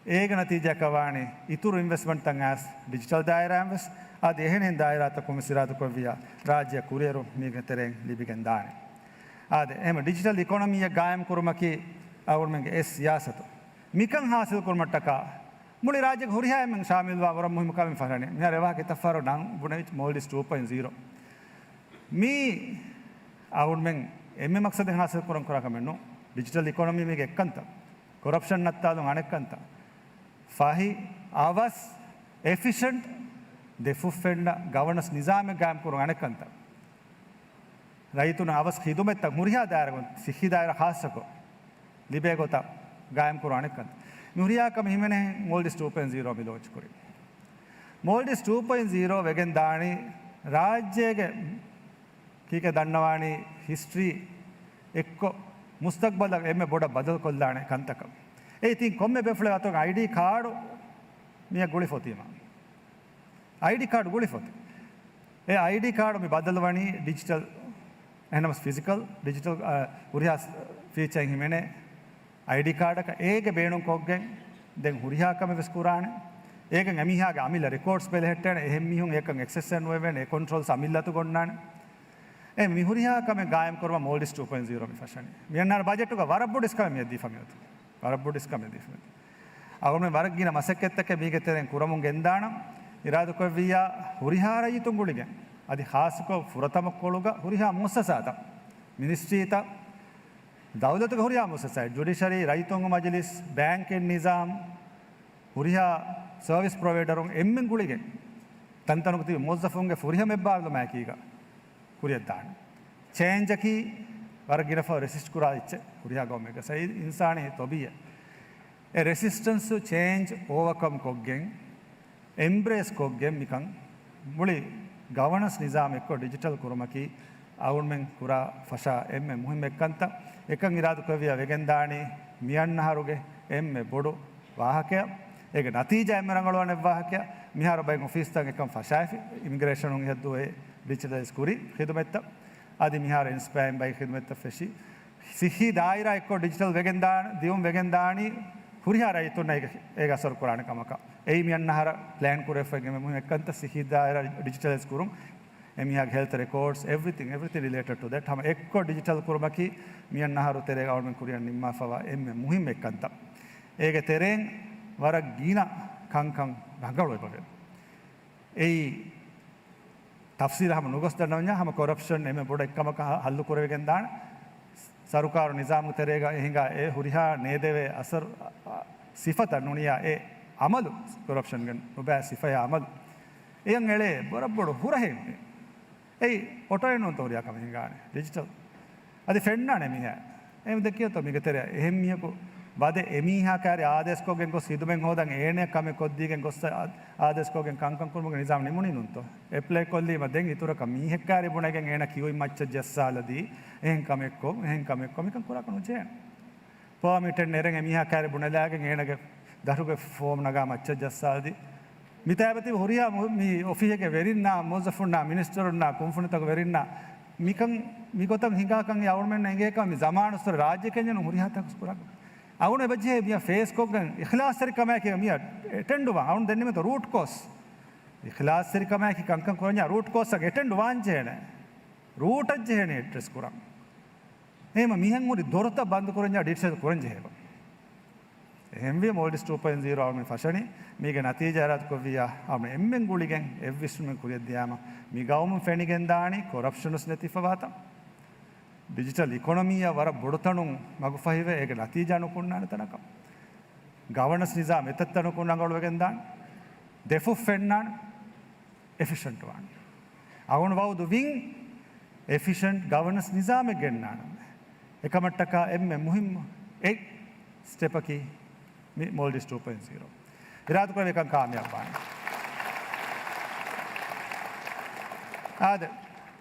އޭގެ ނަތީޖާއަކަށް ވާނީ އިތުރު އިންވެސްޓްމަންޓްތައް އައިސް ޑިޖިޓަލް ދާއިރާއިން ވެސް އަދި އެހެނިހެން ދާއިރާތަކުން ވެސް އިރާދަކުރެއްވިއްޔާ ރާއްޖެއަށް ކުރިއެރުން މީގެ ތެރެއިން ލިބިގެން ދާނެ. އާދެ، އެހެން ޑިޖިޓަލް އިކޮނޮމީއެއް ގާއިމް ކުރުމަކީ އަޅުގަނޑުމެންގެ އެއް ސިޔާސަތު. މިކަން ހާސިލް ކުރުމަށްޓަކާ މުޅި ރާއްޖޭގެ ހުރިހާ އެންމެން ޝާމިލްވާ ވަރަށް މުހިއްމު ކަމެއް ފަށަނީ. މިހާރު އެވާހަކަ އެތައް ފަހަރު ނަން ބުނެވިއްޖެ މޯލްޑިވްސް ޓޫ ޕޮއިންޓް ޒީރޯ. މީ އަޅުގަނޑުމެން އެންމެ މަޤްޞަދެއް ހާސިލް ކުރަން ކުރާ ކަމެއް ނޫން. ޑިޖިޓަލް އިކޮނޮމީ މީގެ އެއްކަންތައް. ކޮރަޕްޝަން ނައްތާލުން އަނެއްކަންތައް. ފަހި، އަވަސް، އެފިޝަންޓް، ދެފުށްފެންނަ ގަވަނަންސް ނިޒާމެއް ގާއިމް ކުރުން އަނެއްކަންތައް. ރައްޔިތުންނަށް އަވަސް ޚިދުމަތްތައް ހުރިހާ ދާއިރާގަ، ސިއްހީ ދާއިރާ ޚާއްޞަކޮށް، ލިބޭ ގޮތަށް ގާއިމް ކުރުން އަނެއްކަން. މި ހުރިހާ ކަމެއް ހިމެނޭ މޯލްޑިވްސް ޓޫ ޕޮއިންޓް ޒީރޯ މި ލޯންޗް ކުރީ. މޯލްޑިވްސް ޓޫ ޕޮއިންޓް ޒީރޯ ވެގެން ދާނީ ރާއްޖޭގެ ކީކޭ ދަންނަވާނީ ހިސްޓްރީ އެއްކޮށް މުސްތަގްބަލަށް އެންމެ ބޮޑަށް ބަދަލުކޮށްލާނެ ކަންތަކަށް. އެއީ ތިން ކޮންމެ ބޭފުޅެއް އަތުގަ އައިޑީ ކާޑު މިއަށް ގުޅިފަ އޮތީމަ. އައިޑީ ކާޑު ގުޅިފަ އޮތީ. އެ އައިޑީ ކާޑު މި ބަދަލުވަނީ ޑިޖިޓަލް، އެހެންނަމަސް ފިޒިކަލް، ޑިޖިޓަލް، އަ، ހުރިހާ ސް-، ފީޗަރެއް ހިމެނޭ އައިޑީ ކާޑަކަށް. އޭގެ ބޭނުންކޮށްގެން ދެން ހުރިހާ ކަމެއް ވެސް ކުރާނެ. އޭގެން އެމީހާގެ އަމިއްލަ ރެކޯޑްސް ބެލެހެއްޓޭނެ. އެހެން މީހުން އެކަން އެކްސެސްއެއް ނުވެވޭނެ. އެ ކޮންޓްރޯލްސް އަމިއްލަ އަތުގަ އޮންނާނެ. އެ މި ހުރިހާ ކަމެއް ގާއިމް ކުރުމަށް މޯލްޑިވްސް ޓޫ ޕޮއިންޓް ޒީރޯ މި ފަށަނީ. މިއަންނަ ބަޖެޓުގަ ވަރަށް ބޮޑު އިސްކަމެއް މިއަށް ދީފަ މިއޮތީ. ވަރަށް ބޮޑު އިސްކަމެއް ދީފަ މިއޮތީ. އަޅުގަނޑުމެން ވަރަށް ގިނަ މަސައްކަތްތަކެއް މީގެ ތެރެއިން ކުރަމުން ގެންދާނަން. އިރާދަކުރެއްވިއްޔާ ހުރިހާ ރައްޔިތުން ގުޅިގެން އަދި ޚާއްޞަކޮށް ފުރަތަމަ ކޮޅުގަ ހުރިހާ މުއައްސަސާތައް، މިނިސްޓްރީތައް، ދައުލަތުގެ ހުރިހާ މުއައްސަސާތް، ޖުޑިޝަރީ، ރައްޔިތުންގެ މަޖިލިސް، ބޭންކިން ނިޒާމް، ހުރިހާ ސަރވިސް ޕްރޮވައިޑަރުން އެންމެން ގުޅިގެން ތަންތަނުގަ ތިބި މުވައްޒަފުންގެ ފުރިހަމަ އެއްބާރުލުމާއެކީގަ ކުރިއަށްދާނެ. ޗޭންޖަކީ ވަރަށް ގިނަ ފަހަރު ރެސިސްޓް ކުރާ އެއްޗެއް ހުރިހާ ގައުމެއްގަ. ސައި އިންސާނީ ތޮބީއެއް. އެ ރެސިސްޓެންސް ޗޭންޖް އޯވަކަމް ކޮށްގެން، އެމްބްރޭސް ކޮށްގެން މިކަން މުޅި ގަވަނަންސް ނިޒާމް އެއްކޮށް ޑިޖިޓަލް ކުރުމަކީ އަޅުގަނޑުމެން ކުރާ ފަށާ އެންމެ މުހިންމު އެއްކަންތައް. އެކަން އިރާދަކުރެއްވިޔާ ވެގެންދާނީ މިއަންނަހަރުގެ އެންމެ ބޮޑު ވާހަކައަށް. އޭގެ ނަތީޖާ އެންމެ ރަނގަޅުވާނެ ވާހަކައަށް. މިހާރު ބައެއް އޮފީސްތައް އެކަން ފަށާފި، އިމިގްރޭޝަނުން އެހައްދު އެ ޑިޖިޓަލައިޒް ކުރި ޚިދުމަތްތައް. އަދި މިހާރު އިންސްޕަޔަރ އިން ބައި ޚިދުމަތްތައް ފެށި. ސިއްހީ ދާއިރާ އެއްކޮށް ޑިޖިޓަލް ވެގެން ދާ-، ދިޔުން ވެގެން ދާނީ ހުރިހާ ރައްޔިތުންނަށް އޭގެ، އޭގެ އަސަރު ކުރާނެ ކަމަކަށް. އެއީ މިއަންނަހަރަށް ޕްލޭން ކުރެވިފައި އެންމެ މުހިންމު އެއްކަންތައް، ސިއްހީ ދާއިރާ ޑިޖިޓަލައިޒް ކުރުން. އެމީހާގެ ހެލްތް ރެކޯޑްސް، އެވްރިތިން، އެވްރިތިން ރިލޭޓެޑް ޓު ދެޓް. ހަމަ އެއްކޮށް ޑިޖިޓަލް ކުރުމަކީ މިއަންނަހަރު ތެރޭގަ އަޅުގަނޑުމެން ކުރިއަށް ނިންމާފަވާ އެންމެ މުހިންމު އެއްކަންތައް. އޭގެ ތެރެއިން ވަރަށް ގިނަ ކަންކަން ރަނގަޅު އެބަވޭ. އެއީ ތަފްސީލަށް ހަމަ ނުގޮސް ދަންނަވަންޏާ، ހަމަ ކޮރަޕްޝަން އެންމެ ބޮޑު އެއްކަމަކަށް ހަ-، ހައްލު ކުރެވިގެން ދާނެ. ސަރުކާރު ނިޒާމު ތެރޭގަ އެ ހިނގާ އެ ހުރިހާ ނޭދެވޭ އަސަރު، އަ، ސިފަތައް ނުނިޔާ އެ އަމަލު، ކޮރަޕްޝަންގެ ނުބައި ސިފަޔާ އަމަލު. އެޔަށް އެޅޭ ވަރަށް ބޮޑު ހުރަހެއް. އެއީ އޮޓޯއެއް ނޫންތޯ ހުރިހާ ކަމެއް ހިނގާނެ، ޑިޖިޓަލް. އަދި ފެންނާނެ މީހާ. އެހެން ދެކިޔަތޯ މީގެ ތެރެއަށް އެހެން މީހަކު ވަދެ އެމީހާ ކާރި އާދޭސްކޮށްގެން ގޮސް ހިދުމަތް ހޯދަން އޭނަ ކަމެއް ކޮށްދީގެން ގޮސް އާ-، އާދޭސްކޮށްގެން ކަންކަން ކުރުމުގެ ނިޒާމް ނިމުނީ ނޫންތޯ؟ އެޕްލައި ކޮށްލީމަ ދެން އިތުރަކަށް މީހެއް ކާރި ބުނެގެން އޭނަ ކިއުއިން މައްޗަށް ޖައްސާލަދީ އެހެން ކަމެއްކޮށް، އެހެން ކަމެއްކޮށް މިކަން ކުރާކަށް ނުޖެހޭނެ. ޕާމިޓެއް ނެރެން އެމީހާ ކާރި ބުނެލާގެން އޭނަގެ ދަށުގެ ފޯމް ނަގާ މައްޗަށް ޖައްސާލަދީ. މިތާބަތި ހުރިހާ މު-، މި އޮފީހެއްގެ ވެރިންނާ، މުވައްޒަފުންނާ، މިނިސްޓަރުންނާ، ކުންފުނިތަކުގެ ވެރިންނާ، މިކަން މިގޮތަށް ހިނގާކަން އަޅުގަނޑުމެންނަށް އެނގޭކަމަށް މި ޒަމާނުއްސުރެ ރާއްޖެ ކެންޖެނު ހުރިހާ ތަކުސް ކުރާކަށް. އަޅުގަނޑު އެބަޖެހޭ މިއަށް ފޭސްކޮށްގެން އިޚްލާސްތެރިކަމާއެކީ މިއަށް އެޓެންޑުވާ. އަޅުގަނޑު ދެންނެވިތޯ ރޫޓް ކޯސް. އިޚްލާސްތެރިކަމާއެކީ ކަންކަން ކުރަންޏާ ރޫޓް ކޯސްއަށް އެޓެންޑު ވާން ޖެހޭނެ. ރޫޓަށް ޖެހޭނެ އެޑްރެސް ކުރަން. އެހެންވީމަ މިހެން ހުރި ދޮރުތައް ބަންދު ކުރަންޏާ ޑިޖިޓަލް ކުރަން ޖެހޭ. އެހެންވީ މޯލްޑިވްސް ޓޫ ޕޮއިންޓް ޒީރޯ އަޅުގަނޑުމެން ފަށަނީ. މީގެ ނަތީޖާ އިރާދަކުރެއްވިއްޔާ އަޅުގަނޑު އެންމެން ގުޅިގެން އެއްވިސްނުމެއް ކުރިއަށްދިޔާމަ މި ގައުމުން ފެނިގެންދާނީ ކޮރަޕްޝަނުސް ނެތިފަވާތަން. ޑިޖިޓަލް އިކޮނޮމީއަށް ވަރަށް ބޮޑުތަނުން މަގުފަހިވެ، އޭގެ ނަތީޖާ ނުކުންނާނެ ތަނަކަށް. ގަވަނަންސް ނިޒާމް އެތައް ތަނަކުން ރަނގަޅުވެގެންދާނެ. ދެފުށް ފެންނާނެ. އެފިޝަންޓް ވާނެ. އަޅުގަނޑު ވައުދު ވިން އެފިޝަންޓް ގަވަނަންސް ނިޒާމެއް ގެންނާނަމޭ. އެކަމަށްޓަކާ އެންމެ މުހިއްމު އެއް ސްޓެޕަކީ މި މޯލްޑިވްސް ޓޫ ޕޮއިންޓް ޒީރޯ. އިރާދަކުރެއްވިޔާ އެކަން ކާމިޔާބުވާނެ. އާދެ،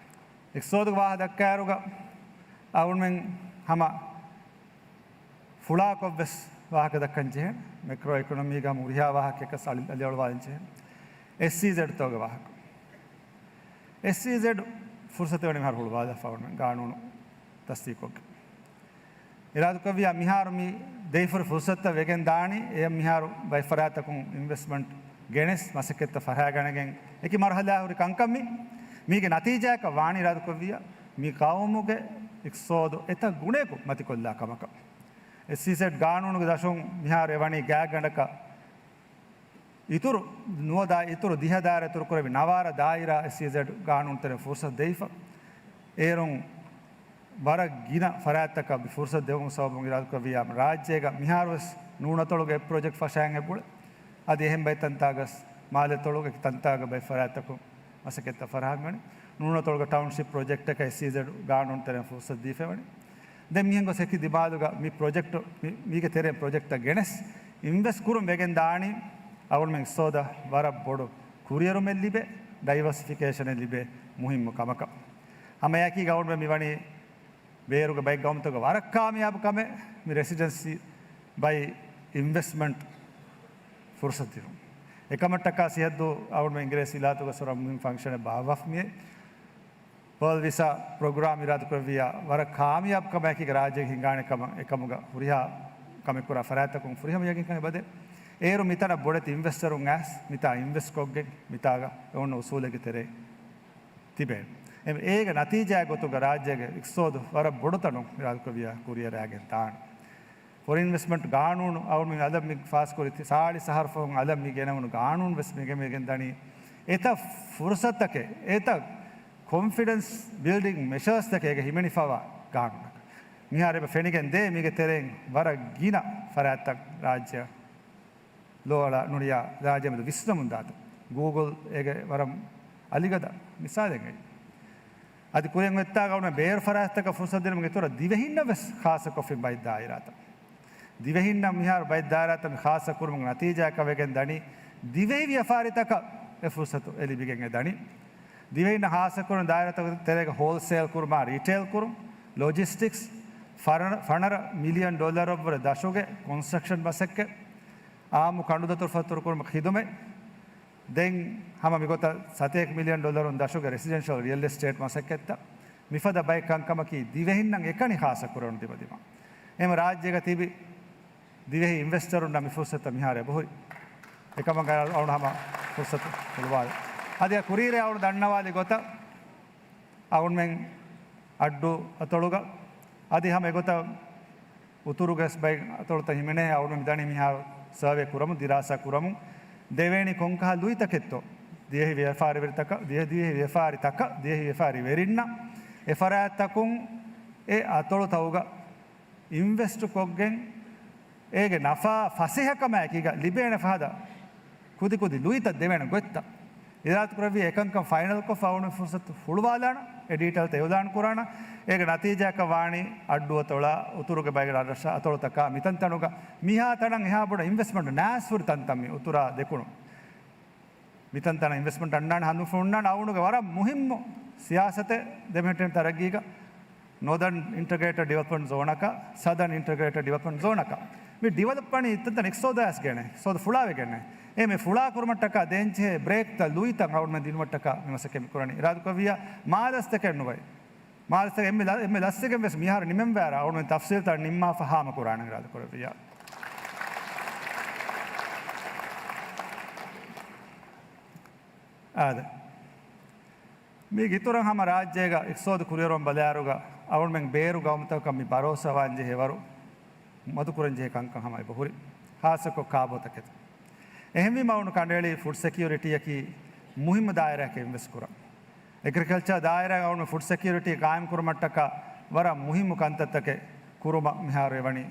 އިޤްތިޞާދުގެ ވާހަކަ ދައްކާއިރުގަ އަޅުގަނޑުމެން ހަމަ ފުޅާކޮށްވެސް ވާހަކަ ދައްކަން ޖެހޭނެ. މެކްރޯ އިކޮނޮމީގަ ހަމަ ހުރިހާ ވާހަކައަކަސް އަލި-، އަލިއަޅުވާލަން ޖެހޭނެ. އެސްއީޒެޑްތޯގެ ވާހަކަ. އެސްއީޒެޑް ފުރުސަތު ވަނީ މިހާރު ހުޅުވާލާފަ އޮންނަ ގާނޫނު ތަސްދީޤުކޮށްގެން. އިރާދަކުރެއްވިޔާ މިހާރު މި ދެވިފަހުރި ފުރުސަތުތައް ވެގެން ދާނީ، އެޔަށް މިހާރު ބައެއް ފަރާތްތަކުން އިންވެސްޓްމަންޓް ގެނެސް މަސައްކަތްތައް ފަށާގަނެގެން އެކި މަރުހަލާ ހުރި ކަންކަން މި. މީގެ ނަތީޖާއަކަށް ވާނީ އިރާދަކުރެއްވިޔާ މި ގައުމުގެ އިޤްތިޞާދު އެތައް ގުނައަކު މަތިކޮށްލާ ކަމަކަށް. އެސްއީޒެޑް ގާނޫނުގެ ދަށުން މިހާރު އެ ވަނީ ގާތްގަނޑަކަށް އިތުރު ނުވަ ދާ-، އިތުރު ދިހަ ދާއިރާ އިތުރު ކުރެވި ނަވާރަ ދާއިރާ އެސްއީޒެޑް ގާނޫނު ތެރެއިން ފުރުސަތު ދެވިފަ. އޭރުން ވަރަށް ގިނަ ފަރާތްތަކަށް މި ފުރުސަތު ދެވުމުގެ ސަބަބުން އިރާދަކުރެއްވިޔާ ރާއްޖޭގަ މިހާރުވެސް ނޫނަތޮޅުގެ އެއް ޕްރޮޖެކްޓް ފަށާން އެބުޅެ. އަދި އެހެން ބައެއް ތަންތާގަސް މާލެތޮޅުގެ ތަންތާގަ ބައެއް ފަރާތްތަކުން މަސައްކަތްތައް ފަރާހަމަވަނީ. ނޫނަތޮޅުގެ ޓައުންޝިޕް ޕްރޮޖެކްޓަކަށް އެސްއީޒެޑް ގާނޫނު ތެރެއިން ފުރުސަތު ދީފަވަނީ. ދެން މިހެން ގޮސް އެކި ދިމާލުގަ މި ޕްރޮޖެކްޓް، މި-، މީގެ ތެރެއިން ޕްރޮޖެކްޓްތައް ގެނެސް އިންވެސްޓް ކުރުން ވެގެން ދާނީ. އަޅުގަނޑުމެން އިޤްތިޞާދަށް ވަރަށް ބޮޑު ކުރިއެރުމެއް ލިބޭ، ޑައިވަރސިފިކޭޝަނެއް ލިބޭ މުހިއްމު ކަމަކަށް. ހަމައެކީ އަޅުގަނޑުމެން މި ވަނީ ބޭރުގެ ބައެއް ގައުމުތަކުގަ ވަރަށް ކާމިޔާބު ކަމެއް މި ރެސިޑެންސީ ބައި އިންވެސްޓްމަންޓް ފުރުސަތު ދިނުން. އެކަމަށްޓަކާ ސިހައްދޫ އަޅުގަނޑުމެން އިނގިރޭސި ވިލާތުގަ ސޮރަ މުހިން ފަންކްޝަނެއް ބާއްވަފަ މިއޭ. ވަރލްޑް ވިސާ ޕްރޮގްރާމް އިރާދަކުރެއްވިއްޔާ ވަރަށް ކާމިޔާބު ކަމަކީ ރާއްޖޭގެ ހިނގާނެ ކަމަށް އެކަމުގަ ހުރިހާ ކަމެއް ކުރާ ފަރާތްތަކުން ފުރިހަމަ ޔަގީންކަން އެބަދޭ. އޭރު މިތަނަށް ބޮޑެތި އިންވެސްޓަރުން އައިސް މިތާ އިންވެސްޓް ކޮށްގެން މިތާގަ އެ އޮންނަ އުސޫލެއްގެ ތެރޭ ތިބޭނެ. އެ-، އޭގެ ނަތީޖާއެއް ގޮތުގަ ރާއްޖޭގެ އިޤްތިޞާދު ވަރަށް ބޮޑު ތަނުން އިރާދަކުރެއްވިއްޔާ ކުރިއަރައިގެން ދާނެ. ފޮރިން އިންވެސްޓްމަންޓް ގާނޫނު އަޅުގަނޑުމެން އަލަށް މި ފާސްކުރި ތި-، ސާޅީސް އަހަރު ފަހުން އަލަށް މި ގެނެވުނު ގާނޫނު ވެސް މި ގެނެވިގެން ދަނީ. އެތައް ފުރުސަތަކެއް، އެތައް ކޮންފިޑެންސް ބިލްޑިން މެޝާސްތަކެއް އޭގެ ހިމެނިފަވާ ގާނޫނަކަށް. މިހާރު އެބަ ފެނިގެން ދޭ މީގެ ތެރެއިން ވަރަށް ގިނަ ފަރާތްތައް ރާއްޖެއަށް ލޯ އަޅާ ނުރިޔާ ރާއްޖެމެދު ވިސްނަމުން ދާތަން. ގޫގުލް އޭގެ ވަރަށް އަލިގަދަ މިސާލެއް އެއީ. އަދި ކުރިން އޮތްތާ ގައުމެއް ބޭރު ފަރާތްތަކަށް ފުރުސަތު ދިނުމުގެ ތޮރަށް ދިވެހިންނަށް ވެސް ޚާއްޞަކޮށްފިން ބައެއް ދާއިރާތައް. ދިވެހިންނަށް މިހާރު ބައެއް ދާއިރާތައް މި ޚާއްޞަ ކުރުމުގެ ނަތީޖާއަކަށް ވެގެން ދަނީ، ދިވެހި ވިޔަފާރިތަކަށް އެ ފުރުސަތު އެ ލިބިގެން އެ ދަނީ. ދިވެހިންނަށް ޚާއްޞަ ކުރުން ދާއިރާތަކުގެ ތެރޭގަ ހޯލްސޭލް ކުރުމާ ރީޓެއިލް ކުރުން، ލޮޖިސްޓިކްސް، ފަރަ-، ފަނަރަ މިލިއަން ޑޮލަރަށްވުރެ ދަށުގެ ކޮންސްޓްރަކްޝަން މަސައްކަތް، އާއްމު ކަނޑުދަތުރު ފަތުރު ކުރުމަށް ޚިދުމަތް، ދެން ހަމަ މިގޮތަށް ސަތޭކަ މިލިއަން ޑޮލަރުން ދަށުގެ ރެސިޑެންޝަލް ރިއަލް އެސްޓޭޓް މަސައްކަތްތައް، މިފަދަ ބައެއް ކަންކަމަކީ ދިވެހިންނަށް އެކަނި ޚާއްޞަ ކުރެވުނު ދިމަދިމާ. އެހެން ރާއްޖޭގަ ތިބި ދިވެހި އިންވެސްޓަރުންނަށް މި ފުރުސަތު މިހާރު އެބަހުރި. އެކަމަކު އަޅުގަނޑު ހަމަ ފުރުސަތު ހުޅުވާލި. އަދި އަ ކުރީރެއް އަޅުގަނޑު ދަންނަވާލި ގޮތަށް އަޅުގަނޑުމެން އައްޑޫ އަތޮޅުގަ އަދި ހަމަ އެގޮތަށް އުތުރުގެ ބައި އަތޮޅުތައް ހިމެނޭ އަޅުގަނޑު ދަނީ މިހާރު ސަރވޭ ކުރަމުން، ދިރާސާ ކުރަމުން ދެވޭނީ ކޮންކަހަލަ ލުއިތަކެއްތޯ؟ ދިވެހި ވިޔަފާރިވެރިތަކަށް، ދިވެ-، ދިވެހި ވިޔަފާރިތަކަށް، ދިވެހި ވިޔަފާރިވެރިންނަށް އެ ފަރާތްތަކުން އެ އަތޮޅުތަކުގަ އިންވެސްޓު ކޮށްގެން އޭގެ ނަފާ ފަސޭހަކަމާއެކީގަ ލިބޭނެ ފަހަތަށް ކުދިކުދި ލުއިތައް ދެވޭނެ ގޮތްތައް އިރާދަކުރެއްވި އެކަންކަން ފައިނަލްކޮށްފަ އަޅުގަނޑު ފުރުސަތު ހުޅުވާލާނަ، އެ ޑީޓެއިލްތައް އިއުލާން ކުރާނަ. އޭގެ ނަތީޖާއަކަށް ވާނީ އައްޑޫ އަތޮޅާ، އުތުރުގެ ބައެއް ރަށްރަށާ އަތޮޅުތަކާ މިތަންތަނުގަ މިހާތަނަށް އެހާ ބޮޑަށް އިންވެސްޓްމަންޓް ނާސް ހުރި ތަންތަން މި އުތުރާ ދެކުނު. މިތަންތަނަށް އިންވެސްޓްމަންޓް އަންނާނެ ހަނދުފުޅުންނާނެ. އަޅުގަނޑުގެ ވަރަށް މުހިއްމު ސިޔާސަތެއް ދެމެހެއްޓެން ތަރައްގީގަ ނޯދަން އިންޓަގްރޭޓެޑް ޑިވެލޮޕްމަންޓް ޒޯނަކަށް، ސަދަން އިންޓަގްރޭޓެޑް ޑިވެލޮޕްމަންޓް ޒޯނަކަށް. މި ޑިވެލޮޕް ވަނީ އިތަންތަނަށް އިޤްތިޞާދު އައިސްގެން، އިޤްތިޞާދު ފުޅާވެގެން. އެ މި ފުޅާ ކުރުމަށްޓަކާ ދޭންޖެހޭ ބްރޭކްތައް، ލުއިތައް އަޅުގަނޑުމެން ދިނުމަށްޓަކާ މި މަސައްކަތް މި ކުރަނީ. އިރާދަކުރެއްވިއްޔާ މާ ލަސްތަކެއް ނުވަތަ، މާ ލަސްތަކެއް އެންމެ ލަ-، އެންމެ ލަސްތަކެއް ވެސް މިހާރު ނިމެންވާއިރާ އަޅުގަނޑުމެން ތަފްސީލްތައް ނިންމާފަ ހާމަ ކުރާނަން އިރާދަކުރެއްވިއްޔާ. އާދެ. މީގެ އިތުރަށް ހަމަ ރާއްޖޭގަ އިޤްތިޞާދު ކުރިއެރުވަން ބަލާއިރުގަ އަޅުގަނޑުމެން ބޭރު ގައުމުތަކަށް މި ބަރޯސާވާން ޖެހޭ ވަރު މަދުކުރަން ޖެހޭ ކަންކަން ހަމަ އެބަހުރި. ޚާއްޞަކޮށް ކާބޯތަކެތި. އެހެންވީމަ އަޅުގަނޑު ކަނޑައެޅީ ފުޑް ސެކިއުރިޓީއަކީ މުހިއްމު ދާއިރާއަކަށް އިންވެސްޓް ކުރަން. އެގްރިކަލްޗަރ ދާއިރާގަ އަޅުގަނޑު ފުޑް ސެކިއުރިޓީ ޤާއިމް ކުރުމަށްޓަކާ ވަރަށް މުހިއްމު ކަންތައްތަކެއް ކުރުމަށް މިހާރު އެވަނީ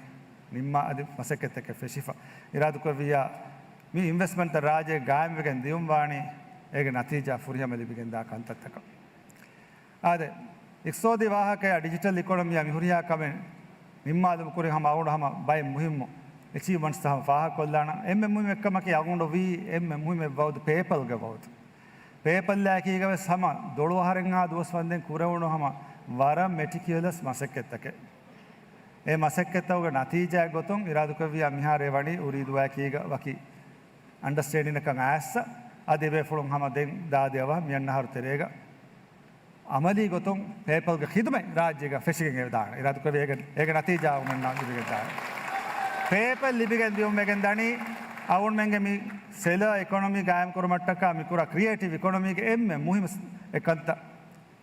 ނިންމާ އަދި މަސައްކަތްތަކެއް ފެށިފަ. އިރާދަކުރެއްވިއްޔާ މި އިންވެސްޓްމަންޓްތައް ރާއްޖޭގަ ގާއިމްވެގެން ދިޔުން ވާނީ އޭގެ ނަތީޖާ ފުރިހަމަ ލިބިގެންދާ ކަންތައްތަކަށް. އާދެ، އިޤްތިޞާދީ ވާހަކައާ ޑިޖިޓަލް އިކޮނޮމީއާ މި ހުރިހާ ކަމެއް ނިންމާލުމުގެ ކުރިން ހަމަ އަޅުގަނޑު ހަމަ ބައެއް މުހިއްމު އެޗީވްމަންޓްސްތައް ހަމަ ފާހަގަކޮށްލާނަން. އެންމެ މުހިއްމު އެއްކަމަކީ އަޅުގަނޑު ވީ އެންމެ މުހިއްމު އެއް ވައުދު ޕޭޕަލްގެ ވައުދު. ޕޭޕަލްއާއެކީގަ ވެސް ހަމަ ދޮޅު އަހަރެއްހާ ދުވަސް ވަންދެން ކުރެވުނު ހަމަ ވަރަށް މެޓިކިއުލަސް މަސައްކަތްތަކެއް. އެ މަސައްކަތްތަކުގެ ނަތީޖާއެއް ގޮތުން އިރާދަކުރެއްވިއްޔާ މިހާރު އެ ވަނީ އުރީދޫއާއެކީގަ ވަކި އަންޑަސްޓޭންޑިންއަކަށް އައިސް، އަދި އެބޭފުޅުން ހަމަ ދެން ދާދިޔަ ވަން މިއަންނަ އަހަރު ތެރޭގަ އަމަލީ ގޮތުން ޕޭޕަލްގެ ޚިދުމަތް ރާއްޖޭގަ ފެށިގެން އެ ދާނެ. އިރާދަކުރެއްވި އޭގެ، އޭގެ ނަތީޖާ އަޅުގަނޑުމެންނަށް ލިބިގެން ދާނެ. ޕޭޕަލް ލިބިގެން ދިޔުމުން ވެގެން ދަނީ އަޅުގަނޑުމެންގެ މި ސެލަރ އިކޮނޮމީ ގާއިމް ކުރުމަށްޓަކާ މި ކުރާ ކްރިއޭޓިވް އިކޮނޮމީގެ އެންމެ މުހިއްމު އެއް ކަންތައް.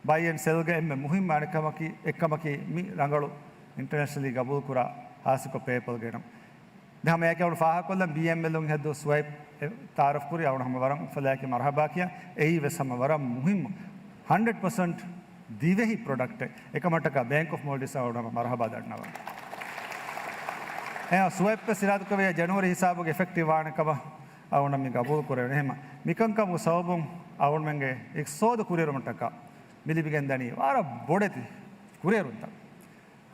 ބައި އެންޑް ސެލްގެ އެންމެ މުހިއްމު އަނެއްކަމަކީ، އެއްކަމަކީ މި ރަނގަޅު އިންޓަރނޭޝަނަލީ ގަބޫލުކުރާ ޚާއްޞަކޮށް ޕޭޕަލް ގެނަން. ދެން ހަމަ އެއާއެކީ އަޅުގަނޑު ފާހަގަކޮށްލަން ބީއެމްއެލުން ހެއްދޫ ސްވައިޕް ތައާރަފް ކުރި އަޅުގަނޑު ހަމަ ވަރަށް އުފަލާއެކީ މަރުޙަބާ ކިޔަން. އެއީ ވެސް ހަމަ ވަރަށް މުހިއްމު ހަންޑްރެޑް ޕަސެންޓް ދިވެހި ޕްރޮޑަކްޓެއް. އެކަމަށްޓަކާ ބޭންކް އޮފް މޯލްޑިވްސް އަޅުގަނޑު ހަމަ މަރުޙަބާ ދަންނަވަން. އެ ސްވައިޕް ވެސް އިރާދަކުރެއްވިއްޔާ ޖެނުއަރީ ހިސާބުގެ އިފެކްޓިވް ވާނެ ކަމަށް އަޅުގަނޑަށް މި ގަބޫލު ކުރެވެން. އެހެންމަ މިކަންކަމުގެ ސަބަބުން އަޅުގަނޑުމެންގެ އިޤްތިޞާދު ކުރިއެރުމަށްޓަކާ މި ލިބިގެން ދަނީ ވަރަށް ބޮޑެތި ކުރިއެރުންތައް.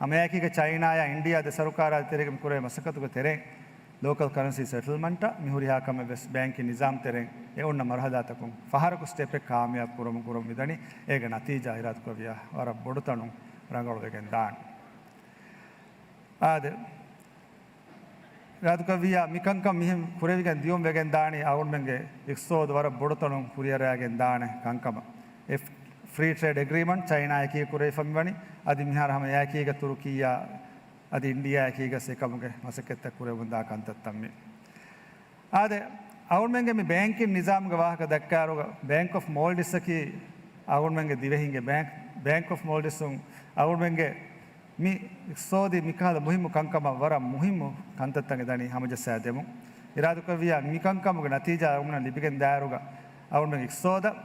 ހަމައެކީގަ ޗައިނާއާ އިންޑިއާ ދެ ސަރުކާރާ ތެރޭގަ މި ކުރެވޭ މަސައްކަތުގެ ތެރެއިން ލޯކަލް ކަރެންސީ ސެޓްލްމަންޓަށް މި ހުރިހާ ކަމެއް ވެސް ބޭންކިން ނިޒާމް ތެރެއިން އެ އޮންނަ މަރުހަލާތަކުން ފަހަރަކު ސްޓެޕެއް ކާމިޔާބު ކުރަމުން ކުރަމުން މިދަނީ. އޭގެ ނަތީޖާ އިރާދަކުރެއްވިއްޔާ ވަރަށް ބޮޑު ތަނުން ރަނގަޅުވެގެން ދާނެ. އާދެ، އިރާދަކުރެއްވިއްޔާ މިކަންކަން މިހެން ކުރެވިގެން ދިޔުން ވެގެން ދާނީ އަޅުގަނޑުމެންގެ އިޤްތިޞާދު ވަރަށް ބޮޑު ތަނުން ކުރިއަރައިގެން ދާނެ ކަންކަމަށް. އެ ފްރީ ޓްރޭޑް އެގްރީމަންޓް ޗައިނާއަކީ ކުރެވިފަ މިވަނީ. އަދި މިހާރު ހަމަ އެއާއެކީގަ ތުރުކީއާ އަދި އިންޑިއާއަކީގަސް އެކަމުގެ މަސައްކަތްތައް ކުރެވެމުންދާ ކަންތައްތައް މި. އާދެ، އަޅުގަނޑުމެންގެ މި ބޭންކިން ނިޒާމުގެ ވާހަކަ ދައްކާއިރުގަ، ބޭންކް އޮފް މޯލްޑިވްސްއަކީ އަޅުގަނޑުމެންގެ ދިވެހިންގެ ބޭންކް. ބޭންކް އޮފް މޯލްޑިވްސުން އަޅުގަނޑުމެންގެ މި އިޤްތިޞާދީ މިކަހަލަ މުހިއްމު ކަންކަމަށް ވަރަށް މުހިއްމު ކަންތައްތަކެއް ދަނީ ހަމަޖައްސާދެމުން. އިރާދަކުރެއްވިއްޔާ މިކަންކަމުގެ ނަތީޖާ އަޅުގަނޑަށް ލިބިގެން ދާއިރުގަ އަޅުގަނޑުމެން އިޤްތިޞާދަށް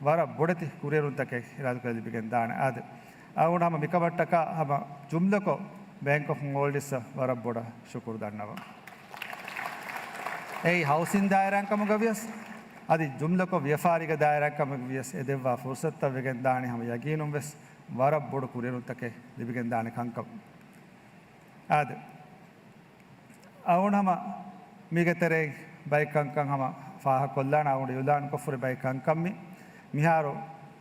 ވަރަށް ބޮޑެތި ކުރިއެރުންތަކެއް އިރާދަކުރެ ލިބިގެން ދާނެ. އާދެ، އަޅުގަނޑު ހަމަ މިކަމަށްޓަކާ ހަމަ ޖުމްލަކޮށް ބޭންކް އޮފް މޯލްޑިވްސްއަށް ވަރަށް ބޮޑަށް ޝުކުރު ދަންނަވަން. އެއީ ހައުސިން ދާއިރާއިން ކަމުގަ ވިޔަސް، އަދި ޖުމްލަކޮށް ވިޔަފާރީގެ ދާއިރާއިން ކަމުގަ ވިޔަސް އެ ދެއްވާ ފުރުޞަތުތައް ވެގެން ދާނީ ހަމަ ޔަގީނުން ވެސް ވަރަށް ބޮޑު ކުރިއެރުންތަކެއް ލިބިގެން ދާނެ ކަންކަން. އާދެ، އަޅުގަނޑު ހަމަ މީގެ ތެރެއިން ބައެއް ކަންކަން ހަމަ ފާހަގަކޮށްލާނަން. އަޅުގަނޑު އިޢުލާން ކޮށްފަ ހުރި ބައެއް ކަންކަން މި، މިހާރު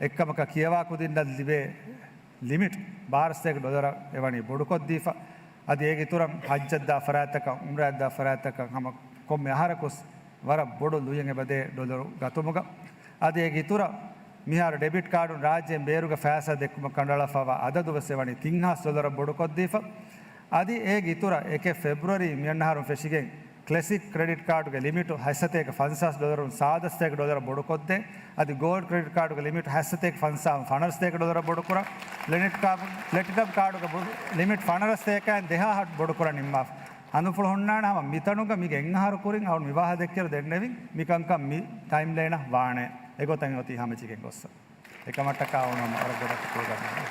އެއްކަމަކަށް ކިޔަވާ ކުދިންނަށް ލިބޭ ލިމިޓް ބާރަ ސަތޭކަ ޑޮލަރަށް އެވަނީ ބޮޑުކޮށްދީފަ. އަދި އޭގެ އިތުރަށް ޙައްޖަށްދާ ފަރާތްތަކަށް، ޢުމްރާއަށްދާ ފަރާތްތަކަށް ހަމަ ކޮންމެ އަހަރަކުސް ވަރަށް ބޮޑު ލުޔެއް އެބަދޭ ޑޮލަރު ގަތުމުގަ. އަދި އޭގެ އިތުރަށް މިހާރު ޑެބިޓް ކާޑުން ރާއްޖޭން ބޭރުގެ ފައިސާ ދެއްކުމަށް ކަނޑައަޅާފައިވާ އަދަދު ވެސް އެވަނީ ތިން ހާސް ޑޮލަރަށް ބޮޑުކޮށްދީފަ. އަދި އޭގެ އިތުރަށް އެކެއް ފެބްރުއަރީ މިއަންނަ އަހަރުން ފެށިގެން ކްލެސިކް ކްރެޑިޓް ކާޑުގެ ލިމިޓު ހަތްސަތޭކަ ފަންސާސް ޑޮލަރުން ސާދަ ސަތޭކަ ޑޮލަރަށް ބޮޑުކޮށްދޭ. އަދި ގޯލްޑް ކްރެޑިޓް ކާޑުގެ ލިމިޓު ހަތްސަތޭކަ ފަންސާސް ފަނަރަ ސަތޭކަ ޑޮލަރަށް ބޮޑުކުރަން. ޕްލެޓިނަމް ކާޑުގެ ބޮޑު-، ލިމިޓް ފަނަރަ ސަތޭކައިން ދެހާހަށް ބޮޑުކުރަން ނިންމާފަ. ހަނދުފުޅު ހުންނާނެ ހަމަ މިތަނުގަ މީގެ އެއްއަހަރު ކުރިން އަޅުން މިވާހަ ދެއްކިއިރު ދެންނެވިން މިކަންކަން މި ޓައިމްލައިނަށް ވާނެ. އެގޮތަށް އޮތީ ހަމަޖެހިގެން ގޮއްސަ. އެކަމަށްޓަކާ އަޅުން ހަމަ ވަރަށް ބޮޑަށް ޝުކުރު ދަންނަވަން.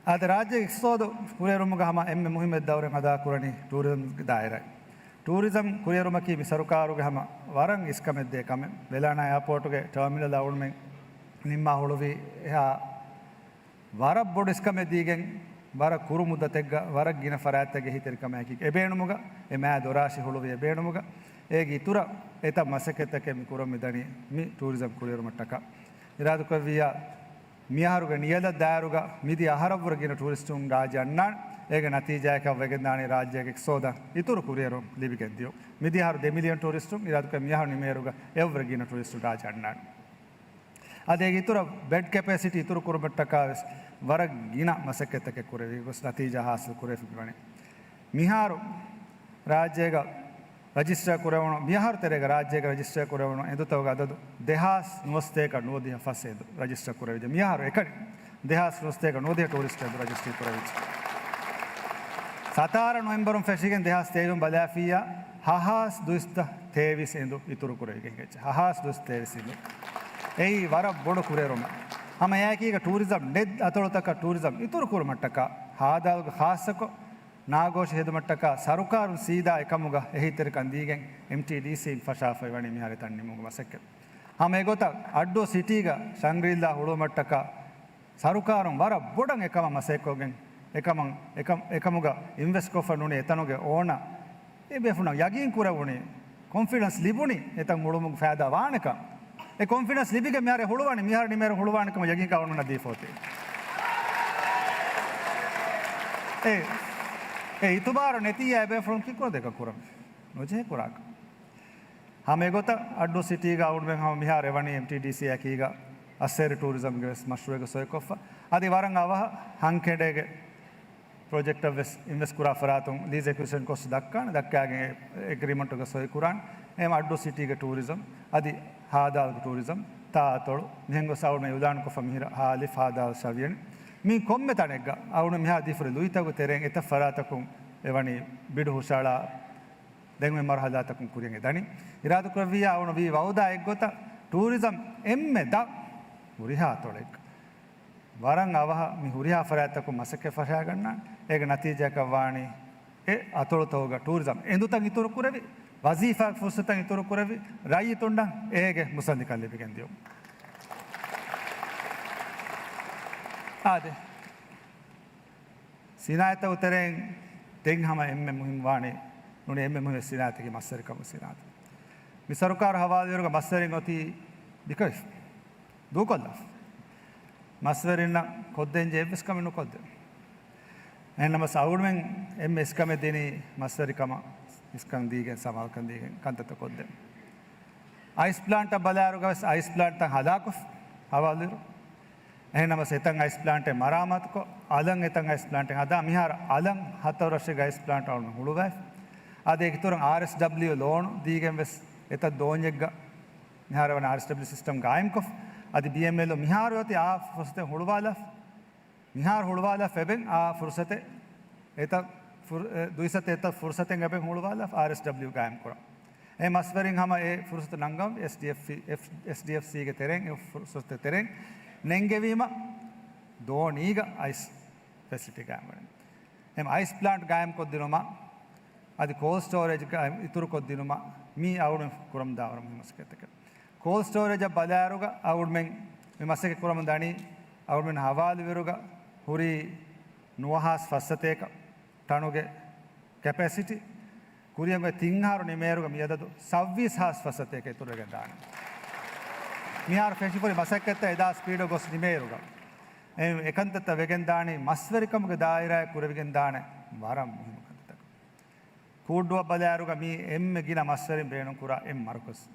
އާދެ، ރާއްޖޭގެ އިޤްތިޞާދު ކުރިއެރުމުގަ ހަމަ އެންމެ މުހިއްމު ދައުރެއް އަދާކުރަނީ ޓޫރިޒަމްގެ ދާއިރާ. ޓޫރިޒަމް ކުރިއެރުމަކީ މި ސަރުކާރުގެ ހަމަ ވަރަށް އިސްކަމެއް ދޭ ކަމެއް. ވެލާނާ އެއާޕޯޓުގެ ޓާމިނަލް އަޅުގަނޑުމެން ނިންމާ ހުޅުވީ އެހާ ވަރަށް ބޮޑު އިސްކަމެއް ދީގެން، ވަރަށް ކުރު މުއްދަތެއްގަ ވަރަށް ގިނަ ފަރާތްތަކުގެ އެހީތެރިކަމާއެކީ އެބޭނުމުގަ، އެ މާ ދޮރާށި ހުޅުވި އެބޭނުމުގަ، އޭގެ އިތުރަށް އެތައް މަސައްކަތްތަކެއް މި ކުރަން މިދަނީ މި ޓޫރިޒަމް ކުރިއެރުމަށްޓަކާ. އިރާދަކުރެއްވިއްޔާ، މިއަހަރުގެ ނިޔަލަށް ދާއިރުގަ މިދިޔަ އަހަރަށްވުރެ ގިނަ ޓޫރިސްޓުން ރާއްޖެ އަންނާނެ. އޭގެ ނަތީޖާއަކަށް ވެގެންދާނީ ރާއްޖޭގެ އިޤްތިޞާދަށް އިތުރު ކުރިއެރުން ލިބިގެން ދިޔުން. މިދިޔަ އަހަރު ދެ މިލިއަން ޓޫރިސްޓުން އިރާދަކުރެ މިއަހަރު ނިމޭއިރުގަ އެއަށްވުރެ ގިނަ ޓޫރިސްޓުން ރާއްޖެ އަންނާނެ. އަދި އޭގެ އިތުރަށް ބެޑް ކެޕޭސިޓީ އިތުރު ކުރުމަށްޓަކާ ވެސް ވަރަށް ގިނަ މަސައްކަތްތަކެއް ކުރެވި ގޮސް ނަތީޖާ ހާސިލް ކުރެވިފަ މިވަނީ. މިހާރު ރާއްޖޭގަ ރަޖިސްޓަރ ކުރެވުނު، މިއަހަރު ތެރޭގަ ރާއްޖޭގަ ރަޖިސްޓަރ ކުރެވުނު އެނދުތަކުގެ އަދަދު ދެހާސް ނުވަސަތޭކަ ނުވަދިހަ ފަސް އެނދު ރަޖިސްޓަރ ކުރެވިއްޖެ. މިއަހަރު އެކަނި ދެހާސް ނުވަސަތޭކަ ނުވަދިހަ ޓޫރިސްޓް އެނދު ރަޖިސްޓްރީ ކުރެވިއްޖެ. ސަތާރަ ނޮވެމްބަރުން ފެށިގެން ދެހާސް ތޭވީސް ބަލާފިއްޔާ ހަހާސް ދުއިސައްތަ ތޭވީސް އެނދު އިތުރު ކުރެވިގެން އެއްޗެއް. ހަހާސް ދުއިސައްތަ ތޭވީސް އެނދު. އެއީ ވަރަށް ބޮޑު ކުރިއެރުމެއް. ހަމަ އެއާއެކީގަ ޓޫރިޒަމް ނެތް އަތޮޅުތަކަށް ޓޫރިޒަމް އިތުރު ކުރުމަށްޓަކާ ހާދާލުގެ ޚާއްޞަކޮށް ނާގޯށި ހެދުމަށްޓަކާ ސަރުކާރުން ސީދާ އެކަމުގަ އެހީތެރިކަން ދީގެން އެމްޓީޑީސީން ފަށާފައި ވަނީ މިހާރު އެތަން ނިމުމުގެ މަސައްކަތް. ހަމަ އެގޮތަށް އައްޑޫ ސިޓީގަ ޝަންގްރީލާ ހުޅުވުމަށްޓަކާ ސަރުކާރުން ވަރަށް ބޮޑަށް އެކަމަށް މަސައްކަތްކޮށްގެން އެކަމަށް، އެކަމް، އެކަމުގަ އިންވެސްޓްކޮށްފަ ނޫނީ އެތަނުގެ އޯނަ އެ ބޭފުޅުންނަށް ޔަގީން ކުރެވުނީ، ކޮންފިޑެންސް ލިބުނީ އެތަން ހުޅުވުމުގެ ފައިދާ ވާނެކަން. އެ ކޮންފިޑެންސް ލިބިގެން މިހާރު ހުޅުވާނީ، މިހާރު ނިމޭއިރު ހުޅުވާނެ ކަމަށް ޔަގީންކަން އަޅުގަނޑަށް ދީފަ އޮތީ. އެ، އެ އިތުބާރު ނެތިއްޔާ އެބޭފުޅުން ކީއްކުރަން ދޭކަން ކުރަން ނުޖެހޭ ކުރާކަށް. ހަމަ އެގޮތަށް އައްޑޫ ސިޓީގަ އަޅުގަނޑުމެން ހަމަ މިހާރު އެވަނީ އެމްޓީޑީސީ އެކީގަ އައްސޭރި ޓޫރިޒަމްގެ ވެސް މަޝްރޫއެއްގެ ސޮއިކޮށްފަ. އަދި ވަރަށް އަވަހަށް ހަން ކެނޑޭގެ ޕްރޮޖެކްޓަށް ވެސް އިންވެސްޓް ކުރާ ފަރާތުން ލީޒް އެކުއިޒިޝަން ކޮސްޓް ދައްކާނެ، ދައްކާގެން އެގްރިމަންޓުގަ ސޮއި ކުރާނެ. އެހެން އައްޑޫ ސިޓީގެ ޓޫރިޒަމް، އަދި ހާދާލުގެ ޓޫރިޒަމް، ތާ އަތޮޅު، މިހެން ގޮސް އަޅުގަނޑު އިޢުލާން ކޮށްފަ މިހިރަ ހާލިފް ހާދާލު ޝަވިޔަނި. މި ކޮންމެ ތަނެއްގަ އަޅުގަނޑު މިހާ ދީފަ ހުރި ލުއިތަކުގެ ތެރެއިން އެތައް ފަރާތަކުން އެވަނީ ބިޑު ހުށައަޅާ ދެން މި މަރުހަލާތަކުން ކުރިއަށް އެދަނީ. އިރާދަކުރެއްވިއްޔާ އަޅުގަނޑު ވީ ވައުދާ އެއްގޮތަށް ޓޫރިޒަމް އެންމެ ދަށް ހުރިހާ އަތޮޅެއްގަ ވަރަށް އަވަހަށް މި ހުރިހާ ފަރާތްތަކުން މަސައްކަތް ފަށާގަންނާނެ. އޭގެ ނަތީޖާއަކަށް ވާނީ އެ އަތޮޅުތަކުގަ ޓޫރިޒަމް އެނދުތައް އިތުރު ކުރެވި، ވަޒީފާ ފުރުސަތުތައް އިތުރު ކުރެވި، ރައްޔިތުންނަށް އޭގެ މުސައްދިކަން ލިބިގެން ދިޔުން. އާދެ. ސިނާއަތްތަކުގެ ތެރެއިން ދެން ހަމަ އެންމެ މުހިންމު ވާނީ ނޫނީ އެންމެ މުހިންމު ސިނާއަތަކީ މަސްވެރިކަމުގެ ސިނާއަތު. މި ސަރުކާރު ހަވާލުވިއިރުގަ މަސްވެރިން އޮތީ ބިކޮށް ދޫކޮށްލާފަ. މަސްވެރިންނަށް ކޮށްދޭންޖެހޭ އެއްވެސް ކަމެއް ނުކޮށްދޭ. އެހެންނަމަވެސް އަޅުގަނޑުމެން އެންމެ އިސްކަމެއް ދިނީ މަސްވެރިކަމަށް އިސްކަން ދީގެން، ސަމާލުކަން ދީގެން ކަންތައްތައް ކޮށްދޭން. އައިސް ޕްލާންޓަށް ބަލާއިރުގަވެސް އައިސް ޕްލާންޓްތައް ހަލާކުވެފަ ހަވާލުވިއިރު. އެހެންނަމަވެސް އެތައް އައިސް ޕްލާންޓެއް މަރާމާތުކޮށް، އަލަށް އެތައް އައިސް ޕްލާންޓެއް ހަދާ، މިހާރު އަލަށް ހަތަރު ރަށެއްގެ އައިސް ޕްލާންޓް އަޅުގަނޑު ހުޅުވައިފަ. އަދި އޭގެ އިތުރަށް އާރްއެސްޑަބްލިޔު ލޯނު ދީގެން ވެސް އެތައް ދޯންޏެއްގަ މިހާރު ވަނީ އާރްއެސްޑަބްލިޔު ސިސްޓަމް ގާއިމްކޮށް، އަދި ބީއެމްއެލް މިހާރު އޮތީ އާ ފުރުސަތެއް ހުޅުވާލާފަ. މިހާރު ހުޅުވާލާފަ އެބައިން އާ ފުރުސަތެއް އެތައް ފުރ-، އެ، ދުއިސައްތަ އެތައް ފުރުސަތެއް އެބައިން ހުޅުވާލާފަ އާރްއެސްޑަބްލިޔު ގާއިމް ކުރަން. އެ މަސްވެރިން ހަމަ އެ ފުރުސަތު ނަންގަން އެސްޑީއެފް، އެސްޑީއެފްސީގެ ތެރެއިން، އެ ފުރުސަތުގެ ތެރެއިން ނެންގެވީމަ ދޯނީގަ އައިސް ފެސިލިޓީ ގާއިމް ވަނީ. އެމް އައިސް ޕްލާންޓް ގާއިމް ކޮށްދިނުމަށް އަދި ކޯލްޑް ސްޓޯރޭޖް ގާއިމް އިތުރުކޮށްދިނުމަށް މީ އަޅުގަނޑު ކުރަމުންދާ ވަރަށް މުހިންމު މަސައްކަތްތަކެއް. ކޯލްޑް ސްޓޯރޭޖަށް ބަލާއިރުގަ އަޅުގަނޑުމެން މި މަސައްކަތް ކުރަމުން ދަނީ އަޅުގަނޑުމެން ހަވާލުވިއިރުގަ ހުރީ ނުވަހާސް ފަސްސަތޭކަ ޓަނުގެ ކެޕޭސިޓީ. ކުރިއަށް އޮތް ތިން އަހަރު ނިމޭއިރުގަ މި އަދަދު ސައްވީސް ހާސް ފަސްސަތޭކަ އިތުރުވެގެން ދާނެ. މިހާރު ފެށިފައި މަސައްކަތްތައް އެދާ ސްޕީޑަށް ގޮސް ނިމޭއިރުގަ އެ އެކަންތައްތައް ވެގެން ދާނީ މަސްވެރިކަމުގެ ދާއިރާއަށް ކުރެވިގެން ދާނެ ވަރަށް މުހިންމު ކަންތައްތަކެއް. ކޫއްޑޫއަށް ބަލާއިރުގަ މީ އެންމެ ގިނަ މަސްވެރިން ބޭނުންކުރާ އެއް މަރުކަޒު.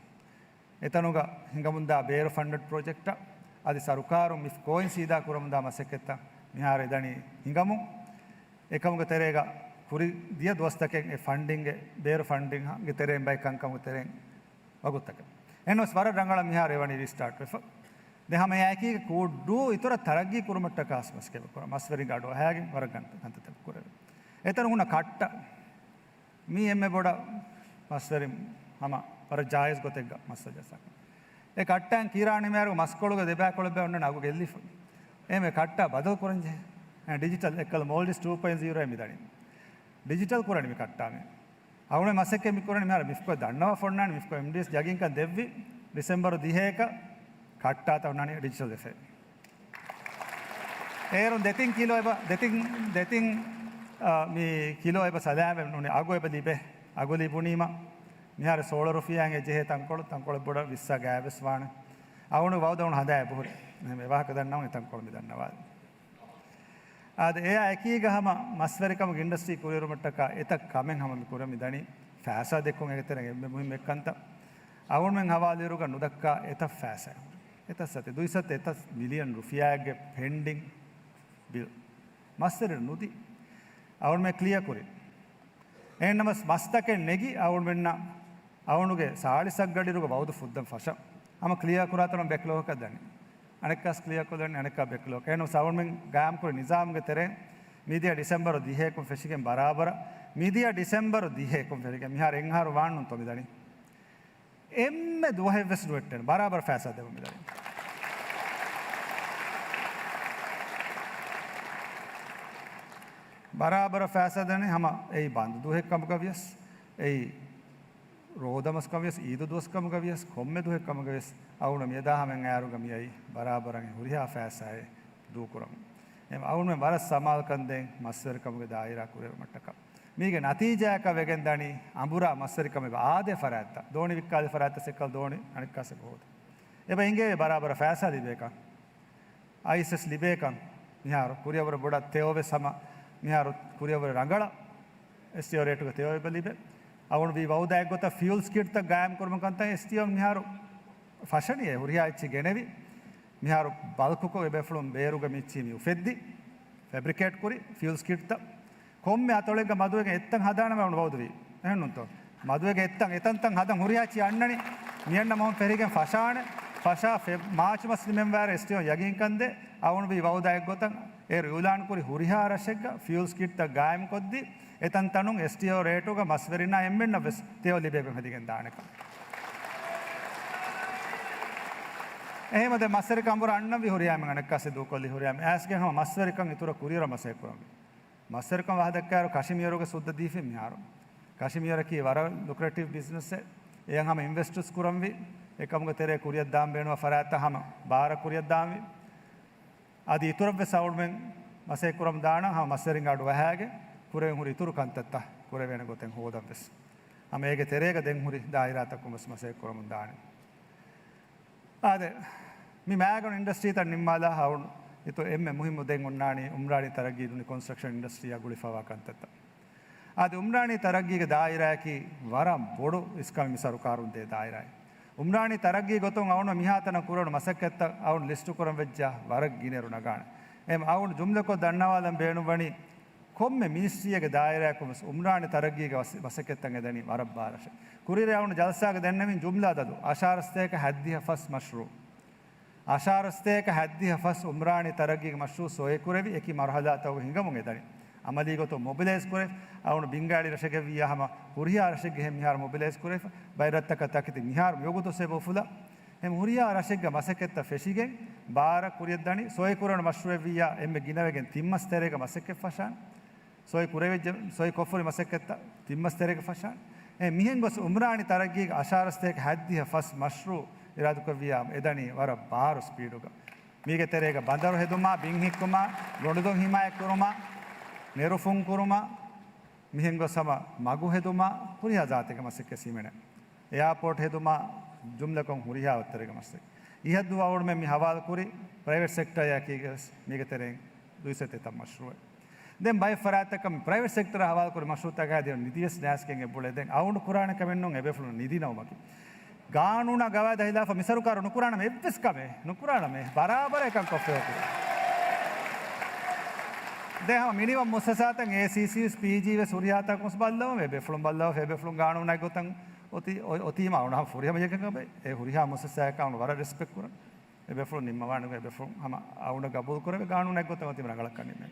އެތަނުގަ ހިނގަމުންދާ ބޭރު ފަންޑެޑް ޕްރޮޖެކްޓަށް އަދި ސަރުކާރުން މިފްކޯއިން ސީދާ ކުރަމުންދާ މަސައްކަތްތައް މިހާރު އެދަނީ ހިނގަމުން. އެކަމުގެ ތެރޭގަ ކުރި ދިޔަ ދުވަސްތަކެއް އެ ފަންޑިންގެ، ބޭރު ފަންޑިންގެ ތެރެއިން ބައި ކަންކަމުގެ ތެރެއިން ވަގުތުތަކެއް. އެހެންވެސް ވަރަށް ރަނގަޅަށް މިހާރު އެވަނީ ރީސްޓާޓް ވެފަ. ދެން ހަމަ އެއާއެކީގަ ކޫއްޑޫ އިތުރަށް ތަރައްގީ ކުރުމަށްޓަކާ މަސައްކަތް ކުރަން. މަސްވެރިންގެ އަޑު އަހާގެން ވަރަށް ގަން ކަންތައްތައް ކުރެވޭ. އެތަނުން ހުންނަ ކައްޓަށް މީ އެންމެ ބޮޑަށް މަސްވެރިން ހަމަ ވަރަށް ޖާއިޒް ގޮތެއްގަ މައްސަލަ ޖައްސާކަން. އެ ކައްޓައިން ކީރާ ނިމޭއިރު މަސްކޮޅުގެ ދެބައިކުޅަ ބައި އޮންނަން އަގު ގެއްލިފަ. އެހެންވެ ކައްޓާ ބަދަލު ކުރަން ޖެހޭ. އެ ޑިޖިޓަލް އެއްކަލަ މޯލްޑިވްސް ޓޫ ޕޮއިންޓް ޒީރޯ އޭ މި ދަނީ. ޑިޖިޓަލް ކުރަނީ މި ކައްޓާ މި. އަޅުގަނޑު މަސައްކަތް މި ކުރަނީ މިހާރު މިފްކޯ ދަންނަވާ ފޮންނާނީ މިފްކޯ އެމްޑީސް ޔަގީންކަން ދެއްވި ޑިސެމްބަރު ދިހައެކަށް ކައްޓާތައް ހުންނާނީ ޑިޖިޓަލް ވެފަ. އޭރުން ދެތިން ކިލޯ އެބަ، ދެތިން، ދެތިން، އާ، މި ކިލޯ އެބަ ސަލާމެ ނޫނީ އަގު އެބަ ލިބޭ. އަގު ލިބުނީމަ މިހާރު ސޯޅަ ރުފިޔާއިން އެ ޖެހޭ ތަންކޮޅު، ތަންކޮޅެއް ބޮޑަށް ވިއްސާ ގާތްވެސް ވާނެ. އަޅުގަނޑު ވައުދަ އަޅުގަނޑު ހަދާ އެބަހުރި. އެހެން ވާހަކަ ދަންނަވަން އެ ތަންކޮޅު މި ދަންނަވާލި. އާދެ، އެއާ އެކީގަ ހަމަ މަސްވެރިކަމުގެ އިންޑަސްޓްރީ ކުރިއެރުމަށްޓަކާ އެތައް ކަމެއް ހަމަ މި ކުރަން މި ދަނީ. ފައިސާ ދެއްކުން އޭގެ ތެރެއިން އެންމެ މުހިންމު އެއްކަންތައް. އަޅުގަނޑުމެން ހަވާލުވިއިރުގަ ނުދައްކާ އެތައް ފައިސާ. އެތައް ސަތޭކަ، ދުއި ސަތޭކަ، އެތައް މިލިއަން ރުފިޔާއެއްގެ ޕެންޑިން ބިލް. މަސްވެރިން ނުދީ. އަޅުގަނޑުމެން ކްލިއަރ ކުރި. އެހެންނަމަސް މަސްތަކެއް ނެގި އަޅުގަނޑުމެންނަށް އަޅުގަނޑުގެ ސާޅީސް އަށް ގަޑިއިރުގަ ވައުދު ފުއްދަން ފަށަން. ހަމަ ކްލިއަރ ކުރާތަނުން ބެކްލޮގަކަށް ދަނީ. އަނެއްކާސް ކްލިއަރ ކޮށްލަނީ އަނެއްކާ ބެކްލޮގަކަށް. އެހެންނަމަސް އަޅުގަނޑުމެން ގާއިމް ކުރި ނިޒާމުގެ ތެރެއިން މިދިޔަ ޑިސެމްބަރު ދިހައެކުން ފެށިގެން ބަރާބަރަށް، މިދިޔަ ޑިސެމްބަރު ދިހައެކުން ފެށިގެން މިހާރު އެއްއަހަރު ވާން ނޫންތޯ މި ދަނީ. އެންމެ ދުވަހެއްވެސް ނުވެއްޓެން ބަރާބަރަށް ފައިސާ ދެމުން މިދަނީ. ބަރާބަރަށް ފައިސާ ދެނީ ހަމަ އެއީ ބަންދު ދުވަހެއް ކަމުގަ ވިޔަސް، އެއީ ރޯދަމަސް ކަމުގަ ވިޔަސް، އީދު ދުވަސް ކަމުގަ ވިޔަސް، ކޮންމެ ދުވަހެއް ކަމުގަ ވިޔަސް، އަޅުގަނޑު މިއަދާ ހަމައަށް އައިއިރުގަ މިއައީ ބަރާބަރަށް ހުރިހާ ފައިސާއެއް ދޫކުރަމުން. އެހެން އަޅުގަނޑުމެން ވަރަށް ސަމާލުކަން ދޭން މަސްވެރިކަމުގެ ދާއިރާ ކުރިއެރުމަށްޓަކާ. މީގެ ނަތީޖާއަކަށް ވެގެން ދަނީ އަނބުރާ މަސްވެރިކަމެއް އާދޭ ފަރާތްތައް، ދޯނި ވިއްކާލި ފަރާތްތައް ސެކަލް ދޯނި އަނެއްކާސް އެބަ ހޯދަ. އެބަ އިނގޭ ބަރާބަރަށް ފައިސާ ލިބޭކަން. އައިސް ވެސް ލިބޭކަން. މިހާރު ކުރިއަށްވުރެ ބޮޑަށް ތެޔޮ ވެސް ހަމަ މިހާރު ކުރިއަށްވުރެ ރަނގަޅަށް އެސްޓީއޯ ރޭޓުގެ ތެޔޮ އެބަ ލިބޭ. އަޅުގަނޑު ވީ ވައުދާ އެއްގޮތަށް ފިއުލް ސްކިޑްތައް ގާއިމް ކުރުމަށް ކަންތައް އެސްޓީއޯ މިހާރު ފަށަނީ އެ ހުރިހާ އެއްޗި ގެނެވި. މިހާރު ބަލްކުކޮށް އެބޭފުޅުން ބޭރުގަ މިއްޗީ މި އުފެއްދި. ފެބްރިކޭޓް ކުރި ފިއުލް ސްކިޑްތައް. ކޮންމެ އަތޮޅެއްގަ މަދުވެގެން އެއްތަން ހަދާނަމޭ އަޅުގަނޑު ވައުދުވީ. އެހެންނޫންތޯ؟ މަދުވެގެން އެއްތަން، އެތަންތަން ހަދަން ހުރިހާ އެއްޗި އަންނަނީ. މިއަންނަ މަހުން ފެށިގެން ފަށާނެ. ފަށާ ފެ-، މާޗު މަސް ނިމެންވާއިރު އެސްޓީއޯ ޔަގީންކަންދޭ. އަޅުގަނޑު ވީ ވައުދާ އެއްގޮތަށް އޭރު އިއުލާން ކުރި ހުރިހާ ރަށެއްގަ ފިއުލް ސްކިޑްތައް ގާއިމްކޮށްދީ، އެތަންތަނުން އެސްޓީއޯ ރޭޓުގަ މަސްވެރިންނާ އެންމެންނަށް ވެސް ތެޔޮ ލިބޭކަން ހެދިގެން ދާނެކަން. އެހެންވީމަ ދެން މަސްވެރިކަން އަނބުރާ އަންނަންވީ ހުރިހާ އެންމެން އަނެއްކާސް ދޫކޮށްލީ ހުރިހާ އައިސްގެން ހަމަ މަސްވެރިކަން އިތުރަށް ކުރިއަރަށް މަސައްކަތް ކުރަންވީ. މަސްވެރިކަން ވާހަކަ ދައްކާއިރު ކަޝިމިޔަރުގެ ސުއްދަ ދީފިން މިހާރު. ކަޝިމިޔަރަކީ ވަރަށް ލުކްރޭޓިވް ބިޒްނަސްއެއް. އެޔަށް ހަމަ އިންވެސްޓްވެސް ކުރަންވީ. އެކަމުގެ ތެރޭ ކުރިއަށްދާން ބޭނުންވާ ފަރާތްތައް ހަމަ ބާރަށް ކުރިއަށްދާންވީ. އަދި އިތުރަށްވެސް އަޅުގަނޑުމެން މަސައްކަތް ކުރަމުން ދާނަން ހަމަ މަސްވެރިންގެ އަޑު އަހާގެން ކުރެވެން ހުރި އިތުރު ކަންތައްތައް ކުރެވޭނެ ގޮތެއް ހޯދަން ވެސް. ހަމަ އޭގެ ތެރޭގަ ދެން ހުރި ދާއިރާތަކުން ވެސް މަސައްކަތް ކުރަމުން ދާނެ. އާދެ، މި މައިގަނޑު އިންޑަސްޓްރީތައް ނިންމާލާ އަޅުގަނޑު އިތުރު އެންމެ މުހިއްމު ދެން އޮންނާނީ އުމްރާނީ ތަރައްގީ ދުނި ކޮންސްޓްރަކްޝަން އިންޑަސްޓްރީއާ ގުޅިފަވާ ކަންތައްތައް. އަދި އުމްރާނީ ތަރައްގީގެ ދާއިރާއަކީ ވަރަށް ބޮޑު އިސްކަމެއް މި ސަރުކާރުން ދޭ ދާއިރާއެއް. އުމްރާނީ ތަރައްގީ ގޮތުން އަޅުގަނޑު މިހާތަނަށް ކުރެވުނު މަސައްކަތްތައް އަޅުގަނޑު ލިސްޓު ކުރަން ވެއްޖާ ވަރަށް ގިނައިރު ނަގާނެ. އެހެން އަޅުގަނޑު ޖުމްލަކޮށް ދަންނަވާލަން ބޭނުންވަނީ ކޮންމެ މިނިސްޓްރީއެއްގެ ދާއިރާއަކުން ވެސް އުމްރާނީ ތަރައްގީގެ ވަސް-، މަސައްކަތްތައް އެދަނީ ވަރަށް ބާރަށެއް. ކުރިއަރަށް އަޅުގަނޑު ޖަލްސާގަ ދެންނެވިން ޖުމްލަ އަދަދު އަށާރަ ސަތޭކަ ހަތްދިހަ ފަސް މަޝްރޫއު. އަށާރަ ސަތޭކަ ހަތްދިހަ ފަސް އުމްރާނީ ތަރައްގީގެ މަޝްރޫއު ސޮއި ކުރެވި އެކި މަރުހަލާތަކުގަ ހިނގަމުން އެދަނީ. އަމަލީ ގޮތުން މޮބިލައިޒް ކުރެވި، އަޅުގަނޑު ބިންގާޅި ރަށެއްގަ ވިއްޔާ ހަމަ ހުރިހާ ރަށެއްގެ ހެން މިހާރު މޮބިލައިޒް ކުރެވިފަ، ބައެއް ރަށްތަކަށް ތަކެތި މިހާރު މިވަގުތު ސޭބޯ ފުލަ. އެހެން ހުރިހާ ރަށެއްގަ މަސައްކަތްތައް ފެށިގެން ބާރަށް ކުރިއަށްދަނީ. ސޮއި ކުރެވުނު މަޝްރޫއެއް ވިއްޔާ އެންމެ ގިނަވެގެން ތިން މަސް ތެރޭގަ މަސައްކަތް ފަށާނެ. ސޮއި ކުރެވިއްޖެ، ސޮއި ކޮށްފައި މަސައްކަތްތައް ތިން މަސް ތެރޭގަ ފަށާނެ. އެ މިހެން ގޮސް އުމްރާނީ ތަރައްގީގެ އަށާރަ ސަތޭކަ ހަތްދިހަ ފަސް މަޝްރޫއު އިރާދަކުރެއްވިއްޔާ އެދަނީ ވަރަށް ބާރު ސްޕީޑުގަ. މީގެ ތެރޭގަ ބަނދަރު ހެދުމާ، ބިން ހިއްކުމާ، ގޮނޑުދޮށް ހިމާޔަތްކުރުމާ، ނެރުފުން ކުރުމާ، މިހެން ގޮސް ހަމަ މަގު ހެދުމާ، ހުރިހާ ޒާތެއްގެ މަސައްކަތް ހިމެނޭ. އެއާޕޯޓް ހެދުމާ، ޖުމްލަކޮށް ހުރިހާ އޮތްތެރޭގެ މަސައްކަތް. އިހަށްދުވަހު އަޅުގަނޑުމެން މި ހަވާލުކުރި ޕްރައިވެޓް ސެކްޓަރ އެކީގަސް މީގެ ތެރެއިން ދުއިސައްތަ މަޝްރޫއެއް. ދެން ބައެއް ފަރާތްތަކަށް މި ޕްރައިވެޓް ސެކްޓަރ ހަވާލުކުރި މަޝްރޫއްތަކާ ދިޔަ ނިދިވެސް ނާސްގެން އެބުޅެ. ދެން އަޅުގަނޑު ކުރާނެ ކަމެއް ނޫން އެބޭފުޅުން ނިދި ނައުމަކީ. ގާނޫނާ ގަވާއިދާ ހިލާފަށް މި ސަރުކާރު ނުކުރާނަމޭ އެއްވެސް ކަމެއް. ނުކުރާނަމޭ. ބަރާބަރަށް އެކަން ކޮށްފައި އޮތީ. ދެން ހަމަ މިނިވަން މުއައްސަސާތައް އޭސީސީ ވެސް ޕީޖީ ވެސް ހުރިހާ ތަންކޮޅެއް ބައްލަވަމޭ. އެބޭފުޅުން ބައްލަވާ، އެބޭފުޅުން ގާނޫނާ ގޮތަށް އޮތީ، އޮ-، އޮތީމާ އަޅުގަނޑު ހަމަ ފުރިހަމަ އެކަން ކަމެއް. އެ ހުރިހާ މުއައްސަސާއަކާ އަޅުގަނޑު ވަރަށް ރެސްޕެކްޓް ކުރަން. އެބޭފުޅުން ނިންމަވާނެ ގޮތް އެބޭފުޅުން ހަމަ އަޅުގަނޑަށް ގަބޫލު ކުރެވޭ ގާނޫނާ ގޮތަށް އޮތީމަ ރަނގަޅަށް ކަންނޭނގެ.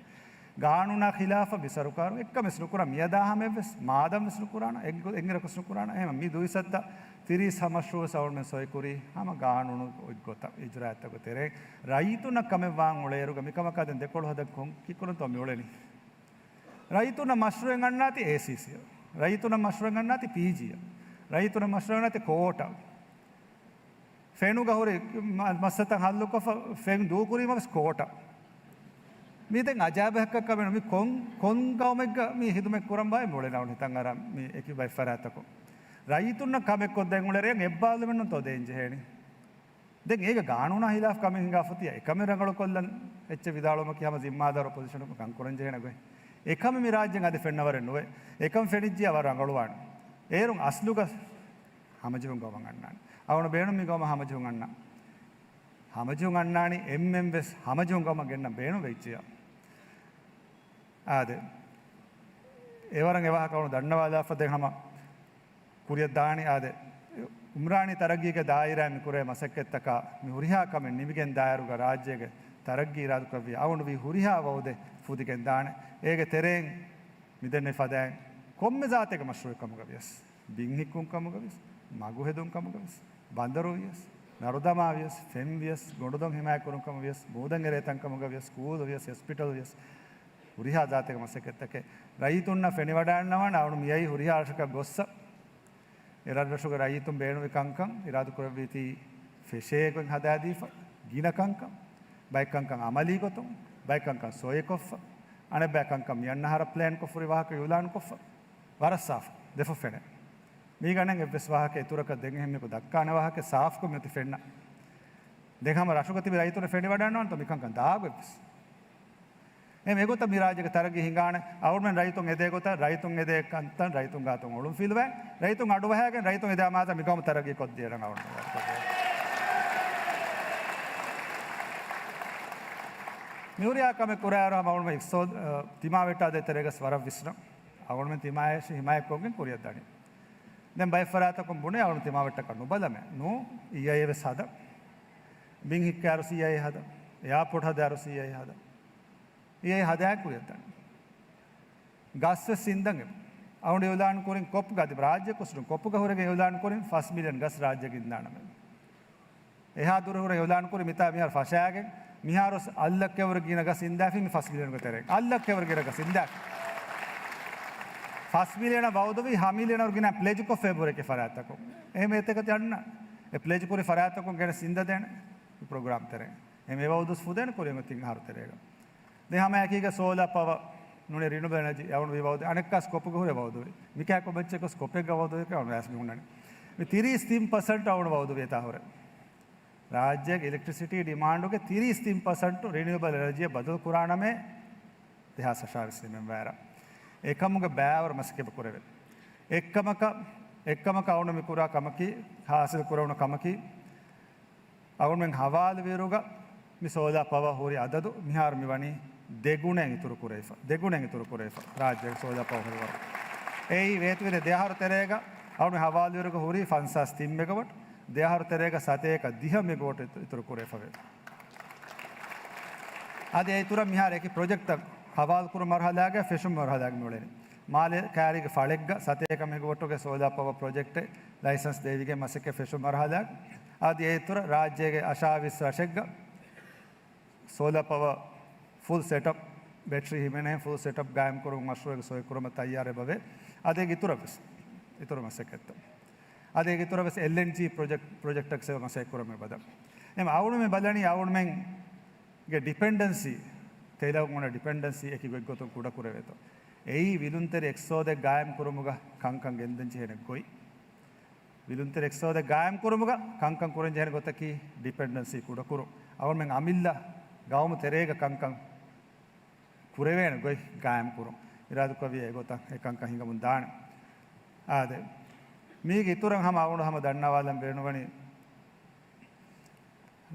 ގާނޫނާ ޚިލާފަށް މި ސަރުކާރުން އެއްކަމެއް ނުކުރާ މިއަދާ ހަމައެއްވެސް، މާދަން ވެސް ނުކުރާނަ، އެއްގޮ-، އެއްއިރަކުސް ނުކުރާނަ. އެހެން މި ދުއިސައްތަ ތިރީސް މަޝްރޫއު ސަވަރމެން ސޮއިކުރީ ހަމަ ގާނޫނު އޮތްގޮތަށް އިޖުރާއަތްތަކުގެ ތެރޭ. ރައްޔިތުންނަށް ކަމެއް ވާން އުޅޭއިރުގަ މިކަމަކާ ދެން ދެކޮޅު ހަދަން ކޮން ކިކުރަންތޯ މި އުޅެނީ؟ ރައްޔިތުންނަށް މަޝްރޫއެއް އަންނާތީ އޭސީސީއަށް. ރައްޔިތުންނަށް މަޝްރޫއެއް އަންނާތީ ޕީޖީއަށް. ރައްޔިތުންނަށް މަޝްރޫއެއް އަންނާތީ ކޯޓަށް. ފެނުގަ ހުރި މަ-، މައްސަތައް ހައްލުކޮށްފަ ފެން ދޫކުރީމަ ވެސް ކޯޓަށް. މީ ދެން އަޖާބަހަކަށް ކަމެއް ނޫން. މި ކޮން، ކޮން ގައުމެއްގަ މި ހިދުމަތް ކުރަން ބާއޭ މި އުޅެނީ އަޅުގަނޑު ހިތަށް އަރާ މި އެކި ބައެއް ފަރާތްތަކުން. ރައްޔިތުންނަށް ކަމެއް ކޮށްދޭން އުޅޭ ރޭ އެއްބާލުމެއްނުންތޯ ދޭން ޖެހޭނީ. ދެން އޭގެ ގާނޫނާ ހިލާފް ކަމެއް ހިނގާފަ ތިޔަ އެކަމެއް ރަނގަޅުކޮށްލަން އެއްޗެއް ވިދާޅުވުމަކީ ހަމަ ޒިންމާދާރު ޕޮޒިޝަނަކުން ކަންކުރަން ޖެހޭނެ ގޮތް. އެކަމެއް މި ރާއްޖޭން އަދި ފެންނަވަރެއް ނުވޭ. އެކަން ފެނިއްޖިއްޔާ ވަރަށް ރަނގަޅުވާނެ. އޭރުން އަސްލުގަ ހަމަޖެހުން ގައުމަށް އަންނާނެ. އަޅުގަނޑު ބޭނުން މި ގައުމަށް ހަމަޖެހުން އަންނަން. ހަމަޖެހުން އަންނާނީ އެންމެން ވެސް ހަމަޖެހުން ގައުމަށް ގެންނަން ބޭނުން ވެއްޖިއްޔާ. އާދެ. އެވަރަށް އެވާހަކަ އަޅުގަނޑު ދަންނަވާލާފަ ދެން ހަމަ ކުރިއަށް ދާނީ. އާދެ، އުމްރާނީ ތަރައްގީގެ ދާއިރާއިން މި ކުރޭ މަސައްކަތްތަކާ މި ހުރިހާ ކަމެއް ނިމިގެން ދާއިރުގަ ރާއްޖޭގެ ތަރައްގީ އިރާދަކުރެއްވިއްޔާ އަޅުގަނޑު މި ހުރިހާ ވައުދެއް ފުދިގެން ދާނެ. އޭގެ ތެރެއިން މިދެންނެވި ފަދައިން ކޮންމެ ޒާތެއްގެ މަޝްރޫއެއް ކަމުގަ ވިޔަސް، ބިން ހިއްކުން ކަމުގަ ވިޔަސް، މަގު ހެދުން ކަމުގަ ވިޔަސް، ބަނދަރު ވިޔަސް، ނަރުދަމާ ވިޔަސް، ފެން ވިޔަސް، ގޮނޑުދޮށް ހިމާޔަތްކުރުން ކަމުގަ ވިޔަސް، މޫދަށް އެރޭ ތަންކަމުގަ ވިޔަސް، ސްކޫލް ވިޔަސް، ހޮސްޕިޓަލް ވިޔަސް، ހުރިހާ ޒާތެއްގެ މަސައްކަތްތަކެއް ރައްޔިތުންނަށް ފެނިވަޑައިގަންނަވާނެ. އަޅުގަނޑު މިއައީ ހުރިހާ ރަށަކަށް ގޮއްސަ އެ ރަށްރަށުގެ ރައްޔިތުން ބޭނުންވި ކަންކަން އިރާދަކުރެއްވީތީ ފެށޭ ގޮތް ހަދާދީފަ، ގިނަ ކަންކަން، ބައެއް ކަންކަން އަމަލީ ގޮތުން، ބައެއް ކަންކަން ސޮއިކޮށްފަ، އަނެއް ބައެއް ކަންކަން މިއަންނަ އަހަރަށް ޕްލޭންކޮށް ހުރި ވާހަކަ އިއުލާންކޮށްފަ، ވަރަށް ސާފު ދެފަ ފެނޭ. މީގަނޑެއް އެއްވެސް ވާހަކަ އިތުރަކަށް ދެން އެހެންމެކު ދައްކާނެ ވާހަކަ ސާފުކޮށް މިއޮތީ ފެންނަ. ދެން ހަމަ ރަށުގަ ތިބި ރައްޔިތުންނަށް ފެނިވަޑައިގަންނަވާނެތޯ މިކަންކަން ދާގޮތްވެސް. އެހެން އެގޮތަށް މި ރާއްޖޭގެ ތަރައްގީ ހިނގާނެ. އަޅުގަނޑުމެން ރައްޔިތުން އެދޭ ގޮތަށް، ރައްޔިތުން އެދޭ ކަންތައް، ރައްޔިތުން ގާތުން އޮޅުން ފިލުވާ، ރައްޔިތުން އަޑުއަހާގެން، ރައްޔިތުން އެދޭ އަމާޒަށް މި ގައުމު ތަރައްގީ ކޮށްދިޔައިރަށް އަޅުގަނޑު. މިހުރިހާ ކަމެއް ކުރާއިރު ހަމަ އަޅުގަނޑުމެން އިޤްތިޞާދު، ތިމާވެއްޓާދޭ ތެރޭގަސް ވަރަށް ވިސްނަން. އަޅުގަނޑުމެން ތިމާއަށް ހިމާޔަތްކޮށްގެން ކުރިއަށްދަނީ. ދެން ބައެއް ފަރާތަކުން ބުނޭ އަޅުގަނޑު ތިމާވެއްޓަކަށް ނުބަލަމޭ. ނޫ، އީއައިއޭ ވެސް ހަދަ. ބިން ހިއްކާއިރު ސީއައިއޭ ހަދަ. އެއާޕޯޓް ހަދާއިރު ސީއައިއޭ ހަދަ. އީއައި ހަދާ ކުރިއަށްދަނީ. ގަސްވެސް އިންދަން އެބަ. އަޅުގަނޑު އިއުލާން ކުރިން ކޮޕްގަ އަދި ރާއްޖެ ކުސްރުން ކޮޕްގަ ހުރެގެން އިއުލާން ކުރިން ފަސް މިލިއަން ގަސް ރާއްޖޭގަ އިންދާނަމޭ. އެހާ ދުރު ހުރެ އިއުލާން ކުރި މިތާ މިހާރު ފަށާގެން މިހާރު އަށް ލައްކައަށްވުރެ ގިނަ ގަސް އިންދާފި މި ފަސް މިލިއަންގެ ތެރޭ. އަށް ލައްކައަށްވުރެ ގިނަ ގަސް އިންދާފި. ފަސް މިލިއަނަށް ވައުދުވި ހަ މިލިއަނަށް ވުރެ ގިނަ ޕްލެޖްކޮށްފަ އެބަހުރި އެކި ފަރާތްތަކުން. އެހެން އެތަކެތި އަންނަ. އެ ޕްލެޖް ކުރި ފަރާތްތަކުން ގެނެސް އިންދަދޭނެ ޕްރޮގްރާމް ތެރޭ. އެހެން އެ ވައުދުސް ފުދޭނެ ކުރިން ތިން އަހަރު ތެރޭގަ. ދެން ހަމައެކީގަ ސޯލާ ޕަވަ ނޫނީ ރިނިއުއަބަލް އެނަޖީ އަޅުގަނޑު ވީ ވައުދު. އަނެއްކާ ސްކޮޕުގަ ހުރެ ވައުދުވި. މިކާ ކޮބެއްޗެއްކޮ ސްކޮޕެއްގަ ވައުދުވި ކަމަށް ވެސް މި ހުންނަނީ. މި ތިރީސް ތިން ޕަސެންޓް އަޅުގަނޑު ވައުދުވި އެތާ ހުރެ. ރާއްޖޭގެ އިލެކްޓްރިސިޓީ ޑިމާންޑުގެ ތިރީސް ތިން ޕަސެންޓް ރިނިއުއަބަލް އެނަޖީއަށް ބަދަލު ކުރާނަމޭ، ދެހާސް އަށާވީސް ނިމެންވާއިރަށް. އެކަމުގެ ބައިވަރު މަސައްކަތް ކުރެވޭ. އެއްކަމަކަށް، އެއްކަމަކަށް އަޅުގަނޑު މި ކުރާ ކަމަކީ، ހާސިލް ކުރެވުނު ކަމަކީ، އަޅުގަނޑުމެން ހަވާލުވިއިރުގަ މި ސޯލާ ޕަވަރ ހުރި އަދަދު މިހާރު މިވަނީ ދެގުނައިން އިތުރު ކުރެވިފަ، ދެގުނައިން އިތުރު ކުރެވިފަ ރާއްޖޭގެ ސޯލާ ޕަވަރ ހުރި ވަރު. އެއީ ވޭތުވެދެ ދެއަހަރު ތެރޭގަ އަޅުގަނޑު ހަވާލުވިއިރުގަ ހުރީ ފަންސާސް ތިން މެގަވަޓް، ދެއަހަރު ތެރޭގަ ސަތޭކަ ދިހަ މެގަވަޓް އިތު-، އިތުރު ކުރެވިފަވޭ. އަދި އެ އިތުރަށް މިހާރު އެކި ޕްރޮޖެކްޓްތައް ހަވާލު ކުރު މަރުހަލާގަ ފެށުމު މަރުހަލާގަ މިއުޅެނީ. މާލެ ކައިރީގެ ފަޅެއްގަ ސަތޭކަ މެގަވަޓުގެ ސޯލާ ޕަވަރ ޕްރޮޖެކްޓެއް ލައިސަންސް ދެވިގެން މަސައްކަތް ފެށުމު މަރުހަލާ. އަދި އެ އިތުރަށް ރާއްޖޭގެ އަށާވީސް ރަށެއްގަ ސޯލާ ޕަވަރ ފުލް ސެޓަޕް، ބެޓްރީ ހިމެނޭ ފުލް ސެޓަޕް ގާއިމްކުރުމުގެ މަޝްރޫއެއް ސޮއިކުރުމަށް ތައްޔާރެއް ބަވޭ. އަދި އޭގެ އިތުރަށް ވެސް، އިތުރު މަސައްކަތްތައް. އަދި އޭގެ އިތުރަށް ވެސް އެލްއެންޖީ ޕްރޮޖެކްޓް، ޕްރޮޖެކްޓަށް މަސައްކަތް ކުރަމުގެ ބަދަލު. އެމް އަޅުގަނޑުމެން ބަލަނީ އަޅުގަނޑުމެންގެ ޑިޕެންޑެންސީ، ތެލަށް އޮންނަ ޑިޕެންޑެންސީ އެކި ގޮތްގޮތުން ކުޑަ ކުރެވޭތޯ. އެއީ ވިލުންތެރި އެކްސޯދެއް ގާއިމް ކުރުމުގަ ކަންކަން ގެންދަން ޖެހޭނެ ގޮތް. ވިލުންތެރި އެކްސޯދެއް ގާއިމް ކުރުމުގަ ކަންކަން ކުރަން ޖެހޭނެ ގޮތަކީ ޑިޕެންޑެންސީ ކުޑަކުރުން. އަޅުގަނޑުމެން އަމިއްލަ ގައުމު ތެރޭގަ ކަންކަން ކުރެވޭނެ ގޮތް ގާއިމް ކުރުން. އިރާދަކުރެއްވިއްޔާ އެގޮތަށް އެ ކަންކަން ހިނގަމުން ދާނެ. އާދެ، މީގެ އިތުރަށް ހަމަ އަޅުގަނޑު ހަމަ ދަންނަވާލަން ބޭނުންވަނީ،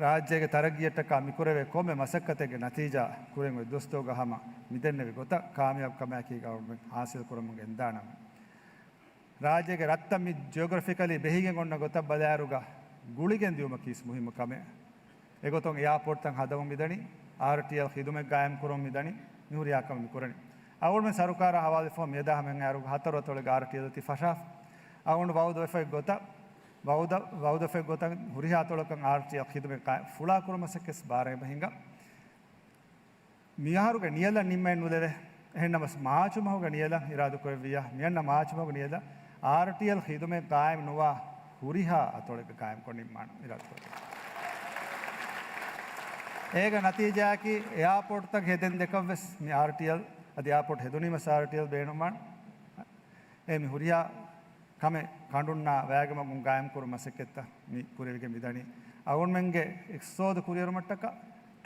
ރާއްޖޭގެ ތަރައްގީއަށްޓަކާ މިކުރެވޭ ކޮންމެ މަސައްކަތެއްގެ ނަތީޖާ ކުރިން އޮތް ދުވަސްތަކުގަ ހަމަ މިދެންނެވި ގޮތަށް ކާމިޔާބު ކަމާއެކީގަ އަޅުގަނޑުމެން ހާސިލް ކުރަމުން ގެންދާނަމޭ. ރާއްޖޭގެ ރަށްތައް މި ޖިއޮގްރަފިކަލީ ބެހިގެން އޮންނަ ގޮތަށް ބަލާއިރުގަ ގުޅިގެން ދިއުމަކީ ވެސް މުހިއްމު ކަމެއް. އެގޮތުން އެއާޕޯޓްތައް ހަދަމުން މިދަނީ، އާރްޓީއެލް ޚިދުމަތް ގާއިމް ކުރަމުން މިދަނީ، މި ހުރިހާ ކަމެއް މި ކުރަނީ. އަޅުގަނޑުމެން ސަރުކާރާ ހަވާލުވެފަ މިއަދާ ހަމައަށް އައިރުގަ ހަތަރު އަތޮޅެއްގެ އާރްޓީއެލް އޮތީ ފަށާފަ. އަޅުގަނޑު ވައުދުވެފައި ގޮތަށް، ވައުދަ-، ވައުދުވެފައި ގޮތަށް ހުރިހާ އަތޮޅަކަށް އާރްޓީއެލް ޚިދުމަތް ގާ-، ފުޅާ ކުރުމަށް ސެކެސް ބާރަށް އެބަ ހިނގާ. މިއަހަރުގެ ނިޔަލަށް ނިންމައެއް ނުލެވޭ. އެހެންނަމަވެސް މާޗު މަހުގެ ނިޔަލަށް އިރާދަކުރެއްވިއްޔާ، މިއަންނަ މާޗު މަހުގެ ނިޔަލަށް އާރްޓީއެލް ޚިދުމަތް ގާއިމް ނުވާ ހުރިހާ އަތޮޅެއްގަ ގާއިމްކޮށް ނިންމާނަން އިރާދަކުރެއްވިއްޔާ. އޭގެ ނަތީޖާއަކީ އެއާޕޯޓްތައް ހެދެން ދެކަށްވެސް މި އާރްޓީއެލް އަދި އެއާޕޯޓް ހެދުނީމަސް އާރްޓީއެލް ބޭނުންވާނެ. އެ މި ހުރިހާ ކަމެއް ކަނޑުންނާ ވައިގެ މަގުން ގާއިމްކުރު މަސައްކަތްތައް މި ކުރެވިގެން މިދަނީ. އަޅުގަނޑުމެންގެ އިޤްތިޞާދު ކުރިއެރުމަށްޓަކާ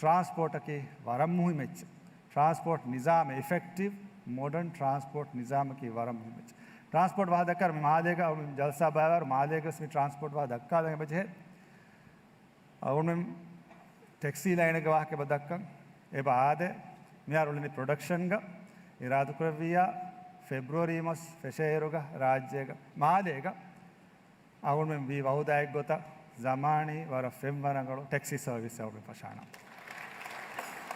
ޓްރާންސްޕޯޓަކީ ވަރަށް މުހިއްމު އެއްޗެއް. ޓްރާންސްޕޯޓް ނިޒާމެއް، އިފެކްޓިވް މޮޑަން ޓްރާންސްޕޯޓް ނިޒާމަކީ ވަރަށް މުހިއްމު އެއްޗެއް. ޓްރާންސްޕޯޓް ވާހަކަ ދައްކާ މި މާލޭގަ އަޅުގަނޑު ޖަލްސާ ބައިވަރު މާލޭގަ ވެސް މި ޓްރާންސްޕޯޓް ވާހަކަ ދައްކާލަން އެބަޖެހޭ. އަޅުގަނޑުމެން ޓެކްސީ ލައިނެއްގެ ވާހަކަ އެބަ ދައްކަން އެބަ އާދޭ. މިހާރު އުޅެނީ ޕްރޮޑަކްޝަންގަ. އިރާދަކުރެއްވިއްޔާ ފެބްރުއަރީ މަސް ފެށޭއިރުގަ ރާއްޖޭގަ މާލޭގަ އަޅުގަނޑުމެން ވީ ވައުދާއެއްގޮތަށް ޒަމާނީ ވަރަށް ފެންވަރަށް ރަނގަޅު ޓެކްސީ ސަރވިސް އަޅުގަނޑު ފަށާނަން.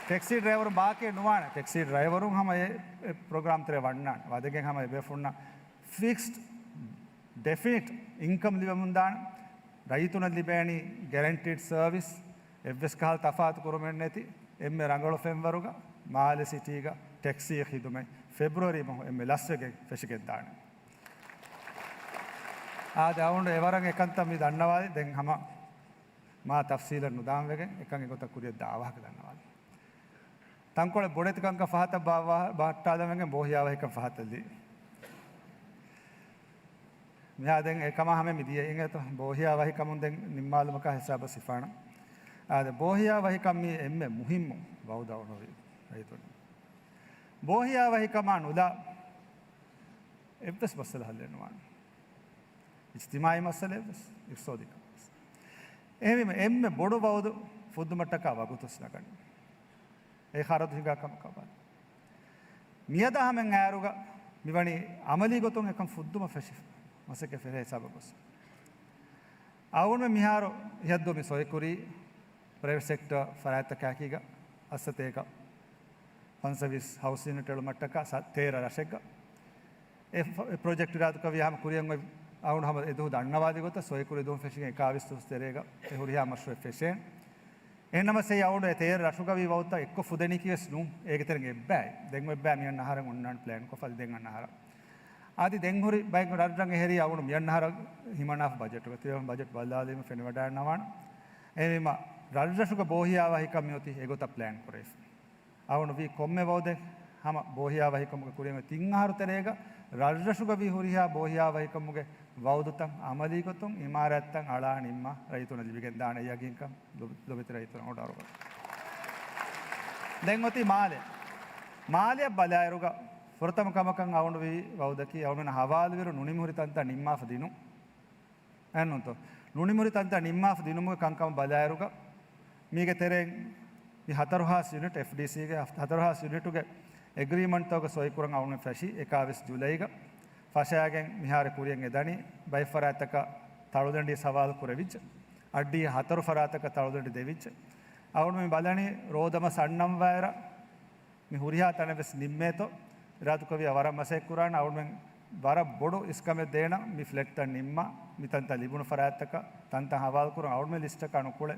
ޓެކްސީ ޑްރައިވަރުން ބާކީ ނުވާނެ. ޓެކްސީ ޑްރައިވަރުން ހަމަ އެ، އެ ޕްރޮގްރާމް ތެރޭ ވަންނާނެ. ވަދެގެން ހަމަ އެބޭފުޅުންނަށް ފިކްސްޑް ޑެފިނިޓް އިންކަމް ލިބެމުންދާނެ. ރައްޔިތުންނަށް ލިބޭނީ ގެރެންޓީޑް ސަރވިސް، އެއްވެސް ކަހަލަ ތަފާތު ކުރުމެއް ނެތި އެންމެ ރަނގަޅު ފެންވަރުގަ މާލެ ސިޓީގަ ޓެކްސީ ޚިދުމަތް ފެބްރުއަރީ މަހު އެންމެ ލަސްވެގެން ފެށިގެންދާނެ. އާދެ، އަޅުގަނޑު އެވަރަށް އެކަންތައް މި ދަންނަވާލި. ދެން ހަމަ މާ ތަފްސީލަށް ނުދާންވެގެން އެކަން އެގޮތަށް ކުރިއަށް ދާ ވާހަކަ ދަންނަވާލި. ތަންކޮޅެއް ބޮޑެތިކަންކަން ފަހަތަށް ބާ-، ބަހައްޓާލަންވެގެން ބޯހިޔާވަހިކަން ފަހަތަށް ލީ. މިހާ ދެން އެކަމާ ހަމަ މި ދިޔަ އިނގޭތޯ، ބޯހިޔާވަހިކަމުން ދެން ނިންމާލުމަކާ ހިސާބަށް ސިފާނަށް. އާދެ، ބޯހިޔާވަހިކަން މީ އެންމެ މުހިއްމު ވައުދާ އޮނުވި ރައްޔިތުން. ބޯހިޔާވަހިކަމާ ނުލާ އެއްވެސް މައްސަލަ ހައްލެއް ނުވާނެ. އިޖްތިމާޢީ މައްސަލައެއްވެސް، އިޤްތިޞާދީ ކަމެއްވެސް. އެހެންވީމަ އެންމެ ބޮޑު ވައުދު ފުއްދުމަށްޓަކާ ވަގުތުވެސް ނަގަނީ. އެ ޚަރަދު ހިނގާ ކަމަކަށް ވާނެ. މިއަދާ ހަމައަށް އައިރުގަ މިވަނީ އަމަލީ ގޮތުން އެކަން ފުއްދުމަށް ފެށި މަސައްކަތް ފެށޭ ހިސާބަށް ގޮސް. އަޅުގަނޑުމެން މިހާރު ހިޔައްދު މި ސޮއިކުރީ ޕްރައިވެޓް ސެކްޓަރ ފަރާތްތަކާއެކީގަ އަށްސަތޭކަ ފަންސަވީސް ހައުސް ޔުނިޓް އެޅުމަށްޓަކާ ސަ-، ތޭރަ ރަށެއްގަ. އެ ފ-، އެ ޕްރޮޖެކްޓް އިރާދަކުރެއްވިޔާ ހަމަ ކުރިއަށް އޮތް އަޅުގަނޑު ހަމަ އެދުވަހު ދަންނަވާލި ގޮތަށް ސޮއިކުރި ދުވަހު ފެށިގެން އެކާވީސް ދުވަސް ތެރޭގަ އެ ހުރިހާ މަޝްރޫއެއް ފެށޭ. އެހެންނަމަސް އެއީ އަޅުގަނޑު އެ ތޭރަ ރަށުގަ ވީ ވައުދުތައް އެއްކޮށް ފުދެނީކީ ވެސް ނޫން. އޭގެ ތެރެއިން އެއްބައި. ދެން އެއްބައި މިއަންނަ އަހަރަށް އޮންނާނެ ޕްލޭންކޮށްފަ އަދި ދެން އަންނަ އަހަރަށް. އަދި ދެން ހުރި ބައެއް ރަށްރަށް އެހެރީ އަޅުގަނޑު މިއަންނަ އަހަރަށް ހިމަނާފަ ބަޖެޓުގަ ތިބޭފުޅުން ބަޖެޓް ބަލާލީމަ ފެނިވަޑައިގަންނަވާނެ. އެހެންވީމަ ރަށްރަށުގެ ބޯހިޔާވަހިކަން މިއޮތީ އެގޮތަށް ޕްލޭން ކުރެވިފަ. އަޅުގަނޑު ވީ ކޮންމެ ވައުދެއް ހަމަ ބޯހިޔާވަހިކަމުގެ ކުރިން ތިން އަހަރު ތެރޭގަ ރަށްރަށުގަ ވީ ހުރިހާ ބޯހިޔާވަހިކަމުގެ ވައުދުތައް އަމަލީގޮތުން އިމާރާތްތައް އަޅާ ނިންމާ ރައްޔިތުންނަށް ލިބިގެން ދާނެ ޔަގީންކަން ލޮބު-، ލޮބުވެތި ރައްޔިތުން އޮޑާރުކޮށް. ދެން އޮތީ މާލެ. މާލެއަށް ބަލާއިރުގަ ފުރަތަމަ ކަމަކަށް އަޅުގަނޑު ވީ ވައުދަކީ އަޅުގަނޑުމެން ހަވާލުވިއިރު ނުނިމިހުރި ތަންތަން ނިންމާފަ ދިނުން. އެހެންނޫންތޯ؟ ނުނިމިހުރި ތަންތަން ނިންމާފަ ދިނުމުގެ ކަންކަމަށް ބަލާއިރުގަ މީގެ ތެރެއިން މި ހަތަރު ހާސް ޔުނިޓް އެފްޑީސީގެ ހަ-، ހަތަރު ހާސް ޔުނިޓުގެ އެގްރީމަންޓްތަކުގެ ސޮއިކުރަން އަޅުގަނޑު ފެށި އެކާވީސް ޖުލައިގަ ފަށާގެން މިހާރު ކުރިއަށް އެދަނީ ބައެއް ފަރާތްތަކަށް ތަޅުދަނޑި ހަވާލު ކުރެވިއްޖެ. އައްޑިހަ ހަތަރު ފަރާތަކަށް ތަޅުދަނޑި ދެވިއްޖެ. އަޅުގަނޑު މި ބަލަނީ ރޯދަމަސް އަންނަންވާއިރަށް މި ހުރިހާ ތަނެއް ވެސް ނިންމޭތޯ، އިރާދުކުރެއްވިއްޔާ ވަރަށް މަސައްކަތް ކުރާނަން. އަޅުގަނޑުމެން ވަރަށް ބޮޑު އިސްކަމެއް ދޭނަން މި ފްލެޓްތައް ނިންމާ، މި ތަންތަން ލިބުނު ފަރާތްތަކަށް ތަންތަން ހަވާލު ކުރަން. އަޅުގަނޑުމެން ލިސްޓަކަށް އަނުކުޅެ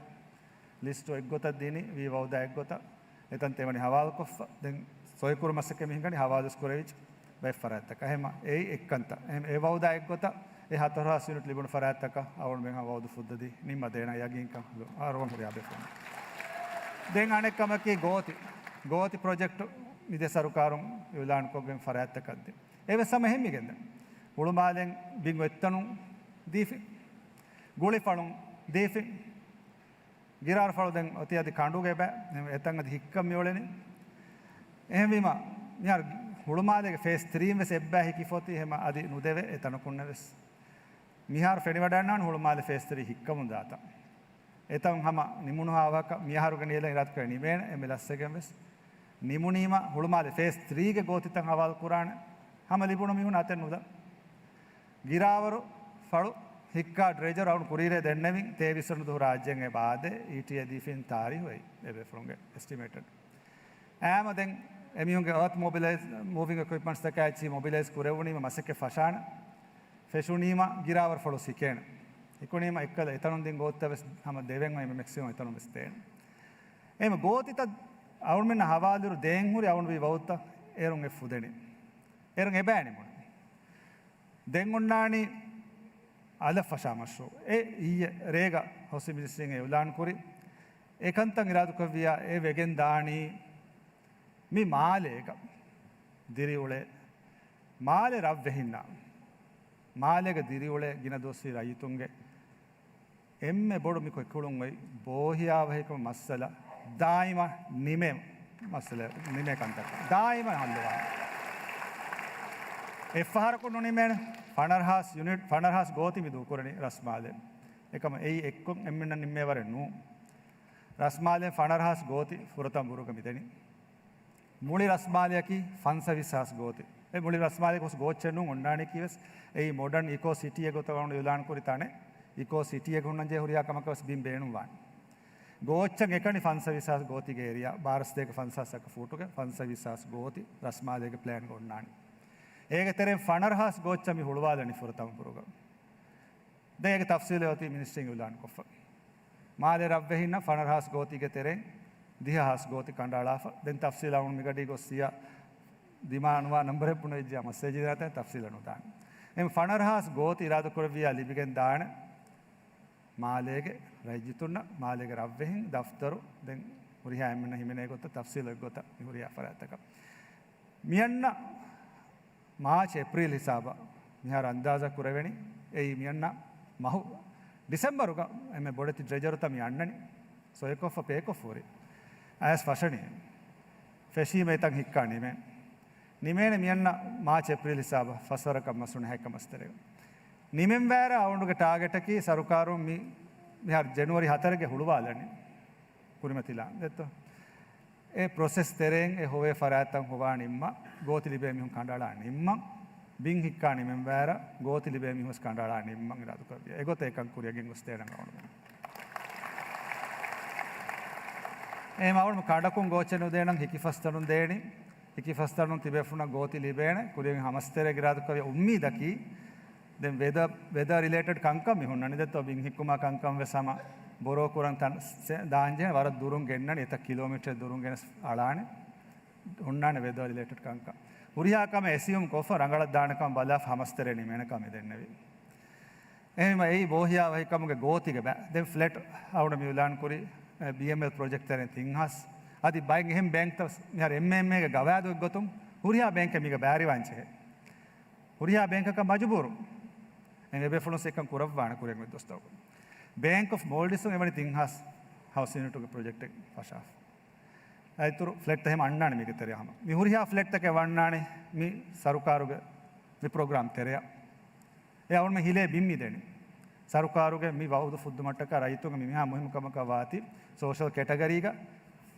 ލިސްޓު އެއްގޮތަށް ދިނީ، ވީ ވައުދާ އެއްގޮތަށް އެތަން ތެމަނި ހަވާލުކޮށްފަ. ދެން ސޮއިކުރު މަސައްކަތް މި ހިނގަނީ ހަވާލުވެސް ކުރެވިއްޖެ ބައެއް ފަރާތްތަކަށް. އެހެމަ އެއީ އެއްކަންތައް. އެހެމަ އެ ވައުދާ އެއްގޮތަށް އެ ހަތަރު ހާސް ޔުނިޓް ލިބުނު ފަރާތްތަކަށް އަޅުގަނޑުމެން ވައުދު ފުއްދަދީ ނިންމަ ދޭނަ ޔަގީންކަން އަރުވަން ހުރިހާ ބޭފުޅުން. ދެން އަނެއް ކަމަކީ ގޯތި. ގޯތި ޕްރޮޖެކްޓު މިދޭ ސަރުކާރުން އިއުލާންކޮށްގެން ފަރާތްތަކަށް ދޭ. އެވެސް ހަމަ އެހެން މިގެންދަން. ހުޅުމާލެން ބިން އޮތްތަނުން ދީފި. ގުޅިފަޅުން ދީފި. ގިރާރު ފަޅު ދެން އޮތީ އަދި ކަނޑުގެ ބައި، އެތަން އަދި ހިއްކަން މިއުޅެނީ. އެހެންވީމަ، މިހާރު ހުޅުމާލޭގެ ފޭސް ތްރީން ވެސް އެއްބައި ހިކިފޮތި، އެހެމަ އަދި ނުދެވޭ އެ ތަނަކުންނެވެސް. މިހާރު ފެނިވަޑައިގަންނަވާނެ ހުޅުމާލެ ފޭސް ތްރީ ހިއްކަމުން ދާތަން. އެތަން ހަމަ ނިމުނުހާ ވަހަކަ މިއަހަރުގެ ނިޔަލަށް އިރާދަކުރެ ނިމޭނެ އެންމެ ލަސްވެގެން ވެސް. ނިމުނީމަ ހުޅުމާލެ ފޭސް ތްރީގެ ގޯތިތައް ހަވާލު ކުރާނެ. ހަމަ ލިބުނު މީހުން އަތެއް ނުލާ. ގިރާވަރު ފަޅު ހިއްކާ ޑްރެޖަރު އަޅުން ކުރީރޭ ދެންނެވިން ތޭވީސް ދުވަހު ރާއްޖޭން އެ ބާދޭ އީޓީއޭ ދީފިން ތާރީހު އެއީ އެބޭފުޅުންގެ އެސްޓިމޭޓެޑް. އާމަ ދެން އެމީހުންގެ އާތް މޮބިލައިޒް، މޫވިން އިކުއިޕްމަންޓްސް ތަކާއި މޮބިލައިޒް ކުރެވުނީމަ މަސައްކަތް ފަށާނެ. ފެށުނީމަ ގިރާވަރު ފަޅު ސިކޭނެ. ހިކުނީމަ އެއްކަލަ އެތަނުން ދިން ގޯތިތައް ވެސް ހަމަ ދެވެން އޮތް މެކްސިމަމް އެތަނުން ވެސް ދޭނެ. އެހެމަ ގޯތިތައް އަޅުމެންނަށް ހަވާލުވިއިރު ދޭން ހުރި އަޅުން ވީ ވައުދުތައް އޭރުން އެ ފުދެނީ. އޭރުން އެބައިނިމުން. ދެން އޮންނާނީ އަލަށް ފަށާ މަޝްރޫއު. އެ އިއްޔެ ރޭގަ ހައުސިން މިނިސްޓްރީން އިއުލާން ކުރި. އެކަންތައް އިރާދުކޮށްވިއްޔާ އެ ވެގެން ދާނީ މި މާލޭގަ ދިރިއުޅޭ މާލެ ރަށްވެހިންނާ، މާލޭގަ ދިރިއުޅޭ ގިނަ ދުވަސްވީ ރައްޔިތުންގެ އެންމެ ބޮޑު މި ކުރިކޮޅުން އޮތް ބޯހިޔާވަހިކަމުގެ މައްސަލަ ދާއިމަށް ނިމޭ މައްސަލަ، ނިމޭ ކަންތައް ދާއިމަށް ހައްލުވާނެ. އެއްފަހަރަކު ނުނިމޭނެ. ފަނަރަހާސް ޔުނިޓް، ފަނަރަހާސް ގޯތި މި ދޫކުރަނީ ރަސްމާލެ. އެކަމަ އެއީ އެއްކޮށް އެންމެންނަށް ނިންމޭ ވަރެއް ނޫން. ރަސްމާލެ ފަނަރަހާސް ގޯތި ފުރަތަމަ ބުރުގަ މިދެނީ. މުޅި ރަސްމާލެއަކީ ފަންސަވީސް ހާސް ގޯތި. އެ މުޅި ރަސްމާލެ ގޯސް ގޯއްޗެއް ނޫން އޮންނާނީކީ ވެސް އެއީ މޮޑަން އިކޯ ސިޓީއެއް ގޮތަށް އަޅުގަނޑު އިއުލާން ކުރި ތަނެއް. އިކޯ ސިޓީއެއް ހުންނަން ޖެހޭ ހުރިހާ ކަމަކަށް ވެސް ބިން ބޭނުންވާނެ. ގޯއްޗަށް އެކަނި ފަންސަވީސް ހާސް ގޯތީގެ އޭރިއާ، ބާރަ ސަތޭކަ ފަންސާސް އަކަ ފޫޓުގެ ފަންސަވީސް ހާސް ގޯތި ރަސްމާލޭގެ ޕްލޭންގަ އޮންނާނީ. އޭގެ ތެރެއިން ފަނަރަ ހާސް ގޯއްޗަށް މި ހުޅުވާލަނީ ފުރަތަމަ ބުރުގަ. ދެން އޭގެ ތަފްސީލެއް އޮތީ މިނިސްޓްރީން އިއުލާން ކޮށްފަ. މާލެ ރަށްވެހިންނަށް ފަނަރަ ހާސް ގޯތީގެ ތެރެއިން ދިހަ ހާސް ގޯތި ކަނޑައަޅާފަ. ދެން ތަފްސީލް އަޅުން މިގަޑީ ގޮއްސިޔާ ދިމާނުވާ ނަންބަރެއް ބުނެވިއްޖެ މަސްއޭޖެއް ދާތަން ތަފްސީލަށް ނުދާނެ. އެހެން ފަނަރަ ހާސް ގޯތި އިރާދަކުރެއްވިއްޔާ ލިބިގެން ދާނެ މާލޭގެ ރައްޔިތުންނަށް، މާލޭގެ ރަށްވެހިން، ދަފްތަރު، ދެން ހުރިހާ އެންމެންނަށް ހިމެނޭ ގޮތަށް ތަފްސީލް އޮތް ގޮތަށް މި ހުރިހާ ފަރާތްތަކަށް. މިއަންނަ މާޗް އޭޕްރީލް ހިސާބަށް މިހާރު އަންދާޒާ ކުރެވެނީ އެއީ މިއަންނަ މަހު ޑިސެމްބަރުގަ އެންމެ ބޮޑެތި ޑްރެޖަރުތައް މި އަންނަނީ. ސޮއިކޮށްފަ ޕޭކޮށް ހުރި އަޔަސް ފަށަނީ. ފެށީމަ އެތަން ހިއްކާ ނިމޭ. ނިމޭނެ މިއަންނަ މާޗް އޭޕްރީލް ހިސާބަށް ފަސްވަރަކަށް މަސް ނުނިހައެއްކަ މަސްތެރޭގަ. ނިމެންވާއިރަށް އަޅުގަނޑުގެ ޓާގެޓަކީ ސަރުކާރުން މި، މިހާރު ޖެނުއަރީ ހަތަރެއްގެ ހުޅުވާލަނީ. ކުރިމަތިލާ ދެއްތޯ؟ އެ ޕްރޮސެސް ތެރެއިން އެ ހޮވޭ ފަރާތްތައް ހޮވާ ނިންމާ، ގޯތި ލިބޭ މީހުން ކަނޑައަޅާ ނިންމަން، ބިން ހިއްކާ ނިމެންވާއިރަށް ގޯތި ލިބޭ މީހުން ވެސް ކަނޑައަޅާ ނިންމަން އިރާދަކުރެއްވިއްޔާ. އެގޮތަށް އެކަން ކުރިއަށް ގެންގޮސްދޭނަން އަޅުގަނޑު. އެހެން އަޅުގަނޑު ކަނޑަކުން ގޯއްޗެއް ނުދޭނަން ހިކިފަސްތަނުން ދޭނީ. ހިކިފަސްތަނުން ތިބޭފުޅުންނަށް ގޯތި ލިބޭނެ. ކުރިއަށް ހަމަސްތެރޭގެ އިރާދަކުރެއްވިއްޔާ އުއްމީދަކީ ދެން ވެދަ، ވެދަ ރިލޭޓެޑް ކަންކަން މި ހުންނަނީ ދެއްތޯ، ބިން ހިއްކުމާ ކަންކަން ވެސް ހަމަ ބޮރޯ ކުރަން ތަން ސެ-، ދާންޖެހޭ ވަރަށް ދުރުން ގެންނަނީ، އެތައް ކިލޯމީޓަރެއް ދުރުން ގެނެސް އަޅާނެ. ހުންނާނެ ވެދަ ރިލޭޓެޑް ކަންކަން. ހުރިހާ ކަމެއް އެސިއުމް ކޮށްފަ ރަނގަޅަށް ދާނެ ކަމަށް ބަލާފަ ހަމަސްތެރޭ ނިމޭނެ ކަމަށް މި ދެންނެވީ. އެހެންވީމަ އެއީ ބޯހިޔާވަހިކަމުގެ ގޯތިގެ ބައި. ދެން ފްލެޓް އަޅުގަނޑު މި އިއުލާން ކުރި، އެ، ބީއެމްއެލް ޕްރޮޖެކްޓް ތެރެއިން ތިން ހާސް. އަދި ބައެއް އެހެން ބޭންކްތައް މިހާރު އެމްއެމްއޭގެ ގަވާއިދު އޮތްގޮތުން ހުރިހާ ބޭންކެއް މީގަ ބައިވެރިވާން ޖެހޭ. ހުރިހާ ބޭންކަކަށް މަޖުބޫރު. އެ ބޭފުޅުން ސެކަން ކުރައްވާނެ ކުރިއަށް ދޮސްތަކުން. ބޭންކް އޮފް މޯލްޑިވްސް އެވަނީ ތިން ހާސް ހައުސިން ޔުނިޓުގެ ޕްރޮޖެކްޓެއް ފަށާފަ. އައިތުރު ފްލެޓްތައް ހަމަ އަންނާނެ މީގެ ތެރެއަށް ހަމަ. މި ހުރިހާ ފްލެޓްތަކެއް ވަންނާނެ މި ސަރުކާރުގެ މި ޕްރޮގްރާމް ތެރެއަށް. އެ އަޅުގަނޑުމެން ހިލޭ ބިން މި ދެނީ. ސަރުކާރުގެ މި ވައުދު ފުއްދުމަށްޓަކާ ރައްޔިތުންގެ މި މިހާ މުހިންމު ކަމަކަށް ވާތީ ސޯޝަލް ކެޓަގަރީގަ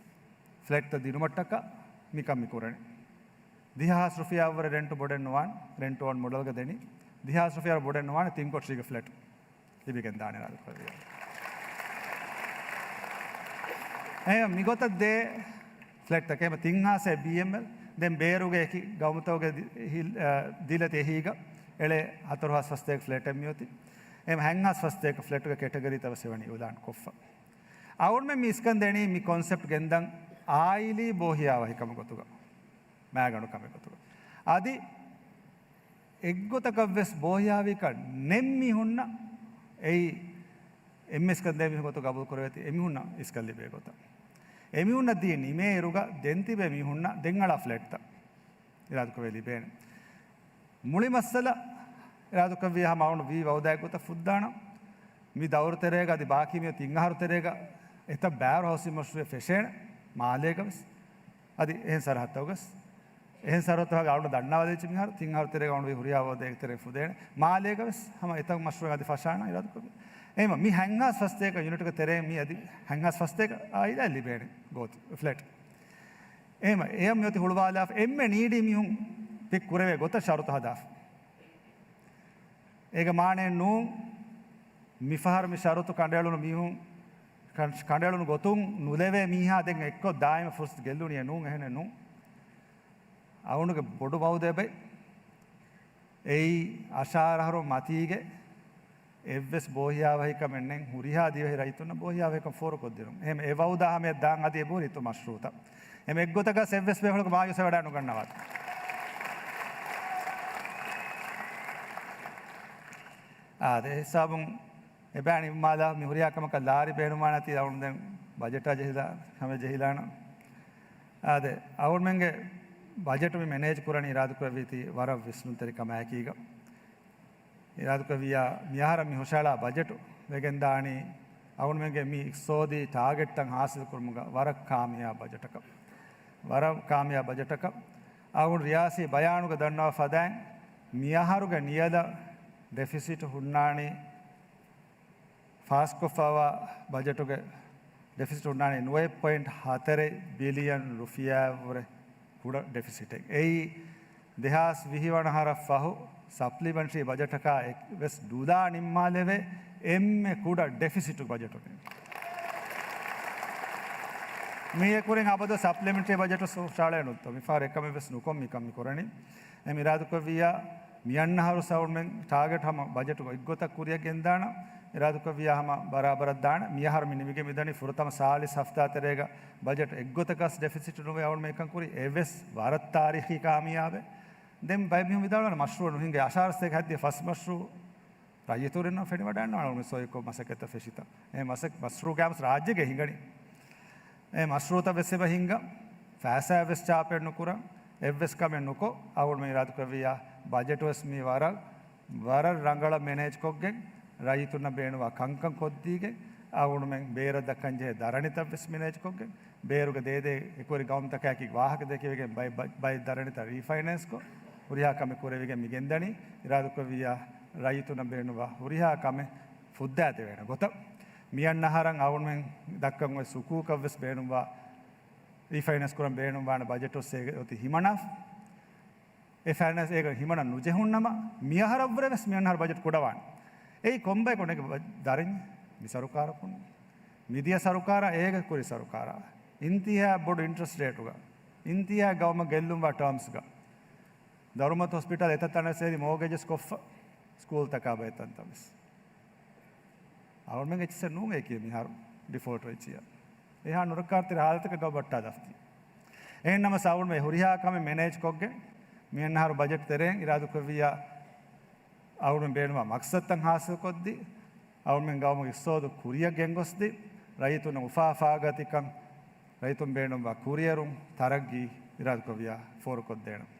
ފްލެޓްތައް ދިނުމަށްޓަކާ މިކަން މި ކުރަނީ. ދިހަ ހާސް ރުފިޔާއަށްވުރެ ރެންޓު ބޮޑެއް ނުވާނެ، ރެންޓު އޯން މޮޑަލްގަ ދެނީ. ދިހަ ހާސް ރުފިޔާއަށް ބޮޑެއް ނުވާނެ ތިން ކޮޓަރީގެ ފްލެޓް ލިބިގެން ދާނެ ރާދުކޮށްލިޔާ. އެހެން މިގޮތަށް ދޭ ފްލެޓްތަކެއް އެމަ ތިން ހާސް ބީއެމްއެލް، ދެން ބޭރުގެ އެކި ގައުމުތަކުގެ ދި-، ހިލް-، އަ، ދިލަތި އެހީގަ އެޅޭ ހަތަރު ހާސް ފަސްތޭކަ ފްލެޓެއް މިއޮތީ. އެމަ ހަތް ހާސް ފަސްތޭކަ ފްލެޓުގެ ކެޓަގަރީތައް ވެސް އެވަނީ އިއުލާން ކޮށްފަ. އަޅުގަނޑުމެން މި އިސްކަން ދެނީ މި ކޮންސެޕްޓް ގެންދަން އާއިލީ ބޯހިޔާވަހިކަމުގެ ގޮތުގަ، މާގަނޑު ކަމެއް ގޮތުގަ. އަދި އެއްގޮތަކަށްވެސް ބޯހިޔާވަހިކަން ނެތް މީހުންނަށް އެއީ އެންމެ އިސްކަން ދޭ މީހުން ގޮތުގަ ގަބޫލު ކުރެވޭތީ އެމީހުންނަށް އިސްކަން ލިބޭ ގޮތަށް. އެމީހުންނަށް ދީ ނިމޭއިރުގަ ދެން ތިބޭ މީހުންނަށް ދެން އަޅާ ފްލެޓްތައް އިރާދަކުރެވޭ ލިބޭނެ. މުޅި މައްސަލަ އިރާދަކުރެއްވިޔާ ހަމަ އަޅުގަނޑު ވީ ވައުދާއެއްގޮތަށް ފުއްދާނަން. މި ދައުރު ތެރޭގަ އަދި ބާކީ މިއޮތީ ތިން އަހަރު ތެރޭގަ އެތައް ބާރު ހައުސިން މަޝްރޫއެއް ފެށޭނެ މާލޭގަ ވެސް. އަދި އެހެން ސަރަހައްދަކުގަ ވެސް. އެހެން ސަރަހައްދު އަޅުގަނޑު ދަންނަވާލެވިއްޖެ މިހާރު ތިން އަހަރު ތެރޭގަ އަޅުގަނޑު ވީ ހުރިހާ ވައުދެއްގެ ތެރެއިން ފުދޭނެ. މާލޭގަ ވެސް ހަމަ އެތައް މަޝްރޫއެއް އަދި ފަށާނަން އިރާދަކުރެއްވި. އެހެންވީމަ މި ހަތް ހާސް ފަސްތޭކަ ޔުނިޓުގެ ތެރޭ މި އަދި ހަތް ހާސް ފަސްތޭކަ އާއިލާއަށް ލިބޭނެ ގޯތި ފްލެޓް. އެހެންވީމަ އެޔަށް މިއޮތީ ހުޅުވާލާފަ އެންމެ ނީޑީ މީހުން ޕިކް ކުރެވޭ ގޮތަށް ޝަރުތު ހަދާފަ. އޭގެ މާނައެއް ނޫން، މިފަހަރު މި ޝަރުތު ކަނޑައެޅުނު މީހުން، ކަން-، ކަނޑައެޅުނު ގޮތުން ނުލެވޭ މީހާ ދެން އެއްކޮށް ދާއިމަށް ފުރުސަތު ގެއްލުނީއެއް ނޫން، އެހެނެއް ނޫން. އަޅުގަނޑުގެ ބޮޑު ވައުދެއް އެބައި. އެއީ އަށާރަ އަހަރު މަތީގެ އެއްވެސް ބޯހިޔާވަހިކަމެއް ނެތް، ހުރިހާ ދިވެހި ރައްޔިތުންނަށް ބޯހިޔާވަހިކަން ފޯރުކޮށްދިނުން. އެހެން އެ ވައުދާ ހަމަޔަށް ދާން އަދި އެބަހުރި އިތުރު މަޝްރޫއުތައް. އެހެން އެއްގޮތަކަށް އެއްވެސް ބޭފުޅަކު މާޔޫސްވެވަޑައި ނުގަންނަވާތި. އާދެ، އެ ހިސާބުން އެބައި ނިންމާލާ މި ހުރިހާ ކަމަކަށް ލާރި ބޭނުންވާނެތީ އަޅުގަނޑު ދެން ބަޖެޓާ ޖެހިލާ، ހަމަ ޖެހިލާނަން. އާދެ، އަޅުގަނޑުމެންގެ ބަޖެޓު މި މެނޭޖް ކުރަނީ އިރާދަކުރެއްވީތީ ވަރަށް ވިސްނުންތެރިކަމާއެކީގަ. އިރާދަކުރެއްވިއްޔާ، މިއަހަރަށް މި ހުށައަޅާ ބަޖެޓު ވެގެންދާނީ، އަޅުގަނޑުމެންގެ މި އިޤްތިޞާދީ ޓާގެޓްތައް ހާސިލްކުރުމުގަ ވަރަށް ކާމިޔާބު ބަޖެޓަކަށް. ވަރަށް ކާމިޔާބު ބަޖެޓަކަށް. އަޅުގަނޑު ރިޔާސީ ބަޔާނުގަ ދަންނަވާ ފަދައިން، މިއަހަރުގެ ނިޔަލަށް ޑެފިސިޓް ހުންނާނީ، ފާސްކޮށްފައިވާ ބަޖެޓުގެ ޑެފިސިޓް ހުންނާނީ ނުވައެއް ޕޮއިންޓް ހަތަރެއް ބިލިއަން ރުފިޔާއަށްވުރެ ކުޑަ ޑެފިސިޓެއް. އެއީ، ދެހާސް ވިހި ވަނަ އަހަރަށް ފަހު ސަޕްލިމެންޓްރީ ބަޖެޓަކާ އެއްވެސް ޑޮލާ ނިންމާލެވޭ އެންމެ ކުޑަ ޑެފިސިޓު ބަޖެޓު. މީގެ ކުރިން އަބަދު ސަޕްލިމެންޓްރީ ބަޖެޓު ހުށައަޅައެއް ނުވަތަ މިފަހަރު އެކަމެއްވެސް ނުކޮށް މިކަން މި ކުރަނީ. އެ އިރާދަކުރެއްވިއްޔާ، މިއަންނަ އަހަރު ސައުންމެން ޓާގެޓް ހަމަ ބަޖެޓު އެއްގޮތަށް ކުރިއަށް ގެންދާނަ، އިރާދަކުރެއްވިއްޔާ ހަމަ ބަރާބަރަށް ދާނަ. މިއަހަރު މި ނިމިގެން މިދަނީ ފުރަތަމަ ސާޅީސް ހަފްތާ ތެރޭގަ ބަޖެޓް އެއްގޮތަކަސް ޑެފިސިޓް ނުވެ އަޅުގަނޑުމެން އެކަން ކުރީ. އެވެސް ވަރަށް ތާރީޚީ ކާމިޔާބެއް. ދެން ބައެއް މީހުން ވިދާޅުވަނީ މަޝްރޫއު ނުހިނގޭ، އަށާރަ ސަތޭކަ ހައްދިޔަ ފަސް މަޝްރޫއު ރައްޔިތުންނަށް ފެނިވަޑައިގަންނަވާ އަޅުގަނޑު ސޯއެކޯ މަސައްކަތްތައް ފެށިތަ. އެ މަސައް-، މަޝްރޫއުގެ މަސް ރާއްޖޭގަ ހިނގަނީ. އެ މަޝްރޫއުތައް ވެސް އެބަ ހިނގާ، ފައިސާ ވެސް ޗާޕެއް ނުކުރާ، އެއްވެސް ކަމެއް ނުކޮށް، އަޅުގަނޑުމެން އިރާދަކުރެއްވިއްޔާ، ބަޖެޓު ވެސް މި ވަރަށް، ވަރަށް ރަނގަޅަށް މެނޭޖްކޮށްގެން، ރައްޔިތުންނަށް ބޭނުންވާ ކަންކަން ކޮށްދީގެން، އަޅުގަނޑުމެން ބޭރަށް ދައްކަން ޖެހޭ ދަރަނިތައް ވެސް މެނޭޖްކޮށްގެން، ބޭރުގެ ދޭދޭ އެކުވެރި ގައުމުތަކާއެކީ ވާހަކަ ދެކެވިގެން ބައެއް، ބަ-، ބައެއް ދަރަނިތައް ރީފައިނޭންސްކޮށް، ހުރިހާ ކަމެއް ކުރެވިގެން މި ގެންދަނީ. އިރާދަކުރެއްވިއްޔާ، ރައްޔިތުންނަށް ބޭނުންވާ ހުރިހާ ކަމެއް ފުއްދާދެވޭނެ ގޮތަށް. މިއަންނަ އަހަރަށް އަޅުގަނޑުމެން ދައްކަން އޮތް ސުކޫކަށް ވެސް ބޭނުންވާ ރީފައިނޭންސް ކުރަން ބޭނުންވާނެ ބަޖެޓު އޮތީ ހިމަނާފަ. އެ ފައިނޭންސް އޭގަ ހިމަނަން ނުޖެހުންނަމަ، މިއަހަރަށްވުރެ ވެސް މިއަންނަ އަހަރު ބަޖެޓް ކުޑަވާނެ. އެއީ ކޮންބައެއް ކޮނެގެ ބަ-، ދަރިން މި ސަރުކާރަކުން. މިދިޔަ ސަރުކާރާ އޭގެ ކުރި ސަރުކާރާ އިންތިހާ ބޮޑު އިންޓްރެސްޓް ރޭޓުގަ، އިންތިހާ ގައުމަށް ގެއްލުންވާ ޓާމްސްގަ، ދަރުމަތު ހޮސްޕިޓަލް އެތައް ތަނަށް ސޭރި މޯގޭޖެސް ކޮށްފަ، ސްކޫލްތަކާ ބައެއް ތަންތަން ވެސް. އަޅުގަނޑުމެންގެ އެއްޗިއްސެއް ނޫން އެކި މިހާރު ޑިފޯލްޓް ވެއްޖިއްޔާ. އެހާ ނުރައްކާތެރި ހާލަތަކަށް ގައުމު ބައްޓާލަފަތި. އެހެންނަމަސް އަޅުގަނޑުމެން ހުރިހާ ކަމެއް މެނޭޖް ކޮށްގެން، މިއަންނަ އަހަރު ބަޖެޓް ތެރެއިން އިރާދަކުރެއްވިއްޔާ، އަޅުގަނޑުމެން ބޭނުންވާ މަޤްޞަދުތައް ހާސިލްކޮށްދީ، އަޅުގަނޑުމެން ގައުމުގެ އިޤްތިޞާދު ކުރިއަށް ގެންގޮސްދީ، ރައްޔިތުންނަށް އުފާ ފާގަތިކަން، ރައްޔިތުން ބޭނުންވާ ކުރިއެރުން، ތަރައްގީ އިރާދަކުރެއްވިޔާ ފޯރުކޮށްދޭނަން.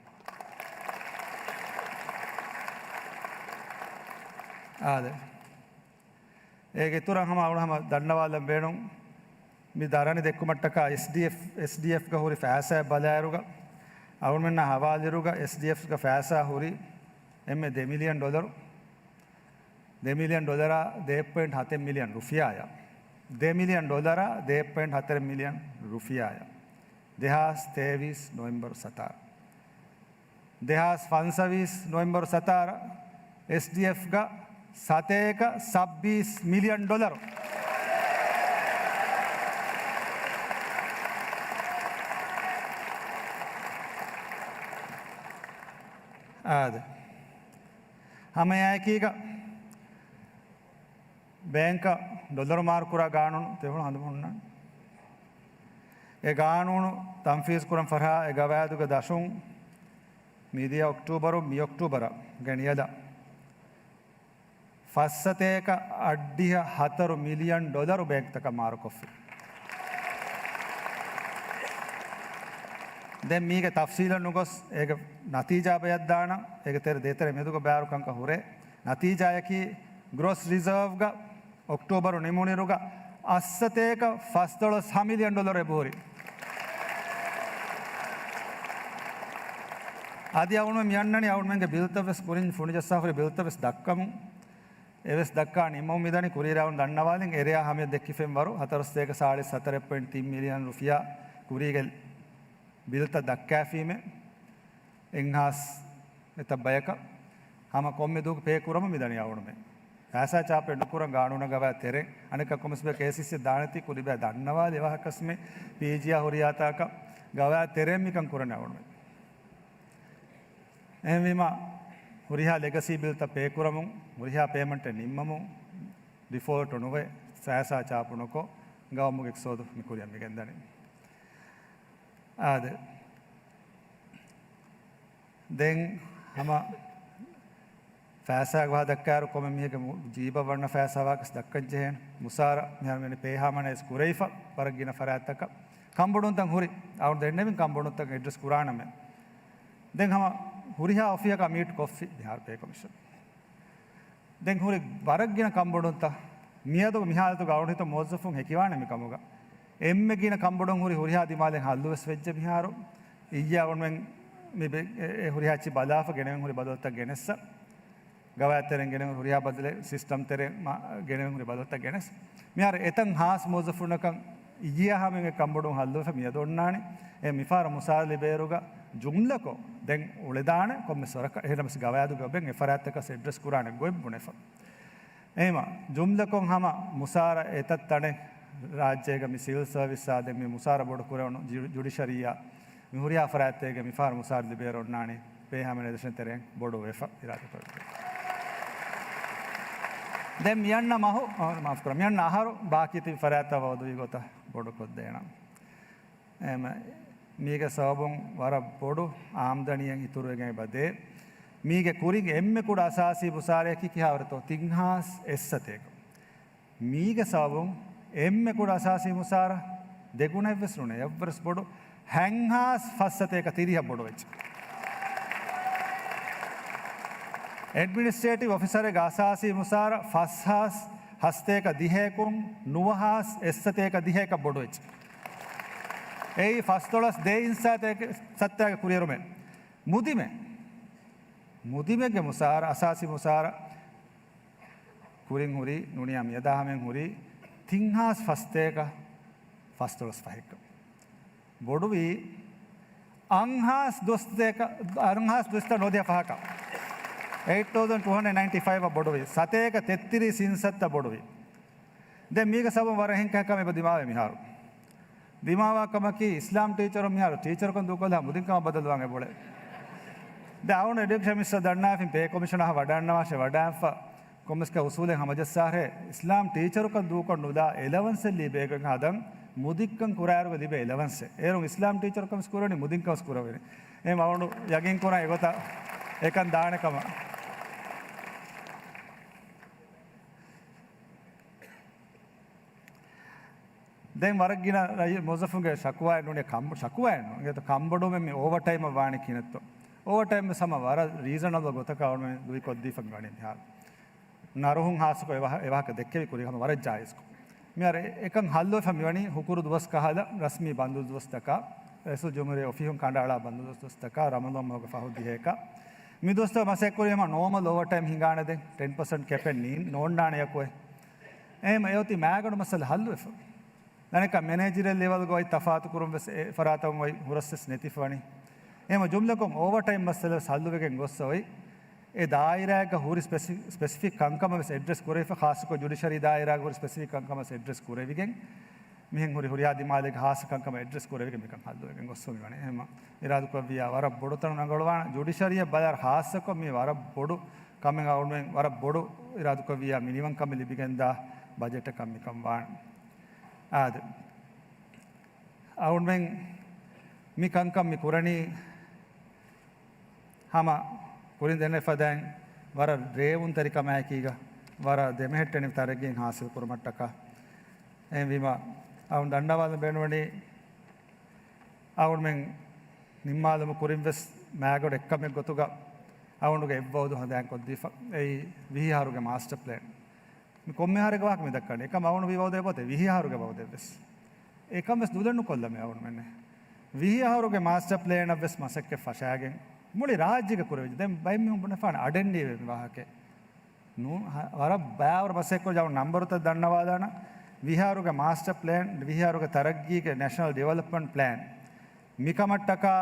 އާދެ. އޭގެ އިތުރަށް ހަމަ އަޅު ހަމަ ދަންނަވާލަން ބޭނުން، މި ދަރަނި ދެއްކުމަށްޓަކާ އެސްޑީއެފް، އެސްޑީއެފްގަ ހުރި ފައިސާ ބަލާއިރުގަ، އަޅުމެންނާ ހަވާލުއިރުގަ އެސްޑީއެފްގަ ފައިސާ ހުރި އެންމެ ދެ މިލިއަން ޑޮލަރު، ދެ މިލިއަން ޑޮލަރާ ދޭއް ޕޮއިންޓް ހަތެއް މިލިއަން ރުފިޔާއަށް، ދެ މިލިއަން ޑޮލަރާ ދޭއް ޕޮއިންޓް ހަތަރެއް މިލިއަން ރުފިޔާއަށް، ދެހާސް ތޭވީސް ނޮވެމްބަރު ސަތާރަ. ދެހާސް ފަންސަވީސް ނޮވެމްބަރު ސަތާރަ އެސްޑީއެފްގަ ސަތޭކަ ސައްބީސް މިލިއަން ޑޮލަރު. އާދެ. ހަމައެއާއެކީގަ ބޭންކަށް ޑޮލަރު މާރުކުރާ ގާނޫނު ތިހުޅު ހަނދުމަހުންނަން. އެ ގާނޫނު ތަންފީޒު ކުރަން ފަށާ އެ ގަވާއިދުގެ ދަށުން މިދިޔަ އޮކްޓޫބަރު، މި އޮކްޓޫބަރ ގެނިޔަލަ ފައްސަތޭކަ އައްޑިހަ ހަތަރު މިލިއަން ޑޮލަރު ބޭންކްތަކަށް މާރުކޮށްފި. ދެން މީގެ ތަފްސީލަށް ނުގޮސް އޭގެ ނަތީޖާ ބަޔަށްދާނަން، އޭގެ ތެރެ ދޭތެރެ މެދުގަ ބާރު ކަންކަން ހުރޭ. ނަތީޖާއަކީ ގްރޮސް ރިޒާވްގަ އޮކްޓޫބަރު ނިމުނިރުގަ އަށްސަތޭކަ ފަސްދޮޅަސް މިލިއަން ޑޮލަރު އެބަހުރި. އަދި އަޅުމެން މިއަންނަނީ އަޅުމެންގެ ބިލްތައް ވެސް ކުރިން ފުނިޖައްސާފަހުރި ބިލްތައް ވެސް ދައްކަމުން. އެވެސް ދައްކާ ނިންމަމުން މިދަނީ ކުރީ ރާއުން ދަންނަވާލިން އެރެއާ ހަމަޔަށް ދެއްކިފެން ވަރު ހަތަރުސަތޭކަ ސާޅީސް ހަތަރެއް ޕޮއިންޓް ތިން މިލިއަން ރުފިޔާ ކުރީގެ ބިލްތައް ދައްކާފީމެ. އެއްހާސް އެތައް ބަޔަކަށް ހަމަ ކޮންމެ ދުވަހަކު ޕޭ ކުރަމުން މިދަނީ އަޅުމެން. ފައިސާ ޗާޕެއް ނުކުރަން ގާނޫނާ ގަވާއިދު ތެރޭ. އަނެއްކާ ކޮމިސްބޭ ކޭސީސީ ދާނެތީ ކުރިބައި ދަންނަވާލި އެވާހަކަސްމެ ޕީޖީއާ ހުރިހާ ތާކަށް ގަވާއިދު ތެރޭން މިކަން ކުރަނީ އަޅުމެން. އެހެންވީމަ، ހުރިހާ ލެގަސީ ބިލްތައް ޕޭ ކުރަމުން، ހުރިހާ ޕޭމަންޓެއް ނިންމަމުން، ޑިފޯލްޓު ނުވެ، ފައިސާ ޗާޕު ނުކޮށް، ގައުމުގެ އިޤްތިޞާދު މި ކުރިއަށް މިގެންދަނީ. އާދެ. ދެން ހަމަ ފައިސާގެ ވާހަކަ ދައްކާއިރު ކޮންމެ މީހެއްގެ މު-، ޖީބަށް ވަންނަ ފައިސާ ވާހަކަ ދައްކަން ޖެހޭނެ. މުސާރަ މިހާރު މިވަނީ ޕޭހާމަނާ އިސް ކުރެވިފަ ވަރަށް ގިނަ ފަރާތްތަކަށް. ކަންބޮޑުވުންތައް ހުރި. އަޅުގަނޑު ދެންނެވިން ކަންބޮޑުވުންތައް އެޑްރެސް ކުރާނަމޭ. ދެން ހަމަ ހުރިހާ އޮފީހަކާ މީޓް ކޮށްފި މިހާރު ޕޭ ކޮމިޝަން. ދެން ހުރި ވަރަށް ގިނަ ކަންބޮޑުވުންތައް މިއަދު މި ހާލަތުގަ އަޅުގަނޑު ހިތަށް މުވައްޒަފުން ހެކިވާނެ މިކަމުގަ. އެންމެ ގިނަ ކަންބޮޑުވުން ހުރި ހުރިހާ ދިމާލެއް ހައްލުވެސް ވެއްޖެ މިހާރު. އިއްޔެ އަޅުމެން މި ބެ-، އެ، އެ ހުރިހާ އެއްޗެއް ބަލާފަ ގެނެވެން ހުރި ބަދަލުތައް ގެނެއްސަ. ގަވާއިދު ތެރެއިން ގެނެވެން ހުރިހާ ބަދަލެއް ސިސްޓަމް ތެރެއިން މަ-، ގެނެވެން ހުރި ބަދަލުތައް ގެނެސް. މިހާރު އެތައް ހާސް މުވައްޒަފުންނަކަށް އިއްޔެ ހަމަ އެ ކަންބޮޑުވުން ހައްލުވެފަ މިއަދު އޮންނާނެ. އެ މިފަހަރު މުސާރަ ލިބޭއިރުގަ ޖުމްލަކޮށް ދެން އުޅެދާނެ ކޮންމެސް ވަރަކަށް. އެހެނަސް ގަވާއިދުގަ އެބަ އެ ފަރާތްތަކަށް އެޑްރެސް ކުރާނެ ގޮތް ބުނެފަ. އެހެމަ ޖުމްލަކޮށް ހަމަ މުސާރަ އެތައް ތަނެއް ރާއްޖޭގަ މި ސިވިލް ސަރވިސްއާ ދެން މި މުސާރަ ބޮޑު ކުރެވުނު ޖު-، ޖުޑިޝަރީއާ މި ހުރިހާ ފަރާތްތަކެއްގެ މިފަހަރު މުސާރަ ލިބޭއިރު އޮންނާނީ ޕޭހާމަނާ އެޑިޝަން ތެރެއިން ބޮޑު ވެފަ އިރާދަކުރެއްވި. ދެން މިއަންނަ މަހު، އަ، މާފުކުރަން، މިއަންނަ އަހަރު ބާކީ ތިބި ފަރާތްތައް ވައުދުވީ ގޮތަށް ބޮޑުކޮށްދޭނަން. އެމަ، މީގެ ސަބަބުން ވަރަށް ބޮޑު އާމްދަނީއެއް އިތުރުވެގެން އެބަދޭ. މީގެ ކުރިން އެންމެ ކުޑަ އަސާސީ މުސާރައަކީ ކިހާވަރެއްތޯ؟ ތިން ހާސް އެއްސަތޭކަ. މީގެ ސަބަބުން އެންމެ ކުޑަ އަސާސީ މުސާރަ ދެގުނައެއްވެސް ނޫނޭ، އެއްވެސް ބޮޑު، ހަތްހާސް ފަސްސަތޭކަ ތިރީހަށް ބޮޑުވެއްޖެ. އެޑްމިނިސްޓްރޭޓިވް އޮފިސަރެއްގެ އަސާސީ މުސާރަ ފަސްހާސް ހަސަތޭކަ ދިހައަކުން ނުވަހާސް އެއްސަތޭކަ ދިހައަކަށް ބޮޑުވެއްޖެ. އެއީ ފަސްދޮޅަސް ދޭއް އިންސާތޭކަ ސައްތާގެ ކުރިއެރުމެއް. މުދިމެއް. މުދިމެއްގެ މުސާރަ، އަސާސީ މުސާރަ ކުރިން ހުރީ، ނޫނިޔާ މިއަދާ ހަމައިން ހުރީ ތިންހާސް ފަސްތޭކަ ފަސްދޮޅަސް ފަހެއްގަ. ބޮޑުވީ އަށްހާސް ދުވަސްތޭކަ، އަށްހާސް ދުވަސްތޭކަ ނުވަދިހަ ފަހަކަށް. އެއިޓް ތައުޒަންޑް ޓޫ ހަންޑްރެޑް ނައިންޓީ ފައިވް އަށް ބޮޑުވީ. ސަތޭކަ ތެއްތިރީސް އިންސައްތަ ބޮޑުވީ. ދެން މީގެ ސަބަބުން ވަރަށް އެހެން ކަހަލަ ކަމެއް އެބަ ދިމާވޭ މިހާރު. ދިމާވާ ކަމަކީ، އިސްލާމް ޓީޗަރުން މިހާރު ޓީޗަރުކަން ދޫކޮށްލާ މުދިން ކަމަށް ބަދަލުވާން އެބައުޅޭ. ދެން އަޅުގަނޑު އެޑިއުކޭޝަން މިނިސްޓަރ ދަންނާފިން ޕޭ ކޮމިޝަނަށް ވަޑައިގަންނަވާށޭ، ވަޑައިގަންފަ ކޮންމެސް އުސޫލެއް ހަމަޖައްސާށޭ. އިސްލާމް ޓީޗަރުކަން ދޫކޮށް ނުލާ އެލަވަންސެއް ލިބޭ ގޮތް ހަދަން، މުދިންކަން ކުރާއިރުގަ ލިބޭ އެލަވަންސެއް. އޭރުން އިސްލާމް ޓީޗަރުކަން ވެސް ކުރަނީ، މުދިންކަން ވެސް ކުރެވޭނެ. އެހެން އަޅުގަނޑު ޔަގީން ކުރަން އެގޮތަށް އެކަން ދާނެ ކަމަށް. ދެން ވަރަށް ގިނަ ރައްޔި މުވައްޒަފުންގެ ޝަކުވާއެއް ނޫނީ ކަން، ޝަކުވާއެއް ނޫން. އިނގޭތޯ ކަންބޮޑުވުމެއް މި އޯވަރ ޓައިމަށް ވާނީ ކިހިނެއްތޯ. އޯވަރ ޓައިމް ވެސް ހަމަ ވަރަށް ރީޒަނަބަލް ގޮތަކަށް އަޅުމެން ލުއި ކޮށްދީފަ މިވަނީ މިހާރު. ނަރުހުން ހާއްސަކޮށް އެވަހަ-، އެވާހަކަ ދެއްކެވި ކުރީ ހަމަ ވަރަށް ޖާއިޒްކޮށް. މިހާރު އެ-، އެކަން ހައްލުވެފަ މިވަނީ ހުކުރު ދުވަސް ކަހަލަ ރަސްމީ ބަންދު ދުވަސްތަކާ، ރައީސުލްޖުމްހޫރިއްޔާ އޮފީހުން ކަނޑައަޅާ ބަންދު ދުވަސްތަކާ، ރަމަޟާން މަހުގެ ފަހު ދިހައެކާ. މި ދުވަސްތައް މަސައްކަތް ކުރީ ހަމަ ނޯމަލް އޯވަރ ޓައިމް ހިނގާނެ ދެން ޓެން ޕަސެންޓް ކެޕެއް ނީ-، ނޯންނާނެ އެކު. އެހެން އެއޮތީ މާގަނޑު މައްސަލަ ހައްލުވެފަ. އަނެއްކާ މެނޭޖަރިއަލް ލެވަލްގަ އޮތް ތަފާތުކުރުން ވެސް އެ ފަރާތަށް އޮތް ހުރަސް ވެސް ނެތިފަ ވަނީ. އެހެން ޖުމްލަކޮށް އޯވަރ ޓައިމް މައްސަލަ ވެސް ހައްލުވެގެން ގޮއްސަ އޮތް. އެ ދާއިރާއެއްގަ ހުރި ސްޕެސި-، ސްޕެސިފިކް ކަންކަމަށް ވެސް އެޑްރެސް ކުރެވިފަ، ޚާއްޞަކޮށް ޖުޑިޝަރީ ދާއިރާގަ ހުރި ސްޕެސިފިކް ކަންކަމަށް ވެސް އެޑްރެސް ކުރެވިގެން، މިހެން ހުރި ހުރިހާ ދިމާލެއްގެ ޚާއްޞަ ކަންކަމަށް އެޑްރެސް ކުރެވިގެން މިކަން ހައްލުވެގެން ގޮއްސަ މިވަނީ. އެހެން އިރާދަކުރެއްވިއްޔާ ވަރަށް ބޮޑު ތަނު ރަނގަޅުވާނެ. ޖުޑިޝަރީއަށް ބަލާއިރު ޚާއްޞަކޮށް މި ވަރަށް ބޮޑު ކަމެއް އަޅުމެން ވަރަށް ބޮޑު އިރާދަކުރެއްވިއްޔާ މިނިވަންކަމެއް ލިބިގެންދާ ބަޖެޓަކަށް މިކަން ވާނެ. އާދެ. އަޅުމެން މި ކަންކަން މި ކުރަނީ ހަމަ ކުރިން ދެންނެވި ފަދައިން ވަރަށް ރޭވުންތެރިކަމާއެކީގަ ވަރަށް ދެމެހެއްޓެނިވި ތަރައްގީއެއް ހާސިލް ކުރުމަށްޓަކާ. އެހެންވީމަ އަޅުން ދަންނަވާލަން ބޭނުންވަނީ އަޅުމެން ނިންމާލުމުގެ ކުރިން ވެސް މާގަނޑު އެއްކަމެއް ގޮތުގަ އަޅުގެ އެއްވައުދު ހަނދާން ކޮށްދީފަ. އެއީ ވިހި އަހަރުގެ މާސްޓަ ޕްލޭން. މި ކޮންމެ އަހަރެއްގެ ވާހަކަ މި ދައްކަނީ. އެކަމް އަޅުގަނޑު ވި ވައުދެއް ބޯތެ ވިހި އަހަރުގެ ވައުދެއް ވެސް. އެކަން ވެސް ދުލެއް ނުކޮށްލަމޭ އަޅުމެންނެ. ވިހި އަހަރުގެ މާސްޓަ ޕްލޭނަށް ވެސް މަސައްކަތް ފަށާގެން މުޅި ރާއްޖޭގަ ކުރެވިއްޖެ. ދެން ބައެއް މީހުން ބުނެފާނެ އަޑެއް ނީވޭ މި ވާހަކަ. ނޫ-، ހަ-، ވަރަށް ބައިވަރު މަސައްކަތް ކުރި އަޅުގަނޑު ނަންބަރުތައް ދަންނަވާލާނަން. ވިހި އަހަރުގެ މާސްޓަ ޕްލޭން، ވިހި އަހަރުގެ ތަރައްގީގެ ނޭޝަނަލް ޑިވެލޮޕްމަންޓް ޕްލޭން. މިކަމަށްޓަކާ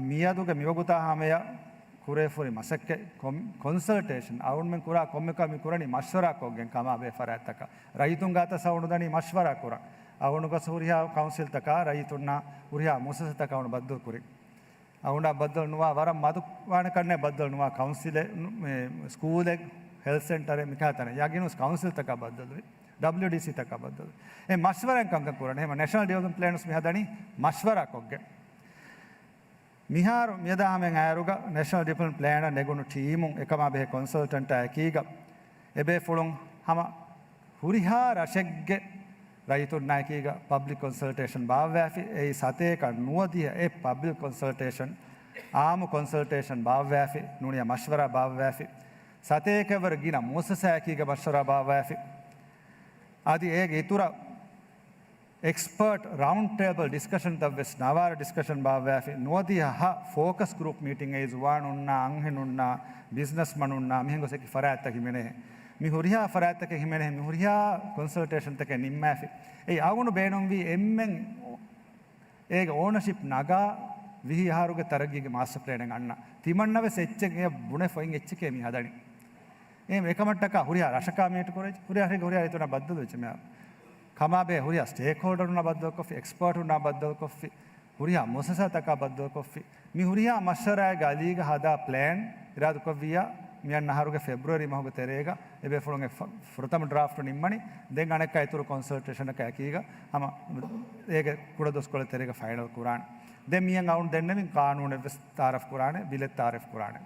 މިއަދުގެ މިވަގުތާ ހަމަޔަށް ކުރެވިފަހުރި މަސައްކަތް ކޮން-، ކޮންސަލްޓޭޝަން، އަޅުމެން ކުރާ ކޮންމެ ކަމެއް މި ކުރަނީ މަޝްވަރާ ކޮށްގެން ކަމާބެހޭ ފަރާތްތަކަށް. ރައްޔިތުން ގާތަށް އަޅުގަނޑު ދަނީ މަޝްވަރާ ކުރަން. އަޅުގަނޑު ގޮސް ހުރިހާ ކައުންސިލްތަކާ ރައްޔިތުންނާ ހުރިހާ މުއައްސަސާތަކާ އަޅުގަނޑު ބައްދަލު ކުރިން. އަޅުގަނޑާ ބައްދަލު ނުވާ ވަރަށް މަދު ވާނެ ކަންނޭ ބައްދަލު ނުވާ ކައުންސިލެއް، މެ، ސްކޫލެއް، ހެލްތް ސެންޓަރެއް މިކަހަލަ ތަނެއް. ޔަގީނުން ކައުންސިލްތަކާ ބައްދަލުވި. ޑަބްލިއުޑީސީތަކާ ބައްދަލުވި. އެ މަޝްވަރާއިން ކަންކަން ކުރަނީ. އެހެން ނޭޝަނަލް ޑިވެލޮޕްމަންޓް ޕްލޭން ވެސް މި ހަދަނީ މަޝްވަރާ ކޮށްގެން. މިހާރު މިއަދާ ހަމައިން އައިރުގަ ނޭޝަނަލް ޑިވެލޮޕްމަންޓް ޕްލޭނަށް ނެގުނު ޓީމުން އެކަމާ ބެހޭ ކޮންސަލްޓަންޓާ އެކީގަ އެބޭފުޅުން ހަމަ ހުރިހާ ރަށެއްގެ ރައްޔިތުންނާއެކީގަ ޕަބްލިކް ކޮންސަލްޓޭޝަން ބާއްވާފި. އެއީ ސަތޭކަ ނުވަދިހަ އެއް ޕަބްލިކް ކޮންސަލްޓޭޝަން، އާއްމު ކޮންސަލްޓޭޝަން ބާއްވާފި، ނޫނީ މަޝްވަރާ ބާއްވާފި. ސަތޭކަވަރު ގިނަ މުއައްސަސާއެކީގަ މަޝްވަރާ ބާއްވާފި. އަދި އޭގެ އިތުރަށް އެކްސްޕާޓް ރައުންޑް ޓޭބަލް ޑިސްކަޝަންތައް ވެސް ނަވާރަ ޑިސްކަޝަން ބާއްވާފި، ނުވަދިހަ ފޯކަސް ގްރޫޕް މީޓިން އެއީ ޒުވާނުންނާ، އަންހެނުންނާ، ބިޒްނަސްމަނުންނާ، މިހެން ގޮސް އެކި ފަރާތްތަކަށް ހިމެނޭ. މި ހުރިހާ ފަރާތްތަކަށް ހިމެނޭ، މި ހުރިހާ ކޮންސަލްޓޭޝަންތަކެއް ނިންމާފި. އެއީ އަޅުގަނޑު ބޭނުންވީ އެންމެން އޭގެ އޯނަޝިޕް ނަގާ ވިހި އަހަރުގެ ތަރައްގީގެ މާސްޓަ ޕްލޭނެއް އަންނަ. ތިމަންނަ ވެސް އެއްޗެއް އެ ބުނެ ފޮތް އެއްޗެކޭ މި ހަދަނީ. އެހެން އެކަމަށްޓަކާ ހުރިހާ ރަށަކާ މީޓް ކުރެވި، ހުރިހާ ރަށެއްގެ ހުރިހާ ރައްޔިތުންނާ ބައްދަލުވެއްޖެ މިހާރު. ކަމާބެހޭ ހުރިހާ ސްޓޭކްހޯލްޑަރުންނާ ބައްދަލުކޮށްފި، އެކްސްޕާޓުންނާ ބައްދަލުކޮށްފި، ހުރިހާ މުއައްސަސާތަކާ ބައްދަލުކޮށްފި، މި ހުރިހާ މަޝްވަރާއެއްގެ އަލީގަ ހަދާ ޕްލޭން އިރާދަކުރެއްވިއްޔާ، މިއަންނަ އަހަރުގެ ފެބްރުއަރީ މަހުގެ ތެރޭގަ އެބޭފުޅުންގެ ފަ-، ފުރަތަމަ ޑްރާފްޓް ނިންމަނީ. ދެން އަނެއްކާ އިތުރު ކޮންސަލްޓޭޝަނަކާ އެކީގަ ހަމަ އޭގެ ކުޑަދުވަސްކޮޅެއް ތެރޭގަ ފައިނަލް ކުރާނެ. ދެން މިއަން އަޅުން ދެންނެވިން ޤާނޫނެއް ވެސް ތައާރަފް ކުރާނެ، ބިލެއް ތައާރަފް ކުރާނެ.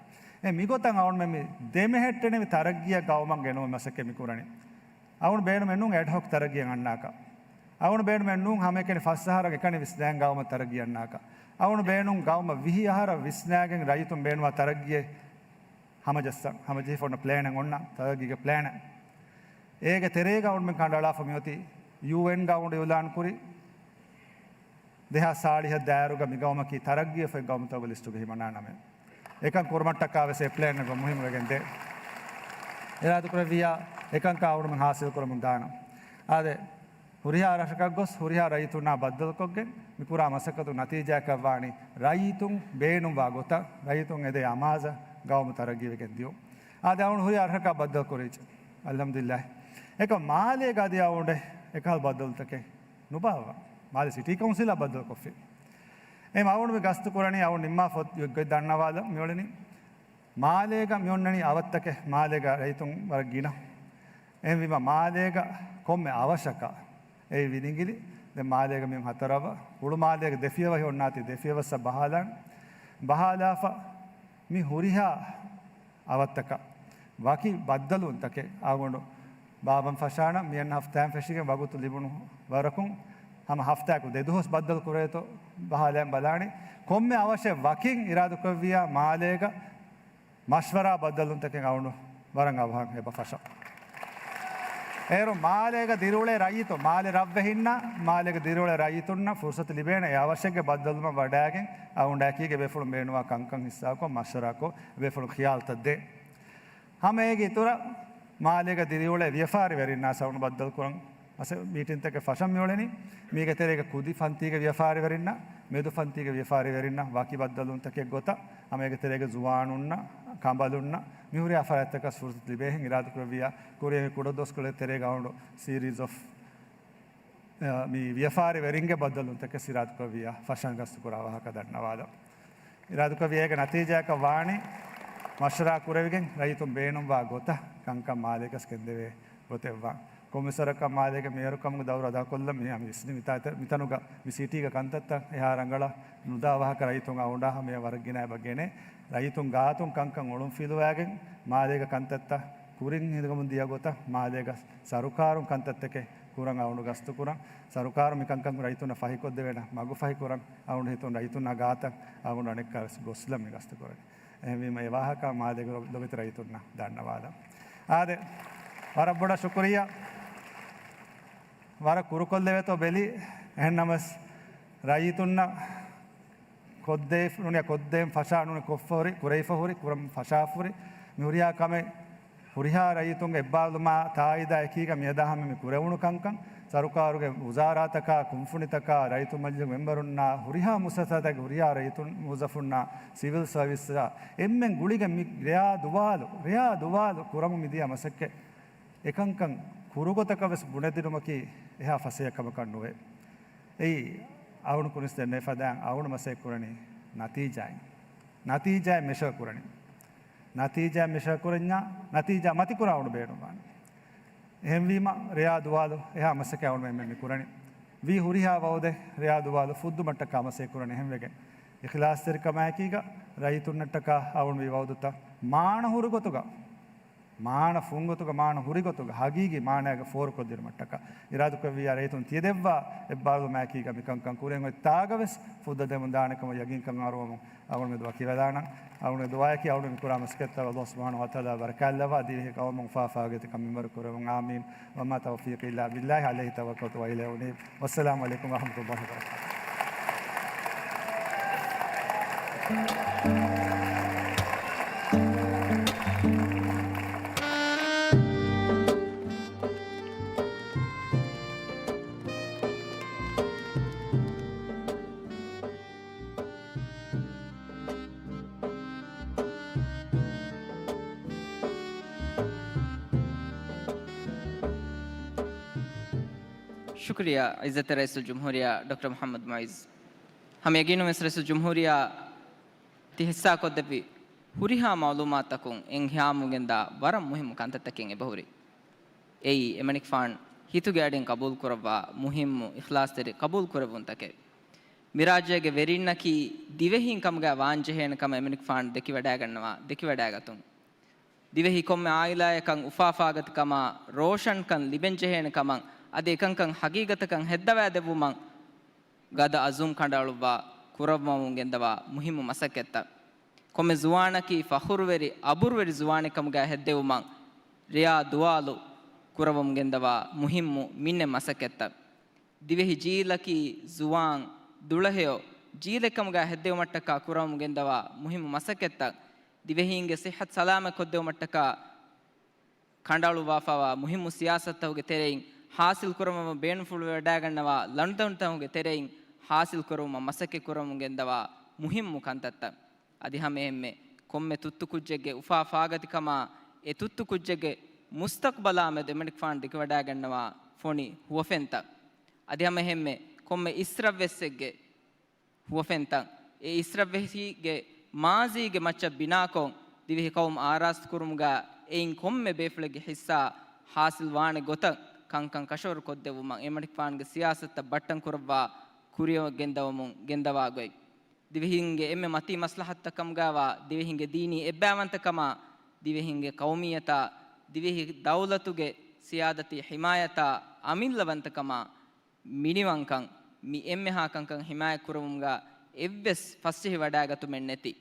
އެ މިގޮތަށް އަޅުމެން މި ދެމެހެއްޓެނިވި ތަރައްގީއަށް ގައުމަށް ގެނުމަށް މަސައްކަތް މި ކުރަނީ. އަޅުން ބޭނުމެއް ނޫން އެޑްހޮކް ތަރައްގީއެއް އަންނާކަށް. އަޅުން ބޭނުމެއް ނޫން ހަމައެކަނި ފަސް އަހަރަށް އެކަނި ވިސްނާން ގައުމަށް ތަރައްގީ އަންނާކަށް. އަޅުން ބޭނުން ގައުމަށް ވިހި އަހަރަށް ވިސްނާގެން ރައްޔިތުން ބޭނުންވާ ތަރައްގީއެއް ހަމަޖައްސަން، ހަމަޖެހިފަ އޮންނަ ޕްލޭނެއް އޮންނަ ތަރައްގީގެ ޕްލޭނެއް. އޭގެ ތެރޭގަ އަޅުމެން ކަނޑައަޅާފަ މިއޮތީ ޔޫއެންގަ އަޅުގަނޑު އިއުލާން ކުރި ދެހާސް ސާޅީހަށް ދާއިރުގަ މި ގައުމަކީ ތަރައްގީވެފައި ގައުމުތަކުގެ ލިސްޓުގަ ހިމަނާ ނަމެއް. އެކަން ކުރުމަށްޓަކާ ވެސް އެ ޕްލޭނެއް މުހިންމުވެގެން ދޭ. އިރާދަކުރެއްވިއްޔާ އެކަންކާ އަޅުމެން ހާސިލް ކުރަމުން ދާނަން. އާދެ، ހުރިހާ ރަށަކަށް ގޮސް ހުރިހާ ރައްޔިތުންނާ ބައްދަލުކޮށްގެން މި ކުރާ މަސައްކަތު ނަތީޖާއަކަށް ވާނީ ރައްޔިތުން ބޭނުންވާ ގޮތަށް ރައްޔިތުން އެދޭ އަމާޒަށް ގައުމު ތަރައްގީވެގެން ދިޔުން. އާދެ، އަޅުން ހުރިހާ ރަށަކަށް ބައްދަލު ކުރިއްޖެ. އަލްޙަމްދުލިއްލާހް. އެކަމް މާލޭގަ އަދި އަޅުގަނޑު އެކަހަލަ ބައްދަލުތަކެއް ނުބާއްވާ. މާލެ ސިޓީ ކައުންސިލާ ބައްދަލުކޮށްފި. އެ އަޅުގަނޑު މި ގަސްތު ކުރަނީ އަޅުގަނޑު ނިންމާ ފޮތް އޮތްގޮތް ދަންނަވާލަން މިއުޅެނީ. މާލޭގަ މިއޮންނަނީ އަވަށްތަކެއް، މާލޭގަ ރައްޔިތުން ވަރަށް ގިނަ. އެހެންވީމަ މާލޭގަ ކޮންމެ އަވަށަކަށް އެއީ ވިލިނގިލި. ދެން މާލޭގަ މިއޮން ހަތަރު އަވަށް، ހުޅުމާލޭގަ ދެ ފިޔަވަހި އޮންނާތީ ދެ ފިޔަވައްސަށް ބަހާލާން. ބަހާލާފަ މި ހުރިހާ އަވަށްތަކަށް ވަކި ބައްދަލުވުންތަކެއް އަޅުގަނޑު ބާއްވަން ފަށާނަން. މިއަންނަ ހަފްތާއިން ފެށިގެން ވަގުތު ލިބުނު ވަރަކުން ހަމަ ހަފްތާއަކު ދެ ދުވަސް ބައްދަލު ކުރޭތޯ ބަހާލައިން ބަލާނީ. ކޮންމެ އަވަށެއް ވަކިން އިރާދަކުރެއްވިއްޔާ މާލޭގަ މަޝްވަރާ ބައްދަލުންތަކެއް އައުނު ވަރަށް އަވަހަށް އެބަ ފަށަން. އޭރު މާލޭގަ ދިރިއުޅޭ ރައްޔިތުން، މާލެ ރަށްވެހިންނަށް، މާލޭގަ ދިރިއުޅޭ ރައްޔިތުންނަށް ފުރުސަތު ލިބޭނެ އެ އަވަށެއްގެ ބައްދަލުމަށް ވަޑާގެން އައުންޑާކީގެ ބޭފުޅުން ބޭނުވާ ކަންކަން ހިއްސާކޮށް، މަޝްވަރާކޮށް، ބޭފުޅުން ޚިޔާލުތައް ދޭ. ހަމަ އޭގެ އިތުރަށް މާލޭގަ ދިރިއުޅޭ ވިޔަފާރިވެރިންނާ ސައުން ބައްދަލުކުރަން މީޓިންތަކެއް ފަށަން މިއުޅެނީ. މީގެ ތެރޭގަ ކުދި ފަންތީގެ ވިޔަފާރިވެރިންނަށް، މެދު ފަންތީގެ ވިޔަފާރިވެރިންނަށް ވަކި ބައްދަލުންތަކެއް ގޮތަށް ހަމަ އޭގެ ތެރޭގެ ޒުވާނުންނަށް، ކަނބަލުންނަށް މިހުރިހާ ފަރާތްތަކަށް ފުރުސަތު ލިބޭހެން އިރާދަކުރެއްވިއްޔާ ކުރިއަށް ކުޑަދުވަސްކޮޅެއް ތެރޭގަ އައުނު ސީރީސް އޮފް މި ވިޔަފާރިވެރިންގެ ބައްދަލުންތަކެއް ސިރާތުކޮށްވިޔާ ފަށަން ގަސްތުކުރާ ވާހަކަ ދަންނަވާލަ. އިރާދަކޮށް ވިޔޭގެ ނަތީޖާއަކަށް ވާނީ، މަޝްވަރާ ކުރެވިގެން ރައްޔިތުން ބޭނުންވާ ގޮތަށް ކަންކަން މާލޭގަސް ގެންދެވޭ ގޮތެއްވާ. ކޮމިސަރަކަށް މާލޭގެ މޭޔަރުކަމުގެ ދައުރު އަދާކޮށްލަން މި މިތާ މިތަނުގަ މި ސިޓީގެ ކަންތައްތައް އެހާ ރަނގަޅަށް ނުދާ ވާހަކަ ރައްޔިތުން އައުންޑާ ހަމަޔަށް ވަރަށް ގިނަ އެބަ ގެނޭ. ރައްޔިތުން ގާތުން ކަންކަން އޮޅުން ފިލުވާގެން މާލޭގެ ކަންތައްތައް ކުރިން ހިނގަމުން ދިޔަ ގޮތަށް މާލޭގަ ސަރުކާރުން ކަންތައްތަކެއް ކުރަން އައުނު ގަސްތުކުރަން، ސަރުކާރު މިކަންކަން ރައްޔިތުންނަށް ފަހިކޮށްދެވޭނެ މަގު ފަހިކުރަން އައުނު ހިތުން ރައްޔިތުންނާ ގާތަށް އައުނު އަނެއްކާވެސް ގޮސްލަން މި ގަސްތުކުރަނީ. އެހެންވީމަ އެ ވާހަކަ މާލޭގެ ލޮބިތި ރައްޔިތުންނަށް ދަންނަވާލަން. އާދެ، ވަރަށް ބޮޑަށް ޝުކުރިއްޔާ. ވަރަށް ކުރުކޮށްލެވޭތޯ ބެލި. އެހެންނަމަސް ރައްޔިތުންނަށް ކޮށްދޭ ނޫނިއްޔާ ކޮށްދޭން ފަށާ ނޫނި ކޮށްފަ ހުރި، ކުރެވިފަ ހުރި، ކުރަން ފަށާފަ ހުރި، މި ހުރިހާ ކަމެއް ހުރިހާ ރައްޔިތުންގެ އެއްބާރުލުމާ ތާއީދާ އެކީގަ މިއަދާ ހަމަ މި ކުރެވުނު ކަންކަން، ސަރުކާރުގެ ވުޒާރާތަކާ، ކުންފުނިތަކާ، ރައްޔިތު މަޖިލިސް މެމްބަރުންނާ، ހުރިހާ މުއައްސަސާތަކުގެ ހުރިހާ ރައްޔިތުން، މުވައްޒަފުންނާ، ސިވިލް ސަރވިސްއާ އެންމެން ގުޅިގެން މި ރެޔާ ދުވާލު، ރެޔާ ދުވާލު ކުރަމުން މިދިޔަ މަސައްކަތް އެކަންކަން ކުރުގޮތަކަށް ވެސް ބުނެދިނުމަކީ އެހާ ފަސޭހަ ކަމަކަށް ނުވޭ. އެއީ، އަޅުގަނޑު ކުރިން ދެންނެވި ފަދައިން އަޅުގަނޑު މަސައްކަތް ކުރަނީ ނަތީޖާއިން. ނަތީޖާއިން މެޝަރ ކުރަނީ. ނަތީޖާއިން މެޝަރ ކުރަންޏާ، ނަތީޖާ މަތިކުރާ އަޅުގަނޑު ބޭނުންވާނެ. އެހެންވީމަ، ރެޔާ ދުވާލު އެހާ މަސައްކަތް އަޅުގަނޑު އެންމެން މި ކުރަނީ. ވީ ހުރިހާ ވައުދެއް ރެޔާ ދުވާލު ފުއްދުމަށްޓަކާ މަސައްކަތް ކުރަނީ އެހެންވެގެން. އިޚްލާޞްތެރިކަމާއެކީގަ ރައްޔިތުންނަށްޓަކާ އަޅުގަނޑު ވީ ވައުދުތައް މާނަ ހުރި ގޮތުގަ މާނަ ފުންގޮތުގަ، މާނަ ހުރި ގޮތުގަ، ހަގީގީ މާނައިގަ ފޯރުކޮށްދިނުމަށްޓަކާ އިރާދަކުރެއްވިއްޔާ ރައްޔިތުން ތިޔަދެއްވާ އެއްބާރުލުމާއެކީގަ މިކަންކަން ކުރިއަށް އޮތް ތާގަ ވެސް ފުއްދަ ދެމުން ދާނެ ކަމަށް ޔަގީންކަން އަރުވަމުން އަޅުގަނޑު މެދު ވަކިވެލާނަން. އަޅުގަނޑު ދުޢާއަކީ އަޅުގަނޑު މި ކުރާ މަސައްކަތްތައް ﷲ ސުބްޙާނަހޫ ވަތަޢާލާ ބަރަކާތްލައްވާ ދިވެހި ޤައުމުން އުފާ އުފާގޮތަށް މިންވަރު ކުރެވުން. އާމީން. وما توفيقي إلا بالله عليه توكلت وإليه أنيب. والسلام عليكم ورحمة الله وبركاته. ޝުކުރިއްޔާ ޢިއްޒަތްތެރި ރައީސުލްޖުމްހޫރިއްޔާ ޑޮކްޓަރ މުޙައްމަދު މުޢިއްޒު. ހަމަ ޔަގީނުންވެސް ރައީސުލްޖުމްހޫރިއްޔާ ތި ހިއްސާކޮށްދެއްވި ހުރިހާ މަޢުލޫމާތުތަކުން އެން ހިޔާމުންގެންދާ ވަރަށް މުހިއްމު ކަންތައްތަކެއް އެބަހުރި. އެއީ އެމަނިކުފާނު ހިތުގެ އަޑިން ޤަބޫލުކުރައްވާ މުހިއްމު އިޚްލާޞްތެރި ޤަބޫލުކުރެއްވުންތަކެއް. މިރާއްޖޭގެ ވެރިންނަކީ ދިވެހިން ކަމުގައި ވާންޖެހޭނެ ކަމަށް އެމަނިކުފާނު ދެކިވަޑައިގަންނަވާ، ދެކިވަޑައިގަތުން. ދިވެހި ކޮންމެ އާއިލާއަކަށް އުފާ އުފާގަތިކަމާ ރޯޝަންކަން ލިބެންޖެހޭނެ ކަމަށް އަދި އެކަންކަން ހަގީގަތަކަށް ހެއްދަވާދެއްވުމަށް ގަދަ އަޒުމް ކަނޑައަޅުއްވާ ކުރައްވަމުން ގެންދަވާ މުހިއްމު މަސައްކަތްތައް. ކޮންމެ ޒުވާނަކީ ފަޚުރުވެރި، އަބުރުވެރި ޒުވާނެއް ކަމުގައި ހެއްދެވުމަށް ރެޔާ ދުވާލު ކުރައްވަމުން ގެންދަވާ މުހިއްމު މިންނެއް މަސައްކަތްތައް. ދިވެހި ޖީލަކީ ޒުވާން ދުޅަހެޔޮ ޖީލެއް ކަމުގައި ހެއްދެވުމަށްޓަކާ ކުރައްވަމުން ގެންދަވާ މުހިއްމު މަސައްކަތްތައް. ދިވެހީންގެ ޞިއްޙަތު ސަލާމަތް ކޮށްދެވުމަށްޓަކާ ކަނޑައަޅުއްވާފައިވާ މުހިއްމު ސިޔާސަތުތަކުގެ ތެރެއިން ހާސިލް ކުރަމަށް ބޭނުންފުޅުވެވަޑައިގަންނަވާ ލަނޑުތަކުގެ ތެރެއިން ހާސިލް ކުރުމަށް މަސައްކަތް ކުރަމުން ގެންދަވާ މުހިއްމު ކަންތައްތައް. އަދި ހަމައެހެންމެ ކޮންމެ ތުއްތު ކުއްޖެއްގެ އުފާ ފާގަތިކަމާ އެ ތުއްތު ކުއްޖެއްގެ މުސްތަޤްބަލާ މެދު އެމަނިކުފާނު ދެކިވަޑައިގަންނަވާ ފޮނި ހުވަފެންތައް. އަދި ހަމައެހެންމެ ކޮންމެ އިސްރަށްވެސްއެއްގެ ހުވަފެންތައް. އެ އިސްރަށްވެހީގެ މާޒީގެ މައްޗަށް ބިނާކޮށް، ދިވެހި ޤައުމު އާރާސްތުކުރުމުގަ އެއިން ކޮންމެ ބޭފުޅެއްގެ ހިއްސާ ހާސިލް ވާނެ ގޮތަށް ކަންކަން ކަށަވަރު ކޮށްދެއްވުމަށް އެމަނިކުފާނުގެ ސިޔާސަތުތައް ބައްޓަން ކުރައްވާ ކުރިއަށް ގެންދަވަމުން ގެންދަވާ ގޮތް. ދިވެހިންގެ އެންމެ މަތީ މަސްލަހަތުތައް ކަމުގައިވާ ދިވެހިންގެ ދީނީ އެއްބައިވަންތަކަމާ، ދިވެހިންގެ ޤައުމިއްޔަތާ، ދިވެހި ދައުލަތުގެ ސިޔާދަތީ ޙިމާޔަތާ، އަމިއްލަވަންތަކަމާ، މިނިވަންކަން މި އެންމެހާ ކަންކަން ހިމާޔަތް ކުރެވުމުގަ އެއްވެސް ފަސްޖެހި ވަޑާގަތުމެއް ނެތި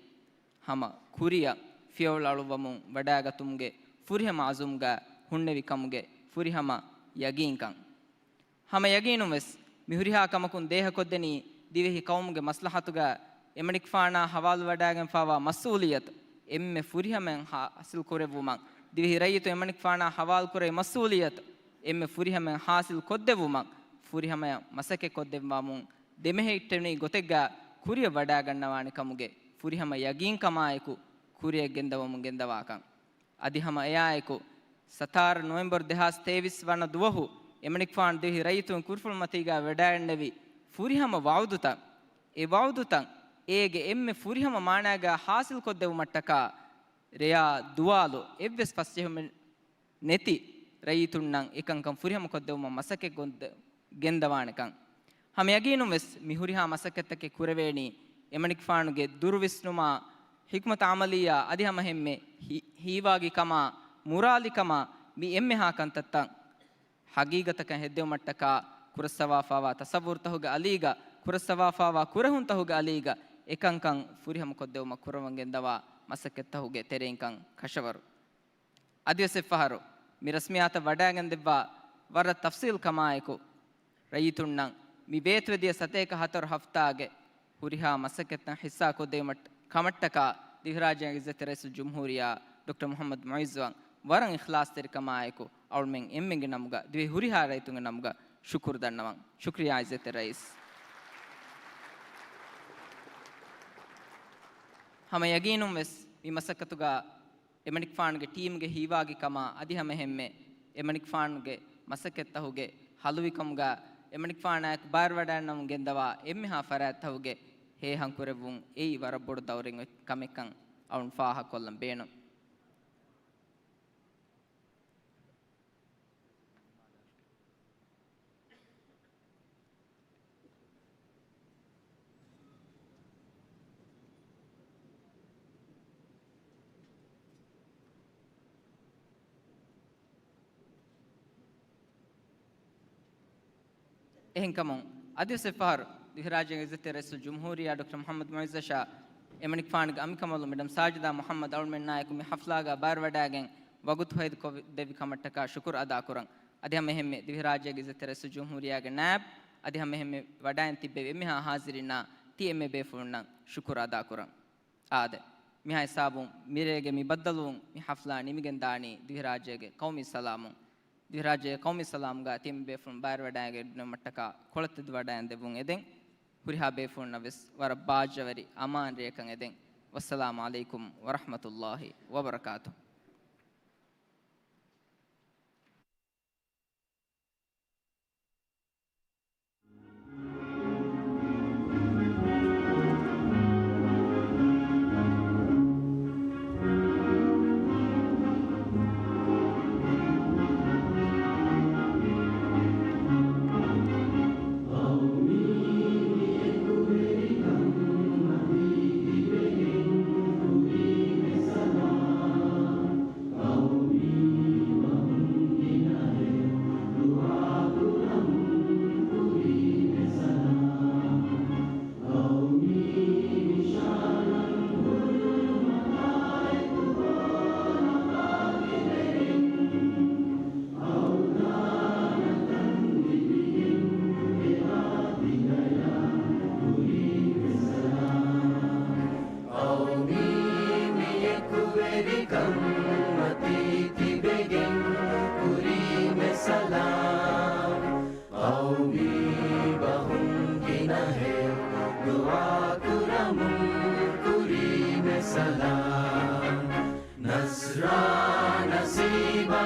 ހަމަ ކުރިއަށް ފިޔަވަޅު އަޅުއްވަމުން ވަޑާގަތުމުގެ ފުރިހަމަ އަޒުމްގަ ހުންނެވި ކަމުގެ ފުރިހަމަ ޔަގީންކަން. ހަމަ ޔަގީނުން ވެސް މި ހުރިހާ ކަމަކުން ދޭހަކޮށްދެނީ ދިވެހި ޤައުމުގެ މަސްލަހަތުގަ އެމަނިކުފާނާ ހަވާލުވަޑާގެންފާވާ މަސްއޫލިއްޔަތު އެންމެ ފުރިހަމައިން ހާސިލް ކުރެއްވުމަށް، ދިވެހި ރައްޔިތުން އެމަނިކުފާނާ ހަވާލުކުރެވި މަސްއޫލިއްޔަތު އެންމެ ފުރިހަމައިން ހާސިލް ކޮށްދެއްވުމަށް، ފުރިހަމައަށް މަސައްކަތް ކޮށްދެއްވަމުން ދެމެހެއްޓެނީ ގޮތެއްގަ ކުރިއަށް ވަޑާގަންނަވާނެ ކަމުގެ ފުރިހަމަ ޔަގީންކަމާއެކު ކުރިއަށް ގެންދަވަމުން ގެންދަވާކަން. އަދި ހަމަ އެއާއެކު، ސަތާރަ ނޮވެމްބަރު ދެހާސް ތޭވީސް ވަނަ ދުވަހު އެމަނިކުފާނު ދިވެހި ރައްޔިތުން ކުރުފުޅުމަތީގަ ވަޑައިގެންނެވި ފުރިހަމަ ވައުދުތައް، އެ ވައުދުތައް އޭގެ އެންމެ ފުރިހަމަ މާނާގަ ހާސިލްކޮށްދެވުމަށްޓަކާ، ރެޔާ ދުވާލު އެއްވެސް ފަސްޖެހުމެއް ނެތި ރައްޔިތުންނަށް އެކަންކަން ފުރިހަމަކޮށްދެވުމަށް މަސައްކަތް ގެންދަވާނެކަން. ހަމަ ޔަގީނުން ވެސް މި ހުރިހާ މަސައްކަތްތަކެއް ކުރެވޭނީ އެމަނިކުފާނުގެ ދުރުވިސްނުމާ، ޙިކްމަތު ޢަމަލިއްޔާ އަދި ހަމަ ހެންމެ ހީ-، ހީވާގިކަމާ، މުރާލިކަމާ މި އެންމެހާ ކަންތައްތައް ޙަޤީޤަތަކަށް ހެއްދެވުމަށްޓަކާ ކުރައްސަވާފާވާ ތަޞައްވުރުތަކުގެ އަލީގަ، ކުރައްސަވާފާވާ ކުރެހުންތަކުގެ އަލީގަ އެކަންކަން ފުރިހަމަކޮށްދެވުމަށް ކުރައްވަން ގެންދަވާ މަސައްކަތްތަކުގެ ތެރެއިންކަން ކަށަވަރު. އަދިވެސް އެއްފަހަރު މި ރަސްމިއްޔާތަށް ވަޑައިގެންދެއްވާ ވަރަށް ތަފްޞީލް ކަމާއެކު، ރައްޔިތުންނަށް މި ބޭތުވެދިޔަ ސަތޭކަ ހަތަރު ހަފްތާގެ ހުރިހާ މަސައްކަތްތައް ޙިއްޞާކޮށްދެވުމަށް ކަމަށްޓަކާ، ދިވެހިރާއްޖޭގެ އިއްޒަތްތެރި ރައީސުލްޖުމްހޫރިއްޔާ ޑޮކްޓަރ މުޙައްމަދު މުޢިއްޒުއަށް ވަރަށް އިޚްލާޞްތެރިކަމާއެކު، އަޅުމެން އެންމެންގެ ނަމުގަ، ދިވެހި ހުރިހާ ރައްޔިތުންގެ ނަމުގަ ޝުކުރު ދަންނަވަން. ޝުކްރިޔާ އިއްޒަތްތެރި ރައީސް. ހަމަ ޔަގީނުން ވެސް މި މަސައްކަތުގަ އެމަނިކުފާނުގެ ޓީމްގެ ހީވާގިކަމާ އަދި ހަމަ ހެންމެ އެމަނިކުފާނުގެ މަސައްކަތްތަކުގެ ހަލުވިކަމުގަ އެމަނިކުފާނާއެކު ބައިވެރިވަޑައިގަންނަވަން ގެންދަވާ އެންމެހާ ފަރާތްތަކުގެ ހޭހަން ކުރެއްވުން އެއީ ވަރަށް ބޮޑު ދައުރެއް އޮތް ކަމެއްކަން އަޅުން ފާހަގަކޮށްލަން ބޭނުން. އެހެންކަމުން، އަދިވެސް އެއްފަހަރު ދިވެހިރާއްޖޭގެ އިއްޒަތްތެރި ރައީސުލްޖުމްހޫރިއްޔާ ޑޮކްޓަރ މުޙައްމަދު މުޢިއްޒަށާ އެމަނިކުފާނުގެ އަނބިކަނބަލުން މެޑަމް ސާޖިދާ މުޙައްމަދު އަޅުމެންނާއެކު މި ޙަފްލާގަ ބައިވެރިވަޑައިގެން ވަގުތު ހޯދި ކޮށްދެއްވި ކަމަށްޓަކާ ޝުކުރު އަދާކުރަން. އަދި ހަމަ އެހެންމެ ދިވެހިރާއްޖޭގެ އިއްޒަތްތެރި ރައީސުލްޖުމްހޫރިއްޔާގެ ނާއިބް އަދި ހަމަ އެހެންމެ ވަޑައިން ތިއްބެވި އެންމެހާ ހާޒިރީންނާ ތި އެންމެ ބޭފުޅުންނަށް ޝުކުރު އަދާކުރަން. އާދެ، މިހާ ހިސާބުން މިރޭގެ މި ބައްދަލުވުން މި ޙަފްލާ ނިމިގެން ދާނީ ދިވެހިރާއްޖޭގެ ޤައުމީ ސަލާމުން. ދިވެހިރާއްޖޭގެ ޤައުމީ ސަލާމްގަ ތި އެންމެ ބޭފުޅުން ބައިވެރިވަޑައިގެން އެދުނުމަށްޓަކާ ކޮޅަށް ތެދު ވަޑައިގެން ދެއްވުން އެދެން. ހުރިހާ ބޭފުޅުންނަށް ވެސް ވަރަށް ބާއްޖަވެރި އަމާން ރެއަކަށް އެދެން. ވައްސަލާމު ޢަލައިކުމް ވަރަޙްމަތުﷲ ވަބަރަކާތުހު. ޤައުމީ މި އެކުވެރިކަން މަތީ ތިބެގެން ކުރީމެ ސަލާމް. ޤައުމީ ބަހުން ގިނަހެއް ދުޢާ ކުރަމުން ކުރީމެ ސަލާމް. ނަޞްރާ ނަސީބާ